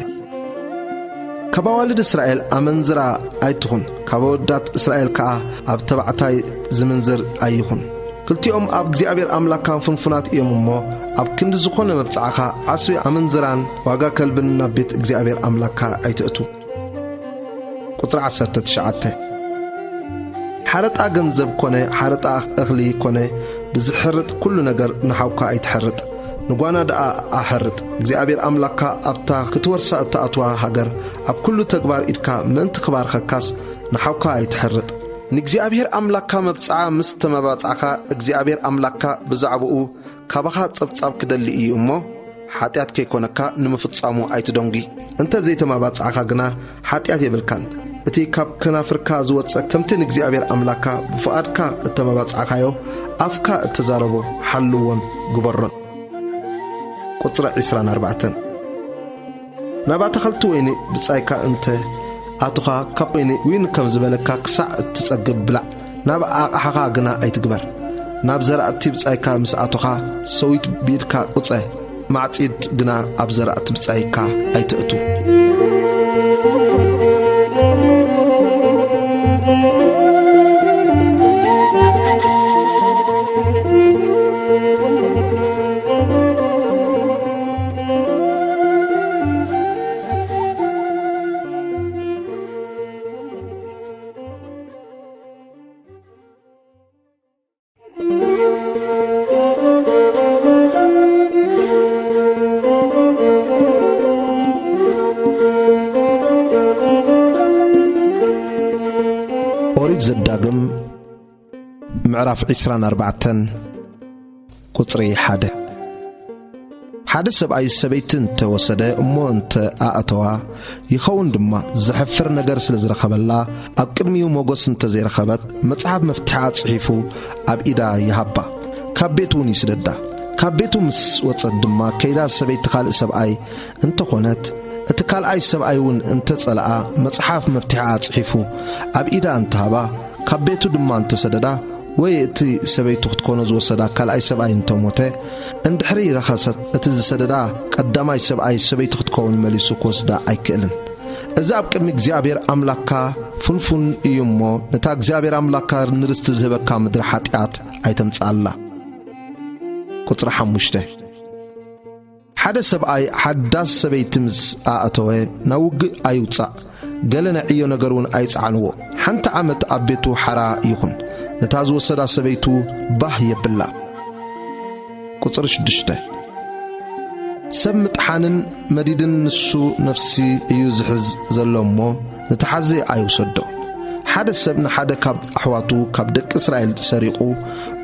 ካብ ኣዋልድ እስራኤል ኣመንዝራ ኣይትኹን፣ ካብ ኣወዳት እስራኤል ከኣ ኣብ ተባዕታይ ዝምንዝር ኣይኹን። ክልቲኦም ኣብ እግዚኣብሔር ኣምላካ ፍንፉናት እዮም እሞ፣ ኣብ ክንዲ ዝኾነ መብጽዓኻ ዓስቢ ኣመንዝራን ዋጋ ከልብን ናብ ቤት እግዚኣብሔር ኣምላካ ኣይትእቱ። ቁጽሪ ዓሰርተ ትሽዓተ። ሓረጣ ገንዘብ ኮነ ሓረጣ እኽሊ ኮነ ብዝሕርጥ ኩሉ ነገር ንሓውካ ኣይትሐርጥ፣ ንጓና ደኣ ኣሐርጥ። እግዚኣብሔር ኣምላካ ኣብታ ክትወርሳ እትኣትዋ ሃገር ኣብ ኩሉ ተግባር ኢድካ ምእንቲ ክባርኸካስ ንሓውካ ኣይትሐርጥ። ንእግዚኣብሔር ኣምላካ መብጽዓ ምስ ተመባጻዕካ፣ እግዚኣብሔር ኣምላካ ብዛዕባኡ ካባኻ ጸብጻብ ክደሊ እዩ እሞ፣ ሓጢኣት ከይኮነካ ንምፍጻሙ ኣይትደንጒ። እንተ ዘይተመባጻዕካ ግና፣ ሓጢኣት የብልካን። እቲ ካብ ከናፍርካ ዝወጸ፣ ከምቲ ንእግዚኣብሔር ኣምላካ ብፍቓድካ እተመባጻዕካዮ፣ ኣፍካ እተዛረቦ ሓልዎን ግበሮን። ቁጽሪ ዕስራን ኣርባዕተን። ናብ ኣታኸልቲ ወይኒ ብጻይካ እንተ ኣቶኻ፣ ካብ ወይኒ ዊን ከም ዝበለካ ክሳዕ እትጸግብ ብላዕ፣ ናብ ኣቕሓኻ ግና ኣይትግበር። ናብ ዘራእቲ ብጻይካ ምስ ኣቶኻ፣ ሰዊት ብኢድካ ቁጸ፣ ማዕጺድ ግና ኣብ ዘራእቲ ብጻይካ ኣይትእቱ። ኦሪት ዘዳግም ምዕራፍ ዕስራን ኣርባዕተን ቁጽሪ ሓደ። ሓደ ሰብኣይ ሰበይቲ እንተ ወሰደ እሞ እንተ ኣእተዋ፣ ይኸውን ድማ ዘሕፍር ነገር ስለ ዝረኸበላ፣ ኣብ ቅድሚኡ ሞገስ እንተ ዘይረኸበት፣ መጽሓፍ መፍትሒኣ ጽሒፉ ኣብ ኢዳ ይሃባ፣ ካብ ቤት እውን ይስደዳ። ካብ ቤቱ ምስ ወጸት ድማ ከይዳ ሰበይቲ ካልእ ሰብኣይ እንተ ኾነት፣ እቲ ካልኣይ ሰብኣይ እውን እንተ ጸልኣ፣ መጽሓፍ መፍትሒኣ ጽሒፉ ኣብ ኢዳ እንተ ሃባ፣ ካብ ቤቱ ድማ እንተ ሰደዳ፣ ወይ እቲ ሰበይቱ ክትኮኖ ዝወሰዳ ካልኣይ ሰብኣይ እንተ ሞተ፣ እንድሕሪ ረኸሰት፣ እቲ ዝሰደዳ ቀዳማይ ሰብኣይ ሰበይቱ ክትከውን መሊሱ ክወስዳ ኣይክእልን። እዚ ኣብ ቅድሚ እግዚኣብሔር ኣምላኽካ ፍንፉን እዩ እሞ፣ ነታ እግዚኣብሔር ኣምላኽካ ንርስቲ ዝህበካ ምድሪ ሓጢኣት ኣይተምጽኣላ። ቁጽሪ ሓሙሽተ። ሓደ ሰብኣይ ሓዳስ ሰበይቲ ምስ ኣእተወ፣ ናብ ውግእ ኣይውጻእ፣ ገለ ናይ ዕዮ ነገር እውን ኣይጸዓንዎ። ሓንቲ ዓመት ኣብ ቤቱ ሓራ ይኹን፣ ነታ ዝወሰዳ ሰበይቱ ባህ የብላ። ቁጽሪ ሽዱሽተ። ሰብ ምጥሓንን መዲድን ንሱ ነፍሲ እዩ ዝሕዝ ዘሎ እሞ፣ ንተሓዚ ኣይውሰዶ። ሓደ ሰብ ንሓደ ካብ ኣሕዋቱ፣ ካብ ደቂ እስራኤል ሰሪቑ፣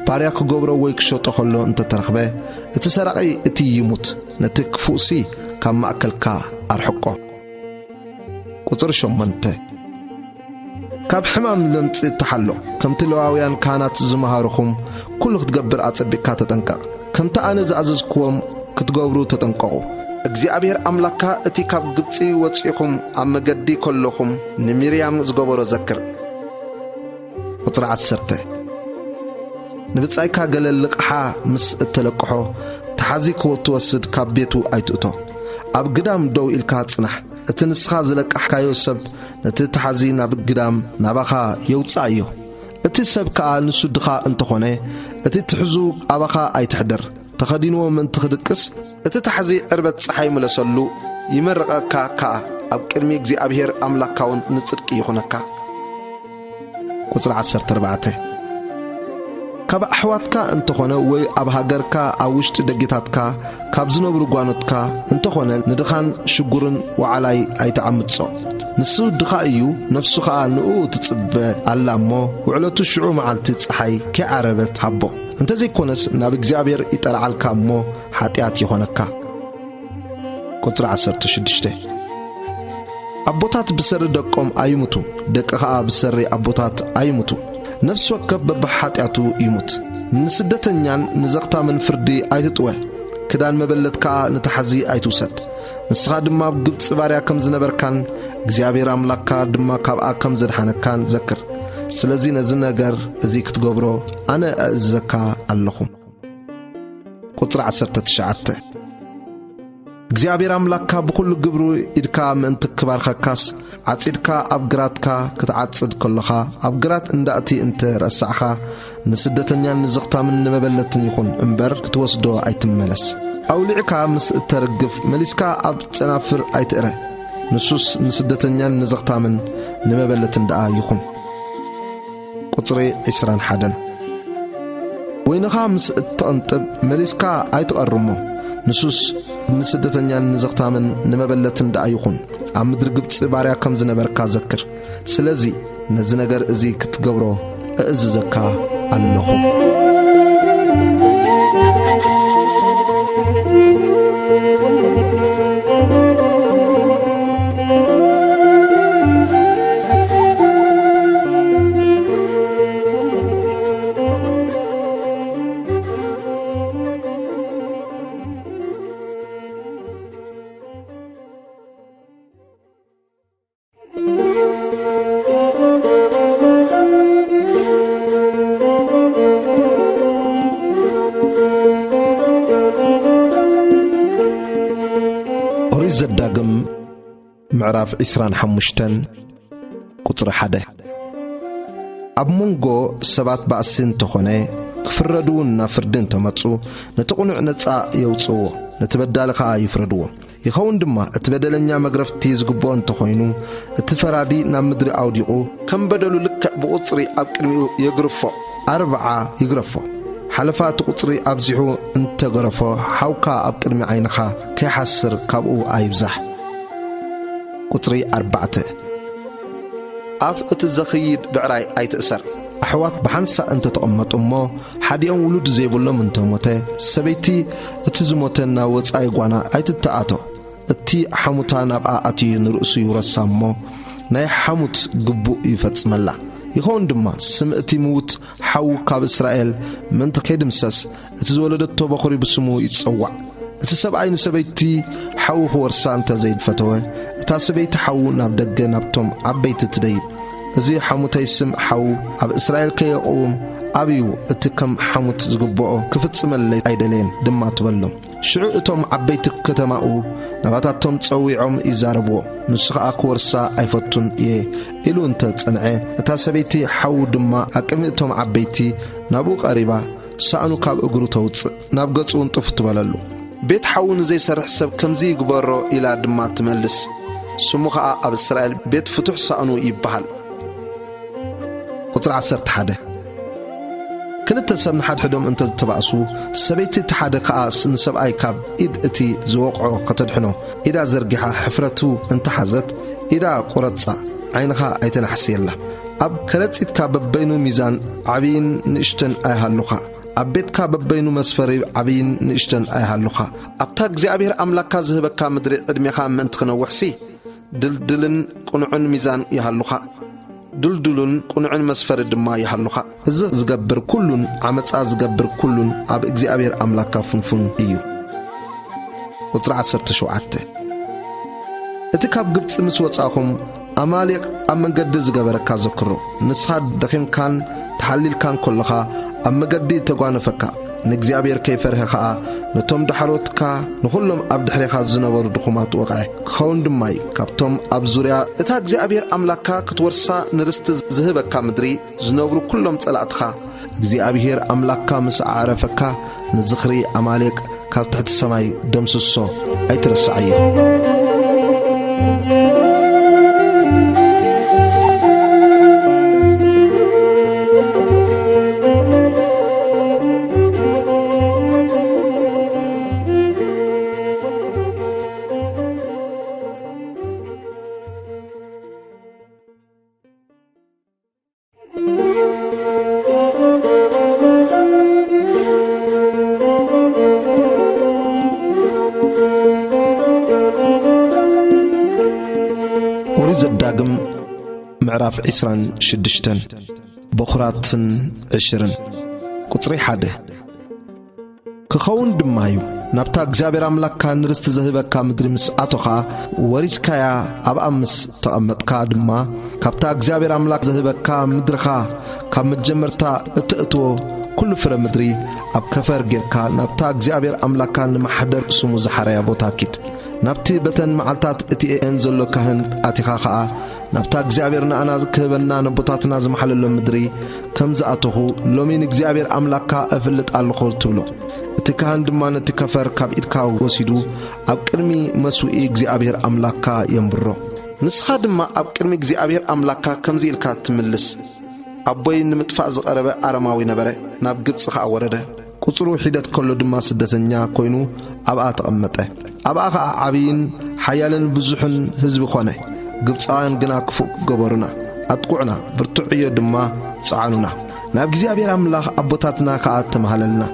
ባርያ ክገብሮ ወይ ክሸጦ ከሎ እንተተረኽበ፣ እቲ ሰራቒ እቲ ይሙት፣ ነቲ ክፉእሲ ካብ ማእከልካ ኣርሕቆ። ቁጽሪ ሸሞንተ። ካብ ሕማም ለምጺ ተሓሎ፣ ከምቲ ለዋውያን ካህናት ዝመሃሩኹም ኩሉ ክትገብር ኣጸቢቕካ ተጠንቀቕ። ከምቲ ኣነ ዝኣዘዝክዎም ክትገብሩ ተጠንቀቑ። እግዚኣብሔር ኣምላኽካ እቲ ካብ ግብጺ ወጺኹም ኣብ መገዲ ከለኹም ንሚርያም ዝገበሮ ዘክር። ቁጽሪ ዓሰርተ። ንብጻይካ ገለ ልቕሓ ምስ እተለቅሖ፣ ተሓዚ ክትወስድ ካብ ቤቱ ኣይትእቶ። ኣብ ግዳም ደው ኢልካ ጽናሕ። እቲ ንስኻ ዝለቃሕካዮ ሰብ ነቲ ተሓዚ ናብ ግዳም ናባኻ የውጽኣዮ። እቲ ሰብ ከኣ ንሱ ድኻ እንተኾነ፣ እቲ ትሕዙ ኣባኻ ኣይትሕደር። ተኸዲንዎ ምእንቲ ክድቅስ፣ እቲ ተሓዚ ዕርበት ጸሓይ ምለሰሉ፣ ይመርቐካ ከኣ፣ ኣብ ቅድሚ እግዚኣብሔር ኣምላኽካ እውን ንጽድቂ ይኹነካ። ቁጽሪ ዓሰርተ ኣርባዕተ። ካብ ኣሕዋትካ እንተኾነ ወይ ኣብ ሃገርካ ኣብ ውሽጢ ደጌታትካ ካብ ዝነብሩ ጓኖትካ እንተኾነ ንድኻን ሽጉርን ወዓላይ ኣይትዓምጾ። ንሱ ድኻ እዩ፣ ነፍሱ ኸኣ ንእኡ ትጽበ ኣላ እሞ፣ ውዕለቱ ሽዑ መዓልቲ ጸሓይ ከይዓረበት ሃቦ። እንተዘይኮነስ ናብ እግዚኣብሔር ይጠልዓልካ እሞ ሓጢኣት ይኾነካ። ቁጽሪ ዓሰርተ ሽዱሽተ። ኣቦታት ብሰሪ ደቆም ኣይሙቱ፣ ደቂ ኸኣ ብሰሪ ኣቦታት ኣይሙቱ። ነፍሲ ወከፍ በብሓጢኣቱ ይሙት። ንስደተኛን ንዘኽታምን ፍርዲ ኣይትጥወ፣ ክዳን መበለት ከኣ ንተሓዚ ኣይትውሰድ። ንስኻ ድማ ኣብ ግብጺ ባርያ ከም ዝነበርካን እግዚኣብሔር ኣምላኽካ ድማ ካብኣ ከም ዘድሓነካን ዘክር። ስለዚ ነዚ ነገር እዚ ክትገብሮ ኣነ ኣእዝዘካ ኣለኹ። ቁጽሪ ዓሰርተ ትሽዓተ። እግዚኣብሔር ኣምላኽካ ብኹሉ ግብሩ ኢድካ ምእንቲ ክባርኸካስ፣ ዓጺድካ ኣብ ግራትካ ክትዓጽድ ከሎኻ፣ ኣብ ግራት እንዳእቲ እንተ ረሳዕኻ፣ ንስደተኛን ንዘኽታምን ንመበለትን ይኹን እምበር ክትወስዶ ኣይትመለስ። ኣውሊዕካ ምስ እተርግፍ መሊስካ ኣብ ጨናፍር ኣይትእረ። ንሱስ ንስደተኛን ንዘኽታምን ንመበለትን ደኣ ይኹን። ቁጽሪ ዕስራን ሓደን። ወይንኻ ምስ እትቕንጥብ መሊስካ ኣይትቐርሞ። ንሱስ ንስደተኛን ንዘኽታምን ንመበለትን ደኣ ይኹን፣ ኣብ ምድሪ ግብጺ ባርያ ከም ዝነበርካ ዘክር። ስለዚ ነዚ ነገር እዚ ክትገብሮ እእዝዘካ ኣለኹ። ኦሪት ዘዳግም ምዕራፍ ዕስራን ሓሙሽተን ቁጽሪ ሓደ። ኣብ መንጎ ሰባት ባእሲ እንተኾነ፣ ክፍረዱ እውን ናብ ፍርዲ እንተመጹ፣ ነቲ ቅኑዕ ነጻ የውጽእዎ፣ ነቲ በዳሊ ኸኣ ይፍረድዎ። ይኸውን ድማ፣ እቲ በደለኛ መግረፍቲ ዝግብኦ እንተኾይኑ፣ እቲ ፈራዲ ናብ ምድሪ ኣውዲቑ፣ ከም በደሉ ልክዕ ብቑጽሪ ኣብ ቅድሚኡ የግርፎ። ኣርብዓ ይግረፎ። ሓለፋ እቲ ቁጽሪ ኣብዚሑ እንተገረፎ፣ ሓውካ ኣብ ቅድሚ ዓይንኻ ከይሓስር ካብኡ ኣይብዛሕ። ቁጽሪ ኣርባዕተ። ኣፍ እቲ ዘኽይድ ብዕራይ ኣይትእሰር። ኣሕዋት ብሓንሳእ እንተ ተቐመጡ እሞ፣ ሓዲኦም ውሉድ ዘይብሎም እንተ ሞተ፣ ሰበይቲ እቲ ዝሞተ ናብ ወጻኢ ጓና ኣይትተኣቶ። እቲ ሓሙታ ናብኣ ኣትዩ ንርእሱ ይውረሳ እሞ፣ ናይ ሓሙት ግቡእ ይፈጽመላ። ይኸውን ድማ፣ ስም እቲ ምዉት ሓዉ ካብ እስራኤል ምእንቲ ከይድምሰስ፣ እቲ ዝወለደቶ በኹሪ ብስሙ ይጸዋዕ። እቲ ሰብኣይ ንሰበይቲ ሓዉ ክወርሳ እንተ ዘይፈተወ፣ እታ ሰበይቲ ሓዉ ናብ ደገ ናብቶም ዓበይቲ ትደይብ። እዚ ሓሙተይ ስም ሓዉ ኣብ እስራኤል ከየቕውም ኣብዩ፣ እቲ ከም ሓሙት ዝግብኦ ክፍጽመለይ ኣይደለየን ድማ ትበሎም። ሽዑ እቶም ዓበይቲ ከተማኡ ናባታቶም ጸዊዖም ይዛረብዎ። ንሱ ኸኣ ክወርሳ ኣይፈቱን እየ ኢሉ እንተ ጸንዐ፣ እታ ሰበይቲ ሓዉ ድማ ኣብ ቅድሚ እቶም ዓበይቲ ናብኡ ቀሪባ፣ ሳእኑ ካብ እግሩ ተውጽእ፣ ናብ ገጹ እውን ጥፍ ትበለሉ። ቤት ሓዉ ንዘይሰርሕ ሰብ ከምዚ ይግበሮ ኢላ ድማ ትመልስ። ስሙ ኸኣ ኣብ እስራኤል ቤት ፍቱሕ ሳእኑ ይበሃል። ቁጽሪ ዓሰርተ ሓደ። ክልተ ሰብ ንሓድሕዶም እንተ ዝተባእሱ፣ ሰበይቲ እቲ ሓደ ከኣ ስ-፣ ንሰብኣይ ካብ ኢድ እቲ ዝወቕዖ ከተድሕኖ ኢዳ ዘርጊሓ ሕፍረቱ እንተ ሓዘት፣ ኢዳ ቁረጻ፣ ዓይንኻ ኣይተናሕስየላ። ኣብ ከረጺትካ በበይኑ ሚዛን ዓብይን ንእሽተን ኣይሃሉኻ። ኣብ ቤትካ በበይኑ መስፈሪ ዓብይን ንእሽተን ኣይሃሉኻ። ኣብታ እግዚኣብሔር ኣምላኽካ ዝህበካ ምድሪ ዕድሜኻ ምእንቲ ክነውሕሲ፣ ድልድልን ቅኑዕን ሚዛን ይሃሉኻ። ድልድሉን ቅኑዕን መስፈሪ ድማ ይሃሉኻ። እዚ ዝገብር ኩሉን ዓመጻ ዝገብር ኩሉን ኣብ እግዚኣብሔር ኣምላኽካ ፍንፉን እዩ። ቁጽሪ ዓሰርተ ሸውዓተ። እቲ ካብ ግብጺ ምስ ወጻእኹም ኣማሌቅ ኣብ መንገዲ ዝገበረካ ዘክሮ። ንስኻ ደኺምካን ተሓሊልካን ከለኻ ኣብ መገዲ እተጓነፈካ፣ ንእግዚኣብሔር ከይፈርሀ ኸኣ ነቶም ዳሕሮትካ ንኹሎም ኣብ ድሕሬኻ ዝነበሩ ድኹማት ወቕዐ። ክኸውን ድማ እዩ፣ ካብቶም ኣብ ዙርያ እታ እግዚኣብሔር ኣምላኽካ ክትወርሳ ንርስቲ ዝህበካ ምድሪ ዝነብሩ ኩሎም ጸላእትኻ። እግዚኣብሔር ኣምላኽካ ምስ ኣዕረፈካ፣ ንዝኽሪ ኣማሌቅ ካብ ትሕቲ ሰማይ ደምስሶ፣ ኣይትረስዓዮ። ዘዳግም ምዕራፍ ዕስራን ሽዱሽተን፣ በኹራትን ዕሽርን። ቁጽሪ ሓደ። ክኸውን ድማ እዩ፣ ናብታ እግዚኣብሔር ኣምላኽካ ንርስቲ ዘህበካ ምድሪ ምስ ኣቶኻ፣ ወሪስካያ ኣብኣ ምስ ተቐመጥካ ድማ፣ ካብታ እግዚኣብሔር ኣምላኽ ዘህበካ ምድርኻ ካብ መጀመርታ እተእትዎ ኩሉ ፍረ ምድሪ ኣብ ከፈር ጌርካ ናብታ እግዚኣብሔር ኣምላኽካ ንማሕደር ስሙ ዝሓረያ ቦታ ኪድ። ናብቲ በተን መዓልታት እቲኤን ዘሎ ካህን ኣቲኻ ኸኣ፣ ናብታ እግዚኣብሔር ንኣና ክህበና ነቦታትና ዝመሓለሎ ምድሪ ከም ዝኣተኹ ሎሚ ንእግዚኣብሔር ኣምላኽካ እፍልጥ ኣለኹ ትብሎ። እቲ ካህን ድማ ነቲ ከፈር ካብ ኢድካ ወሲዱ ኣብ ቅድሚ መስውኢ እግዚኣብሔር ኣምላኽካ የንብሮ። ንስኻ ድማ ኣብ ቅድሚ እግዚኣብሔር ኣምላኽካ ከምዚ ኢልካ ትምልስ፣ ኣቦይ ንምጥፋእ ዝቐረበ ኣረማዊ ነበረ፣ ናብ ግብጺ ኸኣ ወረደ። ቁጽሩ ሒደት ከሎ ድማ ስደተኛ ኮይኑ ኣብኣ ተቐመጠ። ኣብኣ ኸኣ ዓብይን ሓያልን ብዙሕን ህዝቢ ኾነ። ግብጻውያን ግና ክፉእ ገበሩና፣ ኣጥቁዑና፣ ብርቱዕ ዕዮ ድማ ጸዓኑና። ናብ እግዚኣብሔር ኣምላኽ ኣቦታትና ኸኣ ተማህለልና።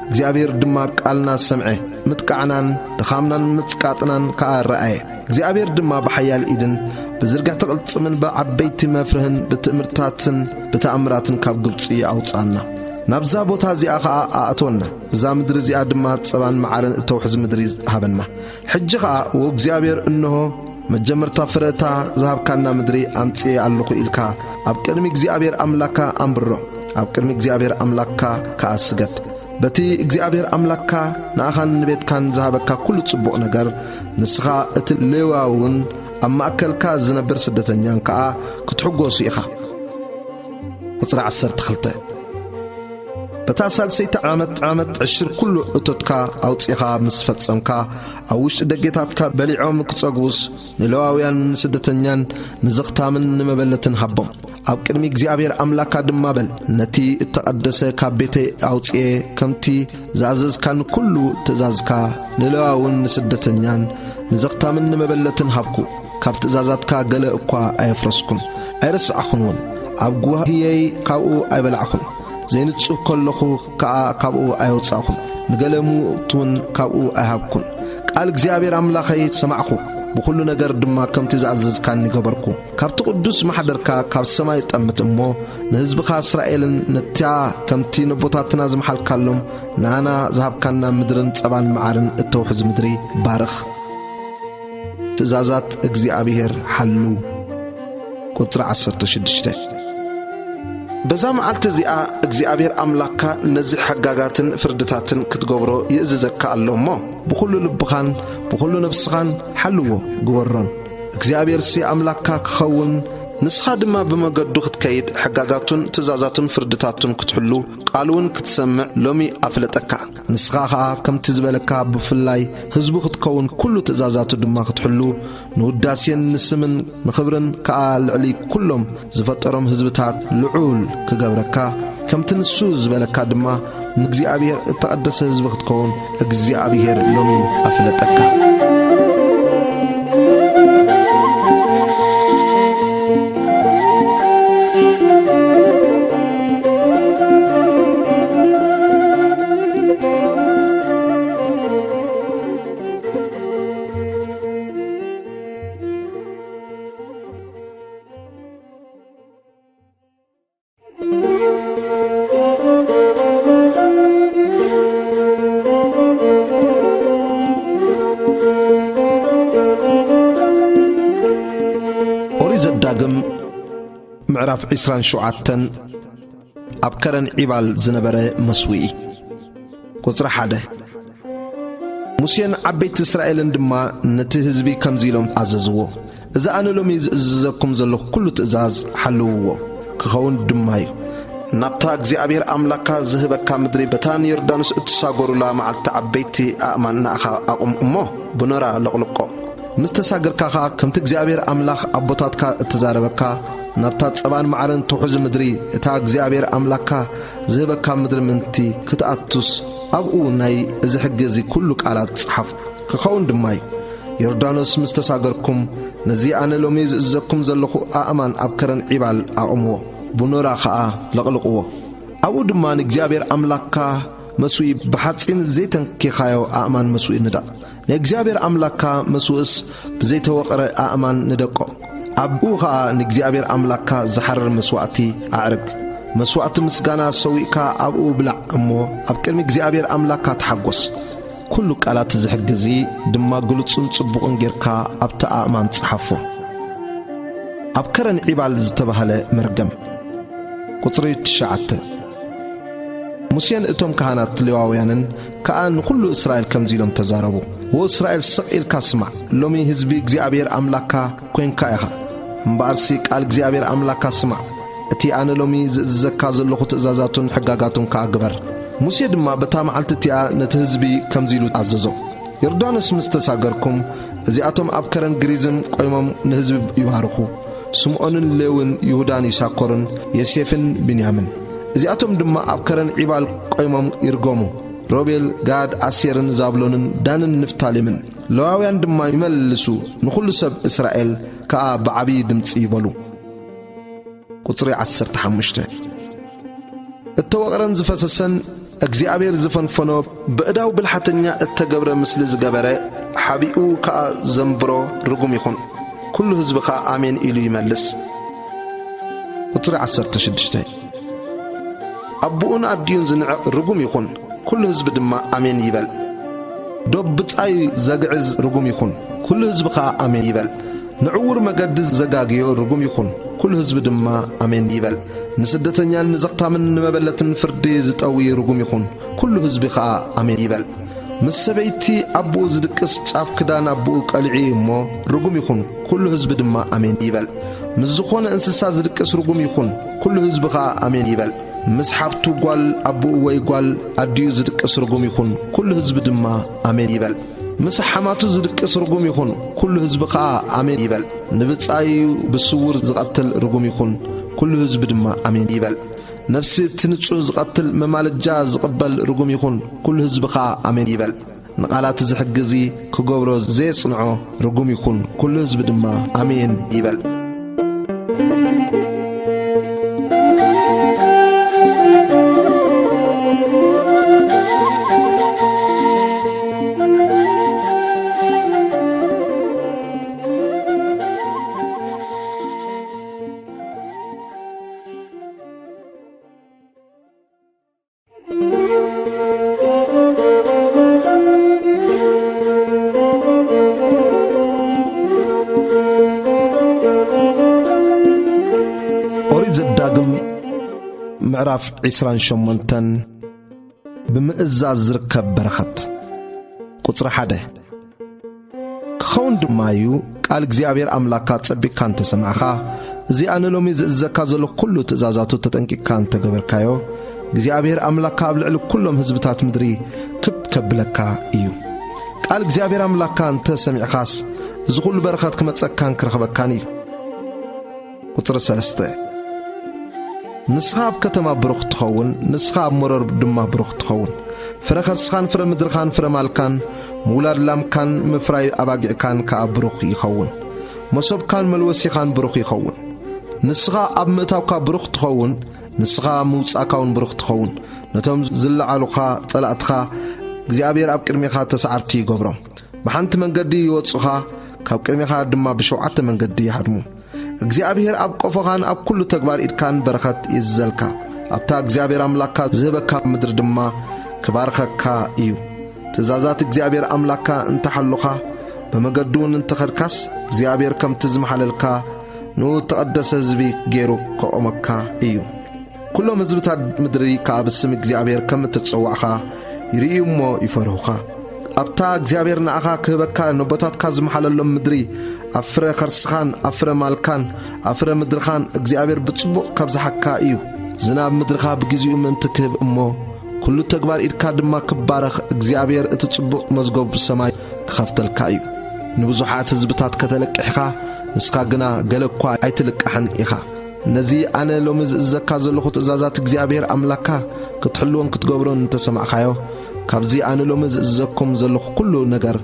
እግዚኣብሔር ድማ ቃልና ሰምዐ፣ ምጥቃዕናን ድኻምናን ምጽቃጥናን ከኣ ረኣየ። እግዚኣብሔር ድማ ብሓያል ኢድን ብዝርግሕቲ ቅልጽምን ብዓበይቲ መፍርህን ብትእምርታትን ብተኣምራትን ካብ ግብጺ ኣውጽኣና። ናብዛ ቦታ እዚኣ ኸኣ ኣእተወና። እዛ ምድሪ እዚኣ ድማ ጸባን መዓርን እተውሕዝ ምድሪ ሃበና። ሕጂ ኸኣ፣ ወእግዚኣብሔር፣ እንሆ፣ መጀመርታ ፍረ እታ ዝሃብካና ምድሪ ኣምጽኤ ኣለኹ ኢልካ ኣብ ቅድሚ እግዚኣብሔር ኣምላኽካ ኣንብሮ። ኣብ ቅድሚ እግዚኣብሔር ኣምላኽካ ከኣ ስገድ። በቲ እግዚኣብሔር ኣምላኽካ ንኣኻን ንቤትካን ዝሃበካ ኩሉ ጽቡቕ ነገር፣ ንስኻ እቲ ሌዋውን ኣብ ማእከልካ ዝነብር ስደተኛን ከኣ ክትሕጎሱ ኢኻ። ቁጽሪ ዓሰርተ ክልተ። በታ ሳልሰይቲ ዓመት፣ ዓመት ዕሽር ኩሉ እቶትካ ኣውጺኻ ምስ ፈጸምካ፣ ኣብ ውሽጢ ደጌታትካ በሊዖም ክጸግቡስ፣ ንሌዋውያን ንስደተኛን ንዘኽታምን ንመበለትን ሃቦም። ኣብ ቅድሚ እግዚኣብሔር ኣምላኽካ ድማ በል፣ ነቲ እተቐደሰ ካብ ቤተይ ኣውጽኤ፣ ከምቲ ዝኣዘዝካኒ ኩሉ ትእዛዝካ፣ ንሌዋውን ንስደተኛን ንዘኽታምን ንመበለትን ሃብኩ። ካብ ትእዛዛትካ ገለ እኳ ኣየፍረስኩን፣ ኣይረሳዕኹን እውን። ኣብ ጓህየይ ካብኡ ኣይበላዕኹን፣ ዘይንጹህ ከለኹ ከኣ ካብኡ ኣየውጻእኹን፣ ንገለ ምውት እውን ካብኡ ኣይሃብኩን። ቃል እግዚኣብሔር ኣምላኸይ ሰማዕኹ፣ ብኹሉ ነገር ድማ ከምቲ ዝኣዘዝካኒ ገበርኩ። ካብቲ ቅዱስ ማሕደርካ ካብ ሰማይ ጠምት እሞ፣ ንህዝብኻ እስራኤልን ነታ ከምቲ ነቦታትና ዝመሓልካሎም ንኣና ዝሃብካና ምድርን ጸባን መዓርን እተውሕዝ ምድሪ ባርኽ። ትእዛዛት እግዚኣብሔር ሓሉ። ቁጽሪ ዓሰርተ ሽዱሽተ። በዛ መዓልቲ እዚኣ እግዚኣብሔር ኣምላኽካ ነዚ ሕጋጋትን ፍርድታትን ክትገብሮ ይእዝዘካ ኣሎ እሞ፣ ብኹሉ ልብኻን ብኹሉ ነፍስኻን ሓልዎ፣ ግበሮን። እግዚኣብሔርሲ ኣምላኽካ ክኸውን፣ ንስኻ ድማ ብመገዱ ክትከይድ፣ ሕጋጋቱን ትእዛዛቱን ፍርድታቱን ክትሕሉ፣ ቃሉ እውን ክትሰምዕ ሎሚ ኣፍለጠካ። ንስኻ ኸኣ ከምቲ ዝበለካ ብፍላይ ህዝቡ ክትከውን፣ ኩሉ ትእዛዛቱ ድማ ክትሕሉ፣ ንውዳሴን ንስምን ንኽብርን ከኣ ልዕሊ ኩሎም ዝፈጠሮም ህዝብታት ልዑል ክገብረካ፣ ከምቲ ንሱ ዝበለካ ድማ ንእግዚኣብሔር እተቐደሰ ህዝቢ ክትከውን እግዚኣብሔር ሎሚ ኣፍለጠካ። ኦሪት ዘዳግም ምዕራፍ ዕስራን ሸውዓተን። ኣብ ከረን ዒባል ዝነበረ መስውኢ። ቁጽሪ ሓደ። ሙሴን ዓበይቲ እስራኤልን ድማ ነቲ ህዝቢ ከምዚ ኢሎም ኣዘዝዎ፣ እዚ ኣነ ሎሚ ዝእዝዘኩም ዘለኹ ኩሉ ትእዛዝ ሓልውዎ፣ ክኸውን ድማ እዩ። ናብታ እግዚኣብሔር ኣምላኽካ ዝህበካ ምድሪ፣ በታ ንዮርዳኖስ እትሳገሩላ መዓልቲ ዓበይቲ ኣእማን ንኣኻ ኣቑም እሞ፣ ብኖራ ለቕልቆ። ምስ ተሳገርካ ኸኣ፣ ከምቲ እግዚኣብሔር ኣምላኽ ኣቦታትካ እተዛረበካ፣ ናብታ ጸባን መዓርን ትውሕዝ ምድሪ፣ እታ እግዚኣብሔር ኣምላኽካ ዝህበካ ምድሪ ምእንቲ ክትኣቱስ፣ ኣብኡ ናይ እዚ ሕጊ እዚ ኩሉ ቃላት ጸሓፍ። ክኸውን ድማ እዩ፣ ዮርዳኖስ ምስ ተሳገርኩም፣ ነዚ ኣነ ሎሚ ዝእዘኩም ዘለኹ ኣእማን ኣብ ከረን ዒባል ኣቕምዎ፣ ብኖራ ኸኣ ለቕልቕዎ። ኣብኡ ድማ ንእግዚኣብሔር ኣምላኽካ መስውኢ ብሓጺን ዘይተንኪኻዮ ኣእማን መስውኢ ንደቕ። ንእግዚኣብሔር ኣምላኽካ መስውእስ ብዘይተወቕረ ኣእማን ንደቆ። ኣብኡ ኸኣ ንእግዚኣብሔር ኣምላኽካ ዝሓርር መስዋእቲ ኣዕርግ። መስዋእቲ ምስጋና ሰዊእካ ኣብኡ ብላዕ እሞ፣ ኣብ ቅድሚ እግዚኣብሔር ኣምላኽካ ተሓጐስ። ኩሉ ቃላት እዚ ሕጊ እዚ ድማ ግሉጽን ጽቡቕን ጌርካ ኣብቲ ኣእማን ጸሓፎ። ኣብ ከረን ዒባል ዝተባህለ መርገም። ቁጽሪ ትሽዓተ። ሙሴን እቶም ካህናት ሌዋውያንን ከኣ ንኹሉ እስራኤል ከምዚ ኢሎም ተዛረቡ። ወ እስራኤል፣ ስቕ ኢልካ ስማዕ። ሎሚ ህዝቢ እግዚኣብሔር ኣምላኽካ ኰንካ ኢኻ። እምበኣርሲ ቃል እግዚኣብሔር ኣምላኽካ ስማዕ። እቲ ኣነ ሎሚ ዝእዝዘካ ዘለኹ ትእዛዛቱን ሕጋጋቱን ከኣ ግበር። ሙሴ ድማ በታ መዓልቲ እቲኣ ነቲ ህዝቢ ከምዚ ኢሉ ኣዘዞ። ዮርዳኖስ ምስ ተሳገርኩም፣ እዚኣቶም ኣብ ከረን ግሪዝም ቆይሞም ንህዝቢ ይባርኹ። ስምዖንን ሌውን፣ ይሁዳን ይሳኮርን፣ ዮሴፍን ብንያምን። እዚኣቶም ድማ ኣብ ከረን ዒባል ቆይሞም ይርገሙ። ሮቤል፣ ጋድ፣ ኣሴርን ዛብሎንን ዳንን ንፍታሌምን። ሌዋውያን ድማ ይመልሱ፣ ንኹሉ ሰብ እስራኤል ከኣ ብዓብዪ ድምጺ ይበሉ። ቁጽሪ ዓሰርተ ሓሙሽተ። እተወቕረን ዝፈሰሰን እግዚኣብሔር ዝፈንፈኖ ብእዳው ብልሓተኛ እተገብረ ምስሊ ዝገበረ ሓቢኡ ከኣ ዘንብሮ ርጉም ይኹን። ኩሉ ህዝቢ ከኣ ኣሜን ኢሉ ይመልስ። ቁጽሪ ዓሰርተ ሽዱሽተ። ኣቦኡን ኣዲኡን ዝንዕቕ ርጉም ይኹን። ኩሉ ህዝቢ ድማ ኣሜን ይበል። ዶብ ብጻዩ ዘግዕዝ ርጉም ይኹን። ኩሉ ህዝቢ ከኣ ኣሜን ይበል። ንዕዉር መገዲ ዘጋግዮ ርጉም ይኹን። ኩሉ ህዝቢ ድማ ኣሜን ይበል። ንስደተኛን ንዘኽታምን ንመበለትን ፍርዲ ዝጠዊ ርጉም ይኹን። ኩሉ ህዝቢ ከኣ ኣሜን ይበል። ምስ ሰበይቲ ኣቦኡ ዝድቅስ ጫፍ ክዳን ኣቦኡ ቀሊዑ እዩ እሞ ርጉም ይኹን። ኩሉ ህዝቢ ድማ ኣሜን ይበል። ምስ ዝኾነ እንስሳ ዝድቅስ ርጉም ይኹን። ኩሉ ህዝቢ ከኣ ኣሜን ይበል። ምስ ሓብቱ ጓል ኣቦኡ ወይ ጓል ኣዲኡ ዝድቅስ ርጉም ይኹን። ኩሉ ህዝቢ ድማ ኣሜን ይበል። ምስ ሓማቱ ዝድቅስ ርጉም ይኹን። ኩሉ ህዝቢ ከኣ ኣሜን ይበል። ንብጻዩ ብስውር ዝቐትል ርጉም ይኹን። ኩሉ ህዝቢ ድማ ኣሜን ይበል። ነፍሲ እቲ ንጹህ ዝቐትል መማለጃ ዝቕበል ርጉም ይኹን። ኩሉ ህዝቢ ከኣ ኣሜን ይበል። ንቓላት እዚ ሕጊ እዚ ክገብሮ ዘየጽንዖ ርጉም ይኹን። ኩሉ ህዝቢ ድማ ኣሜን ይበል። ኦሪት ዘዳግም ምዕራፍ ዕስራን ሸሞንተን። ብምእዛዝ ዝርከብ በረኸት። ቁጽሪ ሓደ። ክኸውን ድማ እዩ፣ ቃል እግዚኣብሔር ኣምላኽካ ጸቢቕካ እንተ ሰማዕኻ፣ እዚ ኣነ ሎሚ ዝእዝዘካ ዘለኹ ኩሉ ትእዛዛቱ ተጠንቂቕካ እንተ ገበርካዮ፣ እግዚኣብሔር ኣምላኽካ ኣብ ልዕሊ ኩሎም ህዝብታት ምድሪ ክብ ከብለካ እዩ። ቃል እግዚኣብሔር ኣምላኽካ እንተ ሰሚዕኻስ፣ እዚ ኩሉ በረኸት ክመጸካን ክረኽበካን እዩ። ቁጽሪ ሰለስተ። ንስኻ ኣብ ከተማ ብሩኽ ትኸውን፣ ንስኻ ኣብ መሮር ድማ ብሩኽ ትኸውን። ፍረ ከርስኻን ፍረ ምድርኻን ፍረ ማልካን ምውላድ ላምካን ምፍራይ ኣባጊዕካን ከኣ ብሩኽ ይኸውን። መሶብካን መልወሲኻን ብሩኽ ይኸውን። ንስኻ ኣብ ምእታውካ ብሩኽ ትኸውን፣ ንስኻ ኣብ ምውጻእካ እውን ብሩኽ ትኸውን። ነቶም ዝለዓሉኻ ጸላእትኻ እግዚኣብሔር ኣብ ቅድሜኻ ተሳዕርቲ ይገብሮም። ብሓንቲ መንገዲ ይወጹኻ፣ ካብ ቅድሜኻ ድማ ብሸውዓተ መንገዲ ይሃድሙ። እግዚኣብሔር ኣብ ቆፎኻን ኣብ ኩሉ ተግባር ኢድካን በረኸት የዝዘልካ። ኣብታ እግዚኣብሔር ኣምላኽካ ዝህበካ ምድሪ ድማ ክባርኸካ እዩ። ትእዛዛት እግዚኣብሔር ኣምላኽካ እንተሓሉኻ፣ ብመገዱ እውን እንተኸድካስ፣ እግዚኣብሔር ከምቲ ዝመሓለልካ ንእተቐደሰ ህዝቢ ገይሩ ከቑመካ እዩ። ኩሎም ህዝብታት ምድሪ ከኣ ብስም እግዚኣብሔር ከም እተጸዋዕኻ ይርእዩ እሞ ይፈርሁኻ። ኣብታ እግዚኣብሔር ንኣኻ ክህበካ ነቦታትካ ዝመሓለሎም ምድሪ፣ ኣብ ፍረ ከርስኻን ኣብ ፍረ ማልካን ኣብ ፍረ ምድርኻን እግዚኣብሔር ብጽቡቕ ከብዝሓካ እዩ። ዝናብ ምድርኻ ብግዜኡ ምእንቲ ክህብ እሞ፣ ኩሉ ተግባር ኢድካ ድማ ክባረኽ፣ እግዚኣብሔር እቲ ጽቡቕ መዝገብ ሰማይ ክኸፍተልካ እዩ። ንብዙሓት ህዝብታት ከተለቅሕ ኢኻ፣ ንስኻ ግና ገለ እኳ ኣይትልቃሕን ኢኻ። ነዚ ኣነ ሎሚ ዝእዘካ ዘለኹ ትእዛዛት እግዚኣብሔር ኣምላኽካ ክትሕልዎን ክትገብሮን እንተሰማዕካዮ፣ ካብዚ ኣነ ሎሚ ዝእዘኩም ዘለኹ ኩሉ ነገር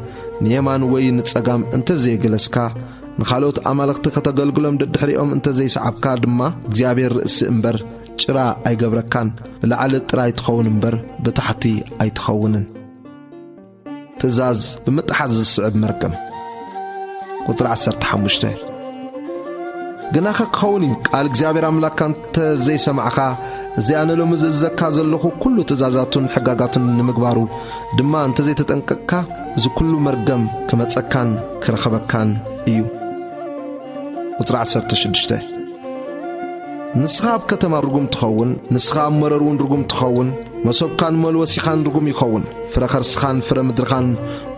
ንየማን ወይ ንጸጋም እንተዘየገለስካ፣ ንኻልኦት ኣማልኽቲ ከተገልግሎም ደድሕሪኦም እንተዘይሰዓብካ ድማ፣ እግዚኣብሔር ርእሲ እምበር ጭራ ኣይገብረካን፣ ብላዕሊ ጥራይ ትኸውን እምበር ብታሕቲ ኣይትኸውንን። ትእዛዝ ብምጥሓስ ዝስዕብ መርገም። ቁጽሪ ዓሰርተ ሓሙሽተ። ግናኸ ክኸውን እዩ፣ ቃል እግዚኣብሔር ኣምላኽካ እንተ ዘይሰማዕኻ፣ እዚ ኣነ ሎሚ ዝእዘካ ዘለኹ ኩሉ ትእዛዛቱን ሕጋጋቱን ንምግባሩ ድማ እንተ ዘይተጠንቀቕካ፣ እዚ ኩሉ መርገም ክመጸካን ክረኸበካን እዩ። ቁጽሪ ዓሰርተ ሽዱሽተ። ንስኻ ኣብ ከተማ ርጉም ትኸውን፣ ንስኻ ኣብ መረር እውን ርጉም ትኸውን። መሶብካን መልወሲኻን ርጉም ይኸውን። ፍረ ኸርስኻን ፍረ ምድርኻን፣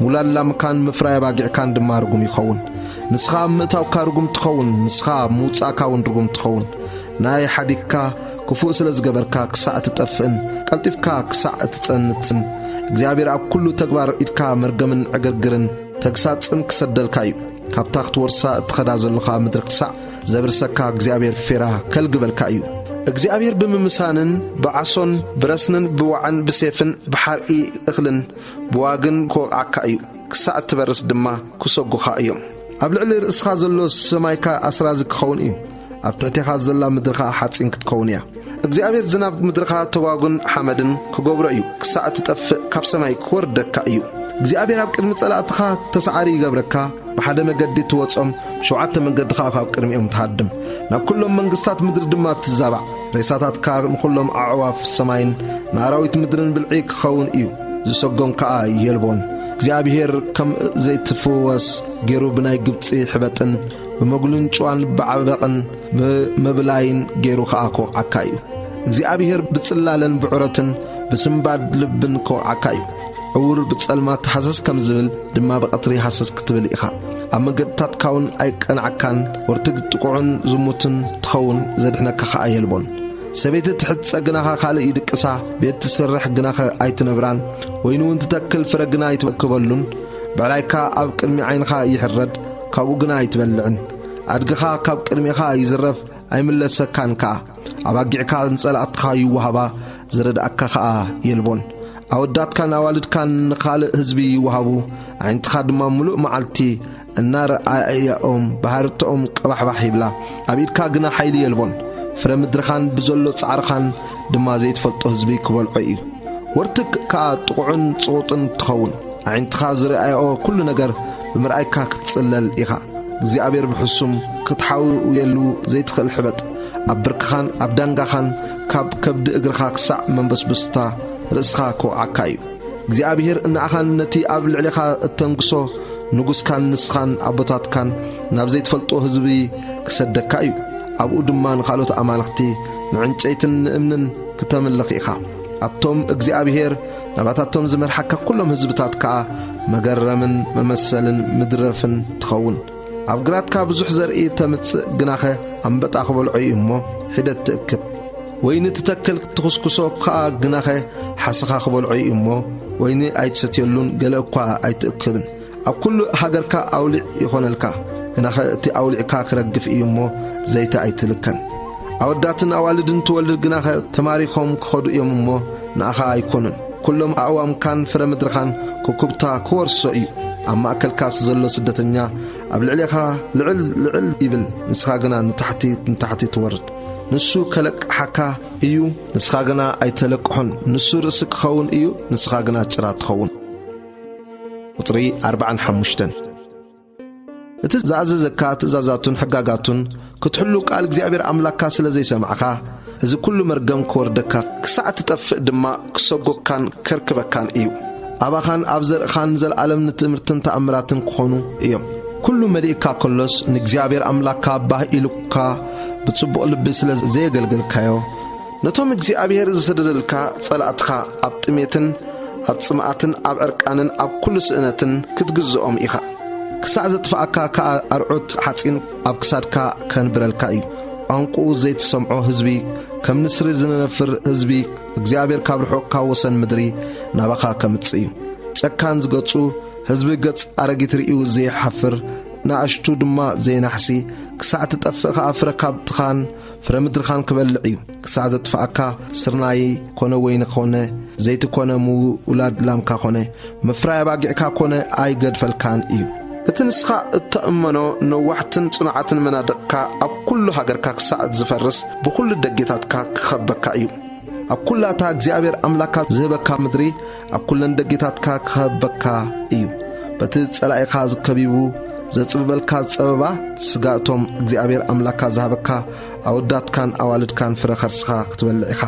ሙላድ ላምካን ምፍራይ ኣባጊዕካን ድማ ርጉም ይኸውን። ንስኻ ኣብ ምእታውካ ርጉም ትኸውን፣ ንስኻ ኣብ ምውጻእካ እውን ርጉም ትኸውን። ናይ ሓዲግካ ክፉእ ስለ ዝገበርካ ክሳዕ እትጠፍእን ቀልጢፍካ ክሳዕ እትጸንትን፣ እግዚኣብሔር ኣብ ኩሉ ተግባር ኢድካ መርገምን ዕግርግርን ተግሳጽን ክሰደልካ እዩ። ካብታ ክትወርሳ እትኸዳ ዘለኻ ምድሪ ክሳዕ ዘብርሰካ እግዚኣብሔር ፌራ ከልግበልካ እዩ። እግዚኣብሔር ብምምሳንን ብዓሶን ብረስንን ብዋዕን ብሴፍን ብሓርኢ እኽልን ብዋግን ክወቕዓካ እዩ። ክሳዕ እትበርስ ድማ ክሰጉኻ እዮም። ኣብ ልዕሊ ርእስኻ ዘሎ ሰማይካ ኣስራዚ ክኸውን እዩ። ኣብ ትሕቴኻ ዘላ ምድርኻ ሓጺን ክትከውን እያ። እግዚኣብሔር ዝናብ ምድርኻ ተጓጉን ሓመድን ክገብሮ እዩ። ክሳዕ እትጠፍእ ካብ ሰማይ ክወርደካ እዩ። እግዚኣብሔር ኣብ ቅድሚ ጸላእትኻ ተሰዓሪ ይገብረካ። ብሓደ መገዲ ትወጾም፣ ብሸውዓተ መገዲ ኸኣ ካብ ቅድሚኦም ትሃድም። ናብ ኩሎም መንግስታት ምድሪ ድማ ትዛባዕ። ሬሳታትካ ንኹሎም ኣዕዋፍ ሰማይን ንኣራዊት ምድርን ብልዒ ክኸውን እዩ። ዝሰጎም ከኣ የልቦን። እግዚኣብሔር ከም ዘይትፍወስ ገይሩ ብናይ ግብጺ ሕበጥን ብመጉልን ጭዋን ብዓበቕን ብመብላይን ገይሩ ኸኣ ክወቕዓካ እዩ። እግዚኣብሔር ብጽላለን ብዑረትን ብስንባድ ልብን ክወቕዓካ እዩ። ዕዉር ብጸልማት ሃሰስ ከም ዝብል ድማ ብቐትሪ ሃሰስ ክትብል ኢኻ። ኣብ መገድታትካ እውን ኣይቀንዓካን፣ ወርትግ ጥቑዑን ዝሙትን ትኸውን፣ ዘድሕነካ ኸኣ የልቦን። ሰበይቲ ትሕጸ ግናኸ ካልእ ይድቅሳ፣ ቤት ትስርሕ ግናኸ ኣይትነብራን፣ ወይኒ እውን ትተክል ፍረ ግና ኣይትእክበሉን። ብዕራይካ ኣብ ቅድሚ ዓይንኻ ይሕረድ፣ ካብኡ ግና ኣይትበልዕን። ኣድግኻ ካብ ቅድሚኻ ይዝረፍ፣ ኣይምለሰካን ከኣ። ኣባጊዕካ ንጸላእትኻ ይወሃባ፣ ዝረድኣካ ኸኣ የልቦን። ኣወዳትካን ኣዋልድካን ንኻልእ ህዝቢ ይወሃቡ፣ ኣዒንትኻ ድማ ምሉእ መዓልቲ እናረኣያኦም ብሃርትኦም ቀባሕባሕ ይብላ። ኣብ ኢድካ ግና ሓይሊ የልቦን። ፍረ ምድርኻን ብዘሎ ጻዕርኻን ድማ ዘይትፈልጦ ህዝቢ ክበልዖ እዩ። ወርትግ ከኣ ጥቑዑን ጽቑጥን ትኸውን። ኣዒንትኻ ዝረኣያኦ ኩሉ ነገር ብምርኣይካ ክትጽለል ኢኻ። እግዚኣብሔር ብሕሱም ክትሓውየሉ ዘይትኽእል ሕበጥ፣ ኣብ ብርክኻን ኣብ ዳንጋኻን ካብ ከብዲ እግርኻ ክሳዕ መንበስብስታ ርእስኻ ክወዓካ እዩ። እግዚኣብሔር ንኣኻን ነቲ ኣብ ልዕሌኻ እተንግሶ ንጉስካን ንስኻን ኣቦታትካን ናብ ዘይትፈልጦ ህዝቢ ክሰደካ እዩ። ኣብኡ ድማ ንኻልኦት ኣማልኽቲ፣ ንዕንጨይትን ንእምንን ክተምልኽ ኢኻ። ኣብቶም እግዚኣብሔር ናባታቶም ዝመርሓካ ኩሎም ህዝብታት ከኣ መገረምን መመሰልን ምድረፍን ትኸውን። ኣብ ግራትካ ብዙሕ ዘርኢ ተምጽእ ግናኸ ኣንበጣ ክበልዖ እዩ እሞ ሒደት ትእክብ። ወይኒ ትተክል ትኹስኩሶ ከኣ ግናኸ ሓሰኻ ክበልዖ እዩ እሞ ወይኒ ኣይትሰትየሉን፣ ገለ እኳ ኣይትእክብን። ኣብ ኩሉ ሃገርካ ኣውሊዕ ይኾነልካ፣ ግናኸ እቲ ኣውሊዕካ ክረግፍ እዩ እሞ ዘይቲ ኣይትልከን። ኣወዳትን ኣዋልድን ትወልድ ግናኸ ተማሪኾም ክኸዱ እዮም እሞ ንኣኻ ኣይኮኑን። ኩሎም ኣእዋምካን ፍረ ምድርኻን ኩኩብታ ክወርሶ እዩ። ኣብ ማእከልካስ ዘሎ ስደተኛ ኣብ ልዕሌኻ ልዕል ልዕል ይብል፣ ንስኻ ግና ንታሕቲ ንታሕቲ ትወርድ። ንሱ ከለቅሓካ እዩ፣ ንስኻ ግና ኣይተለቅሖን። ንሱ ርእሲ ክኸውን እዩ፣ ንስኻ ግና ጭራ ትኸውን። ቁጽሪ ኣርብዓን ሓሙሽተን። እቲ ዝኣዘዘካ ትእዛዛቱን ሕጋጋቱን ክትሕሉ ቃል እግዚኣብሔር ኣምላኽካ ስለ ዘይሰማዕኻ፣ እዚ ኩሉ መርገም ክወርደካ፣ ክሳዕ ትጠፍእ ድማ ክሰጎካን ከርክበካን እዩ። ኣባኻን ኣብ ዘርእኻን ንዘለኣለም ንትእምርትን ተኣምራትን ክኾኑ እዮም። ኩሉ መሊእካ ከሎስ፣ ንእግዚኣብሔር ኣምላኽካ ባህ ኢሉካ ብጽቡቕ ልቢ ስለ ዘየገልገልካዮ፣ ነቶም እግዚኣብሔር ዝሰደደልካ ጸላእትኻ ኣብ ጥሜትን ኣብ ጽምኣትን ኣብ ዕርቃንን ኣብ ኩሉ ስእነትን ክትግዝኦም ኢኻ። ክሳዕ ዘጥፍኣካ ከኣ ኣርዑት ሓጺን ኣብ ክሳድካ ከንብረልካ እዩ። ቋንቋኡ ዘይትሰምዖ ህዝቢ፣ ከም ንስሪ ዝነፍር ህዝቢ፣ እግዚኣብሔር ካብ ርሑቕ ካብ ወሰን ምድሪ ናባኻ ከምጽእ እዩ። ጨካን ዝገጹ ህዝቢ፣ ገጽ ኣረጊት ርእዩ ዘይሓፍር፣ ንኣሽቱ ድማ ዘይናሕሲ፣ ክሳዕ ትጠፍእ ከኣ ፍረ ካብትኻን ፍረ ምድርኻን ክበልዕ እዩ። ክሳዕ ዘጥፍኣካ፣ ስርናይ ኮነ ወይኒ ኮነ ዘይቲ ኮነ ምውላድ ላምካ ኮነ ምፍራይ ኣባጊዕካ ኮነ ኣይገድፈልካን እዩ። እቲ ንስኻ እተእመኖ ነዋሕትን ጽኑዓትን መናድቕካ ኣብ ኩሉ ሃገርካ ክሳዕ ዝፈርስ ብኹሉ ደጌታትካ ክኸበካ እዩ። ኣብ ኩላታ እግዚኣብሔር ኣምላኽካ ዝህበካ ምድሪ ኣብ ኩለን ደጌታትካ ክኸበካ እዩ። በቲ ጸላኢኻ ከቢቡ ዘጽብበልካ ጸበባ፣ ስጋ እቶም እግዚኣብሔር ኣምላካ ዝሃበካ ኣወዳትካን ኣዋልድካን ፍረ ከርስኻ ክትበልዕ ኢኻ።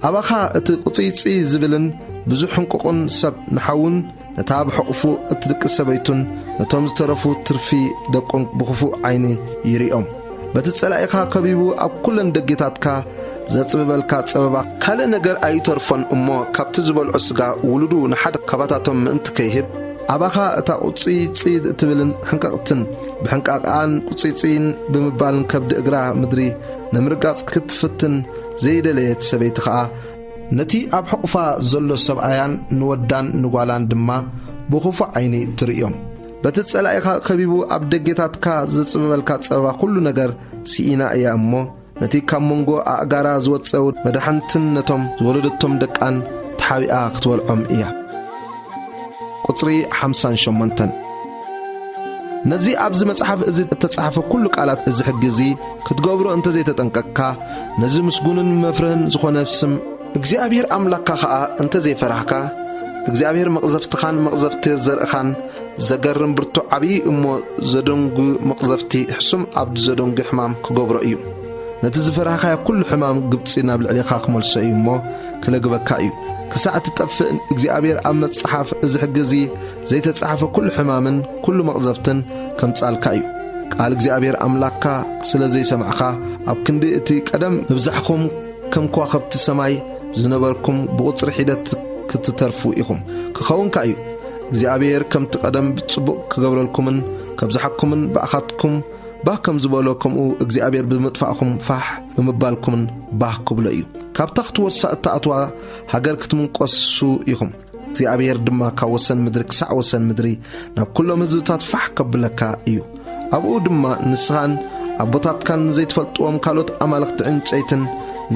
ኣባኻ እቲ ቁጽይጽይ ዝብልን ብዙሕ ሕንቁቕን ሰብ ንሓዉን ነታ ብሕቑፉ እትድቅስ ሰበይቱን ነቶም ዝተረፉ ትርፊ ደቁን ብኽፉእ ዓይኒ ይርእዮም። በቲ ጸላኢኻ ከቢቡ ኣብ ኩለን ደጌታትካ ዘጽብበልካ ጸበባ ካልእ ነገር ኣይተርፎን እሞ፣ ካብቲ ዝበልዖ ስጋ ውሉዱ ንሓደ ካባታቶም ምእንቲ ከይህብ፣ ኣባኻ እታ ቁጽይጽይ እትብልን ሕንቅቕትን፣ ብሕንቃቓን ቁጽይጽይን ብምባልን ከብዲ እግራ ምድሪ ንምርጋጽ ክትፍትን ዘይደለየት ሰበይቲ ኸኣ፣ ነቲ ኣብ ሕቑፋ ዘሎ ሰብኣያን ንወዳን ንጓላን ድማ ብኽፉእ ዓይኒ ትርእዮም። በቲ ጸላኢኻ ከቢቡ ኣብ ደጌታትካ ዘጽብበልካ ጸበባ ኩሉ ነገር ስኢና እያ እሞ፣ ነቲ ካብ መንጎ ኣእጋራ ዝወጸ መድሓንትን ነቶም ዝወለደቶም ደቃን ተሓቢኣ ክትበልዖም እያ። ቁጽሪ ሓምሳን ሸሞንተን። ነዚ ኣብዚ መጽሓፍ እዚ እተጻሕፈ ኩሉ ቃላት እዚ ሕጊ እዚ ክትገብሮ እንተ ዘይተጠንቀቅካ፣ ነዚ ምስጉንን መፍርህን ዝኾነ ስም እግዚኣብሔር ኣምላክካ ኸኣ እንተ ዘይፈራህካ፣ እግዚኣብሔር መቕዘፍትኻን መቕዘፍቲ ዘርእኻን ዘገርም ብርቱዕ ዓብዪ እሞ ዘደንጉ መቕዘፍቲ፣ ሕሱም ኣብ ዘደንጉ ሕማም ክገብሮ እዩ። ነቲ ዝፈራህካዮ ኩሉ ሕማም ግብጺ ናብ ልዕሌኻ ክመልሶ እዩ እሞ ክለግበካ እዩ። ክሳዕ ትጠፍእ እግዚኣብሔር ኣብ መጽሓፍ እዚ ሕጊ እዚ ዘይተጻሕፈ ኩሉ ሕማምን ኩሉ መቕዘፍትን ከምጻልካ እዩ። ቃል እግዚኣብሔር ኣምላክካ ስለ ዘይሰማዕካ፣ ኣብ ክንዲ እቲ ቀደም ምብዛሕኩም ከም ከዋኽብቲ ሰማይ ዝነበርኩም ብቑጽሪ ሒደት ክትተርፉ ኢኹም። ክኸውን ከኣ እዩ። እግዚኣብሔር ከምቲ ቀደም ጽቡቕ ክገብረልኩምን ከብዝሓኩምን ብኣኻትኩም ባህ ከም ዝበሎ፣ ከምኡ እግዚኣብሔር ብምጥፋእኩም ፋሕ ብምባልኩምን ባህ ክብሎ እዩ። ካብታ ክትወርሳ እትኣትዋ ሃገር ክትምንቆሱ ኢኹም። እግዚኣብሔር ድማ ካብ ወሰን ምድሪ ክሳዕ ወሰን ምድሪ ናብ ኩሎም ህዝብታት ፋሕ ከብለካ እዩ። ኣብኡ ድማ ንስኻን ኣቦታትካን ንዘይትፈልጥዎም ካልኦት ኣማልኽቲ ዕንጨይትን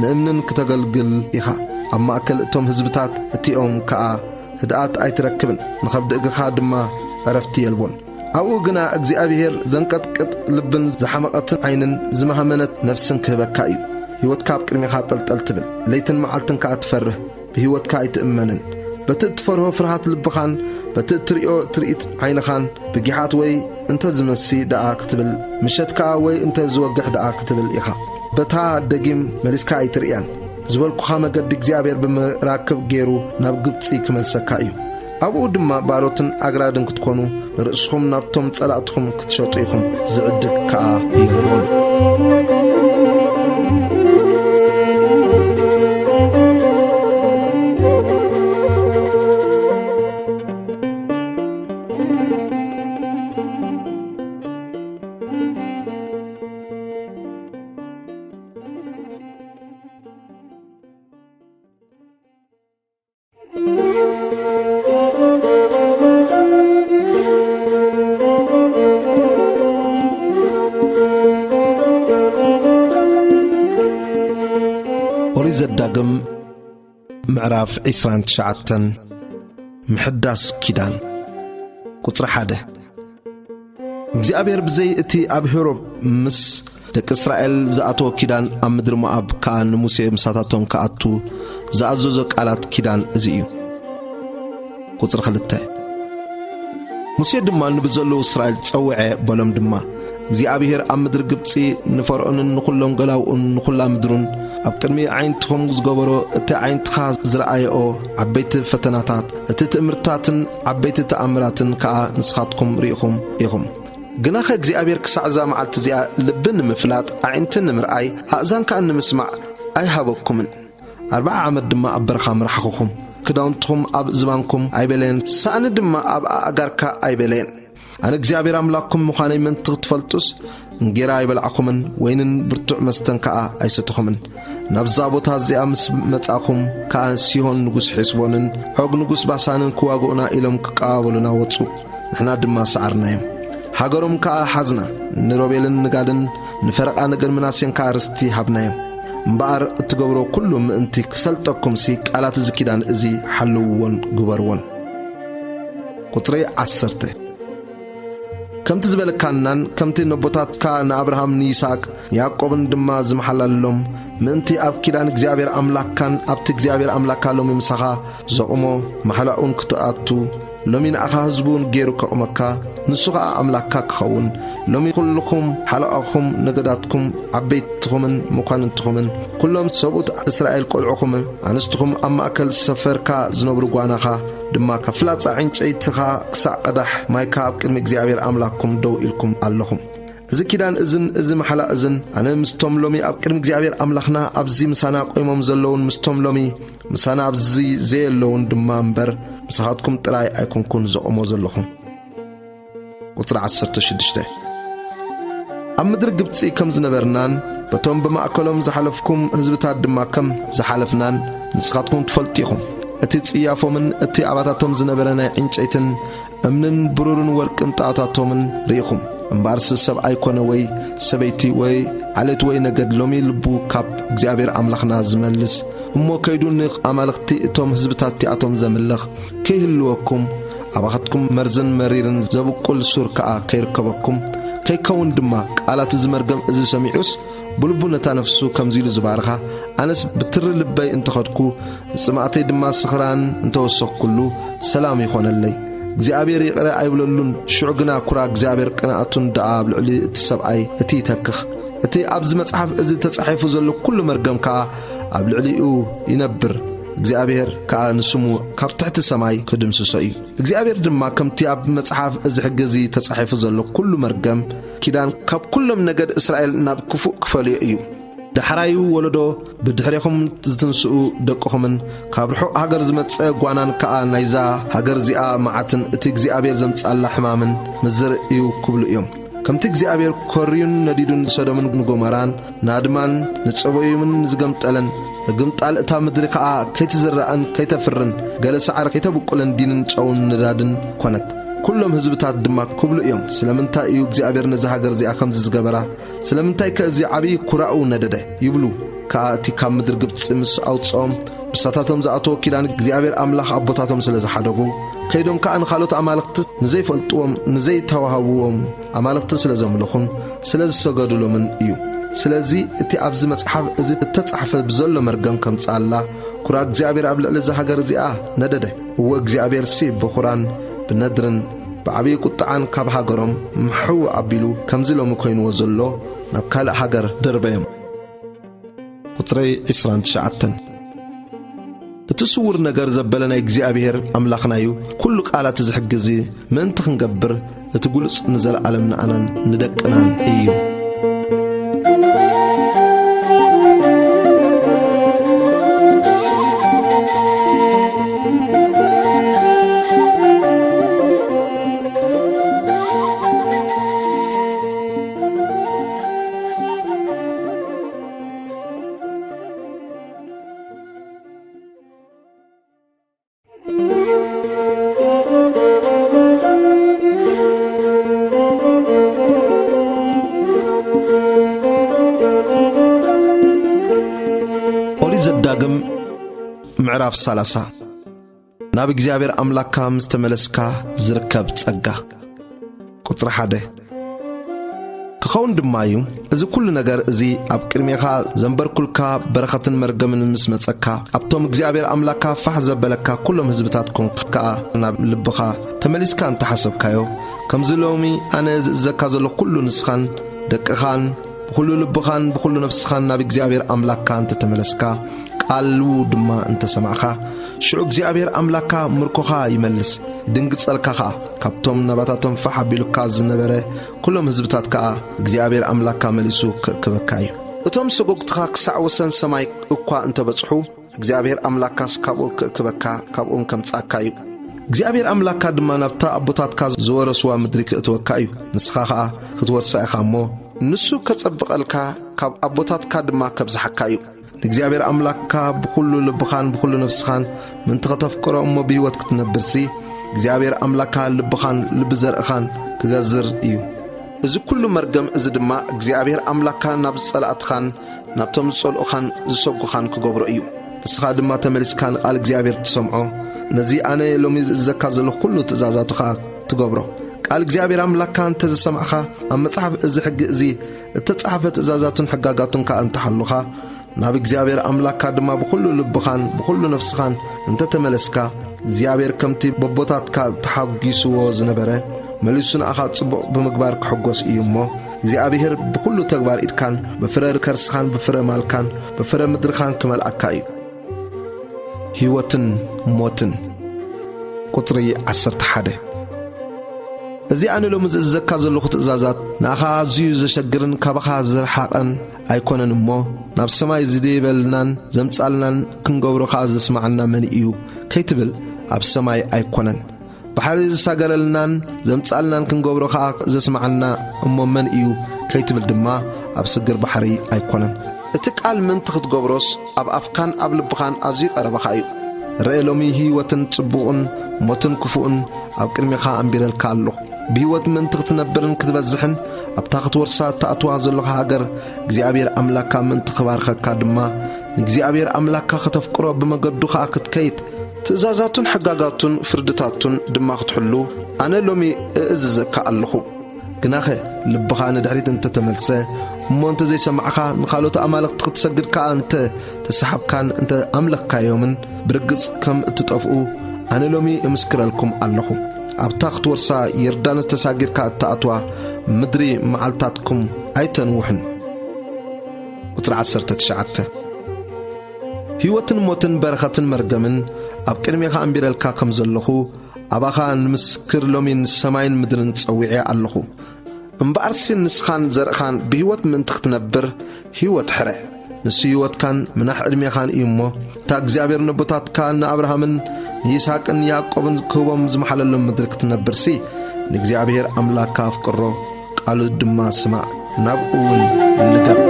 ንእምንን ክተገልግል ኢኻ። ኣብ ማእከል እቶም ህዝብታት እቲኦም ከኣ ህድኣት ኣይትረክብን፣ ንኸብዲ እግርኻ ድማ ዕረፍቲ የልቦን። ኣብኡ ግና እግዚኣብሔር ዘንቀጥቅጥ ልብን ዝሓመቐትን ዓይንን ዝመሃመነት ነፍስን ክህበካ እዩ። ህይወትካ ኣብ ቅድሜኻ ጠልጠል ትብል፣ ለይትን መዓልትን ከኣ ትፈርህ፣ ብህይወትካ ኣይትእመንን። በቲ እትፈርሆ ፍርሃት ልብኻን በቲ እትርእዮ ትርኢት ዓይንኻን ብጊሓት ወይ እንተ ዝመሲ ደኣ ክትብል፣ ምሸት ከኣ ወይ እንተ ዝወግሕ ደኣ ክትብል ኢኻ። በታ ደጊም መሊስካ ኣይትርእያን። ዝበልኩኻ መገዲ እግዚኣብሔር ብመራክብ ገይሩ ናብ ግብጺ ክመልሰካ እዩ። ኣብኡ ድማ ባሮትን ኣግራድን ክትኮኑ፣ ንርእስኹም ናብቶም ጸላእትኹም ክትሸጡ ኢኹም። ዝዕድግ ከኣ የልቦን። ኦሪት ዘዳግም ምዕራፍ ዕስራን ትሽዓተን። ምሕዳስ ኪዳን። ቁጽሪ ሓደ። እግዚኣብሔር ብዘይ እቲ ኣብ ሄሮብ ምስ ደቂ እስራኤል ዝኣተወ ኪዳን፣ ኣብ ምድሪ ሞኣብ ከኣ ንሙሴ ምሳታቶም ክኣቱ ዝኣዘዞ ቃላት ኪዳን እዚ እዩ። ቁጽሪ ክልተ። ሙሴ ድማ ንብዘለዉ እስራኤል ጸውዐ፣ በሎም ድማ፣ እግዚኣብሔር ኣብ ምድሪ ግብጺ ንፈርዖንን ንኹሎም ገላውኡን ንኹላ ምድሩን ኣብ ቅድሚ ኣዒንትኹም ዝገበሮ፣ እቲ ኣዒንትኻ ዝረኣየኦ ዓበይቲ ፈተናታት፣ እቲ ትእምርታትን ዓበይቲ ተኣምራትን ከኣ ንስኻትኩም ርኢኹም ኢኹም። ግናኸ እግዚኣብሔር ክሳዕ እዛ መዓልቲ እዚኣ ልቢ ንምፍላጥ፣ ኣዒንቲ ንምርኣይ፣ ኣእዛን ከኣ ንምስማዕ ኣይሃበኩምን። ኣርብዓ ዓመት ድማ ኣብ በረኻ ምራሕኹኹም፣ ክዳውንትኹም ኣብ ዝባንኩም ኣይበለየን፣ ሳእኒ ድማ ኣብ ኣእጋርካ ኣይበለየን። ኣነ እግዚኣብሔር ኣምላኽኩም ምዃነይ ምእንቲ ክትፈልጡስ፣ እንጌራ ኣይበላዕኹምን፣ ወይንን ብርቱዕ መስተን ከኣ ኣይሰተኹምን። ናብዛ ቦታ እዚኣ ምስ መጻእኩም ከኣ፣ ሲሆን ንጉስ ሔስቦንን ዖግ ንጉስ ባሳንን ክዋግኡና ኢሎም ክቀባበሉና ወጹ። ንሕና ድማ ሰዓርናዮም። ሃገሮም ከኣ ሓዝና። ንሮቤልን ንጋድን ንፈረቓ ነገድ ምናሴን ከኣ ርስቲ ሃብናዮም። እምበኣር እትገብሮ ኩሉ ምእንቲ ክሰልጠኩምሲ፣ ቃላት እዚ ኪዳን እዚ ሓልውዎን ግበርዎን። ቁጽሪ ዓሰርተ። ከምቲ ዝበለካናን ከምቲ ነቦታትካ ንኣብርሃም ንይስሐቅ ንያዕቆብን ድማ ዝመሓላለሎም ምእንቲ ኣብ ኪዳን እግዚኣብሔር ኣምላኽካን ኣብቲ እግዚኣብሔር ኣምላኽካ ሎሚ ምሳኻ ዘቑሞ ማሕላኡን ክትኣቱ፣ ሎሚ ንኣኻ ህዝቡን ገይሩ ከቑመካ፣ ንሱ ኸኣ ኣምላክካ ክኸውን። ሎሚ ኩልኹም ሓለቓኹም፣ ነገዳትኩም፣ ዓበይትኹምን መኳንንትኹምን፣ ኩሎም ሰብኡት እስራኤል ቆልዑኹም፣ ኣንስትኹም ኣብ ማእከል ሰፈርካ ዝነብሩ ጓናኻ ድማ፣ ካብ ፍላጻ ዕንጨይትኻ ክሳዕ ቀዳሕ ማይካ ኣብ ቅድሚ እግዚኣብሔር ኣምላኽኩም ደው ኢልኩም ኣለኹም። እዚ ኪዳን እዝን እዚ መሓላ እዝን ኣነ ምስቶም ሎሚ ኣብ ቅድሚ እግዚኣብሔር ኣምላኽና ኣብዚ ምሳና ቆይሞም ዘለዉን ምስቶም ሎሚ ምሳና ኣብዚ ዘየለዉን ድማ እምበር፣ ምሳኻትኩም ጥራይ ኣይኮንኩን ዘቑሞ ዘለኹ። ቁጽሪ ዓሰርተ ሽዱሽተ። ኣብ ምድሪ ግብጺ ከም ዝነበርናን በቶም ብማእከሎም ዝሓለፍኩም ህዝብታት ድማ ከም ዝሓለፍናን ንስኻትኩም ትፈልጡ ኢኹም። እቲ ጽያፎምን እቲ ኣባታቶም ዝነበረ ናይ ዕንጨይትን እምንን ብሩርን ወርቅን ጣዖታቶምን ርኢኹም። እምበኣርሲ ሰብኣይ ኮነ ወይ ሰበይቲ ወይ ዓሌት ወይ ነገድ ሎሚ ልቡ ካብ እግዚኣብሔር ኣምላኽና ዝመልስ እሞ ከይዱ ንኣማልኽቲ እቶም ህዝብታት እቲኣቶም ዘምልኽ ከይህልወኩም፣ ኣባኻትኩም መርዝን መሪርን ዘብቁል ሱር ከኣ ከይርከበኩም፣ ከይከውን ድማ ቃላት እዚ መርገም እዚ ሰሚዑስ ብልቡ ነታ ነፍሱ ከምዚ ኢሉ ዝባርኻ፣ ኣነስ ብትሪ ልበይ እንተኸድኩ፣ ንጽማእተይ ድማ ስኽራን እንተወሰኽኩሉ፣ ሰላም ይኾነለይ። እግዚኣብሔር ይቕረ ኣይብለሉን። ሽዑ ግና ኩራ እግዚኣብሔር ቅንኣቱን ደኣ ኣብ ልዕሊ እቲ ሰብኣይ እቲ ይተክኽ። እቲ ኣብዚ መጽሓፍ እዚ ተጻሒፉ ዘሎ ኩሉ መርገም ከኣ ኣብ ልዕሊኡ ይነብር። እግዚኣብሔር ከኣ ንስሙ ካብ ትሕቲ ሰማይ ክድምስሶ እዩ። እግዚኣብሔር ድማ ከምቲ ኣብ መጽሓፍ እዚ ሕጊ እዚ ተጻሒፉ ዘሎ ኩሉ መርገም ኪዳን ካብ ኩሎም ነገድ እስራኤል ናብ ክፉእ ክፈልዮ እዩ። ዳሕራዩ ወለዶ ብድሕሬኹም ዝትንስኡ ደቅኹምን ካብ ርሑቕ ሃገር ዝመጸ ጓናን ከኣ ናይዛ ሃገር እዚኣ መዓትን እቲ እግዚኣብሔር ዘምጽኣላ ሕማምን ምዝር እዩ ክብሉ እዮም። ከምቲ እግዚኣብሔር ኮርዩን ነዲዱን ንሰዶምን ንጎመራን ንኣድማን ንጸበዩምን ንዝገምጠለን፣ ምግምጣል እታ ምድሪ ከኣ ከይትዝራእን ከይተፍርን፣ ገለ ሳዕሪ ከይተብቁልን ዲንን ጨውን ነዳድን ኮነት። ኩሎም ህዝብታት ድማ ክብሉ እዮም፣ ስለምንታይ እዩ እግዚኣብሔር ነዛ ሃገር እዚኣ ከምዚ ዝገበራ? ስለምንታይከ እዚ ዓብዪ ኩራኡ ነደደ? ይብሉ። ከኣ እቲ ካብ ምድሪ ግብጺ ምስ ኣውጽኦም፣ ምሳታቶም ዝኣተዎ ኪዳን እግዚኣብሔር ኣምላኽ ኣቦታቶም ስለ ዝሓደጉ፣ ከይዶም ከኣ ንኻልኦት ኣማልኽቲ ንዘይፈልጥዎም፣ ንዘይተዋህብዎም ኣማልኽቲ ስለ ዘምለኹን ስለ ዝሰገዱሎምን እዩ። ስለዚ እቲ ኣብዚ መጽሓፍ እዚ እተጻሕፈ ብዘሎ መርገም ከምጽኣላ፣ ኩራ እግዚኣብሔር ኣብ ልዕሊ እዛ ሃገር እዚኣ ነደደ። እወ፣ እግዚኣብሔርሲ ብኹራን ብነድርን ብዓብዪ ቁጥዓን ካብ ሃገሮም ምሕው ኣቢሉ፣ ከምዚ ሎሚ ኮይንዎ ዘሎ፣ ናብ ካልእ ሃገር ደርበዮም። ቁጽሪ ዕስራን ትሽዓተን። እቲ ስዉር ነገር ዘበለ ናይ እግዚኣብሔር ኣምላኽና እዩ። ኩሉ ቃላት እዚ ሕጊ እዚ ምእንቲ ክንገብር፣ እቲ ግሉጽ ንዘለኣለም ንኣናን ንደቅናን እዩ። ኦሪት ዘዳግም ምዕራፍ ሰላሳ። ናብ እግዚኣብሔር ኣምላክካ ምስ ተመለስካ ዝርከብ ጸጋ። ቁጽሪ ሓደ። ክኸውን ድማ እዩ፣ እዚ ኩሉ ነገር እዚ ኣብ ቅድሜኻ ዘንበርኩልካ በረኸትን መርገምን ምስ መጸካ፣ ኣብቶም እግዚኣብሔር ኣምላክካ ፋሕ ዘበለካ ኩሎም ህዝብታት ኮንካ ከኣ ናብ ልብኻ ተመሊስካ እንተሓሰብካዮ፣ ከምዚ ሎሚ ኣነ ዝእዘካ ዘለኹ ኩሉ ንስኻን ደቅኻን ብኹሉ ልብኻን ብኹሉ ነፍስኻን ናብ እግዚኣብሔር ኣምላክካ እንተተመለስካ፣ ቃሉ ድማ እንተሰማዕካ፣ ሽዑ እግዚኣብሔር ኣምላክካ ምርኮኻ ይመልስ፣ ይድንግጸልካ ኸኣ። ካብቶም ናባታቶም ፋሕ ኣቢሉካ ዝነበረ ኩሎም ህዝብታት ከኣ እግዚኣብሔር ኣምላክካ መሊሱ ክእክበካ እዩ። እቶም ሰጎግትኻ ክሳዕ ወሰን ሰማይ እኳ እንተበጽሑ፣ እግዚኣብሔር ኣምላክካስ ካብኡ ክእክበካ፣ ካብኡን ከምጽኣካ እዩ። እግዚኣብሔር ኣምላክካ ድማ ናብታ ኣቦታትካ ዝወረስዋ ምድሪ ክእትወካ እዩ። ንስኻ ኸኣ ክትወርሳ ኢኻ እሞ፣ ንሱ ከጸብቐልካ፣ ካብ ኣቦታትካ ድማ ከብዝሓካ እዩ። ንእግዚኣብሔር ኣምላኽካ ብኹሉ ልብኻን ብኹሉ ነፍስኻን ምእንቲ ኸተፍቅሮ እሞ ብህይወት ክትነብርሲ፣ እግዚኣብሔር ኣምላኽካ ልብኻን ልቢ ዘርእኻን ክገዝር እዩ። እዚ ኵሉ መርገም እዚ ድማ እግዚኣብሔር ኣምላኽካ ናብ ጸላእትኻን ናብቶም ዝጸልኡኻን ዝሰጉኻን ክገብሮ እዩ። ንስኻ ድማ ተመሊስካ ንቓል እግዚኣብሔር ትሰምዖ፣ ነዚ ኣነ ሎሚ ዝእዘካ ዘለኹ ኵሉ ትእዛዛቱ ኸኣ ትገብሮ። ቃል እግዚኣብሔር ኣምላኽካ እንተ ዝሰማዕኻ፣ ኣብ መጽሓፍ እዚ ሕጊ እዚ እተጻሕፈ ትእዛዛቱን ሕጋጋቱን ከኣ እንተ ሓሉኻ፣ ናብ እግዚኣብሔር ኣምላኽካ ድማ ብኹሉ ልብኻን ብኹሉ ነፍስኻን እንተ ተመለስካ፣ እግዚኣብሔር ከምቲ በቦታትካ ተሓጒስዎ ዝነበረ፣ መሊሱ ንኣኻ ጽቡቕ ብምግባር ክሕጎስ እዩ እሞ፣ እግዚኣብሔር ብኹሉ ተግባር ኢድካን ብፍረ ከርስኻን ብፍረ ማልካን ብፍረ ምድርኻን ክመልኣካ እዩ። ህይወትን ሞትን። ቁጽሪ ዓሰርተ ሓደ። እዚ ኣነ ሎሚ ዝእዝዘካ ዘለኹ ትእዛዛት ንኣኻ ኣዝዩ ዘሸግርን ካባኻ ዝረሓቐን ኣይኮነን እሞ፣ ናብ ሰማይ ዝደይበልናን ዘምጻልናን ክንገብሮ ኸኣ ዘስማዓና መን እዩ ከይትብል፣ ኣብ ሰማይ ኣይኮነን። ባሕሪ ዝሳገረልናን ዘምጻልናን ክንገብሮ ኸኣ ዘስማዓና እሞ መን እዩ ከይትብል ድማ፣ ኣብ ስግር ባሕሪ ኣይኮነን። እቲ ቃል ምእንቲ ክትገብሮስ ኣብ ኣፍካን ኣብ ልብኻን ኣዝዩ ቀረባኻ እዩ። ርአ፣ ሎሚ ህይወትን ጽቡቕን ሞትን ክፉእን ኣብ ቅድሜኻ ኣንቢረልካ ኣለኹ። ብህይወት ምእንቲ ክትነብርን ክትበዝሕን ኣብታ ክትወርሳ እትኣትዋ ዘለኻ ሃገር እግዚኣብሔር ኣምላካ ምእንቲ ክባርኸካ ድማ፣ ንእግዚኣብሔር ኣምላካ ከተፍቅሮ ብመገዱ ኸኣ ክትከይድ፣ ትእዛዛቱን ሕጋጋቱን ፍርድታቱን ድማ ክትሕሉ ኣነ ሎሚ እእዝዘካ ኣለኹ። ግናኸ ልብኻ ንድሕሪት እንተተመልሰ፣ እሞ እንተ ዘይሰማዕኻ፣ ንኻልኦት ኣማልኽቲ ክትሰግድ ከኣ እንተ ተሳሓብካን እንተ ኣምለኽካዮምን፣ ብርግጽ ከም እትጠፍኡ ኣነ ሎሚ እምስክረልኩም ኣለኹ። ኣብታ ክትወርሳ ዮርዳኖስ ተሳጊርካ እትኣትዋ ምድሪ መዓልታትኩም ኣይተንውሕን። ቁጽሪ ዓሰርተ ትሽዓተ። ህይወትን ሞትን በረኸትን መርገምን ኣብ ቅድሜኻ ኣንቢረልካ ከም ዘለኹ፣ ኣባኻ ንምስክር ሎሚ ንሰማይን ምድርን ጸዊዐ ኣለኹ። እምበኣርሲ ንስኻን ዘርእኻን ብህይወት ምእንቲ ክትነብር ህይወት ሕረ። ንሱ ህይወትካን ምናሕ ዕድሜኻን እዩ እሞ፣ እታ እግዚኣብሔር ነቦታትካ ንኣብርሃምን ንይስሃቅን ንያዕቆብን ክህቦም ዝመሓለሎም ምድሪ ክትነብርሲ፣ ንእግዚኣብሔር ኣምላክካ ኣፍቅሮ፣ ቃሉ ድማ ስማዕ፣ ናብኡ እውን ልገብ።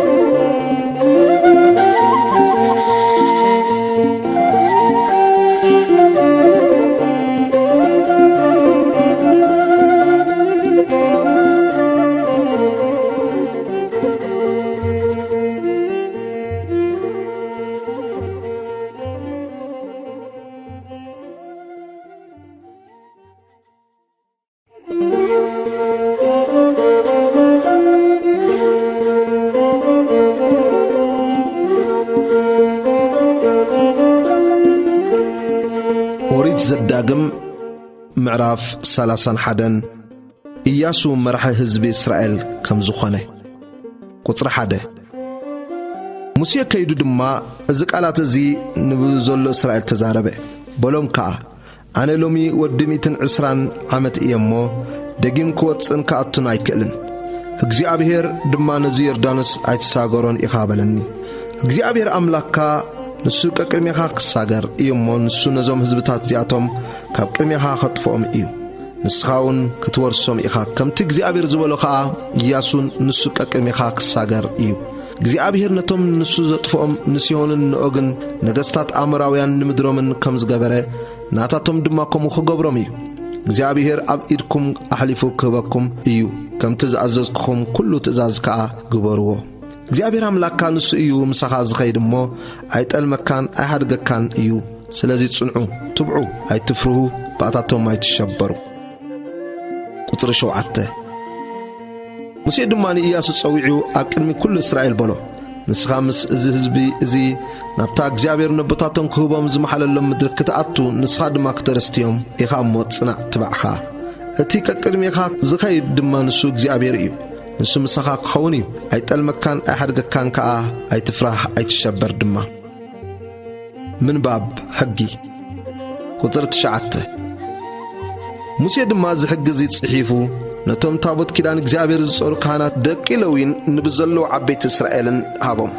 ኦሪት ዘዳግም ምዕራፍ ሰላሳን ሓደን። ኢያሱ መራሒ ህዝቢ እስራኤል ከም ዝኾነ። ቁጽሪ ሓደ። ሙሴ ከይዱ ድማ እዚ ቃላት እዚ ንብዘሎ እስራኤል ተዛረበ። በሎም ከኣ፣ ኣነ ሎሚ ወዲ ሚእትን ዕስራን ዓመት እየ እሞ፣ ደጊም ክወጽእን ክኣቱን ኣይክእልን። እግዚኣብሔር ድማ ነዚ ዮርዳኖስ ኣይትሳገሮን ኢኻ በለኒ። እግዚኣብሔር ኣምላክካ ንሱ ቀቅድሜኻ ክሳገር እዩ እሞ፣ ንሱ ነዞም ህዝብታት እዚኣቶም ካብ ቅድሜኻ ኸጥፍኦም እዩ። ንስኻ እውን ክትወርሶም ኢኻ። ከምቲ እግዚኣብሔር ዝበሎ ኸኣ፣ ኢያሱ ንሱ ቀቅድሜኻ ክሳገር እዩ። እግዚኣብሔር ነቶም ንሱ ዘጥፍኦም ንሲሆንን ንኦግን ነገስታት ኣሞራውያን ንምድሮምን ከም ዝገበረ፣ ናታቶም ድማ ከምኡ ክገብሮም እዩ። እግዚኣብሔር ኣብ ኢድኩም ኣሕሊፉ ክህበኩም እዩ። ከምቲ ዝኣዘዝኩኹም ኩሉ ትእዛዝ ከኣ ግበርዎ። እግዚኣብሔር ኣምላክካ ንሱ እዩ ምሳኻ ዝኸይድ እሞ፣ ኣይጠልመካን ኣይሃድገካን እዩ። ስለዚ ጽንዑ፣ ትብዑ፣ ኣይትፍርሁ፣ ብኣታቶም ኣይትሸበሩ። ቁጽሪ ሸውዓተ። ሙሴ ድማ ንኢያሱ ጸዊዑ ኣብ ቅድሚ ኩሉ እስራኤል በሎ፣ ንስኻ ምስ እዚ ህዝቢ እዚ ናብታ እግዚኣብሔር ነቦታቶም ክህቦም ዝመሓለሎም ምድሪ ክትኣቱ፣ ንስኻ ድማ ክተርስትዮም ኢኻ እሞ፣ ጽናዕ፣ ትባዕኻ። እቲ ቀቅድሜኻ ዝኸይድ ድማ ንሱ እግዚኣብሔር እዩ። ንሱ ምሳኻ ክኸውን እዩ። ኣይጠልመካን ኣይሓድገካን ከኣ፣ ኣይትፍራህ፣ ኣይትሸበር ድማ። ምንባብ ሕጊ። ቁጽሪ ትሽዓተ። ሙሴ ድማ እዚ ሕጊ እዚ ጽሒፉ፣ ነቶም ታቦት ኪዳን እግዚኣብሔር ዝጾሩ ካህናት ደቂ ለዊን ንብዘለዉ ዓበይቲ እስራኤልን ሃቦም።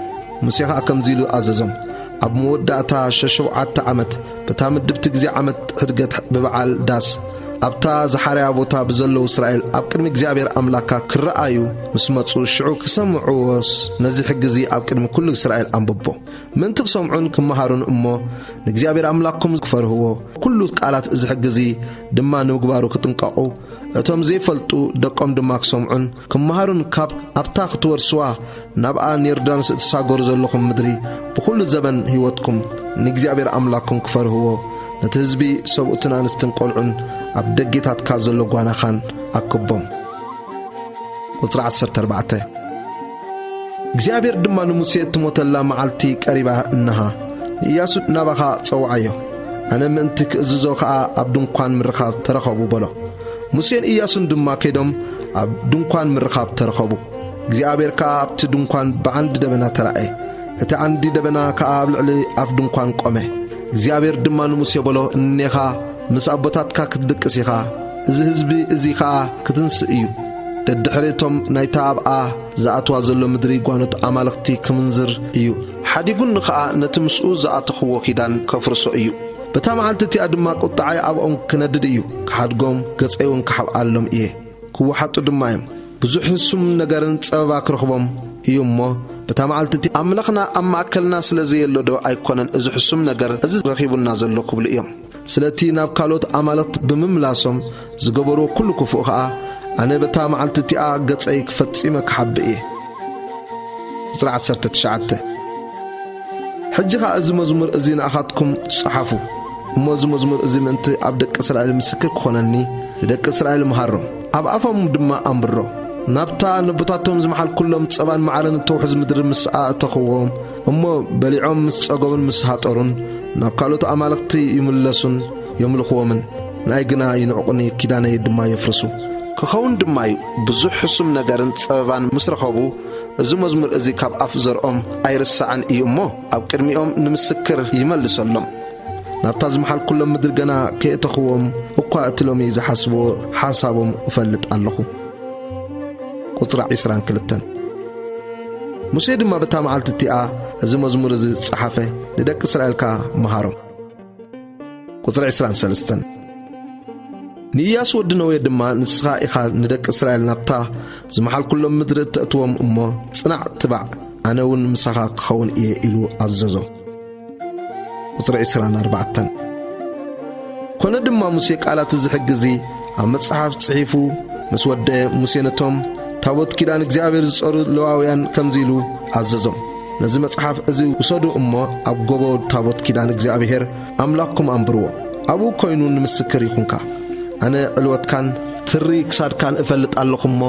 ሙሴ ኸኣ ከምዚ ኢሉ ኣዘዞም፣ ኣብ መወዳእታ ሸሸውዓተ ዓመት፣ በታ ምድብቲ ግዜ ዓመት ሕድገት ብበዓል ዳስ፣ ኣብታ ዝሓረያ ቦታ ብዘለዉ እስራኤል ኣብ ቅድሚ እግዚኣብሔር ኣምላካ ክረኣዩ ምስ መጹ፣ ሽዑ ክሰምዕዎስ ነዚ ሕጊ እዚ ኣብ ቅድሚ ኩሉ እስራኤል ኣንብቦ። ምእንቲ ክሰምዑን ክመሃሩን እሞ፣ ንእግዚኣብሔር ኣምላኽኩም ክፈርህዎ፣ ኩሉ ቃላት እዚ ሕጊ እዚ ድማ ንምግባሩ ክጥንቀቑ፣ እቶም ዘይፈልጡ ደቆም ድማ ክሰምዑን ክመሃሩን፣ ካብ ኣብታ ክትወርስዋ ናብኣ ንዮርዳኖስ እትሳገሩ ዘለኹም ምድሪ፣ ብኹሉ ዘበን ህይወትኩም ንእግዚኣብሔር ኣምላኽኩም ክፈርህዎ፣ ነቲ ህዝቢ ሰብኡትን ኣንስትን ቆልዑን ኣብ ደጌታትካ ዘሎ ጓናኻን ኣክቦም። ቁጽሪ ዓሰርተ ኣርባዕተ። እግዚኣብሔር ድማ ንሙሴ፣ "እትሞተላ መዓልቲ ቀሪባ እንሃ፣ ንኢያሱ ናባኻ ጸውዓዮ፣ ኣነ ምእንቲ ክእዝዞ ኸኣ ኣብ ድንኳን ምርኻብ ተረኸቡ በሎ። ሙሴን ኢያሱን ድማ ከይዶም ኣብ ድንኳን ምርኻብ ተረኸቡ። እግዚኣብሔር ከኣ ኣብቲ ድንኳን ብዓንዲ ደበና ተራእየ። እቲ ዓንዲ ደበና ከኣ ኣብ ልዕሊ ኣፍ ድንኳን ቆመ። እግዚኣብሔር ድማ ንሙሴ በሎ፣ እኔኻ ምስ ኣቦታትካ ክትድቅስ ኢኻ፣ እዚ ህዝቢ እዚ ኸኣ ክትንስእ እዩ። ደድሕሪ እቶም ናይታ ኣብኣ ዝኣትዋ ዘሎ ምድሪ ጓኖት ኣማልኽቲ ክምንዝር እዩ። ሓዲጉኒ ኸኣ ነቲ ምስኡ ዝኣተኽዎ ኪዳን ከፍርሶ እዩ። በታ መዓልቲ እቲኣ ድማ ቁጥዓይ ኣብኦም ክነድድ እዩ። ክሓድጎም፣ ገጸይ እውን ክሓብኣሎም እየ። ክወሓጡ ድማ እዮም። ብዙሕ ህሱም ነገርን ጸበባ ክረኽቦም እዩ እሞ፣ በታ መዓልቲ እቲ ኣምላኽና ኣብ ማእከልና ስለ ዘየሎ ዶ ኣይኮነን እዚ ሕሱም ነገር እዚ ረኺቡና ዘሎ ክብሉ እዮም። ስለቲ ናብ ካልኦት ኣማልኽቲ ብምምላሶም ዝገበርዎ ኩሉ ክፉእ ኸኣ፣ ኣነ በታ መዓልቲ እቲኣ ገጸይ ፈጺመ ክሓብእ እየ። ቁጽሪ ዓሰርተ ትሽዓተ። ሕጂ ኸኣ እዚ መዝሙር እዚ ንኣኻትኩም ጸሓፉ። እሞ እዚ መዝሙር እዚ ምእንቲ ኣብ ደቂ እስራኤል ምስክር ክኾነኒ፣ ንደቂ እስራኤል ምሃሮም፣ ኣብ ኣፎም ድማ ኣንብሮ። ናብታ ነቦታቶም ዝመሓልኩሎም ጸባን መዓርን እተውሕዝ ምድሪ ምስ ኣእተኽዎም፣ እሞ በሊዖም ምስ ጸገቡን ምስ ሃጠሩን፣ ናብ ካልኦት ኣማልኽቲ ይምለሱን የምልኽዎምን፣ ንኣይ ግና ይንዕቑኒ፣ ኪዳነይ ድማ የፍርሱ። ክኸውን ድማ እዩ፣ ብዙሕ ሕሱም ነገርን ጸበባን ምስ ረኸቡ፣ እዚ መዝሙር እዚ ካብ ኣፍ ዘርኦም ኣይርሳዕን እዩ እሞ፣ ኣብ ቅድሚኦም ንምስክር ይመልሰሎም። ናብታ ዝመሓልኩሎም ምድሪ ገና ከየእተኽዎም እኳ እቲ ሎሚ ዝሓስብዎ ሓሳቦም እፈልጥ ኣለኹ። ቁጽሪ ዒስራን ክልተን። ሙሴ ድማ በታ መዓልቲ እቲኣ እዚ መዝሙር እዚ ጸሓፈ፣ ንደቂ እስራኤል ከኣ መሃሮም። ቁጽሪ ዒስራን ሰለስተን። ንኢያሱ ወዲ ነዌ ድማ፣ ንስኻ ኢኻ ንደቂ እስራኤል ናብታ ዝመሓልኩሎም ምድሪ እተእትዎም እሞ፣ ጽናዕ፣ ትባዕ፣ ኣነ እውን ምሳኻ ክኸውን እየ፣ ኢሉ ኣዘዞ። ቁጽሪ ዒስራን ኣርባዕተን። ኮነ ድማ፣ ሙሴ ቃላት እዚ ሕጊ እዚ ኣብ መጽሓፍ ጽሒፉ ምስ ወደአ፣ ሙሴ ነቶም ታቦት ኪዳን እግዚኣብሔር ዝጸሩ ሌዋውያን ከምዚ ኢሉ ኣዘዞም፣ ነዚ መጽሓፍ እዚ ውሰዱ እሞ፣ ኣብ ጎቦ ታቦት ኪዳን እግዚኣብሔር ኣምላኽኩም ኣንብርዎ። ኣብኡ ኮይኑ ንምስክር ይኹንካ። ኣነ ዕልወትካን ትሪ ክሳድካን እፈልጥ ኣለኹ እሞ፣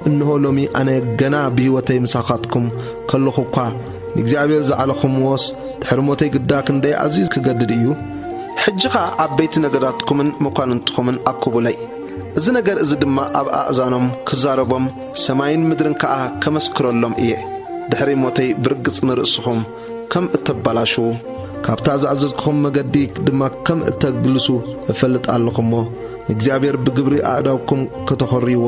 እንሆ፣ ሎሚ ኣነ ገና ብህይወተይ ምሳኻትኩም ከለኹ እኳ፣ ንእግዚኣብሔር ዝዓለኹምዎስ፣ ድሕሪ ሞተይ ግዳ ክንደይ ኣዝዩ ክገድድ እዩ። ሕጂ ኸኣ ዓበይቲ ነገዳትኩምን መኳንንትኹምን ኣኩቡለይ። እዚ ነገር እዚ ድማ ኣብ ኣእዛኖም ክዛረቦም፣ ሰማይን ምድርን ከኣ ከመስክረሎም እየ። ድሕሪ ሞተይ ብርግጽ ንርእስኹም ከም እተባላሽዉ፣ ካብታ ዝኣዘዝኩኹም መገዲ ድማ ከም እተግልሱ እፈልጥ ኣለኹ እሞ፣ ንእግዚኣብሔር ብግብሪ ኣእዳውኩም ከተኾርይዎ፣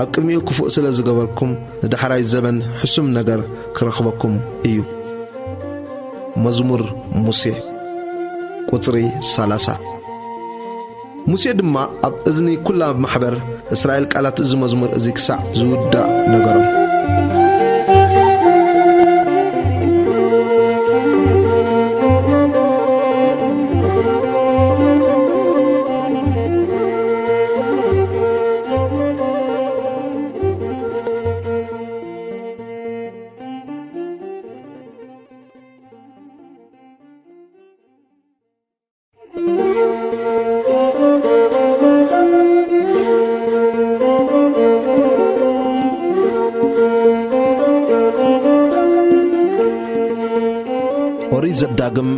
ኣብ ቅድሚኡ ክፉእ ስለ ዝገበርኩም፣ ንዳሕራይ ዘበን ሕሱም ነገር ክረኽበኩም እዩ። መዝሙር ሙሴ፣ ቁጽሪ ሰላሳ። ሙሴ ድማ ኣብ እዝኒ ኩላ ማሕበር እስራኤል ቃላት እዚ መዝሙር እዚ ክሳዕ ዝውዳእ ነገሮም። ኦሪት ዘዳግም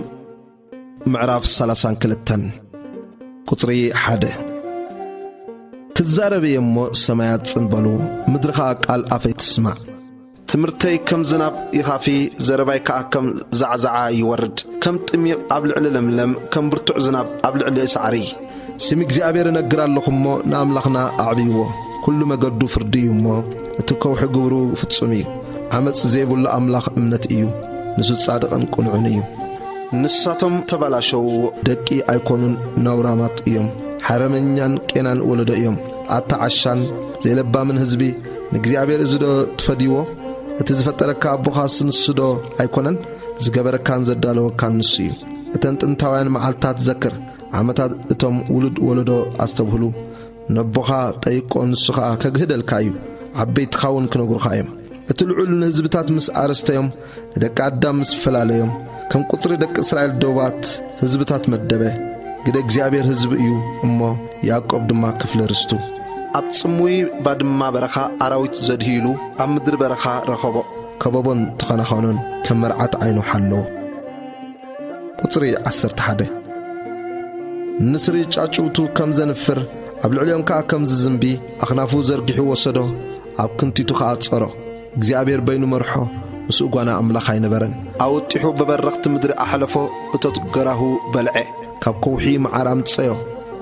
ምዕራፍ ሰላሳን ክልተን ቁጽሪ ሓደ። ክዛረብ እየ እሞ ሰማያት ጽን በሉ፣ ምድሪ ኸኣ ቃል ኣፈይ ትስማዕ። ትምህርተይ ከም ዝናብ ይኻፊ፣ ዘረባይ ከኣ ከም ዛዕዛዓ ይወርድ። ከም ጥሚቕ ኣብ ልዕሊ ለምለም፣ ከም ብርቱዕ ዝናብ ኣብ ልዕሊ ሳዕሪ። ስም እግዚኣብሔር እነግር ኣለኹ እሞ፣ ንኣምላኽና ኣዕብይዎ። ኩሉ መገዱ ፍርዲ እዩ እሞ፣ እቲ ከውሒ ግብሩ ፍጹም እዩ። ዓመጽ ዘይብሉ ኣምላኽ እምነት እዩ፣ ንሱ ጻድቕን ቅኑዕን እዩ። ንሳቶም ተባላሸው፣ ደቂ ኣይኮኑን፣ ነውራማት እዮም። ሓረመኛን ቄናን ወለዶ እዮም። ኣታ ዓሻን ዘይለባምን ህዝቢ፣ ንእግዚኣብሔር እዚ ዶ ትፈድይዎ? እቲ ዝፈጠረካ ኣቦኻስ ንሱ ዶ ኣይኮነን? ዝገበረካን ዘዳለወካን ንሱ እዩ። እተን ጥንታውያን መዓልትታት ዘክር፣ ዓመታት እቶም ውሉድ ወለዶ ኣስተብህሉ። ነቦኻ ጠይቆ፣ ንሱ ኸኣ ከግህደልካ እዩ፣ ዓበይትኻ እውን ክነግሩኻ እዮም። እቲ ልዑል ንህዝብታት ምስ ኣረስተዮም፣ ንደቂ ኣዳም ምስ ፈላለዮም፣ ከም ቁጽሪ ደቂ እስራኤል ደባት ህዝብታት መደበ። ግደ እግዚኣብሔር ህዝቢ እዩ እሞ፣ ያዕቆብ ድማ ክፍሊ ርስቱ። ኣብ ጽሙይ ባድማ በረኻ ኣራዊት ዘድህይሉ፣ ኣብ ምድሪ በረኻ ረኸቦ። ከበቦን ተኸናኸኖን ከም መርዓት ዓይኑ ሓለዎ። ቁጽሪ ዓሰርተ ሓደ። ንስሪ ጫጭውቱ ከም ዘንፍር፣ ኣብ ልዕሊኦም ከኣ ከም ዝዝንቢ፣ ኣኽናፉ ዘርጊሑ ወሰዶ፣ ኣብ ክንቲቱ ከኣ ጸሮ። እግዚኣብሔር በይኑ መርሖ፣ ምስኡ ጓና ኣምላኽ ኣይነበረን። ኣወጢሑ ብበረኽቲ ምድሪ ኣሕለፎ፣ እቶት ገራሁ በልዐ። ካብ ከውሒ መዓር ኣምጸዮ፣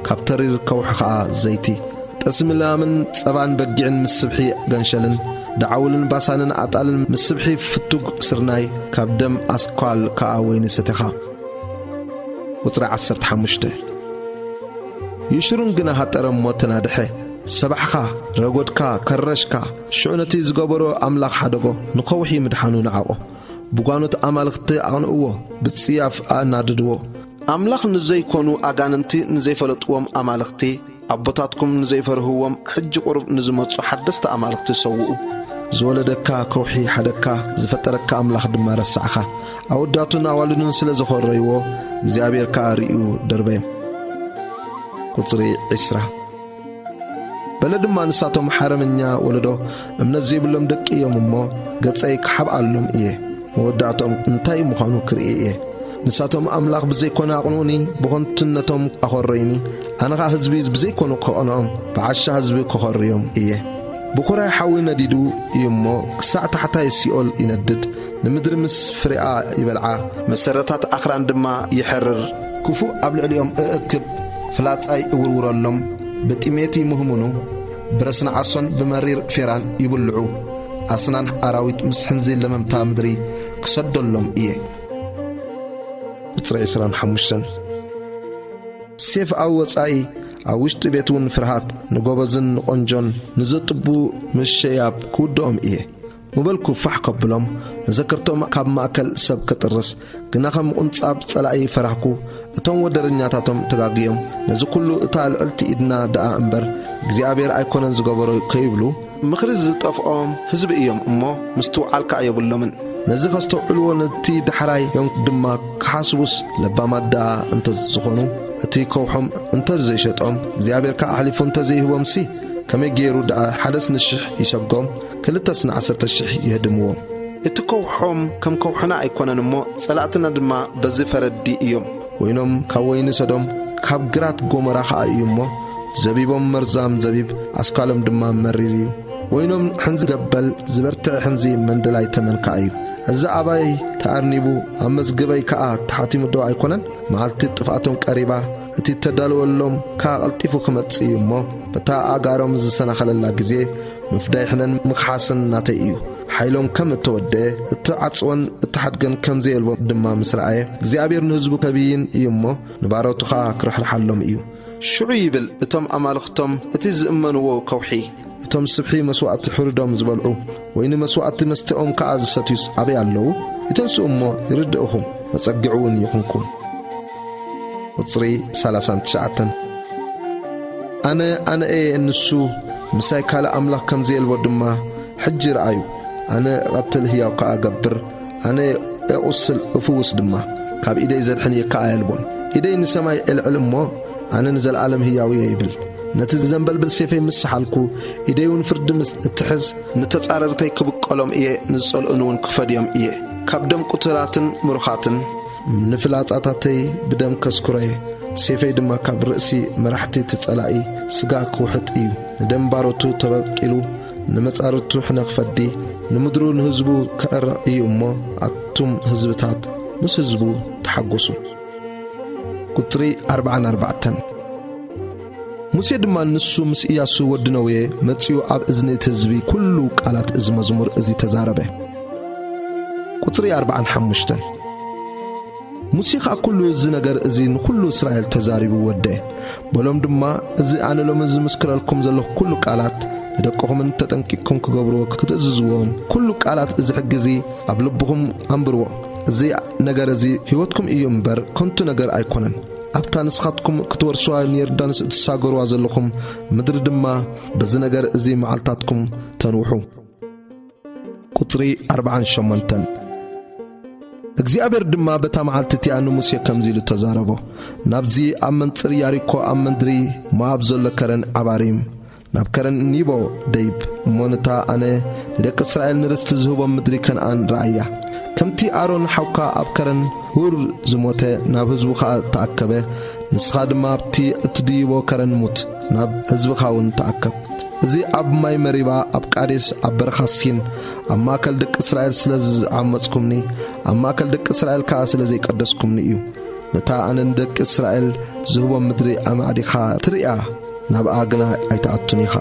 ካብ ተሪር ከውሒ ኸኣ ዘይቲ። ጠስሚ ላምን ጸባን በጊዕን ምስ ስብሒ ገንሸልን፣ ደዓውልን ባሳንን ኣጣልን ምስ ስብሒ ፍቱግ ስርናይ፣ ካብ ደም ኣስኳል ከኣ ወይኒ ሰተኻ። ቁጽሪ ዓሰርተ ሓሙሽተ። ይሽሩን ግና ሃጠረ እሞ ተናድሐ። ሰባሕኻ፣ ረጎድካ፣ ከረሽካ። ሽዑ ነቲ ዝገበሮ ኣምላኽ ሓደጎ፣ ንኸውሒ ምድሓኑ ነዓቖ። ብጓኖት ኣማልኽቲ ኣቕንእዎ፣ ብጽያፍ ኣናድድዎ። ኣምላኽ ንዘይኮኑ ኣጋንንቲ፣ ንዘይፈለጥዎም ኣማልኽቲ፣ ኣቦታትኩም ንዘይፈርህዎም፣ ሕጂ ቁሩብ ንዝመጹ ሓደስቲ ኣማልኽቲ ሰውኡ። ዝወለደካ ከውሒ ሓደግካ፣ ዝፈጠረካ ኣምላኽ ድማ ረሳዕኻ። ኣወዳቱን ኣዋልዱን ስለ ዝኾረይዎ፣ እግዚኣብሔር ከኣ ርእዩ ደርበዮም። ቁጽሪ ዕስራ። በለ ድማ፣ ንሳቶም ሓረመኛ ወለዶ፣ እምነት ዘይብሎም ደቂ እዮም እሞ፣ ገጸይ ክሓብኣሎም እየ። መወዳእቶም እንታይ ምዃኑ ክርኢ እየ። ንሳቶም ኣምላኽ ብዘይኮነ ኣቕንኡኒ፣ ብኸንቱነቶም ኣኾረዩኒ። ኣነ ኸኣ ህዝቢ ብዘይኮነ ክቐንኦም፣ ብዓሻ ህዝቢ ክኾርዮም እየ። ብኩራይ ሓዊ ነዲዱ እዩ እሞ፣ ክሳዕ ታሕታይ ሲኦል ይነድድ፣ ንምድሪ ምስ ፍሬኣ ይበልዓ፣ መሰረታት ኣኽራን ድማ ይሐርር። ክፉእ ኣብ ልዕሊኦም እእክብ፣ ፍላጻይ እውርውረሎም፣ ብጥሜት ይምህምኑ፣ ብረስን ዓሶን ብመሪር ፌራን ይብልዑ። ኣስናን ኣራዊት ምስ ሕንዚ ለመምታ ምድሪ ክሰደሎም እየ። ቁጽሪ ዕስራን ሓሙሽተን። ሴፍ ኣብ ወጻኢ፣ ኣብ ውሽጢ ቤት እውን ፍርሃት፣ ንጎበዝን ንቆንጆን፣ ንዘጥቡ ምስ ሸያብ ክውድኦም እየ። ምበልኩ ፋሕ ከብሎም፣ መዘክርቶም ካብ ማእከል ሰብ ክጥርስ፣ ግና ከም ቁንጻብ ጸላኢ ፈራህኩ። እቶም ወደረኛታቶም ተጋግዮም፣ ነዚ ኩሉ እታ ልዕልቲ ኢድና ደኣ እምበር፣ እግዚኣብሔር ኣይኮነን ዝገበሮ ከይብሉ፣ ምኽሪ ዝጠፍኦም ህዝቢ እዮም እሞ፣ ምስትውዓል ከኣ የብሎምን። ነዚ ከስተውዕልዎ፣ ነቲ ዳሕራዮም ድማ ክሓስቡስ፣ ለባማት ደኣ እንተ ዝኾኑ፣ እቲ ከውሖም እንተ ዘይሸጦም፣ እግዚኣብሔር ከኣ ኣሕሊፉ እንተ ዘይህቦምሲ፣ ከመይ ገይሩ ደኣ ሓደስ ንሽሕ ይሰጎም፣ ክልተስ ንዓሰርተ ሽሕ ይህድምዎም? እቲ ከውሖም ከም ከውሕና ኣይኮነን እሞ፣ ጸላእትና ድማ በዚ ፈረድቲ እዮም። ወይኖም ካብ ወይኒ ሰዶም፣ ካብ ግራት ጎመራ ኸኣ እዩ እሞ፣ ዘቢቦም መርዛም ዘቢብ፣ ኣስኳሎም ድማ መሪር እዩ። ወይኖም ሕንዚ ገበል፣ ዝበርትዐ ሕንዚ መንደላይ ተመን ከኣ እዩ። እዚ ኣባይ ተኣርኒቡ፣ ኣብ መዝገበይ ከኣ ተሓቲሙ ዶ ኣይኮነን? መዓልቲ ጥፍኣቶም ቀሪባ፣ እቲ እተዳለወሎም ከኣ ቀልጢፉ ክመጽእ እዩ እሞ፣ በታ ኣእጋሮም ዝሰናኸለላ ግዜ፣ ምፍዳይ ሕነን ምኽሓስን ናተይ እዩ። ሓይሎም ከም እተወደአ፣ እትዓጽዎን እትሓድገን ከም ዘየልቦ ድማ ምስ ረኣየ፣ እግዚኣብሔር ንህዝቡ ከብይን እዩ እሞ፣ ንባሮቱ ኸኣ ክርሕርሓሎም እዩ። ሽዑ ይብል፣ እቶም ኣማልኽቶም እቲ ዝእመንዎ ከውሒ፣ እቶም ስብሒ መስዋእቲ ሕሩዶም ዝበልዑ፣ ወይኒ መስዋእቲ መስተኦም ከኣ ዝሰትዩስ ኣበይ ኣለዉ? ይተንስኡ እሞ ይርድእኹም፣ መጸግዒ እውን ይኹንኩም። ቁጽሪ ሰላሳን ትሽዓተን። ኣነ፣ ኣነ እየ፣ ንሱ ምሳይ ካልእ ኣምላኽ ከም ዘየልቦ ድማ ሕጂ ረኣዩ። ኣነ እቐትል፣ ህያው ከኣ እገብር፣ ኣነ እቑስል፣ እፍውስ ድማ። ካብ ኢደይ ዘድሕን ከኣ የልቦን። ኢደይ ንሰማይ እልዕል እሞ፣ ኣነ ንዘለኣለም ህያው እየ ይብል። ነቲ ዘንበልብል ሴፈይ ምስ ሰሓልኩ፣ ኢደይ እውን ፍርዲ ምስ እትሕዝ፣ ንተጻረርተይ ክብቀሎም እየ፣ ንዝጸልኡኒ እውን ክፈድዮም እየ። ካብ ደም ቁቱላትን ምሩኻትን፣ ንፍላጻታተይ ብደም ከስክሮ እየ። ሴፈይ ድማ ካብ ርእሲ መራሕቲ እቲ ጸላኢ ስጋ ክውሕጥ እዩ። ንደም ባሮቱ ተበቂሉ፣ ንመጻርርቱ ሕነ ክፈዲ፣ ንምድሩ ንህዝቡ ክዕርቕ እዩ እሞ፣ ኣቱም ህዝብታት፣ ምስ ህዝቡ ተሓጎሱ። ቁጽሪ ኣርባዓን ኣርባዕተን። ሙሴ ድማ ንሱ ምስ ኢያሱ ወዲ ነውየ መጺኡ ኣብ እዝኒ እቲ ህዝቢ ኩሉ ቃላት እዚ መዝሙር እዚ ተዛረበ። ቁጽሪ ኣርባዓን ሓሙሽተን። ሙሴ ኸኣ ኩሉ እዚ ነገር እዚ ንኹሉ እስራኤል ተዛሪቡ ወደአ። በሎም ድማ፣ እዚ ኣነ ሎሚ ዝምስክረልኩም ዘለኹ ኩሉ ቃላት፣ ንደቅኹምን ተጠንቂቕኩም ክገብርዎ ክትእዝዝዎም፣ ኩሉ ቃላት እዚ ሕጊ እዚ ኣብ ልብኹም ኣንብርዎ። እዚ ነገር እዚ ህይወትኩም እዩ እምበር፣ ከንቱ ነገር ኣይኮነን። ኣብታ ንስኻትኩም ክትወርሱዋ ንዮርዳኖስ እትሳገሩዋ ዘለኹም ምድሪ ድማ፣ በዚ ነገር እዚ መዓልታትኩም ተንውሑ። ቁጽሪ ኣርባዓን ሸሞንተን። እግዚኣብሔር ድማ በታ መዓልቲ እቲኣ ንሙሴ ከምዚ ኢሉ ተዛረቦ፣ ናብዚ ኣብ መንጽር ያሪኮ ኣብ ምድሪ ሞኣብ ዘሎ ከረን ዓባሪም፣ ናብ ከረን ኒቦ ደይብ እሞ፣ ነታ ኣነ ንደቂ እስራኤል ንርስቲ ዝህቦም ምድሪ ከነኣን ረኣያ። ከምቲ ኣሮን ሓውካ ኣብ ከረን ሁር ዝሞተ፣ ናብ ህዝቡ ኸኣ ተኣከበ፣ ንስኻ ድማ ኣብቲ እትድይቦ ከረን ሙት፣ ናብ ህዝብኻ እውን ተኣከብ። እዚ ኣብ ማይ መሪባ፣ ኣብ ቃዴስ፣ ኣብ በረኻ ሲን፣ ኣብ ማእከል ደቂ እስራኤል ስለ ዝዓመጽኩምኒ፣ ኣብ ማእከል ደቂ እስራኤል ከኣ ስለ ዘይቀደስኩምኒ እዩ። ነታ ኣነ ንደቂ እስራኤል ዝህቦም ምድሪ ኣማዕዲኻ ትርእያ፣ ናብኣ ግና ኣይትኣቱን ኢኻ።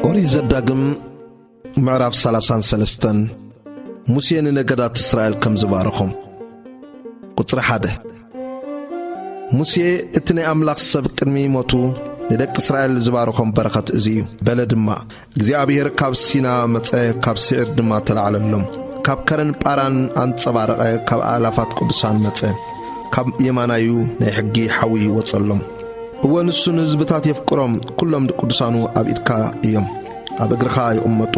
ኦሪት ዘዳግም ምዕራፍ ሰላሳን ሰለስተን። ሙሴ ንነገዳት እስራኤል ከም ዝባረኾም። ቁጽሪ ሓደ። ሙሴ፣ እቲ ናይ ኣምላኽ ሰብ ቅድሚ ሞቱ ንደቂ እስራኤል ዝባረኾም በረኸት እዚ እዩ። በለ ድማ፣ እግዚኣብሔር ካብ ሲና መጸ፣ ካብ ስዒር ድማ ተላዕለሎም። ካብ ከረን ጳራን ኣንጸባረቐ፣ ካብ ኣእላፋት ቅዱሳን መጸ። ካብ የማናዩ ናይ ሕጊ ሓዊ ወጸሎም። እወ፣ ንሱ ንህዝብታት የፍቅሮም፣ ኩሎም ቅዱሳኑ ኣብ ኢድካ እዮም። ኣብ እግርኻ ይቕመጡ፣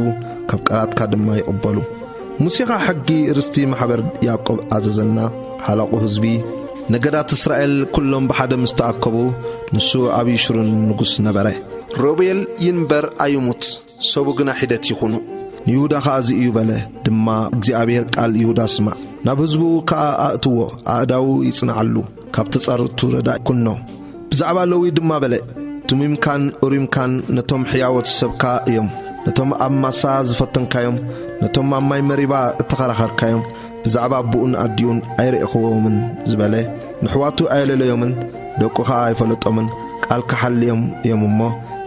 ካብ ቃላትካ ድማ ይቕበሉ። ሙሴ ኸኣ ሕጊ ርስቲ ማሕበር ያዕቆብ ኣዘዘና። ሓለቑ ህዝቢ፣ ነገዳት እስራኤል ኩሎም ብሓደ ምስ ተኣከቡ፣ ንሱ ኣብ ይሽሩን ንጉስ ነበረ። ሮቤል ይንበር ኣይሙት፣ ሰቡ ግና ሒደት ይኹኑ። ንይሁዳ ኸኣ እዚ እዩ በለ፣ ድማ እግዚኣብሔር ቃል ይሁዳ ስማዕ። ናብ ህዝቡ ከኣ ኣእትዎ፣ ኣእዳዉ ይጽንዓሉ፣ ካብ ተጻረርቱ ረዳእ ኩኖ። ብዛዕባ ለዊ ድማ በለ፣ ቱሚምካን ኡሪምካን ነቶም ሕያዎት ሰብካ እዮም። ነቶም ኣብ ማሳ ዝፈተንካዮም፣ ነቶም ኣብ ማይ መሪባ እተኸራኸርካዮም፣ ብዛዕባ ኣቦኡን ኣዲኡን ኣይረእኽዎምን ዝበለ፣ ንሕዋቱ ኣየለለዮምን፣ ደቁ ኸኣ ኣይፈለጦምን፣ ቃልካ ሓልዮም እዮም እሞ፣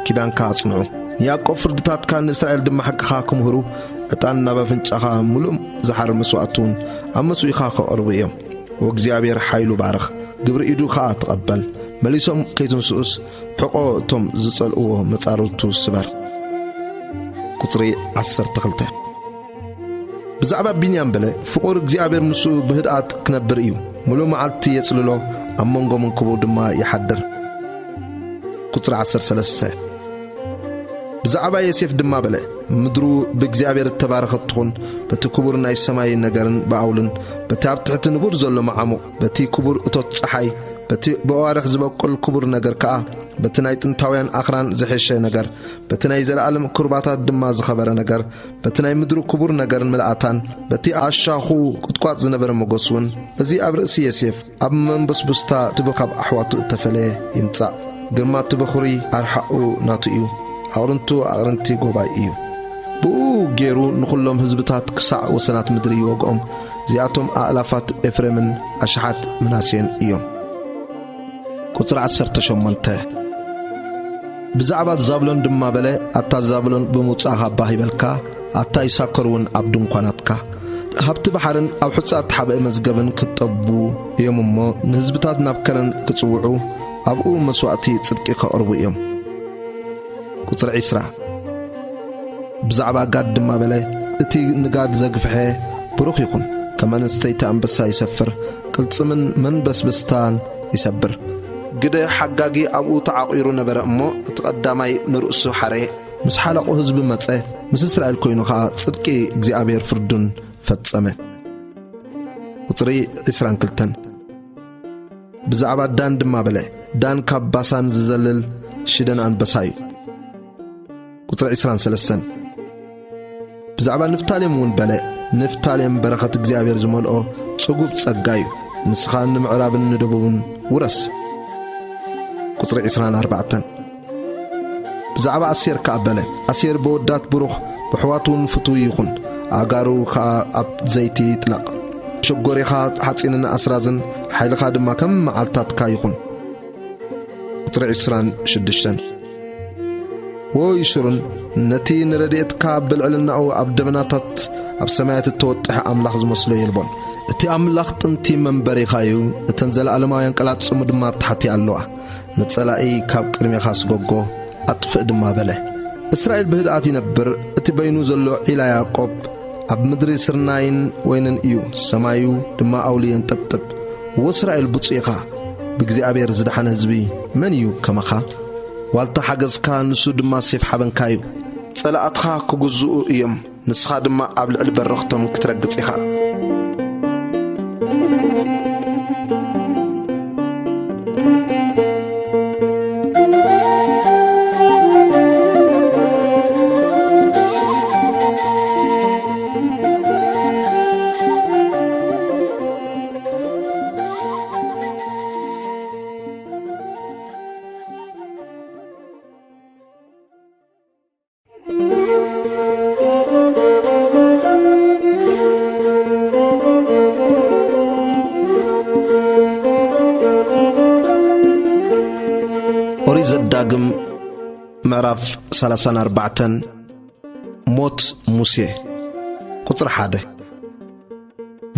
ኪዳንካ ኣጽንዑ። ንያዕቆብ ፍርድታትካ፣ ንእስራኤል ድማ ሕግኻ ክምህሩ፣ ዕጣን ናብ ኣፍንጫኻ፣ ምሉእ ዝሓር መስዋእቲ እውን ኣብ መስዋእትኻ ከቕርቡ እዮም። ወእግዚኣብሔር ሓይሉ ባርኽ፣ ግብሪ ኢዱ ኸኣ ተቐበል። መሊሶም ከይትንስኡስ፣ ሕቖ እቶም ዝጸልእዎ መጻርርቱ ስበር። ቁጽሪ ዓሰርተ ክልተ። ብዛዕባ ቢንያም በለ፣ ፍቑር እግዚኣብሔር ምስኡ ብህድኣት ክነብር እዩ። ምሉእ መዓልቲ የጽልሎ፣ ኣብ መንጎ መንክቡ ድማ ይሓድር። ቁጽሪ ዓሰርተ ሰለስተ። ብዛዕባ ዮሴፍ ድማ በለ፣ ምድሩ ብእግዚኣብሔር እተባረኸት ትኹን፣ በቲ ክቡር ናይ ሰማይ ነገርን ብኣውልን፣ በቲ ኣብ ትሕቲ ንቡር ዘሎ መዓሙቕ፣ በቲ ክቡር እቶት ጸሓይ፣ በቲ ብኣዋርሕ ዝበቁል ክቡር ነገር ከኣ፣ በቲ ናይ ጥንታውያን ኣኽራን ዝሐሸ ነገር፣ በቲ ናይ ዘለኣለም ቁርባታት ድማ ዝኸበረ ነገር፣ በቲ ናይ ምድሩ ክቡር ነገርን ምልኣታን፣ በቲ ኣሻኹ ቁጥቋጥ ዝነበረ ሞገስ እውን፣ እዚ ኣብ ርእሲ ዮሴፍ፣ ኣብ መንበስቡስታ እቲ ብኻብ ኣሕዋቱ እተፈለየ ይምጻእ። ግርማ እቲ በኹሪ ኣርሓኡ ናቱ እዩ፣ ኣቕርንቱ ኣቕርንቲ ጎባይ እዩ። ብኡ ገይሩ ንኹሎም ህዝብታት ክሳዕ ወሰናት ምድሪ ይወግኦም። እዚኣቶም ኣእላፋት ኤፍሬምን ኣሽሓት ምናሴን እዮም። ቁጽሪ ዓሰርተ ሸሞንተ። ብዛዕባ ዛብሎን ድማ በለ፣ ኣታ ዛብሎን ብምውጻእኻ ባህ ይበልካ፣ ኣታ ይሳኮር እውን ኣብ ድንኳናትካ። ሃብቲ ባሕርን ኣብ ሑጻ እተሓብአ መዝገብን ክጠቡ እዮም እሞ፣ ንህዝብታት ናብ ከረን ክጽውዑ፣ ኣብኡ መስዋእቲ ጽድቂ ከቕርቡ እዮም። ቁጽሪ ዒስራ። ብዛዕባ ጋድ ድማ በለ፣ እቲ ንጋድ ዘግፍሐ ብሩኽ ይኹን፣ ከም ኣንስተይቲ ኣንበሳ ይሰፍር፣ ቅልጽምን መንበስበስታን ይሰብር። ግደ ሓጋጊ ኣብኡ ተዓቒሩ ነበረ እሞ፣ እቲ ቀዳማይ ንርእሱ ሓረየ። ምስ ሓለቑ ህዝቢ መጸ፣ ምስ እስራኤል ኮይኑ ኸኣ ጽድቂ እግዚኣብሔር ፍርዱን ፈጸመ። ቁጽሪ ዒስራን ክልተን። ብዛዕባ ዳን ድማ በለ፣ ዳን ካብ ባሳን ዝዘልል ሽደን ኣንበሳ እዩ። ቁጽሪ ዒስራን ሰለስተን። ብዛዕባ ንፍታሌም እውን በለ፣ ንፍታሌም በረኸት እግዚኣብሔር ዝመልኦ ጽጉብ ጸጋ እዩ፣ ንስኻ ንምዕራብን ንደቡብን ውረስ። ቁጽሪ ዒስራን ኣርባዕተን። ብዛዕባ ኣሴር ከኣ በለ፣ ኣሴር ብወዳት ብሩኽ፣ ብኣሕዋቱ እውን ፍቱው ይኹን፣ ኣእጋሩ ከኣ ኣብ ዘይቲ ይጥለቕ። ሸጎሪኻ ሓጺንን ኣስራዝን፣ ሓይልኻ ድማ ከም መዓልታትካ ይኹን። ቁጽሪ ዒስራን ሽዱሽተን። ወይሹርን ነቲ ንረድኤትካ ብልዕልናኡ ኣብ ደበናታት ኣብ ሰማያት እተወጥሐ ኣምላኽ ዝመስሎ የልቦን። እቲ ኣምላኽ ጥንቲ መንበሪኻ እዩ፣ እተን ዘለኣለማውያን ቃላት ጽሙ ድማ ኣብ ታሕቲ ኣለዋ። ንጸላኢ ካብ ቅድሜኻ ስጎጎ፣ ኣጥፍእ ድማ በለ። እስራኤል ብህድኣት ይነብር፣ እቲ በይኑ ዘሎ ዒላ ያዕቆብ ኣብ ምድሪ ስርናይን ወይንን እዩ፣ ሰማዩ ድማ ኣውሊ የንጠብጥብ። ወእስራኤል ብፁዕ ኢኻ፣ ብእግዚኣብሔር ዝደሓነ ህዝቢ መን እዩ ከማኻ? ዋልታ ሓገዝካ ንሱ ድማ ሴፍ ሓበንካ እዩ። ጸላእትኻ ክግዝኡ እዮም፣ ንስኻ ድማ ኣብ ልዕሊ በረኽቶም ክትረግጽ ኢኻ። ኦሪት ዘዳግም ምዕራፍ ሰላሳን ኣርባዕተን። ሞት ሙሴ። ቁጽሪ ሓደ።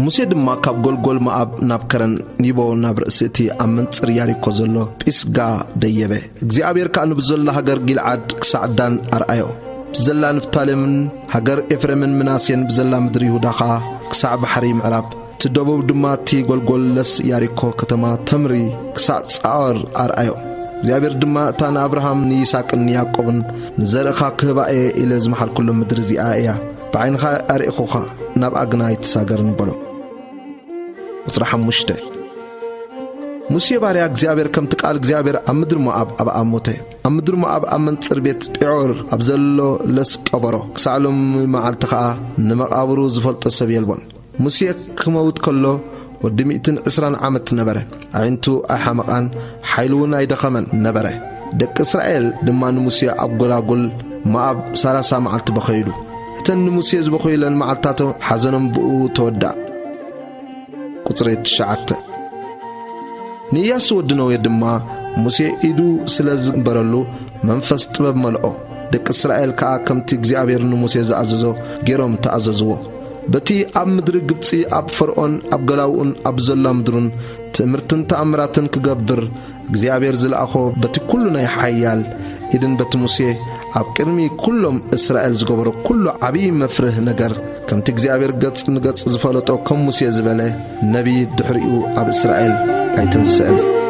ሙሴ ድማ ካብ ጎልጎል መኣብ ናብ ከረን ኒቦ ናብ ርእሲ እቲ ኣብ መንጽር ያሪኮ ዘሎ ጲስጋ ደየበ። እግዚኣብሔር ከኣ ንብዘላ ሃገር ጊልዓድ ክሳዕ ዳን ኣርኣዮ። ብዘላ ንፍታሌምን ሃገር ኤፍሬምን ምናሴን ብዘላ ምድሪ ይሁዳ ኸኣ ክሳዕ ባሕሪ ምዕራብ፣ እቲ ደቡብ ድማ እቲ ጎልጎል ለስ ያሪኮ ከተማ ተምሪ ክሳዕ ጻኦር ኣርኣዮ። እግዚኣብሔር ድማ እታ ንኣብርሃም ንይስሐቅን ንያዕቆብን ንዘርእኻ ክህባ እየ ኢለ ዝመሓልኩሎም ምድሪ እዚኣ እያ። ብዓይንኻ ኣርኢኹኻ፣ ናብኣ ግና ኣይትሳገርን በሎ። ቁጽሪ ሓሙሽተ። ሙሴ ባርያ እግዚኣብሔር ከምቲ ቃል እግዚኣብሔር ኣብ ምድሪ ሞኣብ ኣብኣ ሞተ። ኣብ ምድሪ ሞኣብ ኣብ መንጽር ቤት ጴዖር ኣብ ዘሎ ለስ ቀበሮ። ክሳዕ ሎሚ መዓልቲ ኸኣ ንመቓብሩ ዝፈልጦ ሰብ የልቦን። ሙሴ ክመውት ከሎ ወዲ ሚእትን ዕስራን ዓመት ነበረ። ኣዒንቱ ኣይሓመቓን፣ ሓይሉ እውን ኣይደኸመን ነበረ። ደቂ እስራኤል ድማ ንሙሴ ኣብ ጎላጉል መኣብ ሰላሳ መዓልቲ በኸዩሉ። እተን ንሙሴ ዝበኸዩለን መዓልትታቶም ሓዘኖም ብኡ ተወድኣ። ቁጽሪ ትሽዓተ። ንኢያሱ ወዲ ነዌ ድማ ሙሴ ኢዱ ስለ ዝገበረሉ መንፈስ ጥበብ መልኦ። ደቂ እስራኤል ከኣ ከምቲ እግዚኣብሔር ንሙሴ ዝኣዘዞ ገይሮም ተኣዘዝዎ። በቲ ኣብ ምድሪ ግብጺ ኣብ ፈርኦን ኣብ ገላውኡን ኣብ ዘላ ምድሩን ትእምርትን ተኣምራትን ክገብር እግዚኣብሔር ዝለኣኾ በቲ ኩሉ ናይ ሓያል ኢድን በቲ ሙሴ ኣብ ቅድሚ ኩሎም እስራኤል ዝገበሮ ኩሉ ዓብዪ መፍርህ ነገር ከምቲ እግዚኣብሔር ገጽ ንገጽ ዝፈለጦ ከም ሙሴ ዝበለ ነቢይ ድሕሪኡ ኣብ እስራኤል ኣይተንስእን።